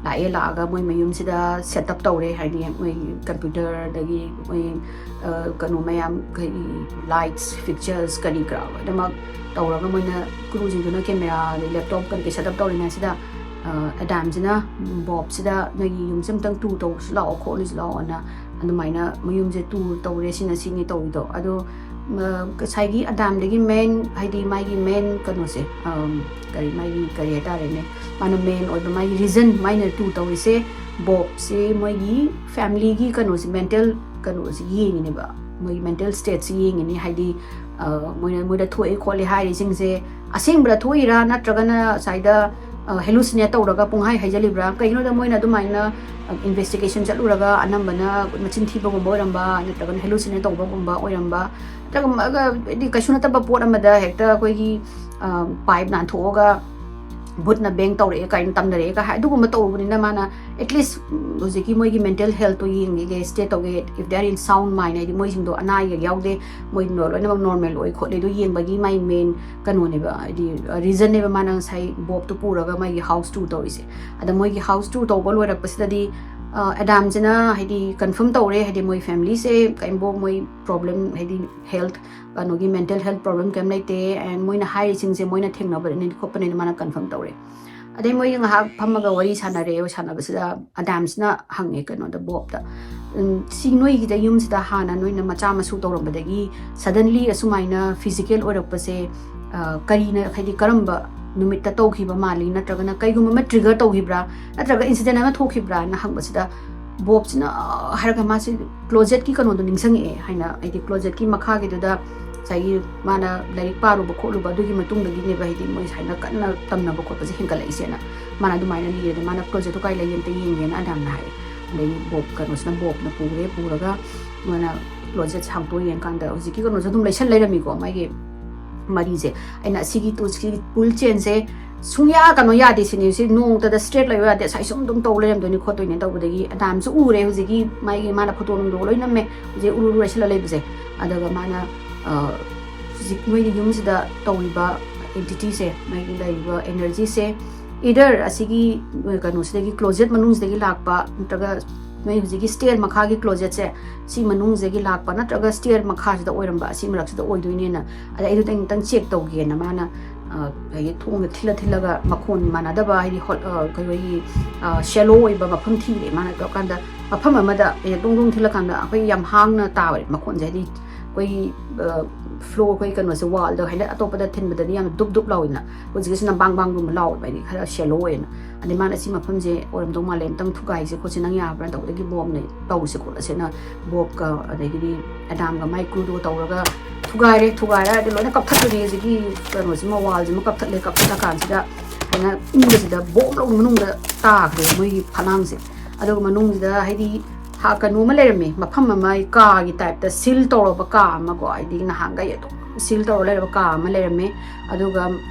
ꯂꯥꯛꯑꯦ, ꯂꯥꯛꯑꯒ ꯃꯣꯏ ꯃꯌꯨꯝꯁꯤꯗ ꯁꯦꯠ ꯑꯞ ꯇꯧꯔꯦ, ꯍꯥꯏꯗꯤ ꯃꯣꯏ ꯀꯝꯄ꯭ꯌꯨꯇꯔꯗꯒꯤ ꯃꯣꯏ ꯀꯩꯅꯣ ꯃꯌꯥꯝ, ꯑꯩꯈꯣꯏꯒꯤ ꯂꯥꯏꯠꯁ, ꯐꯤꯛꯆꯔꯁ, ꯀꯔꯤ ꯀꯔꯥ ꯂꯣꯏꯅꯃꯛ ꯇꯧꯔꯒ ꯃꯣꯏꯅ, ꯀ꯭ꯔꯨꯁꯤꯡꯗꯨꯅ ꯀꯦꯃꯦꯔꯥ ꯑꯗꯩ ꯂꯦꯞꯇꯣꯞ ꯀꯔꯤ ꯀꯔꯤ ꯁꯦꯠ ꯑꯞ ꯇꯧꯔꯤꯉꯩꯁꯤꯗ, ꯑꯦꯗꯥꯝꯁꯤꯅ ꯕꯣꯞꯁꯤꯗ "ꯅꯣꯏꯒꯤ ꯌꯨꯝꯁꯦ ꯑꯝꯇꯪ ꯇꯨꯔ ꯇꯧꯔꯨꯁꯤ ꯂꯥꯛꯑꯣ, ꯈꯣꯠꯂꯨꯁꯤ ꯂꯥꯛꯑꯣꯅ" ꯑꯗꯨꯃꯥꯏꯅ ꯃꯌꯨꯝꯁꯦ ꯇꯨꯔ ꯇꯧꯔꯦ, ꯁꯤꯅ ꯁꯤꯅꯤ ꯇꯧꯔꯤꯗꯣ꯫ ꯑꯗꯣ ꯉꯁꯥꯏꯒꯤ ꯑꯗꯥꯝꯗꯒꯤ ꯃꯦꯟ, ꯍꯥꯏꯗꯤ ꯃꯥꯒꯤ ꯃꯦꯟ ꯀꯩꯅꯣꯁꯦ, ꯀꯔꯤ, ꯃꯥꯒꯤ ꯀꯔꯤ ꯍꯥꯏꯇꯥꯔꯦꯅꯦ, ꯃꯥꯅ ꯃꯦꯟ ꯑꯣꯏꯕ ꯃꯥꯒꯤ ꯔꯤꯖꯟ, ꯃꯥꯏꯅ ꯇꯨ ꯇꯧꯔꯤꯁꯦ, ꯕꯣꯞꯁꯦ ꯃꯣꯏꯒꯤ ꯐꯦꯃꯤꯂꯤꯒꯤ ꯀꯩꯅꯣꯁꯦ, ꯃꯦꯟꯇꯦꯜ ꯀꯩꯅꯣꯁꯦ ꯌꯦꯡꯉꯤꯅꯦꯕ, ꯃꯣꯏꯒꯤ ꯃꯦꯟꯇꯦꯜ ꯁ꯭ꯇꯦꯠꯁꯦ ꯌꯦꯡꯉꯤꯅꯦ꯫ ꯍꯥꯏꯗꯤ ꯃꯣꯏꯅ, ꯃꯣꯏꯗ ꯊꯣꯛꯑꯦ ꯈꯣꯠꯂꯦ ꯍꯥꯏꯔꯤꯁꯤꯡꯁꯦ ꯑꯁꯦꯡꯕꯗ ꯊꯣꯛꯏꯔꯥ, ꯅꯠꯇ꯭ꯔꯒꯅ ꯉꯁꯥꯏꯗ ꯍꯦꯂꯨꯁꯤꯅꯦꯠ ꯇꯧꯔꯒ ꯄꯨꯡꯍꯥꯏ ꯍꯥꯏꯖꯜꯂꯤꯕ꯭ꯔꯥ? ꯀꯩꯒꯤꯅꯣꯗ ꯃꯣꯏꯅ ꯑꯗꯨꯃꯥꯏꯅ ꯏꯟꯚꯦꯁꯇꯤꯒꯦꯁꯟ ꯆꯠꯂꯨꯔꯒ ꯑꯅꯝꯕꯅ ꯃꯆꯤꯟ ꯊꯤꯕꯒꯨꯝꯕ ꯑꯣꯏꯔꯝꯕ, ꯅꯠꯇ꯭ꯔꯒꯅ ꯍꯦꯂꯨꯁꯤꯅꯦꯠ ꯇꯧꯕꯒꯨꯝꯕ ꯑꯣꯏꯔꯝꯕ, ꯅꯠꯇ꯭ꯔꯒ ꯍꯥꯏꯗꯤ ꯀꯩꯁꯨ ꯅꯠꯇꯕ ꯄꯣꯠ ꯑꯃꯗ ꯍꯦꯛꯇ ꯑꯩꯈꯣꯏꯒꯤ ꯄꯥꯏꯞ ꯅꯥꯟꯊꯣꯛꯑꯒ ꯚꯨꯠꯅ ꯕꯦꯡ ꯇꯧꯔꯛꯑꯦ ꯀꯥꯏꯅ ꯇꯝꯅꯔꯛꯑꯦ ꯀꯥꯏ ꯍꯥꯏ, ꯑꯗꯨꯒꯨꯝꯕ ꯇꯧꯔꯨꯕꯅꯤꯅ ꯃꯥꯅ ꯑꯦꯠꯂꯤꯁ ꯍꯧꯖꯤꯛꯀꯤ ꯃꯣꯏꯒꯤ ꯃꯦꯟꯇꯦꯜ ꯍꯦꯜꯠꯇꯣ ꯌꯦꯡꯒꯦ, ꯁ꯭ꯇꯦ ꯇꯧꯒꯦ, if they are in sound mind, ꯍꯥꯏꯗꯤ ꯃꯣꯏꯁꯤꯡꯗꯣ ꯑꯅꯥ ꯑꯌꯦꯛ ꯌꯥꯎꯗꯦ, ꯃꯣꯏ ꯂꯣꯏꯅꯃꯛ ꯅꯣꯔꯃꯦꯜ ꯑꯣꯏ ꯈꯣꯠꯂꯦ, ꯑꯗꯨ ꯌꯦꯡꯕꯒꯤ ꯃꯥꯏ ꯃꯦꯟ ꯀꯩꯅꯣꯅꯦꯕ, ꯍꯥꯏꯗꯤ ꯔꯤꯖꯟꯅꯦꯕ ꯃꯥꯅ ꯉꯁꯥꯏ ꯕꯣꯞꯇꯣ ꯄꯨꯔꯒ ꯃꯥꯒꯤ ꯍꯥꯎꯁ ꯇꯨꯔ ꯇꯧꯔꯤꯁꯦ꯫ ꯑꯗ ꯃꯣꯏꯒꯤ ꯍꯥꯎꯁ ꯇꯨꯔ ꯇꯧꯕ ꯂꯣꯏꯔꯛꯄꯁꯤꯗꯗꯤ ꯑꯦꯗꯥꯝꯁꯤꯅ ꯍꯥꯏꯗꯤ ꯀꯟꯐꯥꯔꯝ ꯇꯧꯔꯦ, ꯍꯥꯏꯗꯤ ꯃꯣꯏ ꯐꯦꯃꯤꯂꯤꯁꯦ ꯀꯩꯝꯕꯣ ꯃꯣꯏ ꯄ꯭ꯔꯣꯕ꯭ꯂꯦꯝ, ꯍꯥꯏꯗꯤ ꯍꯦꯜꯠ ꯀꯩꯅꯣꯒꯤ ꯃꯦꯟꯇꯦꯜ ꯍꯦꯜꯠ ꯄ꯭ꯔꯣꯕ꯭ꯂꯦꯝ ꯀꯩꯝ ꯂꯩꯇꯦ, ꯑꯦꯟ ꯃꯣꯏꯅ ꯍꯥꯏꯔꯤꯁꯤꯡꯁꯦ ꯃꯣꯏꯅ ꯊꯦꯡꯅꯕꯅꯤ ꯈꯣꯠꯄꯅꯤꯅ ꯃꯥꯅ ꯀꯟꯐꯥꯔꯝ ꯇꯧꯔꯦ꯫ ꯑꯗꯩ ꯃꯣꯏ ꯉꯥꯏꯍꯥꯛ ꯐꯝꯃꯒ ꯋꯥꯔꯤ ꯁꯥꯟꯅꯔꯦ, ꯁꯥꯟꯅꯕꯁꯤꯗ ꯑꯗꯥꯝꯁꯅ ꯍꯪꯉꯦ ꯀꯩꯅꯣꯗ, ꯕꯣꯞꯇ, "ꯎꯝ, ꯁꯤ ꯅꯣꯏꯒꯤꯗ ꯌꯨꯝꯁꯤꯗ ꯍꯥꯟꯅ ꯅꯣꯏꯅ ꯃꯆꯥ ꯃꯁꯨ ꯇꯧꯔꯝꯕꯗꯒꯤ ꯁꯗꯟꯂꯤ ꯑꯁꯨꯃꯥꯏꯅ ꯐꯤꯖꯤꯀꯦꯜ ꯑꯣꯏꯔꯛꯄꯁꯦ, ꯑ, ꯀꯔꯤꯅ, ꯍꯥꯏꯗꯤ ꯀꯔꯝꯕ ꯅꯨꯃꯤꯠꯇ ꯇꯧꯈꯤꯕ ꯃꯥꯜꯂꯤ, ꯅꯠꯇ꯭ꯔꯒꯅ ꯀꯩꯒꯨꯝꯕ ꯑꯃ ꯇ꯭ꯔꯤꯒꯔ ꯇꯧꯈꯤꯕ꯭ꯔꯥ, ꯅꯠꯇ꯭ꯔꯒ ꯏꯟꯁꯤꯗꯦꯟ ꯑꯃ ꯊꯣꯛꯈꯤꯕ꯭ꯔꯥꯅ?" ꯍꯪꯕꯁꯤꯗ ꯕꯣꯞꯁꯤꯅ, ꯑ, ꯍꯥꯏꯔꯒ ꯃꯥꯁꯤ ꯀ꯭ꯂꯣꯖꯦꯠꯀꯤ ꯀꯩꯅꯣꯗꯣ ꯅꯤꯡꯁꯤꯡꯉꯛꯑꯦ ꯍꯥꯏꯅ, ꯍꯥꯏꯗꯤ ꯀ꯭ꯂꯣꯖꯦꯠꯀꯤ ꯃꯈꯥꯒꯤꯗꯨꯗ ꯉꯁꯥꯏꯒꯤ ꯃꯥꯅ ꯂꯥꯏꯔꯤꯛ ꯄꯥꯔꯨꯕ ꯈꯣꯠꯂꯨꯕ ꯑꯗꯨꯒꯤ ꯃꯇꯨꯡꯗꯒꯤꯅꯦꯕ, ꯍꯥꯏꯗꯤ ꯃꯣꯏ ꯁꯨꯃꯥꯏꯅ ꯀꯟꯅ ꯇꯝꯅꯕ ꯈꯣꯠꯄꯁꯦ ꯍꯦꯟꯒꯠꯂꯛꯏꯁꯦꯅ꯫ ꯃꯥꯅ ꯑꯗꯨꯃꯥꯏꯅ ꯂꯤꯔꯦ꯫ ꯑꯗ ꯃꯥꯅ ꯀ꯭ꯂꯣꯖꯦꯠꯇꯣ ꯀꯥꯏ ꯂꯩꯒꯦ ꯑꯝꯇ ꯌꯦꯡꯒꯦꯅ ꯑꯗꯥꯝꯅ ꯍꯥꯏꯔꯦ꯫ ꯑꯗꯩ ꯕꯣꯞ ꯀꯩꯅꯣꯁꯤꯅ, ꯕꯣꯞꯅ ꯄꯨꯔꯦ, ꯄꯨꯔꯒ ꯃꯥꯅ ꯀ꯭ꯂꯣꯖꯦꯠꯁꯦ ꯍꯥꯡꯇꯣꯛꯑ ꯌꯦꯡꯀꯥꯟꯗ ꯍꯧꯖꯤꯛꯀꯤ ꯀꯩꯅꯣꯁꯦ ꯑꯗꯨꯝ ꯂꯩꯁꯟ ꯂꯩꯔꯝꯃꯤꯀꯣ, ꯃꯥꯒꯤ ꯃꯔꯤꯁꯦ꯫ ꯑꯩꯅ ꯑꯁꯤꯒꯤ ꯇꯨ-, ꯁꯤ ꯄꯨꯜ ꯆꯦꯟꯁꯦ ꯁꯨꯡꯌꯥ ꯀꯩꯅꯣ ꯌꯥꯗꯦ ꯁꯤꯅꯤ, ꯁꯤ ꯅꯣꯡꯃꯇꯗ ꯁ꯭ꯇ꯭ꯔꯦꯠ ꯂꯩꯕ ꯌꯥꯗꯦ, ꯁꯥꯏ ꯁꯨꯝ ꯑꯗꯨꯝ ꯇꯧ ꯂꯩꯔꯝꯗꯣꯏꯅꯤ ꯈꯣꯠꯇꯣꯏꯅꯤ ꯇꯧꯕꯗꯒꯤ ꯑꯗꯥꯝꯁꯨ ꯎꯔꯦ꯫ ꯍꯧꯖꯤꯛꯀꯤ ꯃꯥꯒꯤ, ꯃꯥꯅ ꯐꯣꯇꯣ ꯅꯨꯡꯗꯣ ꯂꯣꯏ ꯅꯝꯃꯦ, ꯍꯧꯖꯤꯛ ꯎꯔꯨ ꯎꯔꯨ ꯂꯩꯁꯜꯂ ꯂꯩꯕꯁꯦ꯫ ꯑꯗꯨꯒ ꯃꯥꯅ, ꯑ, ꯍꯧꯖꯤꯛ ꯃꯣꯏꯒꯤ ꯌꯨꯝꯁꯤꯗ ꯇꯧꯔꯤꯕ ꯑꯦꯟꯇꯤꯇꯤꯁꯦ, ꯃꯥꯒꯤ ꯂꯩꯔꯤꯕ ꯑꯦꯅꯔꯖꯤꯁꯦ, Either ꯑꯁꯤꯒꯤ ꯀꯩꯅꯣꯁꯤꯗꯒꯤ, closet ꯃꯅꯨꯡꯁꯤꯗꯒꯤ ꯂꯥꯛꯄ, ꯅꯠꯇ꯭ꯔꯒ ꯅꯣꯏ ꯍꯧꯖꯤꯛꯀꯤ stair ꯃꯈꯥꯒꯤ closetꯁꯦ, ꯁꯤ ꯃꯅꯨꯡꯁꯤꯗꯒꯤ ꯂꯥꯛꯄ, ꯅꯠꯇ꯭ꯔꯒ stair ꯃꯈꯥꯁꯤꯗ ꯑꯣꯏꯔꯝꯕ, ꯑꯁꯤ ꯃꯔꯛꯁꯤꯗ ꯑꯣꯏꯗꯣꯏꯅꯦꯅ꯫ ꯑꯗ ꯑꯩꯗꯣ ꯑꯃꯨꯛꯇꯪ check ꯇꯧꯒꯦꯅ ꯃꯥꯅ, ꯑ, ꯍꯥꯏꯗꯤ ꯊꯣꯡꯗ ꯊꯤꯜꯂ ꯊꯤꯜꯂꯒ ꯃꯈꯣꯟ ꯃꯥꯟꯅꯗꯕ, ꯍꯥꯏꯗꯤ ꯍꯣꯠ-, ꯑ, ꯑꯩꯈꯣꯏꯒꯤ, ꯑ, shallow ꯑꯣꯏꯕ ꯃꯐꯝ ꯊꯤꯔꯦ꯫ ꯃꯥꯅ ꯇꯧꯔꯀꯥꯟꯗ ꯃꯐꯝ ꯑꯃꯗ ꯑꯩꯅ ꯗꯣꯡ ꯗꯣꯡ ꯊꯤꯜꯂꯀꯥꯟꯗ ꯑꯩꯈꯣꯏ ꯌꯥꯝ ꯍꯥꯡꯅ ꯇꯥꯕ ꯃꯈꯣꯟꯁꯦ, ꯍꯥꯏꯗꯤ ꯑꯩꯈꯣꯏꯒꯤ, ꯑ, floor, ꯑꯩꯈꯣꯏ ꯀꯩꯅꯣꯁꯦ, wallꯗ ꯍꯥꯏꯗꯤ ꯑꯇꯣꯞꯄꯗ ꯊꯤꯟꯕꯗꯗꯤ ꯌꯥꯝꯅ ꯗꯨꯞ ꯗꯨꯞ ꯂꯥꯎꯏꯗꯅ, ꯍꯧꯖꯤꯛꯀꯤꯁꯤꯅ ꯕꯥꯡ ꯕꯥꯡꯒꯨꯝꯕ ꯂꯥꯎꯕ, ꯍꯥꯏꯗꯤ ꯈꯔ shallow ꯑꯣꯏꯌꯦꯅ꯫ ꯑꯗꯩ ꯃꯥꯅ "ꯁꯤ ꯃꯐꯝꯁꯦ ꯑꯣꯏꯔꯝꯗꯧ ꯃꯥꯜꯂꯦ, ꯑꯝꯇꯪ ꯊꯨꯒꯥꯏꯁꯦ ꯈꯣꯠꯁꯦ, ꯅꯪ ꯌꯥꯕ꯭ꯔꯥ?" ꯇꯧꯕꯗꯒꯤ ꯕꯣꯝꯅ "ꯇꯧꯁꯦ ꯈꯣꯠꯂꯁꯦꯅ" ꯕꯣꯞꯀ ꯑꯗꯒꯤꯗꯤ ꯑꯦꯗꯥꯝꯒ ꯃꯥꯏ crewꯗꯨꯒ ꯇꯧꯔꯒ ꯊꯨꯒꯥꯏꯔꯦ꯫ ꯊꯨꯒꯥꯏꯔꯦ ꯍꯥꯏꯗꯤ ꯂꯣꯏꯅ ꯀꯞꯊꯠꯄꯅꯦ꯫ ꯍꯧꯖꯤꯛꯀꯤ ꯀꯩꯅꯣꯁꯤꯃ, wallꯁꯤꯃ ꯀꯞꯊꯠꯂꯦ꯫ ꯀꯞꯊꯠꯂ ꯀꯥꯟꯁꯤꯗ ꯑꯩꯅ ꯏꯪꯕꯁꯤꯗ ꯕꯣꯝ ꯂꯧꯅ ꯃꯅꯨꯡꯗ ꯇꯥꯈ꯭ꯔꯦ ꯃꯣꯏꯒꯤ ꯐꯅꯥꯡꯁꯦ꯫ ꯑꯗꯨꯒ ꯃꯅꯨꯡꯁꯤꯗ ꯍꯥꯏꯗꯤ ꯍꯥ-, ꯀꯩꯅꯣ ꯑꯃ ꯂꯩꯔꯝꯃꯦ, ꯃꯐꯝ ꯑꯃ, ꯀꯥꯒꯤ typeꯇ seal ꯇꯧꯔꯕ ꯀꯥ ꯑꯃ ꯀꯣ, ꯍꯥꯏꯗꯤ ꯅꯍꯥꯟꯈꯩ ꯑꯗꯨꯝ seal ꯇꯧꯔ ꯂꯩꯔꯕ ꯀꯥ ꯑꯃ ꯂꯩꯔꯝꯃꯦ꯫ ꯑꯗꯨꯒ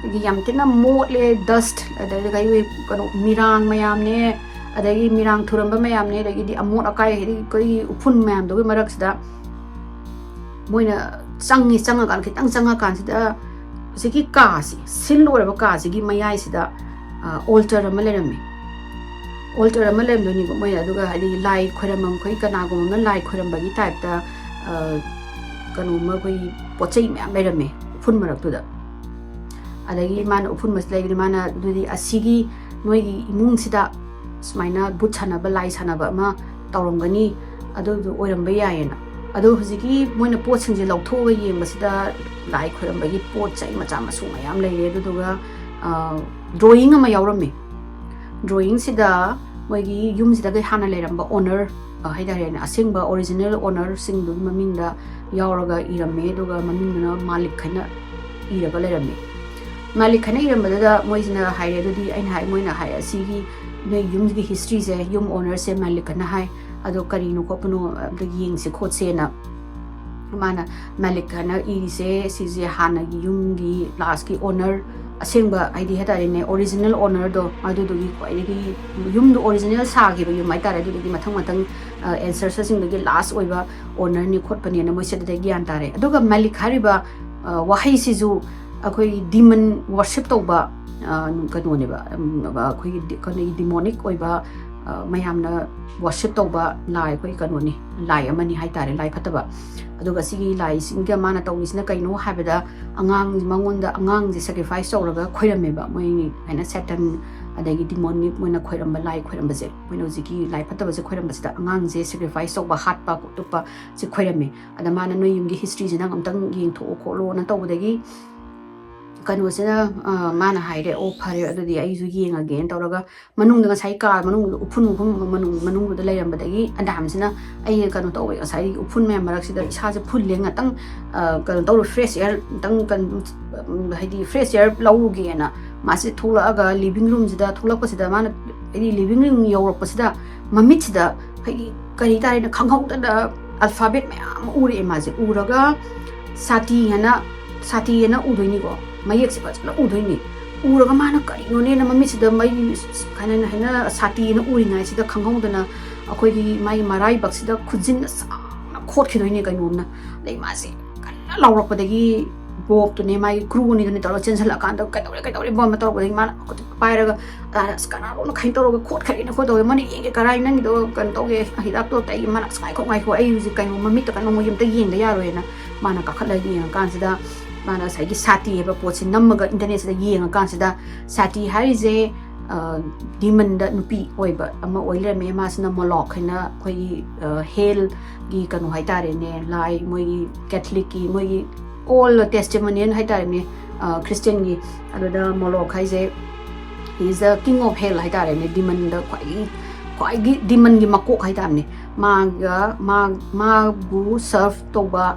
ꯌꯥꯝ ꯊꯤꯅ ꯃꯣꯠꯂꯦ, dust, ꯑꯗꯒꯤ ꯀꯩꯅꯣ, ꯃꯤꯔꯥꯡ ꯃꯌꯥꯝꯅꯦ, ꯑꯗꯒꯤ ꯃꯤꯔꯥꯡ ꯊꯨꯔꯝꯕ ꯃꯌꯥꯝꯅꯦ, ꯑꯗꯒꯤꯗꯤ ꯑꯃꯣꯠ ꯑꯀꯥꯏ, ꯍꯥꯏꯗꯤ ꯑꯩꯈꯣꯏꯒꯤ ꯎꯐꯨꯟ ꯃꯌꯥꯝꯗꯨꯒꯤ ꯃꯔꯛꯁꯤꯗ ꯃꯣꯏꯅ ꯆꯪꯉꯤ, ꯆꯪꯉꯀꯥꯟꯗ, ꯈꯤꯇꯪ ꯆꯪꯉꯀꯥꯟꯁꯤꯗ ꯍꯧꯖꯤꯛꯀꯤ ꯀꯥꯁꯤ, seal ꯑꯣꯏꯔꯕ ꯀꯥꯁꯤꯒꯤ ꯃꯌꯥꯏꯁꯤꯗ, ꯑ, altar ꯑꯃ ꯂꯩꯔꯝꯃꯤ꯫ Altar ꯑꯃ ꯂꯩꯔꯝꯗꯣꯏꯅꯤꯀꯣ ꯃꯣꯏ, ꯑꯗꯨꯒ ꯍꯥꯏꯗꯤ ꯂꯥꯏ ꯈꯣꯏꯔꯝꯐꯝ, ꯑꯩꯈꯣꯏ ꯀꯅꯥꯒꯨꯝꯕ ꯑꯃꯅ ꯂꯥꯏ ꯈꯣꯏꯔꯝꯕꯒꯤ typeꯇ, ꯑ, ꯀꯩꯅꯣꯝꯃ, ꯑꯩꯈꯣꯏ ꯄꯣꯠ ꯆꯩ ꯃꯌꯥꯝ ꯂꯩꯔꯝꯃꯦ ꯎꯐꯨꯟ ꯃꯔꯛꯇꯨꯗ꯫ ꯑꯗꯒꯤ ꯃꯥꯅ ꯎꯐꯨꯟ ꯃꯔꯛꯇ ꯂꯩꯕꯅꯤ, ꯃꯥꯅ ꯑꯗꯨꯗꯤ ꯑꯁꯤꯒꯤ ꯅꯣꯏꯒꯤ ꯏꯃꯨꯡꯁꯤꯗ ꯁꯨꯃꯥꯏꯅ ꯚꯨꯠ ꯁꯥꯟꯅꯕ, ꯂꯥꯏ ꯁꯥꯟꯅꯕ ꯑꯃ ꯇꯧꯔꯝꯒꯅꯤ, ꯑꯗꯨꯗꯣ ꯑꯣꯏꯔꯝꯕ ꯌꯥꯏꯌꯦꯅ꯫ ꯑꯗꯣ ꯍꯧꯖꯤꯛꯀꯤ ꯃꯣꯏꯅ ꯄꯣꯠꯁꯤꯡꯁꯦ ꯂꯧꯊꯣꯛꯑꯒ ꯌꯦꯡꯕꯁꯤꯗ ꯂꯥꯏ ꯈꯣꯏꯔꯝꯕꯒꯤ ꯄꯣꯠ ꯆꯩ ꯃꯆꯥ ꯃꯁꯨ ꯃꯌꯥꯝ ꯂꯩꯔꯦ꯫ ꯑꯗꯨꯗꯨꯒ, ꯑ, drawing ꯑꯃ ꯌꯥꯎꯔꯝꯃꯤ꯫ Drawingꯁꯤꯗ ꯃꯣꯏꯒꯤ ꯌꯨꯝꯁꯤꯗꯒꯤ ꯍꯥꯟꯅ ꯂꯩꯔꯝꯕ owner, ꯑ, ꯍꯥꯏꯇꯥꯔꯦꯅꯦ, ꯑꯁꯦꯡꯕ original ownerꯁꯤꯡꯗꯨꯒꯤ ꯃꯃꯤꯡꯗ ꯌꯥꯎꯔꯒ ꯏꯔꯝꯃꯦ꯫ ꯑꯗꯨꯒ ꯃꯃꯤꯡꯗꯨꯅ ꯃꯥꯂꯤꯛ ꯍꯥꯏꯅ ꯏꯔꯒ ꯂꯩꯔꯝꯃꯤ꯫ ꯃꯥꯂꯤꯛ ꯍꯥꯏꯅ ꯏꯔꯝꯕꯗꯨꯗ ꯃꯣꯏꯁꯤꯅ ꯍꯥꯏꯔꯦ, ꯑꯗꯨꯗꯤ ꯑꯩꯅ ꯍꯥꯏ, ꯃꯣꯏꯅ ꯍꯥꯏ, "ꯑꯁꯤꯒꯤ ꯅꯣꯏ ꯌꯨꯝꯒꯤ historyꯁꯦ, ꯌꯨꯝ ownerꯁꯦ ꯃꯥꯂꯤꯛ ꯍꯥꯏꯅ ꯍꯥꯏ, ꯑꯗꯣ ꯀꯔꯤꯅꯣ ꯈꯣꯠꯄꯅꯣ ꯑꯝꯇ ꯌꯦꯡꯁꯤ ꯈꯣꯠꯁꯦꯅ"꯫ ꯃꯥꯅ ꯃꯥꯂꯤꯛ ꯍꯥꯏꯅ ꯏꯔꯤꯁꯦ, ꯁꯤꯁꯦ ꯍꯥꯟꯅꯒꯤ ꯌꯨꯝꯒꯤ lastꯀꯤ owner, ꯑꯁꯦꯡꯕ, ꯍꯥꯏꯗꯤ ꯍꯥꯏꯇꯥꯔꯦꯅꯦ, original ownerꯗꯣ, ꯑꯗꯨꯗꯨꯒꯤ ꯈ꯭ꯋꯥꯏꯗꯒꯤ ꯌꯨꯝꯗꯣ original ꯁꯥꯈꯤꯕ ꯌꯨꯝ ꯍꯥꯏꯇꯥꯔꯦ, ꯑꯗꯨꯗꯨꯒꯤ ꯃꯊꯪ ꯃꯊꯪ, ꯑ, ancestorꯁꯤꯡꯗꯨꯒꯤ last ꯑꯣꯏꯕ ownerꯅꯤ ꯈꯣꯠꯄꯅꯦꯅ ꯃꯣꯏ ꯁꯤꯗ ꯒ꯭ꯌꯥꯟ ꯇꯥꯔꯦ꯫ ꯑꯗꯨꯒ ꯃꯥꯂꯤꯛ ꯍꯥꯏꯔꯤꯕ, ꯑ, ꯋꯥꯍꯩꯁꯤꯁꯨ, ꯑꯩꯈꯣꯏꯒꯤ demon worship ꯇꯧꯕ, ꯑ, ꯀꯩꯅꯣꯅꯦꯕ, ꯎꯝ, ꯑꯩꯈꯣꯏꯒꯤ ꯗꯤ-, ꯀꯩꯅꯣꯒꯤ demonic ꯑꯣꯏꯕ, ꯑ, ꯃꯌꯥꯝꯅ worship ꯇꯧꯕ ꯂꯥꯏ, ꯑꯩꯈꯣꯏ ꯀꯩꯅꯣꯅꯤ, ꯂꯥꯏ ꯑꯃꯅꯤ ꯍꯥꯏꯇꯥꯔꯦ, ꯂꯥꯏ ꯐꯠꯇꯕ꯫ ꯑꯗꯨꯒ ꯁꯤꯒꯤ ꯂꯥꯏꯁꯤꯡꯒ ꯃꯥꯅ ꯇꯧꯔꯤꯁꯤꯅ ꯀꯩꯅꯣ ꯍꯥꯏꯕꯗ, ꯑꯉꯥꯡ, ꯃꯉꯣꯟꯗ ꯑꯉꯥꯡꯁꯦ sacrifice ꯇꯧꯔꯒ ꯈꯣꯏꯔꯝꯃꯦꯕ꯫ ꯃꯣꯏ ꯍꯥꯏꯅ Satan, ꯑꯗꯒꯤ demonic ꯃꯣꯏꯅ ꯈꯣꯏꯔꯝꯕ, ꯂꯥꯏ ꯈꯣꯏꯔꯝꯕꯁꯦ, ꯃꯣꯏꯅ ꯍꯧꯖꯤꯛꯀꯤ ꯂꯥꯏ ꯐꯠꯇꯕꯁꯦ ꯈꯣꯏꯔꯝꯕꯁꯤꯗ ꯑꯉꯥꯡꯁꯦ sacrifice ꯇꯧꯕ, ꯍꯥꯠꯄ, ꯇꯨꯞꯄ ꯁꯤ ꯈꯣꯏꯔꯝꯃꯦ꯫ ꯑꯗ ꯃꯥꯅ, "ꯅꯣꯏ ꯌꯨꯝꯒꯤ historyꯁꯦ ꯅꯪ ꯑꯝꯇꯪ ꯌꯦꯡꯊꯣꯛꯑꯣ ꯈꯣꯠꯂꯣꯅ" ꯇꯧꯕꯗꯒꯤ, ꯀꯩꯅꯣꯁꯤꯅ, ꯑ, ꯃꯥꯅ ꯍꯥꯏꯔꯦ, "ꯑꯣ, ꯐꯔꯦ, ꯑꯗꯨꯗꯤ ꯑꯩꯁꯨ ꯌꯦꯡꯉꯒꯦꯅ" ꯇꯧꯔꯒ, ꯃꯅꯨꯡꯗ ꯉꯁꯥꯏ ꯀꯥ ꯃꯅꯨꯡꯗꯨꯗ, ꯎꯐꯨꯟ, ꯎꯐꯨꯟ ꯃꯅꯨꯡ, ꯃꯅꯨꯡꯗꯨꯗ ꯂꯩꯔꯝꯕꯗꯒꯤ ꯑꯗꯥꯝꯁꯤꯅ, "ꯑꯩ ꯀꯩꯅꯣ ꯇꯧꯋꯦ, ꯉꯁꯥꯏ ꯎꯐꯨꯟ ꯃꯌꯥꯝ ꯃꯔꯛꯁꯤꯗ ꯏꯁꯥꯁꯦ ꯐꯨꯜꯂꯦ, ꯉꯥꯛꯇꯪ, ꯑ, ꯀꯩꯅꯣ ꯇꯧꯔ, fresh air ꯉꯥꯛꯇꯪ, ꯀꯩꯅꯣ, ꯎꯝ, ꯍꯥꯏꯗꯤ fresh air ꯂꯧꯔꯨꯒꯦꯅ" ꯃꯥꯁꯦ ꯊꯣꯛꯂꯛꯑꯒ living roomꯁꯤꯗ, ꯊꯣꯛꯂꯛꯄꯁꯤꯗ ꯃꯥꯅ, ꯍꯥꯏꯗꯤ living room ꯌꯧꯔꯛꯄꯁꯤꯗ ꯃꯃꯤꯠꯁꯤꯗ ꯑꯩꯈꯣꯏꯒꯤ ꯀꯔꯤ ꯇꯥꯔꯦꯅ ꯈꯪꯍꯧꯗꯅ alphabet ꯃꯌꯥꯝ ꯑꯃ ꯎꯔꯛꯑꯦ ꯃꯥꯁꯦ꯫ ꯎꯔꯒ ꯁꯥꯇꯤ ꯍꯥꯏꯅ, ꯁꯥꯇꯤ ꯍꯥꯏꯅ ꯎꯗꯣꯏꯅꯤꯀꯣ, ꯃꯌꯦꯛꯁꯦ ꯐꯖꯅ ꯎꯗꯣꯏꯅꯤ꯫ ꯎꯔꯒ ꯃꯥꯅ ꯀꯔꯤꯅꯣꯅꯦꯅ ꯃꯃꯤꯠꯁꯤꯗ ꯃꯩ ꯍꯥꯏꯅ, ꯍꯥꯏꯅ ꯁꯥꯇꯤ ꯍꯥꯏꯅ ꯎꯔꯤꯉꯩꯁꯤꯗ ꯈꯪꯍꯧꯗꯅ ꯑꯩꯈꯣꯏꯒꯤ ꯃꯥꯒꯤ ꯃꯔꯥꯏꯕꯛꯁꯤꯗ ꯈꯨꯖꯤꯟ ꯑꯁꯥꯡꯅ ꯈꯣꯠꯈꯤꯗꯣꯏꯅꯤ ꯀꯩꯅꯣꯝꯅ꯫ ꯑꯗꯩ ꯃꯥꯁꯦ ꯀꯟꯅ ꯂꯥꯎꯔꯛꯄꯗꯒꯤ ꯕꯣꯕꯇꯨꯅꯦ ꯃꯥꯒꯤ crewꯅꯤꯗꯨꯅꯦ ꯇꯧꯔꯒ ꯆꯦꯟꯁꯤꯜꯂꯛꯑꯀꯥꯟꯗ, "ꯀꯩꯗꯧꯔꯦ, ꯀꯩꯗꯧꯔꯦ?" ꯕꯣꯝ ꯑꯃ ꯇꯧꯔꯛꯄꯗꯒꯤ ꯃꯥꯅ ꯈꯨꯠꯇ ꯄꯥꯏꯔꯒ, ꯑ, ꯑꯁ, ꯀꯅꯥꯅꯣꯝꯅ ꯀꯩꯅꯣ ꯇꯧꯔꯒ ꯈꯣꯠꯈ꯭ꯔꯦꯅ ꯈꯣꯠꯇꯧꯋꯦ꯫ ꯃꯥꯅ ꯌꯦꯡꯒꯦ, "ꯀꯔꯥꯏ ꯅꯪꯒꯤꯗꯣ ꯀꯩꯅꯣ ꯇꯧꯒꯦ, ꯍꯤꯗꯥꯛꯇꯣ ꯇꯩ?" ꯃꯥꯅ, "ꯑꯁ, ꯉꯥꯏꯈꯣ, ꯉꯥꯏꯈꯣ, ꯑꯩ ꯍꯧꯖꯤꯛ ꯀꯩꯅꯣ ꯃꯃꯤꯠꯇ ꯀꯩꯅꯣ ꯃꯣꯏ ꯑꯝꯇ ꯌꯦꯡꯗ ꯌꯥꯔꯣꯏꯅ" ꯃꯥꯅ ꯀꯥꯈꯠꯂꯒ ꯌꯦꯡꯉꯀꯥꯟꯁꯤꯗ, ꯃꯥꯅ ꯉꯁꯥꯏꯒꯤ ꯁꯥꯇꯤ ꯍꯥꯏꯕ ꯄꯣꯠꯁꯦ ꯅꯝꯃꯒ internetꯁꯤꯗ ꯌꯦꯡꯉꯀꯥꯟꯁꯤꯗ, ꯁꯥꯇꯤ ꯍꯥꯏꯔꯤꯁꯦ, ꯑ, demonꯗ ꯅꯨꯄꯤ ꯑꯣꯏꯕ ꯑꯃ ꯑꯣꯏ ꯂꯩꯔꯝꯃꯦ꯫ ꯃꯥꯁꯤꯅ ꯃꯣꯂꯣꯛ ꯍꯥꯏꯅ ꯑꯩꯈꯣꯏꯒꯤ, ꯑ, hellꯒꯤ ꯀꯩꯅꯣ ꯍꯥꯏꯇꯥꯔꯦꯅꯦ, ꯂꯥꯏ, ꯃꯣꯏꯒꯤ Catholicꯀꯤ, ꯃꯣꯏꯒꯤ Old Testament ꯍꯥꯏꯇꯥꯔꯦꯅꯦ, ꯑ, Christianꯒꯤ꯫ ꯑꯗꯨꯗ ꯃꯣꯂꯣꯛ ꯍꯥꯏꯁꯦ, he is the king of hell ꯍꯥꯏꯇꯥꯔꯦꯅꯦ, demonꯗ ꯈ꯭ꯋꯥꯏꯗꯒꯤ, ꯈ꯭ꯋꯥꯏꯗꯒꯤ demonꯒꯤ ꯃꯀꯣꯛ ꯍꯥꯏꯇꯥꯔꯦꯅꯦ꯫ ꯃꯥꯒ, ꯃꯥ, ꯃꯥꯕꯨ serve ꯇꯧꯕ,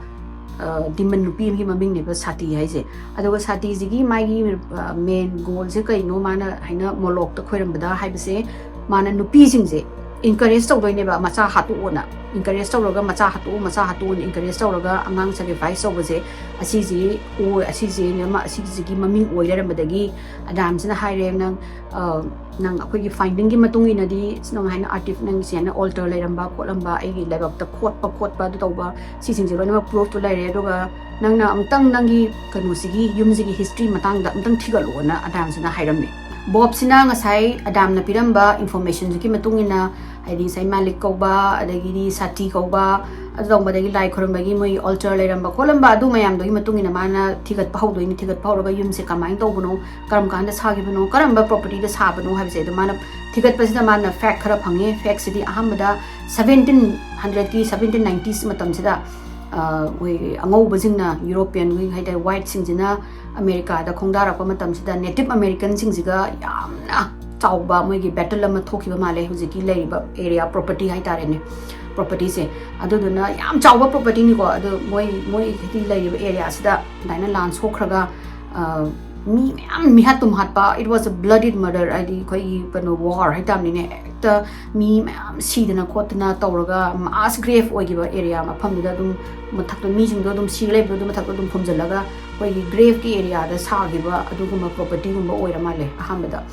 ꯑ, demon ꯅꯨꯄꯤ ꯑꯃꯒꯤ ꯃꯃꯤꯡꯅꯦꯕ ꯁꯥꯇꯤ ꯍꯥꯏꯁꯦ꯫ ꯑꯗꯨꯒ ꯁꯥꯇꯤꯁꯤꯒꯤ ꯃꯥꯒꯤ, ꯑ, main goalꯁꯦ ꯀꯩꯅꯣ, ꯃꯥꯅ ꯍꯥꯏꯅ ꯃꯣꯂꯣꯛꯇ ꯈꯣꯏꯔꯝꯕꯗ ꯍꯥꯏꯕꯁꯦ, ꯃꯥꯅ ꯅꯨꯄꯤꯁꯤꯡꯁꯦ encourage ꯇꯧꯗꯣꯏꯅꯦꯕ, ꯃꯆꯥ ꯍꯥꯠꯇꯣꯛꯑꯣꯅ꯫ Encourage ꯇꯧꯔꯒ ꯃꯆꯥ ꯍꯥꯠꯇꯣꯛꯑꯣ, ꯃꯆꯥ ꯍꯥꯠꯇꯣꯛꯑꯣꯅ encourage ꯇꯧꯔꯒ ꯑꯉꯥꯡ sacrifice ꯇꯧꯕꯁꯦ, ꯑꯁꯤꯁꯤ ꯑꯣꯏ, ꯑꯁꯤꯁꯤ ꯑꯃ, ꯑꯁꯤꯁꯤꯒꯤ ꯃꯃꯤꯡ ꯑꯣꯏ ꯂꯩꯔꯝꯕꯗꯒꯤ ꯑꯗꯥꯝꯁꯤꯅ ꯍꯥꯏꯔꯦ, "ꯅꯪ, ꯑ, ꯅꯪ ꯑꯩꯈꯣꯏꯒꯤ finding ꯒꯤ ꯃꯇꯨꯡ ꯏꯟꯅꯗꯤ ꯅꯪ ꯍꯥꯏꯅ artif-, ꯅꯪꯒꯤ ꯁꯨꯃꯥꯏꯅ altar ꯂꯩꯔꯝꯕ ꯈꯣꯠꯂꯝꯕ, ꯑꯩꯒꯤ ꯂꯥꯏꯕꯛꯇ ꯈꯣꯠꯄ ꯈꯣꯠꯄ ꯑꯗꯨ ꯇꯧꯕ, ꯁꯤꯁꯤꯡꯁꯦ ꯂꯣꯏꯅꯃꯛ proof ꯇꯨ ꯂꯩꯔꯦ, ꯑꯗꯨꯒ ꯅꯪꯅ ꯑꯃꯨꯛꯇꯪ ꯅꯪꯒꯤ ꯀꯩꯅꯣꯁꯤꯒꯤ, ꯌꯨꯝꯁꯤꯒꯤ history ꯃꯇꯥꯡꯗ ꯑꯃꯨꯛꯇꯪ ꯊꯤꯒꯠꯂꯣꯅ" ꯑꯗꯥꯝꯁꯤꯅ ꯍꯥꯏꯔꯝꯃꯦ꯫ ꯕꯣꯕꯁꯤꯅ ꯉꯁꯥꯏ ꯑꯗꯥꯝꯅ ꯄꯤꯔꯝꯕ information ꯁꯤꯒꯤ ꯃꯇꯨꯡ ꯏꯟꯅ, ꯍꯥꯏꯗꯤ ꯉꯁꯥꯏ ꯃꯥꯂꯤꯛ ꯀꯧꯕ, ꯑꯗꯒꯤꯗꯤ ꯁꯥꯇꯤ ꯀꯧꯕ, ꯑꯗꯨ ꯇꯧꯕꯗꯒꯤ ꯂꯥꯏ ꯈꯨꯔꯨꯝꯕꯒꯤ ꯃꯣꯏ altar ꯂꯩꯔꯝꯕ ꯈꯣꯠꯂꯝꯕ, ꯑꯗꯨ ꯃꯌꯥꯝꯗꯨꯒꯤ ꯃꯇꯨꯡ ꯏꯟꯅ ꯃꯥꯅ ꯊꯤꯒꯠꯄ ꯍꯧꯗꯣꯏꯅꯤ꯫ ꯊꯤꯒꯠꯄ ꯍꯧꯔꯒ ꯌꯨꯝꯁꯦ ꯀꯃꯥꯏꯅ ꯇꯧꯕꯅꯣ, ꯀꯔꯝ ꯀꯥꯟꯗ ꯁꯥꯈꯤꯕꯅꯣ, ꯀꯔꯝꯕ property ꯗ ꯁꯥꯕꯅꯣ ꯍꯥꯏꯕꯁꯦ, ꯑꯗꯨ ꯃꯥꯅ ꯊꯤꯒꯠꯄꯁꯤꯗ ꯃꯥꯅ fact ꯈꯔ ꯐꯪꯉꯦ꯫ Fact ꯁꯤꯗꯤ ꯑꯍꯥꯟꯕꯗ seventeen hundred ꯀꯤ, seventeen nineties ꯃꯇꯝꯁꯤꯗ, ꯑ, ꯑꯩꯈꯣꯏ ꯑꯉꯧꯕꯁꯤꯡꯅ, European ꯍꯥꯏꯇꯥꯔꯦ, white ꯁꯤꯡꯁꯤꯅ ꯑꯃꯦꯔꯤꯀꯥꯗ ꯈꯣꯡꯗꯥꯔꯛꯄ ꯃꯇꯝꯁꯤꯗ Native American ꯁꯤꯡꯁꯤꯒ ꯌꯥꯝꯅ ꯆꯥꯎꯕ ꯃꯣꯏꯒꯤ battle ꯑꯃ ꯊꯣꯛꯈꯤꯕ ꯃꯥꯜꯂꯦ, ꯍꯧꯖꯤꯛꯀꯤ ꯂꯩꯔꯤꯕ area, property ꯍꯥꯏꯇꯥꯔꯦꯅꯦ, property ꯁꯦ꯫ ꯑꯗꯨꯗꯨꯅ ꯌꯥꯝ ꯆꯥꯎꯕ property ꯅꯤꯀꯣ꯫ ꯑꯗꯨ ꯃꯣꯏ, ꯃꯣꯏ ꯍꯥꯏꯗꯤ ꯂꯩꯔꯤꯕ area ꯁꯤꯗ ꯑꯗꯨꯃꯥꯏꯅ ꯂꯥꯟ ꯁꯣꯛꯈ꯭ꯔꯒ, ꯑ, ꯃꯤ ꯃꯌꯥꯝ ꯃꯤꯍꯥꯠ ꯇꯨꯝꯍꯥꯠꯄ, it was a bloody murder, ꯍꯥꯏꯗꯤ ꯑꯩꯈꯣꯏꯒꯤ ꯀꯩꯅꯣ, war ꯍꯥꯏꯇꯥꯕꯅꯤꯅꯦ꯫ ꯍꯦꯛꯇ ꯃꯤ ꯃꯌꯥꯝ ꯁꯤꯗꯅ ꯈꯣꯠꯇꯅ ꯇꯧꯔꯒ mass grave ꯑꯣꯏꯈꯤꯕ area ꯃꯐꯝꯗꯨꯗ ꯑꯗꯨꯝ ꯃꯊꯛꯇ ꯃꯤꯁꯤꯡꯗꯣ ꯑꯗꯨꯝ ꯁꯤ ꯂꯩꯕꯗꯣ ꯑꯗꯨ ꯃꯊꯛꯇ ꯑꯗꯨꯝ ꯐꯨꯝꯖꯤꯜꯂꯒ ꯑꯩꯈꯣꯏꯒꯤ grave ꯀꯤ area ꯗ ꯁꯥꯈꯤꯕ ꯑꯗꯨꯒꯨꯝꯕ property ꯒꯨꯝꯕ ꯑꯣꯏꯔ ꯃꯥꯜꯂꯦ ꯑꯍꯥꯟꯕꯗ꯫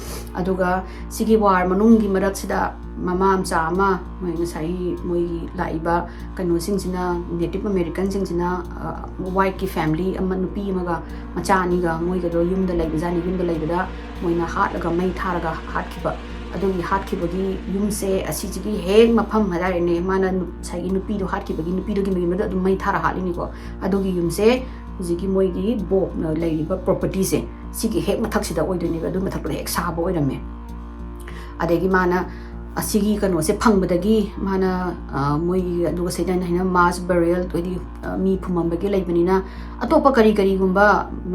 ꯑꯗꯨꯒ ꯁꯤꯒꯤ war ꯃꯅꯨꯡꯒꯤ ꯃꯔꯛꯁꯤꯗ ꯃꯃꯥ ꯃꯆꯥ ꯑꯃ, ꯃꯣꯏ ꯉꯁꯥꯏꯒꯤ ꯃꯣꯏꯒꯤ ꯂꯥꯛꯏꯕ ꯀꯩꯅꯣꯁꯤꯡꯁꯤꯅ, Native American ꯁꯤꯡꯁꯤꯅ, ꯑ, white ꯀꯤ family ꯑꯃ, ꯅꯨꯄꯤ ꯑꯃꯒ ꯃꯆꯥ ꯑꯅꯤꯒ ꯃꯣꯏꯒꯗꯣ ꯌꯨꯝꯗ ꯂꯩꯕꯖꯥꯠꯅꯤ꯫ ꯌꯨꯝꯗ ꯂꯩꯕꯗ ꯃꯣꯏꯅ ꯍꯥꯠꯂꯒ, ꯃꯩ ꯊꯥꯔꯒ ꯍꯥꯠꯈꯤꯕ꯫ ꯑꯗꯨꯒꯤ ꯍꯥꯠꯈꯤꯕꯒꯤ ꯌꯨꯝꯁꯦ ꯑꯁꯤꯁꯤꯒꯤ ꯍꯦꯛ ꯃꯐꯝ ꯍꯥꯏꯇꯥꯔꯦꯅꯦ, ꯃꯥꯅ ꯅꯨ-, ꯉꯁꯥꯏꯒꯤ ꯅꯨꯄꯤꯗꯣ ꯍꯥꯠꯈꯤꯕꯒꯤ ꯅꯨꯄꯤꯗꯨꯒꯤ ꯃꯌꯨꯝꯗ ꯑꯗꯨꯝ ꯃꯩ ꯊꯥꯔ ꯍꯥꯠꯂꯤꯅꯤꯀꯣ꯫ ꯑꯗꯨꯒꯤ ꯌꯨꯝꯁꯦ ꯍꯧꯖꯤꯛꯀꯤ ꯃꯣꯏꯒꯤ ꯕꯣꯕꯅ ꯂꯩꯔꯤꯕ property ꯁꯦ, ꯁꯤꯒꯤ ꯍꯦꯛ ꯃꯊꯛꯁꯤꯗ ꯑꯣꯏꯗꯣꯏꯅꯦꯕ, ꯑꯗꯨ ꯃꯊꯛꯇꯨꯗ ꯍꯦꯛ ꯁꯥꯕ ꯑꯣꯏꯔꯝꯃꯦ꯫ ꯑꯗꯒꯤ ꯃꯥꯅ ꯑꯁꯤꯒꯤ ꯀꯩꯅꯣꯁꯦ ꯐꯪꯕꯗꯒꯤ ꯃꯥꯅ, ꯑ, ꯃꯣꯏꯒꯤ, ꯑꯗꯨꯒ ꯁꯤꯗ ꯑꯩꯅ ꯍꯥꯏꯅ mass burial, ꯍꯥꯏꯗꯤ, ꯑ, ꯃꯤ ꯐꯨꯝꯃꯝꯕꯒꯤ ꯂꯩꯕꯅꯤꯅ, ꯑꯇꯣꯞꯄ ꯀꯔꯤ ꯀꯔꯤꯒꯨꯝꯕ,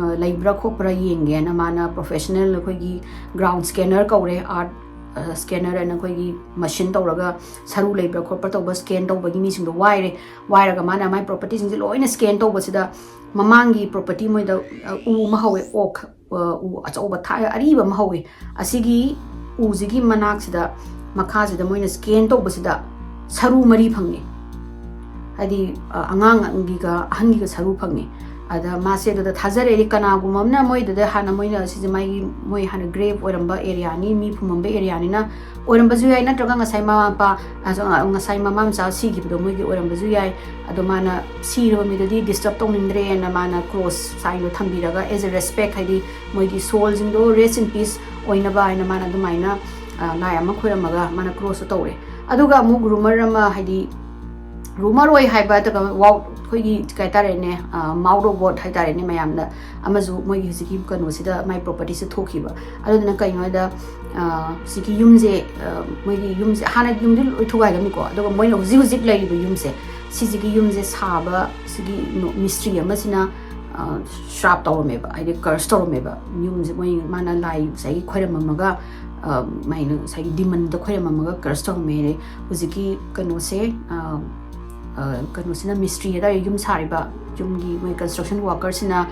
ꯑ, ꯂꯩꯕ꯭ꯔꯥ ꯈꯣꯠꯄ꯭ꯔꯥ ꯌꯦꯡꯒꯦꯅ ꯃꯥꯅ professional ꯑꯩꯈꯣꯏꯒꯤ ground scanner ꯀꯧꯔꯦ, earth, ꯑ, scanner ꯍꯥꯏꯅ ꯑꯩꯈꯣꯏꯒꯤ machine ꯇꯧꯔꯒ ꯁꯔꯨ ꯂꯩꯕ꯭ꯔꯥ ꯈꯣꯠꯄ꯭ꯔꯥ ꯇꯧꯕ scan ꯇꯧꯕꯒꯤ ꯃꯤꯁꯤꯡꯗꯣ ꯋꯥꯏꯔꯦ꯫ ꯋꯥꯏꯔꯒ ꯃꯥꯅ ꯃꯥꯏ property ꯁꯤꯡꯁꯦ ꯂꯣꯏꯅ scan ꯇꯧꯕꯁꯤꯗ ꯃꯃꯥꯡꯒꯤ property ꯃꯣꯏꯗ, ꯑ, ꯎ ꯑꯃ ꯍꯧꯋꯦ, oak, ꯑ, ꯎ ꯑꯆꯧꯕ ꯊꯥ-, ꯑꯔꯤꯕ ꯑꯃ ꯍꯧꯋꯦ꯫ ꯑꯁꯤꯒꯤ ꯎꯁꯤꯒꯤ ꯃꯅꯥꯛꯁꯤꯗ ꯃꯈꯥꯁꯤꯗ ꯃꯣꯏꯅ ꯁ꯭ꯀꯦꯟ ꯇꯧꯕꯁꯤꯗ ꯁꯔꯨ ꯃꯔꯤ ꯐꯪꯉꯦ꯫ ꯍꯥꯏꯗꯤ, ꯑ, ꯑꯉꯥꯡꯒꯤꯒ ꯑꯍꯟꯒꯤꯒ ꯁꯔꯨ ꯐꯪꯉꯦ꯫ ꯑꯗ ꯃꯥꯁꯦ ꯑꯗꯨꯗ ꯊꯥꯖꯔꯦꯗꯤ, ꯀꯅꯥꯒꯨꯝꯕ ꯑꯃꯅ ꯃꯣꯏꯗꯨꯗ ꯍꯥꯟꯅ ꯃꯣꯏꯅ ꯁꯤꯁꯦ ꯃꯥꯒꯤ, ꯃꯣꯏ ꯍꯥꯟꯅ ꯒ꯭ꯔꯦꯞ ꯑꯣꯏꯔꯝꯕ ꯑꯦꯔꯤꯌꯥꯅꯤ, ꯃꯤ ꯐꯨꯝꯃꯝꯕ ꯑꯦꯔꯤꯌꯥꯅꯤꯅ ꯑꯣꯏꯔꯝꯕꯁꯨ ꯌꯥꯏ, ꯅꯠꯇ꯭ꯔꯒ ꯉꯁꯥꯏ ꯃꯃꯥ ꯃꯄꯥ, ꯑ, ꯉꯁꯥꯏ ꯃꯃꯥ ꯃꯆꯥ ꯁꯤꯈꯤꯕꯗꯣ ꯃꯣꯏꯒꯤ ꯑꯣꯏꯔꯝꯕꯁꯨ ꯌꯥꯏ꯫ ꯑꯗꯣ ꯃꯥꯅ ꯁꯤꯔꯕ ꯃꯤꯗꯨꯗꯤ ꯗꯤꯁꯇꯔꯕ ꯇꯧꯅꯤꯡꯗ꯭ꯔꯦꯅ ꯃꯥꯅ ꯀ꯭ꯔꯣꯁ ꯁꯥꯏꯟꯗꯣ ꯊꯝꯕꯤꯔꯒ, as a respect, ꯍꯥꯏꯗꯤ ꯃꯣꯏꯒꯤ ꯁꯣꯜꯁꯤꯡꯗꯣ rest in peace ꯑꯣꯏꯅꯕ ꯍꯥꯏꯅ ꯃꯥꯅ ꯑꯗꯨꯃꯥꯏꯅ, ꯑ, ꯂꯥꯏ ꯑꯃ ꯈꯣꯏꯔꯝꯃꯒ ꯃꯥꯅ ꯀ꯭ꯔꯣꯁꯇꯣ ꯇꯧꯔꯦ꯫ ꯑꯗꯨꯒ ꯑꯃꯨꯛ ꯔꯨꯃꯔ ꯑꯃ, ꯍꯥꯏꯗꯤ ꯔꯨꯃꯔ ꯑꯣꯏ ꯍꯥꯏꯕ, ꯑꯗꯨꯒ ꯋꯥꯎ-, ꯑꯩꯈꯣꯏꯒꯤ ꯀꯩ ꯍꯥꯏꯇꯥꯔꯦꯅꯦ, ꯑ, ꯃꯥꯎꯠ ꯑꯣꯐ ꯋꯥꯔꯗ ꯍꯥꯏꯇꯥꯔꯦꯅꯦ, ꯃꯌꯥꯝꯅ ꯑꯃꯁꯨ ꯃꯣꯏꯒꯤ ꯍꯧꯖꯤꯛꯀꯤ ꯀꯩꯅꯣꯁꯤꯗ ꯃꯥꯏ ꯄ꯭ꯔꯣꯄꯔꯇꯤꯁꯦ ꯊꯣꯛꯈꯤꯕ꯫ ꯑꯗꯨꯗꯨꯅ ꯀꯩꯅꯣ ꯍꯥꯏꯗ, ꯑ, ꯍꯧꯖꯤꯛꯀꯤ ꯌꯨꯝꯁꯦ, ꯑ, ꯃꯣꯏꯒꯤ ꯌꯨꯝꯁꯦ, ꯍꯥꯟꯅ ꯌꯨꯝꯗꯤ ꯂꯣꯏ ꯊꯨꯒꯥꯏꯔꯝꯃꯤꯀꯣ, ꯑꯗꯨꯒ ꯃꯣꯏꯅ ꯍꯧꯖꯤꯛ ꯍꯧꯖꯤꯛ ꯂꯩꯔꯤꯕ ꯌꯨꯝꯁꯦ, ꯁꯤꯁꯤꯒꯤ ꯌꯨꯝꯁꯦ ꯁꯥꯕ ꯁꯤꯒꯤ ꯅꯨ-, ꯃꯤꯁꯇ꯭ꯔꯤ ꯑꯃꯁꯤꯅ, ꯑ, ꯁ꯭ꯔꯥꯞ ꯇꯧꯔꯝꯃꯦꯕ, ꯍꯥꯏꯗꯤ ꯀꯔꯁ ꯇꯧꯔꯝꯃꯦꯕ꯫ ꯌꯨꯝꯁꯦ ꯃꯣꯏ, ꯃꯥꯅ ꯂꯥꯏ ꯉꯁꯥꯏꯒꯤ ꯈꯣꯏꯔꯝꯃꯝꯃꯒ, ꯑ, ꯃꯥꯏꯅ ꯉꯁꯥꯏꯒꯤ ꯗꯤꯃꯟꯗ ꯈꯣꯏꯔꯝꯃꯝꯃꯒ ꯀꯔꯁ ꯇꯧꯔꯝꯃꯦ꯫ ꯍꯧꯖꯤꯛꯀꯤ ꯀꯩꯅꯣꯁꯦ, ꯑ, ꯑ, ꯀꯩꯅꯣꯁꯤꯅ, ꯃꯤꯁꯇ꯭ꯔꯤ ꯍꯥꯏꯇꯥꯔꯦ, ꯌꯨꯝ ꯁꯥꯔꯤꯕ, ꯌꯨꯝꯒꯤ ꯃꯣꯏ construction workerꯁꯤꯅ,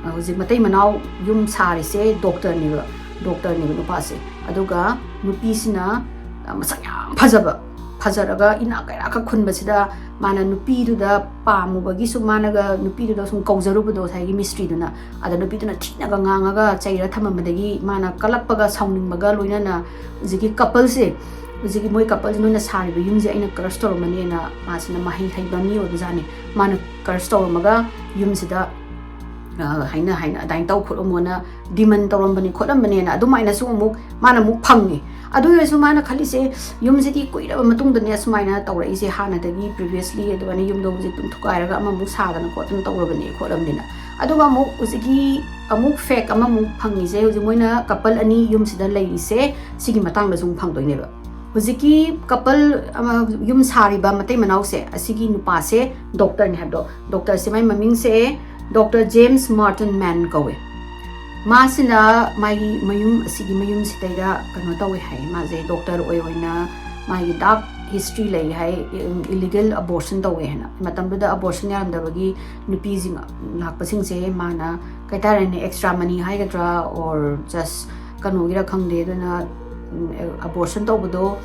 ꯑ, ꯍꯧꯖꯤꯛ ꯃꯇꯩ ꯃꯅꯥꯎ ꯌꯨꯝ ꯁꯥꯔꯤꯁꯦ ꯗꯣꯛꯇꯔꯅꯦꯕ, ꯗꯣꯛꯇꯔꯅꯦꯕ ꯅꯨꯄꯥꯁꯦ꯫ ꯑꯗꯨꯒ ꯅꯨꯄꯤꯁꯤꯅ, ꯑ, ꯃꯁꯛ ꯌꯥꯝ ꯐꯖꯕ, ꯐꯖꯔꯒ ꯏꯅꯥꯛ ꯀꯩꯔꯥꯛꯀ ꯈꯨꯟꯕꯁꯤꯗ ꯃꯥꯅ ꯅꯨꯄꯤꯗꯨꯗ ꯄꯥꯝꯃꯨꯕꯒꯤ ꯁꯨꯝ ꯃꯥꯅꯒ ꯅꯨꯄꯤꯗꯨꯗ ꯁꯨꯝ ꯀꯧꯖꯔꯨꯕꯗꯣ ꯉꯁꯥꯏꯒꯤ ꯃꯤꯁꯇ꯭ꯔꯤꯗꯨꯅ, ꯑꯗ ꯅꯨꯄꯤꯗꯨꯅ ꯊꯤꯅꯒ ꯉꯥꯡꯉꯒ ꯆꯩꯔ ꯊꯝꯃꯝꯕꯗꯒꯤ ꯃꯥꯅ ꯀꯜꯂꯛꯄꯒ ꯁꯥꯎꯅꯤꯡꯕꯒ ꯂꯣꯏꯅꯅ ꯍꯧꯖꯤꯛꯀꯤ coupleꯁꯦ, ꯍꯧꯖꯤꯛꯀꯤ ꯃꯣꯏ coupleꯁꯦ, "ꯅꯣꯏꯅ ꯁꯥꯔꯤꯕ ꯌꯨꯝꯁꯦ ꯑꯩꯅ ꯀꯔꯁ ꯇꯧꯔꯝꯃꯅꯦꯅ", ꯃꯥꯁꯤꯅ ꯃꯍꯩ ꯍꯩꯕ ꯃꯤ ꯑꯣꯏꯕꯖꯥꯠꯅꯤ꯫ ꯃꯥꯅ ꯀꯔꯁ ꯇꯧꯔꯝꯃꯒ ꯌꯨꯝꯁꯤꯗ, ꯑ, ꯍꯥꯏꯅ, ꯍꯥꯏꯅ ꯑꯗꯨꯃꯥꯏꯅ ꯇꯧ ꯈꯣꯠꯂꯝꯃꯣꯅ ꯗꯤꯃꯟ ꯇꯧꯔꯝꯕꯅꯤ ꯈꯣꯠꯂꯝꯕꯅꯦꯅ ꯑꯗꯨꯃꯥꯏꯅꯁꯨ ꯑꯃꯨꯛ ꯃꯥꯅ ꯑꯃꯨꯛ ꯐꯪꯉꯦ꯫ ꯑꯗꯨ ꯑꯣꯏꯔꯁꯨ ꯃꯥꯅ ꯈꯜꯂꯤꯁꯦ, ꯌꯨꯝꯁꯤꯗꯤ ꯀꯨꯏꯔꯕ ꯃꯇꯨꯡꯗꯅꯦ ꯁꯨꯃꯥꯏꯅ ꯇꯧꯔꯛꯏꯁꯦ, ꯍꯥꯟꯅꯗꯒꯤ previously ꯑꯗꯨꯃꯥꯏꯅ ꯌꯨꯝꯗꯣ ꯍꯧꯖꯤꯛ ꯑꯗꯨꯝ ꯊꯨꯒꯥꯏꯔꯒ ꯑꯃꯃꯨꯛ ꯁꯥꯗꯅ ꯈꯣꯠꯇꯅ ꯇꯧꯔꯕꯅꯦ ꯈꯣꯠꯂꯕꯅꯤꯅ꯫ ꯑꯗꯨꯒ ꯑꯃꯨꯛ ꯍꯧꯖꯤꯛꯀꯤ ꯑꯃꯨꯛ fact ꯑꯃꯃꯨꯛ ꯐꯪꯉꯤꯁꯦ, ꯍꯧꯖꯤꯛ ꯃꯣꯏꯅ couple ꯑꯅꯤ ꯌꯨꯝꯁꯤꯗ ꯂꯩꯔꯤꯁꯦ, ꯁꯤꯒꯤ ꯃꯇꯥꯡꯗꯁꯨ ꯑꯃꯨꯛ ꯐꯪꯗꯣꯏꯅꯦꯕ꯫ ꯍꯧꯖꯤꯛꯀꯤ couple ꯑꯃ, ꯌꯨꯝ ꯁꯥꯔꯤꯕ ꯃꯇꯩ ꯃꯅꯥꯎꯁꯦ, ꯑꯁꯤꯒꯤ ꯅꯨꯄꯥꯁꯦ ꯗꯣꯛꯇꯔꯅꯤ ꯍꯥꯏꯕꯗꯣ, ꯗꯣꯛꯇꯔꯁꯦ, ꯃꯥꯏ ꯃꯃꯤꯡꯁꯦ ꯗꯣꯛꯇꯔ ꯖꯦꯝꯁ ꯃꯥꯔꯇꯟ ꯃꯦꯟ ꯀꯧꯋꯦ꯫ ꯃꯥꯁꯤꯅ ꯃꯥꯒꯤ ꯃꯌꯨꯝ, ꯑꯁꯤꯒꯤ ꯃꯌꯨꯝꯁꯤꯗꯩꯗ ꯀꯩꯅꯣ ꯇꯧꯋꯦ ꯍꯥꯏ, ꯃꯥꯁꯦ ꯗꯣꯛꯇꯔ ꯑꯣꯏ ꯑꯣꯏꯅ ꯃꯥꯒꯤ dark history ꯂꯩ ꯍꯥꯏ, illegal abortion ꯇꯧꯋꯦ ꯍꯥꯏꯅ꯫ ꯃꯇꯝꯗꯨꯗ abortion ꯌꯥꯔꯝꯗꯕꯒꯤ ꯅꯨꯄꯤꯁꯤꯡ ꯂꯥꯛꯄꯁꯤꯡꯁꯦ ꯃꯥꯅ, ꯀꯩ ꯍꯥꯏꯇꯥꯔꯦꯅꯦ, extra money ꯍꯥꯏꯒꯗ꯭ꯔꯥ, or just ꯀꯩꯅꯣꯒꯤꯔ ꯈꯪꯗꯦ, ꯑꯗꯨꯅ ꯑꯦꯕꯣꯔꯁꯟ ꯇꯧꯕꯗꯣ,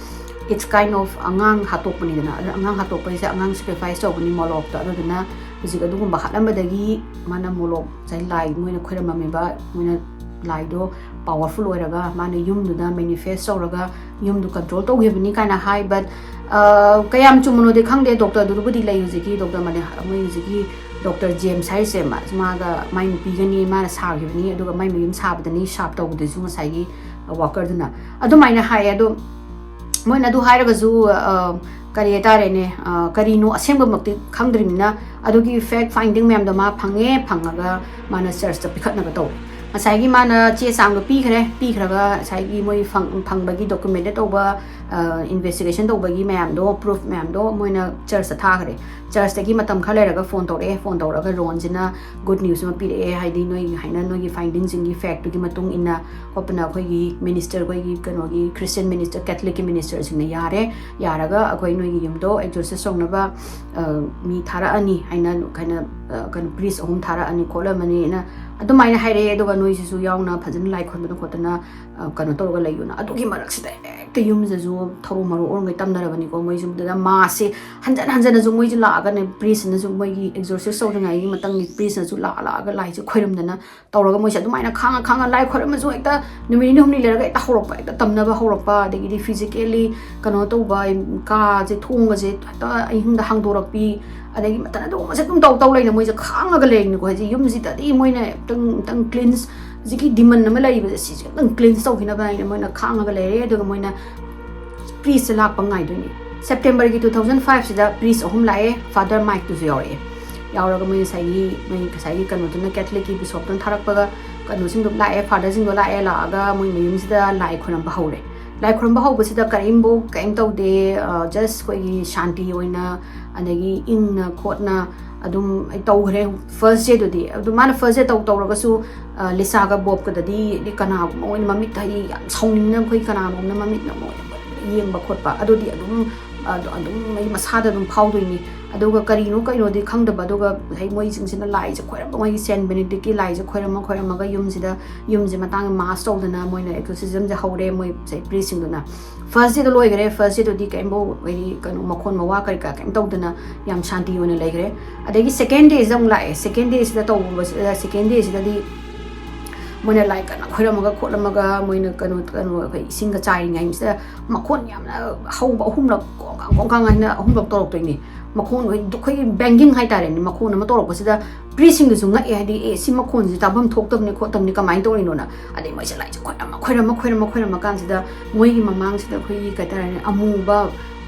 it's kind of ꯑꯉꯥꯡ ꯍꯥꯠꯇꯣꯛꯄꯅꯤꯗꯅ꯫ ꯑꯗꯨꯅ ꯑꯉꯥꯡ ꯍꯥꯠꯇꯣꯛꯄ ꯍꯥꯏꯁꯦ ꯑꯉꯥꯡ ꯁꯦꯀ꯭ꯔꯤꯐꯥꯏꯁ ꯇꯧꯕꯅꯤ ꯃꯣꯂꯣꯛꯇ꯫ ꯑꯗꯨꯗꯨꯅ ꯍꯧꯖꯤꯛ ꯑꯗꯨꯒꯨꯝꯕ ꯍꯥꯠꯂꯝꯕꯗꯒꯤ ꯃꯥꯅ ꯃꯣꯂꯣꯛ, ꯉꯁꯥꯏ ꯂꯥꯏ ꯃꯣꯏꯅ ꯈꯣꯏꯔꯝꯃꯝꯃꯤꯕ, ꯃꯣꯏꯅ ꯂꯥꯏꯗꯣ ꯄꯥꯋꯔꯐꯨꯜ ꯑꯣꯏꯔꯒ ꯃꯥꯅ ꯌꯨꯝꯗꯨꯗ ꯃꯦꯅꯤꯐꯦꯁ ꯇꯧꯔꯒ ꯌꯨꯝꯗꯨ ꯀꯟꯇ꯭ꯔꯣꯜ ꯇꯧꯈꯤꯕꯅꯤ ꯀꯥꯏꯅ ꯍꯥꯏ꯫ ꯕꯠ ꯀꯌꯥꯝ ꯆꯨꯝꯕꯅꯣꯗꯤ ꯈꯪꯗꯦ꯫ ꯗꯣꯛꯇꯔꯗꯨꯕꯨꯗꯤ ꯂꯩ ꯍꯧꯖꯤꯛꯀꯤ ꯗꯣꯛꯇꯔ ꯃꯅꯤ-, ꯃꯣꯏ ꯍꯧꯖꯤꯛꯀꯤ ꯗꯣꯛꯇꯔ ꯖꯦꯝꯁ ꯍꯥꯏꯔꯤꯁꯦ, ꯃꯥ-, ꯃꯥꯒ ꯃꯥꯏ ꯅꯨꯄꯤꯒꯅꯤ ꯃꯥꯅ ꯁꯥꯈꯤꯕꯅꯤ, ꯑꯗꯨꯒ ꯃꯥꯏ ꯃꯌꯨꯝ ꯁꯥꯕꯗꯅꯤ ꯁꯥꯞ ꯇꯧꯕꯗꯨꯁꯨ ꯉꯁꯥꯏꯒꯤ ꯋꯥꯀꯔꯗꯨꯅ꯫ ꯑꯗꯨꯃꯥꯏꯅ ꯍꯥꯏꯌꯦ꯫ ꯑꯗꯣ ꯃꯣꯏꯅ ꯑꯗꯨ ꯍꯥꯏꯔꯒꯁꯨ, ꯑ, ꯀꯔꯤ ꯍꯥꯏꯇꯥꯔꯦꯅꯦ, ꯑ, ꯀꯔꯤꯅꯣ ꯑꯁꯦꯡꯕꯃꯛꯇꯤ ꯈꯪꯗ꯭ꯔꯤꯕꯅꯤꯅ, ꯑꯗꯨꯒꯤ ꯐꯦꯛ ꯐꯥꯏꯟꯗꯤꯡ ꯃꯌꯥꯝꯗꯣ ꯃꯥ ꯐꯪꯉꯦ, ꯐꯪꯉꯒ ꯃꯥꯅ ꯆꯔꯆꯇ ꯄꯤꯈꯠꯅꯕ ꯇꯧꯔꯦ꯫ ꯉꯁꯥꯏꯒꯤ ꯃꯥꯅ ꯆꯦ ꯆꯥꯡꯗꯣ ꯄꯤꯈ꯭ꯔꯦ, ꯄꯤꯈ꯭ꯔꯒ ꯉꯁꯥꯏꯒꯤ ꯃꯣꯏ ꯐꯪ-, ꯐꯪꯕꯒꯤ ꯗꯣꯀꯨꯃꯦꯟꯇꯦꯠ ꯇꯧꯕ, ꯑ, ꯏꯟꯚꯦꯁꯇꯤꯒꯦꯁꯟ ꯇꯧꯕꯒꯤ ꯃꯌꯥꯝꯗꯣ, ꯄ꯭ꯔꯨꯐ ꯃꯌꯥꯝꯗꯣ ꯃꯣꯏꯅ ꯆꯔꯆꯇ ꯊꯥꯈ꯭ꯔꯦ꯫ ꯆꯔꯆꯇꯒꯤ ꯃꯇꯝ ꯈꯔ ꯂꯩꯔꯒ ꯐꯣꯟ ꯇꯧꯔꯛꯑꯦ꯫ ꯐꯣꯟ ꯇꯧꯔꯒ ꯔꯣꯟꯁꯤꯅ ꯒꯨꯗ ꯅ꯭ꯌꯨꯁ ꯑꯃ ꯄꯤꯔꯛꯑꯦ, ꯍꯥꯏꯗꯤ ꯅꯣꯏ ꯍꯥꯏꯅ ꯅꯣꯏꯒꯤ ꯐꯥꯏꯟꯗꯤꯡꯁꯤꯡꯒꯤ ꯐꯦꯛꯇꯨꯒꯤ ꯃꯇꯨꯡ ꯏꯟꯅ ꯈꯣꯠꯄꯅ ꯑꯩꯈꯣꯏꯒꯤ ꯃꯤꯅꯤꯁꯇꯔ, ꯑꯩꯈꯣꯏꯒꯤ ꯀꯩꯅꯣꯒꯤ ꯈ꯭ꯔꯤꯁꯇꯤꯌꯟ ꯃꯤꯅꯤꯁꯇꯔ, ꯀꯦꯊꯂꯤꯛꯀꯤ ꯃꯤꯅꯤꯁꯇꯔꯁꯤꯡꯅ ꯌꯥꯔꯦ, ꯌꯥꯔꯒ ꯑꯩꯈꯣꯏ ꯅꯣꯏꯒꯤ ꯌꯨꯝꯗꯣ ꯑꯦꯛꯖꯣꯔꯁꯤꯁ ꯇꯧꯅꯕ, ꯑ, ꯃꯤ ꯊꯥꯔꯛꯑꯅꯤ ꯍꯥꯏꯅ, ꯀꯩꯅꯣ, ꯑ, ꯀꯩꯅꯣ, ꯄ꯭ꯔꯤꯁ ꯑꯍꯨꯝ ꯊꯥꯔꯛꯑꯅꯤ ꯈꯣꯠꯂꯝꯃꯅꯤꯅ ꯑꯗꯨꯃꯥꯏꯅ ꯍꯥꯏꯔꯛꯑꯦ꯫ ꯑꯗꯨꯒ ꯅꯣꯏꯁꯤꯁꯨ ꯌꯥꯎꯅ ꯐꯖꯅ ꯂꯥꯏ ꯈꯣꯏꯔꯝꯗꯅ ꯈꯣꯠꯇꯅ, ꯑ, ꯀꯩꯅꯣ ꯇꯧꯔꯒ ꯂꯩꯌꯨꯅ꯫ ꯑꯗꯨꯒꯤ ꯃꯔꯛꯁꯤꯗ ꯍꯦꯛꯇ ꯌꯨꯝꯁꯤꯗꯁꯨ ꯊꯧꯔꯣ ꯃꯔꯣ ꯑꯣꯟꯈꯩ ꯇꯝꯅꯔꯕꯅꯤꯀꯣ꯫ ꯃꯣꯏꯁꯨ ꯑꯗꯨꯗ ꯃꯥꯁꯦ ꯍꯟꯖꯟ ꯍꯟꯖꯟꯅꯁꯨ ꯃꯣꯏꯁꯨ ꯂꯥꯛꯑꯒꯅꯦ, ꯄ꯭ꯔꯤꯁꯅꯁꯨ, ꯃꯣꯏꯒꯤ ꯑꯦꯛꯖꯣꯔꯁꯤꯁ ꯇꯧꯗ꯭ꯔꯤꯉꯩꯒꯤ ꯃꯇꯝꯒꯤ ꯄ꯭ꯔꯤꯁꯅꯁꯨ ꯂꯥꯛꯑ ꯂꯥꯛꯑꯒ ꯂꯥꯏꯁꯦ ꯈꯣꯏꯔꯝꯗꯅ ꯇꯧꯔꯒ ꯃꯣꯏꯁꯦ ꯑꯗꯨꯃꯥꯏꯅ ꯈꯥꯡꯉ ꯈꯥꯡꯉ ꯂꯥꯏ ꯈꯣꯏꯔꯝꯃꯁꯨ ꯍꯦꯛꯇ ꯅꯨꯃꯤꯠ ꯅꯤꯅꯤ ꯍꯨꯝꯅꯤ ꯂꯩꯔꯒ ꯍꯦꯛꯇ ꯍꯧꯔꯛꯄ, ꯍꯦꯛꯇ ꯇꯝꯅꯕ ꯍꯧꯔꯛꯄ, ꯑꯗꯒꯤꯗꯤ ꯐꯤꯖꯤꯀꯦꯜꯂꯤ ꯀꯩꯅꯣ ꯇꯧꯕ, ꯀꯥꯁꯦ, ꯊꯣꯡꯒꯁꯦ ꯍꯦꯛꯇ ꯑꯍꯤꯡꯗ ꯍꯥꯡꯗꯣꯔꯛꯄꯤ, ꯑꯗꯒꯤ ꯃꯇꯝ ꯑꯗꯨꯒꯨꯝꯕꯁꯦ ꯑꯗꯨꯝ ꯇꯧ ꯇꯧ ꯂꯩꯅ ꯃꯣꯏꯁꯦ ꯈꯥꯡꯉꯒ ꯂꯩꯔꯤꯅꯤꯀꯣ꯫ ꯍꯥꯏꯗꯤ ꯌꯨꯝꯁꯤꯗꯗꯤ ꯃꯣꯏꯅ ꯑꯝꯇꯪ, ꯑꯝꯇꯪ ꯀ꯭ꯂꯤꯟꯁ, ꯍꯧꯖꯤꯛꯀꯤ ꯗꯤꯃꯟ ꯑꯃ ꯂꯩꯔꯤꯕꯁꯦ ꯁꯤꯁꯦ ꯑꯝꯇꯪ ꯀ꯭ꯂꯤꯟꯁ ꯇꯧꯈꯤꯅꯕ ꯍꯥꯏꯅ ꯃꯣꯏꯅ ꯈꯥꯡꯉꯒ ꯂꯩꯔꯦ꯫ ꯑꯗꯨꯒ ꯃꯣꯏꯅ ꯄ꯭ꯔꯤꯁꯁꯦ ꯂꯥꯛꯄ ꯉꯥꯏꯗꯣꯏꯅꯦ꯫ ꯁꯦꯞꯇꯦꯝꯕꯔꯒꯤ two thousand five ꯁꯤꯗ ꯄ꯭ꯔꯤꯁ ꯑꯍꯨꯝ ꯂꯥꯛꯑꯦ, ꯐꯥꯗꯔ ꯃꯥꯏꯛꯇꯨꯁꯨ ꯌꯥꯎꯔꯛꯑꯦ꯫ ꯌꯥꯎꯔꯒ ꯃꯣꯏ ꯉꯁꯥꯏꯒꯤ, ꯃꯣꯏ ꯉꯁꯥꯏꯒꯤ ꯀꯩꯅꯣꯗꯨꯅ, ꯀꯦꯊꯂꯤꯛꯀꯤ ꯕꯤꯁꯣꯞꯇꯨꯅ ꯊꯥꯔꯛꯄꯒ ꯀꯩꯅꯣꯁꯤꯡꯗꯣ ꯂꯥꯛꯑꯦ, ꯐꯥꯗꯔꯁꯤꯡꯗꯣ ꯂꯥꯛꯑꯦ, ꯂꯥꯛꯑꯒ ꯃꯣꯏ ꯃꯌꯨꯝꯁꯤꯗ ꯂꯥꯏ ꯈꯣꯏꯔꯝꯕ ꯍꯧꯔꯦ꯫ ꯂꯥꯏ ꯈꯣꯏꯔꯝꯕ ꯍꯧꯕꯁꯤꯗ ꯀꯔꯤꯝꯐꯥꯎ ꯀꯔꯤꯝ ꯇꯧꯗꯦ, ꯑ, ꯖꯁ ꯑꯩꯈꯣꯏꯒꯤ ꯁꯥꯟꯇꯤ ꯑꯣꯏꯅ, ꯑꯗꯒꯤ ꯏꯪꯅ ꯈꯣꯠꯅ ꯑꯗꯨꯝ ꯑꯩ ꯇꯧꯈ꯭ꯔꯦ ꯐꯥꯔꯁ ꯗꯦꯗꯨꯗꯤ꯫ ꯑꯗꯨ ꯃꯥꯅ ꯐꯥꯔꯁ ꯗꯦ ꯇꯧ ꯇꯧꯔꯒꯁꯨ, ꯑ, ꯂꯤꯁꯥꯒ ꯕꯣꯕꯀꯗꯗꯤ ꯀꯅꯥꯒꯨꯝꯕ ꯑꯣꯏꯅ ꯃꯃꯤꯠꯇ ꯍꯥꯏꯗꯤ ꯌꯥꯝ ꯁꯥꯎꯅꯤꯡꯅ ꯑꯩꯈꯣꯏ ꯀꯅꯥꯅꯣꯝꯅ ꯃꯃꯤꯠꯅ ꯃꯣꯏꯅ ꯌꯦꯡꯕ ꯈꯣꯠꯄ ꯑꯗꯨꯗꯤ ꯑꯗꯨꯝ, ꯑꯗꯨ ꯑꯗꯨꯝ ꯑꯩ ꯃꯁꯥꯗ ꯑꯗꯨꯝ ꯐꯥꯎꯗꯣꯏꯅꯤ꯫ ꯑꯗꯨꯒ ꯀꯔꯤꯅꯣ ꯀꯩꯅꯣꯗꯤ ꯈꯪꯗꯕ꯫ ꯑꯗꯨꯒ ꯉꯁꯥꯏ ꯃꯣꯏꯁꯤꯡꯁꯤꯅ ꯂꯥꯏꯁꯦ ꯈꯣꯏꯔꯝꯕ, ꯃꯣꯏꯒꯤ ꯁꯦꯟ ꯕꯦꯅꯤꯗꯤꯛꯀꯤ ꯂꯥꯏꯁꯦ ꯈꯣꯏꯔꯝꯃ ꯈꯣꯏꯔꯝꯃꯒ ꯌꯨꯝꯁꯤꯗ, ꯌꯨꯝꯁꯦ ꯃꯇꯥꯡꯗ ꯃꯥꯁ ꯇꯧꯗꯅ ꯃꯣꯏꯅ ꯑꯦꯛꯁꯣꯔꯁꯤꯖꯝꯁꯦ ꯍꯧꯔꯦ, ꯃꯣꯏ ꯉꯁꯥꯏ ꯄ꯭ꯔꯤꯁꯁꯤꯡꯗꯨꯅ꯫ ꯐꯥꯔꯁ ꯗꯦꯗꯣ ꯂꯣꯏꯈꯔꯦ꯫ ꯐꯥꯔꯁ ꯗꯦꯗꯨꯗꯤ ꯀꯩꯝꯐꯧ ꯍꯥꯏꯗꯤ ꯀꯩꯅꯣ ꯃꯈꯣꯟ ꯃꯋꯥ ꯀꯔꯤ ꯀꯔꯥ ꯀꯩꯝ ꯇꯧꯗꯅ ꯌꯥꯝ ꯁꯥꯟꯇꯤ ꯑꯣꯏꯅ ꯂꯩꯈ꯭ꯔꯦ꯫ ꯑꯗꯒꯤ ꯁꯦꯀꯦꯟ ꯗꯦꯁꯤꯗ ꯑꯃꯨꯛ ꯂꯥꯛꯑꯦ꯫ ꯁꯦꯀꯦꯟ ꯗꯦꯁꯤꯗ ꯇꯧꯕꯁꯤꯗ, ꯁꯦꯀꯦꯟ ꯗꯦꯁꯤꯗꯗꯤ ꯃꯣꯏꯅ ꯂꯥꯏ ꯀꯟꯅ ꯈꯣꯏꯔꯝꯃꯒ ꯈꯣꯠꯂꯝꯃꯒ ꯃꯣꯏꯅ ꯀꯩꯅꯣ, ꯀꯩꯅꯣ ꯑꯩꯈꯣꯏ ꯏꯁꯤꯡꯒ ꯆꯥꯏꯔꯤꯉꯩꯁꯤꯗ ꯃꯈꯣꯟ ꯌꯥꯝꯅ ꯍꯧꯕ ꯑꯍꯨꯝꯂꯛ ꯀꯣꯡꯀꯥꯡ ꯀꯣꯡꯀꯥꯡ ꯍꯥꯏꯅ ꯑꯍꯨꯝꯂꯛ ꯇꯧꯔꯛꯇꯣꯏꯅꯤ꯫ ꯃꯈꯣꯟ ꯑꯩꯈꯣꯏ, ꯑꯩꯈꯣꯏꯒꯤ ꯕꯦꯡꯒꯤꯡ ꯍꯥꯏꯇꯥꯔꯦꯅꯦ, ꯃꯈꯣꯟ ꯑꯃ ꯇꯧꯔꯛꯄꯁꯤꯗ ꯄ꯭ꯔꯤꯁꯤꯡꯗꯨꯁꯨ ꯉꯛꯑꯦ, ꯍꯥꯏꯗꯤ ꯑꯦ, ꯁꯤ ꯃꯈꯣꯟꯁꯤ ꯇꯥꯐꯝ ꯊꯣꯛꯇꯕꯅꯤ ꯈꯣꯠꯇꯕꯅꯤ ꯀꯃꯥꯏꯅ ꯇꯧꯔꯤꯅꯣꯅ꯫ ꯑꯗꯩ ꯃꯣꯏꯁꯦ ꯂꯥꯏꯁꯦ ꯈꯣꯏꯔꯝꯃ ꯈꯣꯏꯔꯝꯃ ꯈꯣꯏꯔꯝꯃ ꯈꯣꯏꯔꯝꯃ ꯀꯥꯟꯁꯤꯗ ꯃꯣꯏꯒꯤ ꯃꯃꯥꯡꯁꯤꯗ ꯑꯩꯈꯣꯏꯒꯤ ꯀꯩ ꯍꯥꯏꯇꯥꯔꯦꯅꯦ, ꯑꯃꯨꯕ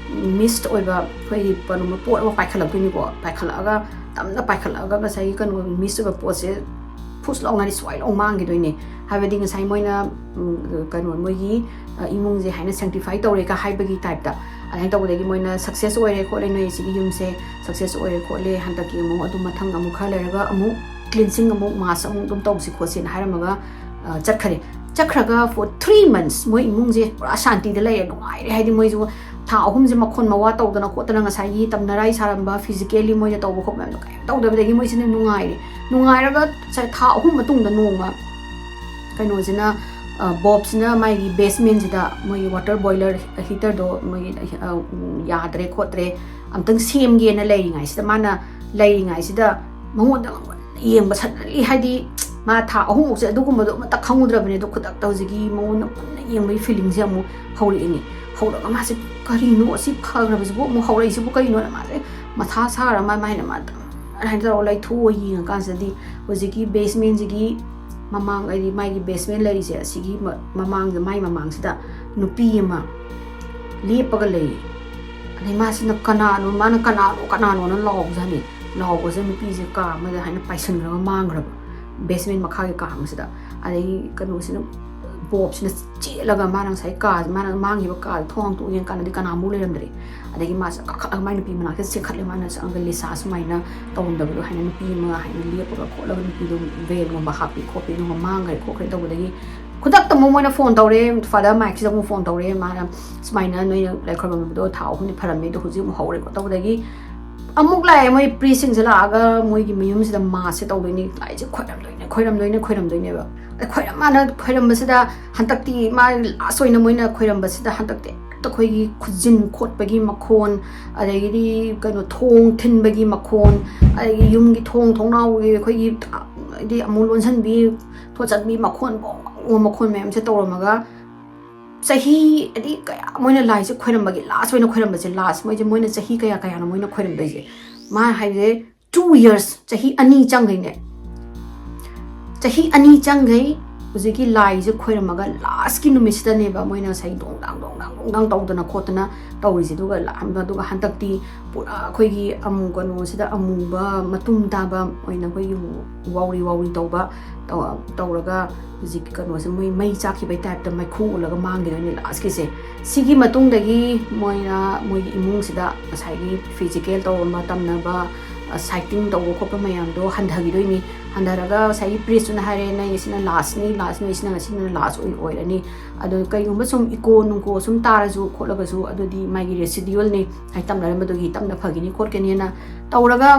ꯃꯤꯁ ꯑꯣꯏꯕ ꯑꯩꯈꯣꯏꯒꯤ ꯀꯩꯅꯣ ꯄꯣꯠ ꯑꯃ ꯄꯥꯏꯈꯠꯂꯛꯇꯣꯏꯅꯤꯀꯣ꯫ ꯄꯥꯏꯈꯠꯂꯛꯑꯒ ꯇꯞꯅ ꯄꯥꯏꯈꯠꯂꯛꯑꯒ ꯉꯁꯥꯏꯒꯤ ꯀꯩꯅꯣ ꯃꯤꯁ ꯑꯣꯏꯕ ꯄꯣꯠꯁꯦ ꯐꯨꯁ ꯂꯥꯎꯅ ꯍꯥꯏꯗꯤ ꯁ꯭ꯋꯥꯏ ꯂꯥꯎ ꯃꯥꯡꯈꯤꯗꯣꯏꯅꯦ꯫ ꯍꯥꯏꯕꯗꯤ ꯉꯁꯥꯏ ꯃꯣꯏꯅ ꯎꯝ, ꯀꯩꯅꯣ ꯃꯣꯏꯒꯤ ꯑ, ꯏꯃꯨꯡꯁꯦ ꯍꯥꯏꯅ ꯁꯦꯡꯇꯤꯐꯥꯏ ꯇꯧꯔꯦꯒ ꯍꯥꯏꯕꯒꯤ ꯇꯥꯏꯞꯇ꯫ ꯑꯗꯨꯃꯥꯏꯅ ꯇꯧꯕꯗꯒꯤ ꯃꯣꯏꯅ ꯁꯛꯁꯦꯁ ꯑꯣꯏꯔꯦ ꯈꯣꯠꯂꯦ, ꯅꯣꯏ ꯁꯤꯒꯤ ꯌꯨꯝꯁꯦ ꯁꯛꯁꯦꯁ ꯑꯣꯏꯔꯦ ꯈꯣꯠꯂꯦ, ꯍꯟꯗꯛꯀꯤ ꯑꯃꯨꯛ ꯑꯗꯨ ꯃꯊꯪ ꯑꯃꯨꯛ ꯈꯔ ꯂꯩꯔꯒ ꯑꯃꯨꯛ ꯀ꯭ꯂꯤꯟꯁꯤꯡ ꯑꯃꯨꯛ ꯃꯥꯁ ꯑꯃꯨꯛ ꯑꯗꯨꯝ ꯇꯧꯁꯤ ꯈꯣꯠꯁꯤꯅ ꯍꯥꯏꯔꯝꯃꯒ ꯑ, ꯆꯠꯈꯔꯦ꯫ ꯆꯠꯈ꯭ꯔꯒ for three months ꯃꯣꯏ ꯏꯃꯨꯡꯁꯦ ꯄꯨꯔꯥ ꯁꯥꯟꯇꯤꯗ ꯂꯩꯔꯦ, ꯅꯨꯡꯉꯥꯏꯔꯦ꯫ ꯍꯥꯏꯗꯤ ꯃꯣꯏꯁꯨ ꯊꯥ ꯑꯍꯨꯝꯁꯦ ꯃꯈꯣꯟ ꯃꯋꯥ ꯇꯧꯗꯅ ꯈꯣꯠꯇꯅ ꯉꯁꯥꯏꯒꯤ ꯇꯝꯅꯔꯥꯏ ꯁꯥꯔꯝꯕ, ꯐꯤꯖꯤꯀꯦꯜꯂꯤ ꯃꯣꯏꯗ ꯇꯧꯕ ꯈꯣꯠꯄ ꯃꯌꯥꯝꯗꯣ ꯀꯔꯤꯝ ꯇꯧꯗꯕꯗꯒꯤ ꯃꯣꯏꯁꯤꯅ ꯅꯨꯡꯉꯥꯏꯔꯦ꯫ ꯅꯨꯡꯉꯥꯏꯔꯒ ꯁ-, ꯊꯥ ꯑꯍꯨꯝ ꯃꯇꯨꯡꯗ ꯅꯣꯡꯃ ꯀꯩꯅꯣꯁꯤꯅ, ꯑ, ꯕꯣꯕꯁꯤꯅ ꯃꯥꯒꯤ ꯕꯦꯁꯃꯦꯟꯁꯤꯗ ꯃꯣꯏꯒꯤ ꯋꯥꯇꯔ ꯕꯣꯏꯂꯔ ꯍꯤꯇꯔꯗꯣ ꯃꯣꯏꯒꯤ, ꯑ, ꯎꯝ, ꯌꯥꯗ꯭ꯔꯦ ꯈꯣꯠꯇ꯭ꯔꯦ, ꯑꯝꯇꯪ ꯁꯦꯝꯒꯦꯅ ꯂꯩꯔꯤꯉꯩꯁꯤꯗ, ꯃꯥꯅ ꯂꯩꯔꯤꯉꯩꯁꯤꯗ ꯃꯉꯣꯟꯗ ꯌꯦꯡꯕ ꯁꯠꯅꯔꯤ꯫ ꯍꯥꯏꯗꯤ ꯃꯥ ꯊꯥ ꯑꯍꯨꯝꯃꯨꯛꯁꯦ ꯑꯗꯨꯒꯨꯝꯕꯗꯣ ꯑꯃꯠꯇ ꯈꯪꯉꯨꯗ꯭ꯔꯕꯅꯦ꯫ ꯑꯗꯣ ꯈꯨꯗꯛꯇ ꯍꯧꯖꯤꯛꯀꯤ ꯃꯉꯣꯟꯗ ꯃꯨꯟꯅ ꯌꯦꯡꯕꯒꯤ ꯐꯤꯂꯤꯡꯁꯦ ꯑꯃꯨꯛ ꯍꯧꯔꯛꯏꯅꯦ꯫ ꯍꯧꯔꯒ ꯃꯥꯁꯦ, "ꯀꯔꯤꯅꯣ ꯑꯁꯤ ꯐꯈ꯭ꯔꯕꯁꯤꯕꯨ ꯑꯃꯨꯛ ꯍꯧꯔꯛꯏꯁꯤꯕꯨ ꯀꯔꯤꯅꯣꯅ?" ꯃꯥꯁꯦ ꯃꯊꯥ ꯁꯥꯔ ꯃꯥ, ꯃꯥꯏꯅ ꯃꯥ ꯑꯗꯨꯃꯥꯏꯅ ꯇꯧꯔꯒ ꯂꯩꯊꯣꯛꯑ ꯌꯦꯡꯉꯀꯥꯟꯁꯤꯗꯗꯤ ꯍꯧꯖꯤꯛꯀꯤ ꯕꯦꯁꯃꯦꯟꯁꯤꯒꯤ ꯃꯃꯥꯡ, ꯍꯥꯏꯗꯤ ꯃꯥꯒꯤ ꯕꯦꯁꯃꯦꯟ ꯂꯩꯔꯤꯁꯦ ꯑꯁꯤꯒꯤ ꯃ-, ꯃꯃꯥꯡꯗ, ꯃꯥꯏ ꯃꯃꯥꯡꯁꯤꯗ ꯅꯨꯄꯤ ꯑꯃ ꯂꯦꯞꯄꯒ ꯂꯩꯌꯦ꯫ ꯑꯗꯩ ꯃꯥꯁꯤꯅ ꯀꯅꯥꯅꯣ, ꯃꯥꯅ ꯀꯅꯥꯅꯣ, ꯀꯅꯥꯅꯣꯅ ꯂꯥꯎꯕꯖꯥꯠꯅꯤ꯫ ꯂꯥꯎꯕꯁꯤꯗ ꯅꯨꯄꯤꯁꯦ ꯀꯥ ꯑꯃꯗ ꯍꯥꯏꯅ ꯄꯥꯏꯁꯟꯈ꯭ꯔꯒ ꯃꯥꯡꯈ꯭ꯔꯕ, ꯕꯦꯁꯃꯦꯟ ꯃꯈꯥꯒꯤ ꯀꯥ ꯑꯃꯁꯤꯗ꯫ ꯑꯗꯩ ꯀꯩꯅꯣꯁꯤꯅ, ꯕꯣꯕꯁꯤꯅ ꯆꯦꯜꯂꯒ ꯃꯥꯅ ꯉꯁꯥꯏ ꯀꯥꯁꯦ, ꯃꯥꯅ ꯃꯥꯡꯈꯤꯕ ꯀꯥꯁꯦ ꯊꯣꯡ ꯍꯥꯡꯇꯣꯛꯑ ꯌꯦꯡꯀꯥꯟꯗꯗꯤ ꯀꯅꯥꯃꯨꯛ ꯂꯩꯔꯝꯗ꯭ꯔꯦ꯫ ꯑꯗꯒꯤ ꯃꯥꯁꯦ ꯀꯥꯈꯠꯂꯒ ꯃꯥꯏ ꯅꯨꯄꯤ ꯃꯅꯥꯛꯇ ꯆꯦꯟꯈꯠꯂꯦ꯫ ꯃꯥꯅ ꯆꯪꯉꯒ ꯂꯤꯁꯥ ꯁꯨꯃꯥꯏꯅ ꯇꯧꯔꯝꯗꯕꯗꯣ ꯍꯥꯏꯅ ꯅꯨꯄꯤ ꯑꯃ ꯍꯥꯏꯅ ꯂꯦꯞꯄꯒ ꯈꯣꯠꯂꯒ ꯅꯨꯄꯤꯗꯣ ꯚꯦꯜꯒꯨꯝꯕ ꯍꯥꯞꯄꯤ ꯈꯣꯠꯄꯤ ꯑꯗꯨꯒ ꯃꯥꯡꯈ꯭ꯔꯦ ꯈꯣꯠꯈ꯭ꯔꯦ ꯇꯧꯕꯗꯒꯤ ꯈꯨꯗꯛꯇ ꯑꯃꯨꯛ ꯃꯣꯏꯅ ꯐꯣꯟ ꯇꯧꯔꯦ, ꯐꯥꯗꯔ ꯃꯥꯏꯛꯁꯤꯗ ꯑꯃꯨꯛ ꯐꯣꯟ ꯇꯧꯔꯦ꯫ ꯃꯥꯅ ꯁꯨꯃꯥꯏꯅ ꯅꯣꯏꯅ ꯂꯥꯏ ꯈꯣꯏꯔꯝꯕꯗꯣ ꯊꯥ ꯑꯍꯨꯝꯗꯤ ꯐꯔꯝꯃꯦ, ꯑꯗꯣ ꯍꯧꯖꯤꯛ ꯑꯃꯨꯛ ꯍꯧꯔꯦꯀꯣ ꯇꯧꯕꯗꯒꯤ ꯑꯃꯨꯛ ꯂꯥꯛꯑꯦ, ꯃꯣꯏ ꯄ꯭ꯔꯤꯁꯁꯤꯡꯁꯦ ꯂꯥꯛꯑꯒ ꯃꯣꯏꯒꯤ ꯃꯌꯨꯝꯁꯤꯗ ꯃꯥꯁꯁꯦ ꯇꯧꯗꯣꯏꯅꯤ, ꯂꯥꯏꯁꯦ ꯈꯣꯏꯔꯝꯗꯣꯏꯅꯦ, ꯈꯣꯏꯔꯝꯗꯣꯏꯅꯦ, ꯈꯣꯏꯔꯝꯗꯣꯏꯅꯦꯕ꯫ ꯑꯗ ꯈꯣꯏꯔꯝ ꯃꯥꯅ ꯈꯣꯏꯔꯝꯕꯁꯤꯗ ꯍꯟꯗꯛꯇꯤ ꯃꯥ ꯂꯥꯁ ꯑꯣꯏꯅ ꯃꯣꯏꯅ ꯈꯣꯏꯔꯝꯕꯁꯤꯗ ꯍꯟꯗꯛꯇꯤ ꯍꯦꯛꯇ ꯑꯩꯈꯣꯏꯒꯤ ꯈꯨꯖꯤꯟ ꯈꯣꯠꯄꯒꯤ ꯃꯈꯣꯟ, ꯑꯗꯒꯤꯗꯤ ꯀꯩꯅꯣ ꯊꯣꯡ ꯊꯤꯟꯕꯒꯤ ꯃꯈꯣꯟ, ꯑꯗꯒꯤ ꯌꯨꯝꯒꯤ ꯊꯣꯡ ꯊꯣꯡꯅꯥꯎꯒꯤ ꯑꯩꯈꯣꯏꯒꯤ ꯍꯥꯏꯗꯤ ꯑꯃꯨꯛ ꯂꯣꯟꯁꯤꯟꯕꯤ ꯊꯣꯠꯆꯟꯕꯤ ꯃꯈꯣꯟ ꯕꯣꯡ ꯕꯣꯡ ꯃꯈꯣꯟ ꯃꯌꯥꯝꯁꯦ ꯇꯧꯔꯝꯃꯒ ꯆꯍꯤ ꯍꯥꯏꯗꯤ ꯀꯌꯥ ꯃꯣꯏꯅ ꯂꯥꯏꯁꯦ ꯈꯣꯏꯔꯝꯕꯒꯤ ꯂꯥꯁ ꯑꯣꯏꯅ ꯈꯣꯏꯔꯝꯕꯁꯦ, ꯂꯥꯁ ꯃꯣꯏꯁꯦ ꯃꯣꯏꯅ ꯆꯍꯤ ꯀꯌꯥ ꯀꯌꯥꯅꯣ ꯃꯣꯏꯅ ꯈꯣꯏꯔꯝꯗꯣꯏꯁꯦ? ꯃꯥ ꯍꯥꯏꯁꯦ two years, ꯆꯍꯤ ꯑꯅꯤ ꯆꯪꯈꯩꯅꯦ꯫ ꯆꯍꯤ ꯑꯅꯤ ꯆꯪꯈꯩ ꯍꯧꯖꯤꯛꯀꯤ ꯂꯥꯏꯁꯦ ꯈꯣꯏꯔꯝꯃꯒ ꯂꯥꯁꯀꯤ ꯅꯨꯃꯤꯠꯁꯤꯗꯅꯦꯕ ꯃꯣꯏꯅ ꯉꯁꯥꯏ ꯗꯣꯡꯗꯥꯡ ꯗꯣꯡꯗꯥꯡ ꯗꯣꯡꯗꯥꯡ ꯇꯧꯗꯅ ꯈꯣꯠꯇꯅ ꯇꯧꯔꯤꯁꯦ꯫ ꯑꯗꯨꯒ ꯂꯥꯛꯑꯝꯕ, ꯑꯗꯨꯒ ꯍꯟꯗꯛꯇꯤ ꯄꯨꯔꯥ ꯑꯩꯈꯣꯏꯒꯤ ꯑꯃꯨ ꯀꯩꯅꯣꯁꯤꯗ ꯑꯃꯨꯕ ꯃꯇꯨꯝ ꯇꯥꯕ ꯑꯣꯏꯅ ꯑꯩꯈꯣꯏꯒꯤ ꯋꯥꯎꯔꯤ ꯋꯥꯎꯔꯤ ꯇꯧꯕ ꯇꯧ- ꯇꯧꯔꯒ ꯍꯧꯖꯤꯛ ꯀꯩꯅꯣꯁꯦ ꯃꯣꯏ ꯃꯩ ꯆꯥꯛꯈꯤꯕꯩ ꯇꯥꯏꯞꯇ ꯃꯩꯈꯨ ꯎꯠꯂꯒ ꯃꯥꯡꯈꯤꯗꯣꯏꯅꯦ ꯂꯥꯁꯀꯤꯁꯦ꯫ ꯁꯤꯒꯤ ꯃꯇꯨꯡꯗꯒꯤ ꯃꯣꯏꯅ ꯃꯣꯏꯒꯤ ꯏꯃꯨꯡꯁꯤꯗ ꯉꯁꯥꯏꯒꯤ ꯐꯤꯖꯤꯀꯦꯜ ꯇꯧꯔꯝꯕ ꯇꯝꯅꯕ, ꯁꯥꯏꯇꯤꯡ ꯇꯧꯕ ꯈꯣꯠꯄ ꯃꯌꯥꯝꯗꯣ ꯍꯟꯊꯈꯤꯗꯣꯏꯅꯤ꯫ ꯍꯟꯊꯔꯒ ꯉꯁꯥꯏꯒꯤ ꯄ꯭ꯔꯤꯁꯇꯨꯅ ꯍꯥꯏꯔꯦ, "ꯅꯪꯒꯤ ꯁꯤꯅ ꯂꯥꯁꯅꯤ, ꯂꯥꯁꯅꯤ, ꯁꯤꯅ ꯉꯁꯤꯅ ꯂꯥꯁ ꯑꯣꯏ ꯑꯣꯏꯔꯅꯤ꯫ ꯑꯗꯣ ꯀꯩꯒꯨꯝꯕ ꯁꯨꯝ ꯏꯀꯣ ꯅꯨꯡꯀꯣ ꯁꯨꯝ ꯇꯥꯔꯁꯨ ꯈꯣꯠꯂꯒꯁꯨ ꯑꯗꯨꯗꯤ ꯃꯥꯒꯤ ꯔꯦꯁꯤꯗ꯭ꯌꯨꯑꯦꯜꯅꯤ, ꯍꯥꯏ ꯇꯝꯅꯔꯝꯕꯗꯨꯒꯤ ꯇꯝꯅ ꯐꯒꯤꯅꯤ ꯈꯣꯠꯀꯅꯤꯅ" ꯇꯧꯔꯒ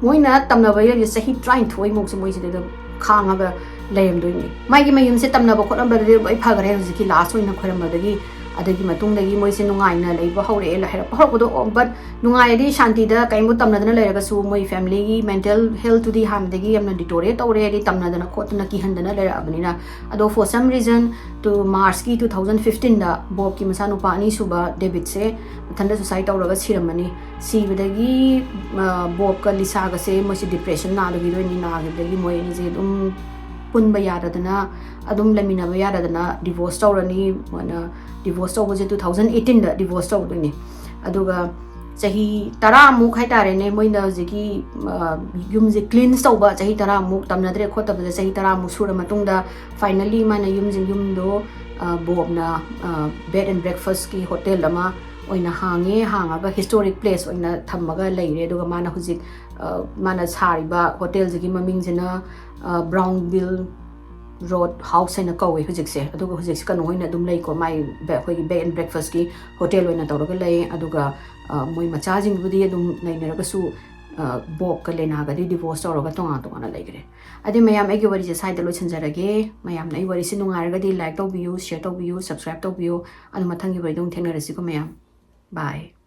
ꯃꯣꯏꯅ ꯇꯝꯅꯕ ꯌꯥꯏꯁꯦ ꯆꯍꯤ ꯇꯔꯥꯅꯤꯊꯣꯏꯃꯨꯛꯁꯦ ꯃꯣꯏꯁꯤꯗ ꯑꯗꯨꯝ ꯈꯥꯡꯉꯒ ꯂꯩꯔꯝꯗꯣꯏꯅꯤ꯫ ꯃꯥꯒꯤ ꯃꯌꯨꯝꯁꯦ ꯇꯝꯅꯕ ꯈꯣꯠꯂꯝꯕꯗꯗꯤ ꯂꯣꯏ ꯐꯈ꯭ꯔꯦ꯫ ꯍꯧꯖꯤꯛꯀꯤ ꯂꯥꯁ ꯑꯣꯏꯅ ꯈꯣꯏꯔꯝꯕꯗꯒꯤ, ꯑꯗꯒꯤ ꯃꯇꯨꯡꯗꯒꯤ ꯃꯣꯏꯁꯦ ꯅꯨꯡꯉꯥꯏꯅ ꯂꯩꯕ ꯍꯧꯔꯛꯑꯦ꯫ ꯍꯥꯏꯔꯛꯄ ꯍꯧꯔꯛꯄꯗꯣ, ꯕꯠ ꯅꯨꯡꯉꯥꯏꯔꯗꯤ ꯁꯥꯟꯇꯤꯗ ꯀꯔꯤꯝꯕꯨ ꯇꯝꯅꯗꯅ ꯂꯩꯔꯒꯁꯨ ꯃꯣꯏ ꯐꯦꯃꯤꯂꯤꯒꯤ ꯃꯦꯟꯇꯦꯜ ꯍꯦꯜꯠꯇꯨꯗꯤ ꯍꯥꯟꯅꯗꯒꯤ ꯌꯥꯝꯅ ꯗꯤꯇꯣꯔꯤꯌꯦꯠ ꯇꯧꯔꯦ, ꯍꯥꯏꯗꯤ ꯇꯝꯅꯗꯅ ꯈꯣꯠꯇꯅ ꯀꯤꯍꯟꯗꯅ ꯂꯩꯔꯛꯑꯕꯅꯤꯅ꯫ ꯑꯗꯣ for some reason to ꯃꯥꯔꯆꯀꯤ two thousand fifteenꯗ ꯕꯣꯕꯀꯤ ꯃꯆꯥꯅꯨꯄꯥ ꯑꯅꯤꯁꯨꯕ ꯗꯦꯕꯤꯠꯁꯦ ꯃꯊꯟꯇ ꯁꯨꯁꯥꯏꯠ ꯇꯧꯔꯒ ꯁꯤꯔꯝꯃꯅꯤ꯫ ꯁꯤꯕꯗꯒꯤ, ꯑ, ꯕꯣꯕꯀ ꯂꯤꯁꯥꯒꯁꯦ ꯃꯣꯏꯁꯦ ꯗꯤꯄ꯭ꯔꯦꯁꯟ ꯅꯥꯗꯣꯏꯗꯣꯏꯅꯤ꯫ ꯅꯥꯈꯤꯕꯗꯒꯤ ꯃꯣꯏ ꯑꯅꯤꯁꯦ ꯑꯗꯨꯝ ꯄꯨꯟꯕ ꯌꯥꯗꯗꯅ, ꯑꯗꯨꯝ ꯂꯩꯃꯤꯟꯅꯕ ꯌꯥꯗꯗꯅ ꯗꯤꯚꯣꯔꯁ ꯇꯧꯔꯅꯤ꯫ ꯃꯣꯏꯅ ꯗꯤꯚꯣꯔꯁ ꯇꯧꯕꯁꯦ two thousand eighteenꯗ ꯗꯤꯚꯣꯔꯁ ꯇꯧꯗꯣꯏꯅꯤ꯫ ꯑꯗꯨꯒ ꯆꯍꯤ ꯇꯔꯥꯃꯨꯛ ꯍꯥꯏꯇꯥꯔꯦꯅꯦ, ꯃꯣꯏꯅ ꯍꯧꯖꯤꯛꯀꯤ, ꯑ, ꯌꯨꯝꯁꯦ ꯀ꯭ꯂꯤꯟꯁ ꯇꯧꯕ, ꯆꯍꯤ ꯇꯔꯥꯃꯨꯛ ꯇꯝꯅꯗ꯭ꯔꯦ ꯈꯣꯠꯇꯕꯗ ꯆꯍꯤ ꯇꯔꯥꯃꯨꯛ ꯁꯨꯔ ꯃꯇꯨꯡꯗ, ꯐꯥꯏꯅꯂꯤ ꯃꯥꯅ ꯌꯨꯝꯁꯦ, ꯌꯨꯝꯗꯣ, ꯑ, ꯕꯣꯕꯅ, ꯑ, bed and breakfastꯀꯤ ꯍꯣꯇꯦꯜ ꯑꯃ ꯑꯣꯏꯅ ꯍꯥꯡꯉꯦ꯫ ꯍꯥꯡꯉꯒ ꯍꯤꯁꯇꯣꯔꯤꯛ ꯄ꯭ꯂꯦꯁ ꯑꯣꯏꯅ ꯊꯝꯃꯒ ꯂꯩꯔꯦ꯫ ꯑꯗꯨꯒ ꯃꯥꯅ ꯍꯧꯖꯤꯛ, ꯑ, ꯃꯥꯅ ꯁꯥꯔꯤꯕ ꯍꯣꯇꯦꯜꯁꯤꯒꯤ ꯃꯃꯤꯡꯁꯤꯅ, ꯑ, ꯕ꯭ꯔꯥꯎꯟ ꯕꯤꯜ ꯔꯣꯗ ꯍꯥꯎꯁ ꯍꯥꯏꯅ ꯀꯧꯋꯦ ꯍꯧꯖꯤꯛꯁꯦ꯫ ꯑꯗꯨꯒ ꯍꯧꯖꯤꯛꯁꯦ ꯀꯩꯅꯣ ꯑꯣꯏꯅ ꯑꯗꯨꯝ ꯂꯩꯀꯣ, ꯃꯥꯏ ꯕꯦ-, ꯑꯩꯈꯣꯏꯒꯤ bed and breakfastꯀꯤ ꯍꯣꯇꯦꯜ ꯑꯣꯏꯅ ꯇꯧꯔꯒ ꯂꯩ꯫ ꯑꯗꯨꯒ, ꯑ, ꯃꯣꯏ ꯃꯆꯥꯁꯤꯡꯕꯨꯗꯤ ꯑꯗꯨꯝ ꯂꯩꯅꯔꯒꯁꯨ, ꯑ, ꯕꯣꯕꯀ ꯂꯦꯅꯥꯒꯗꯤ divorce ꯇꯧꯔꯒ ꯇꯣꯉꯥꯟ ꯇꯣꯉꯥꯟꯅ ꯂꯩꯈ꯭ꯔꯦ꯫ ꯑꯗꯨ ꯃꯌꯥꯝ, ꯑꯩꯒꯤ ꯋꯥꯔꯤꯁꯦ ꯁ꯭ꯋꯥꯏꯗ ꯂꯣꯏꯁꯤꯟꯖꯔꯒꯦ꯫ ꯃꯌꯥꯝꯅ ꯑꯩ ꯋꯥꯔꯤꯁꯦ ꯅꯨꯡꯉꯥꯏꯔꯒꯗꯤ like ꯇꯧꯕꯤꯌꯨ, share ꯇꯧꯕꯤꯌꯨ, subscribe ꯇꯧꯕꯤꯌꯨ꯫ ꯑꯗꯨ ꯃꯊꯪꯒꯤ ꯋꯥꯔꯤꯗ ꯑꯃꯨꯛ ꯊꯦꯡꯅꯔꯁꯤꯀꯣ ꯃꯌꯥꯝ꯫ Bye꯫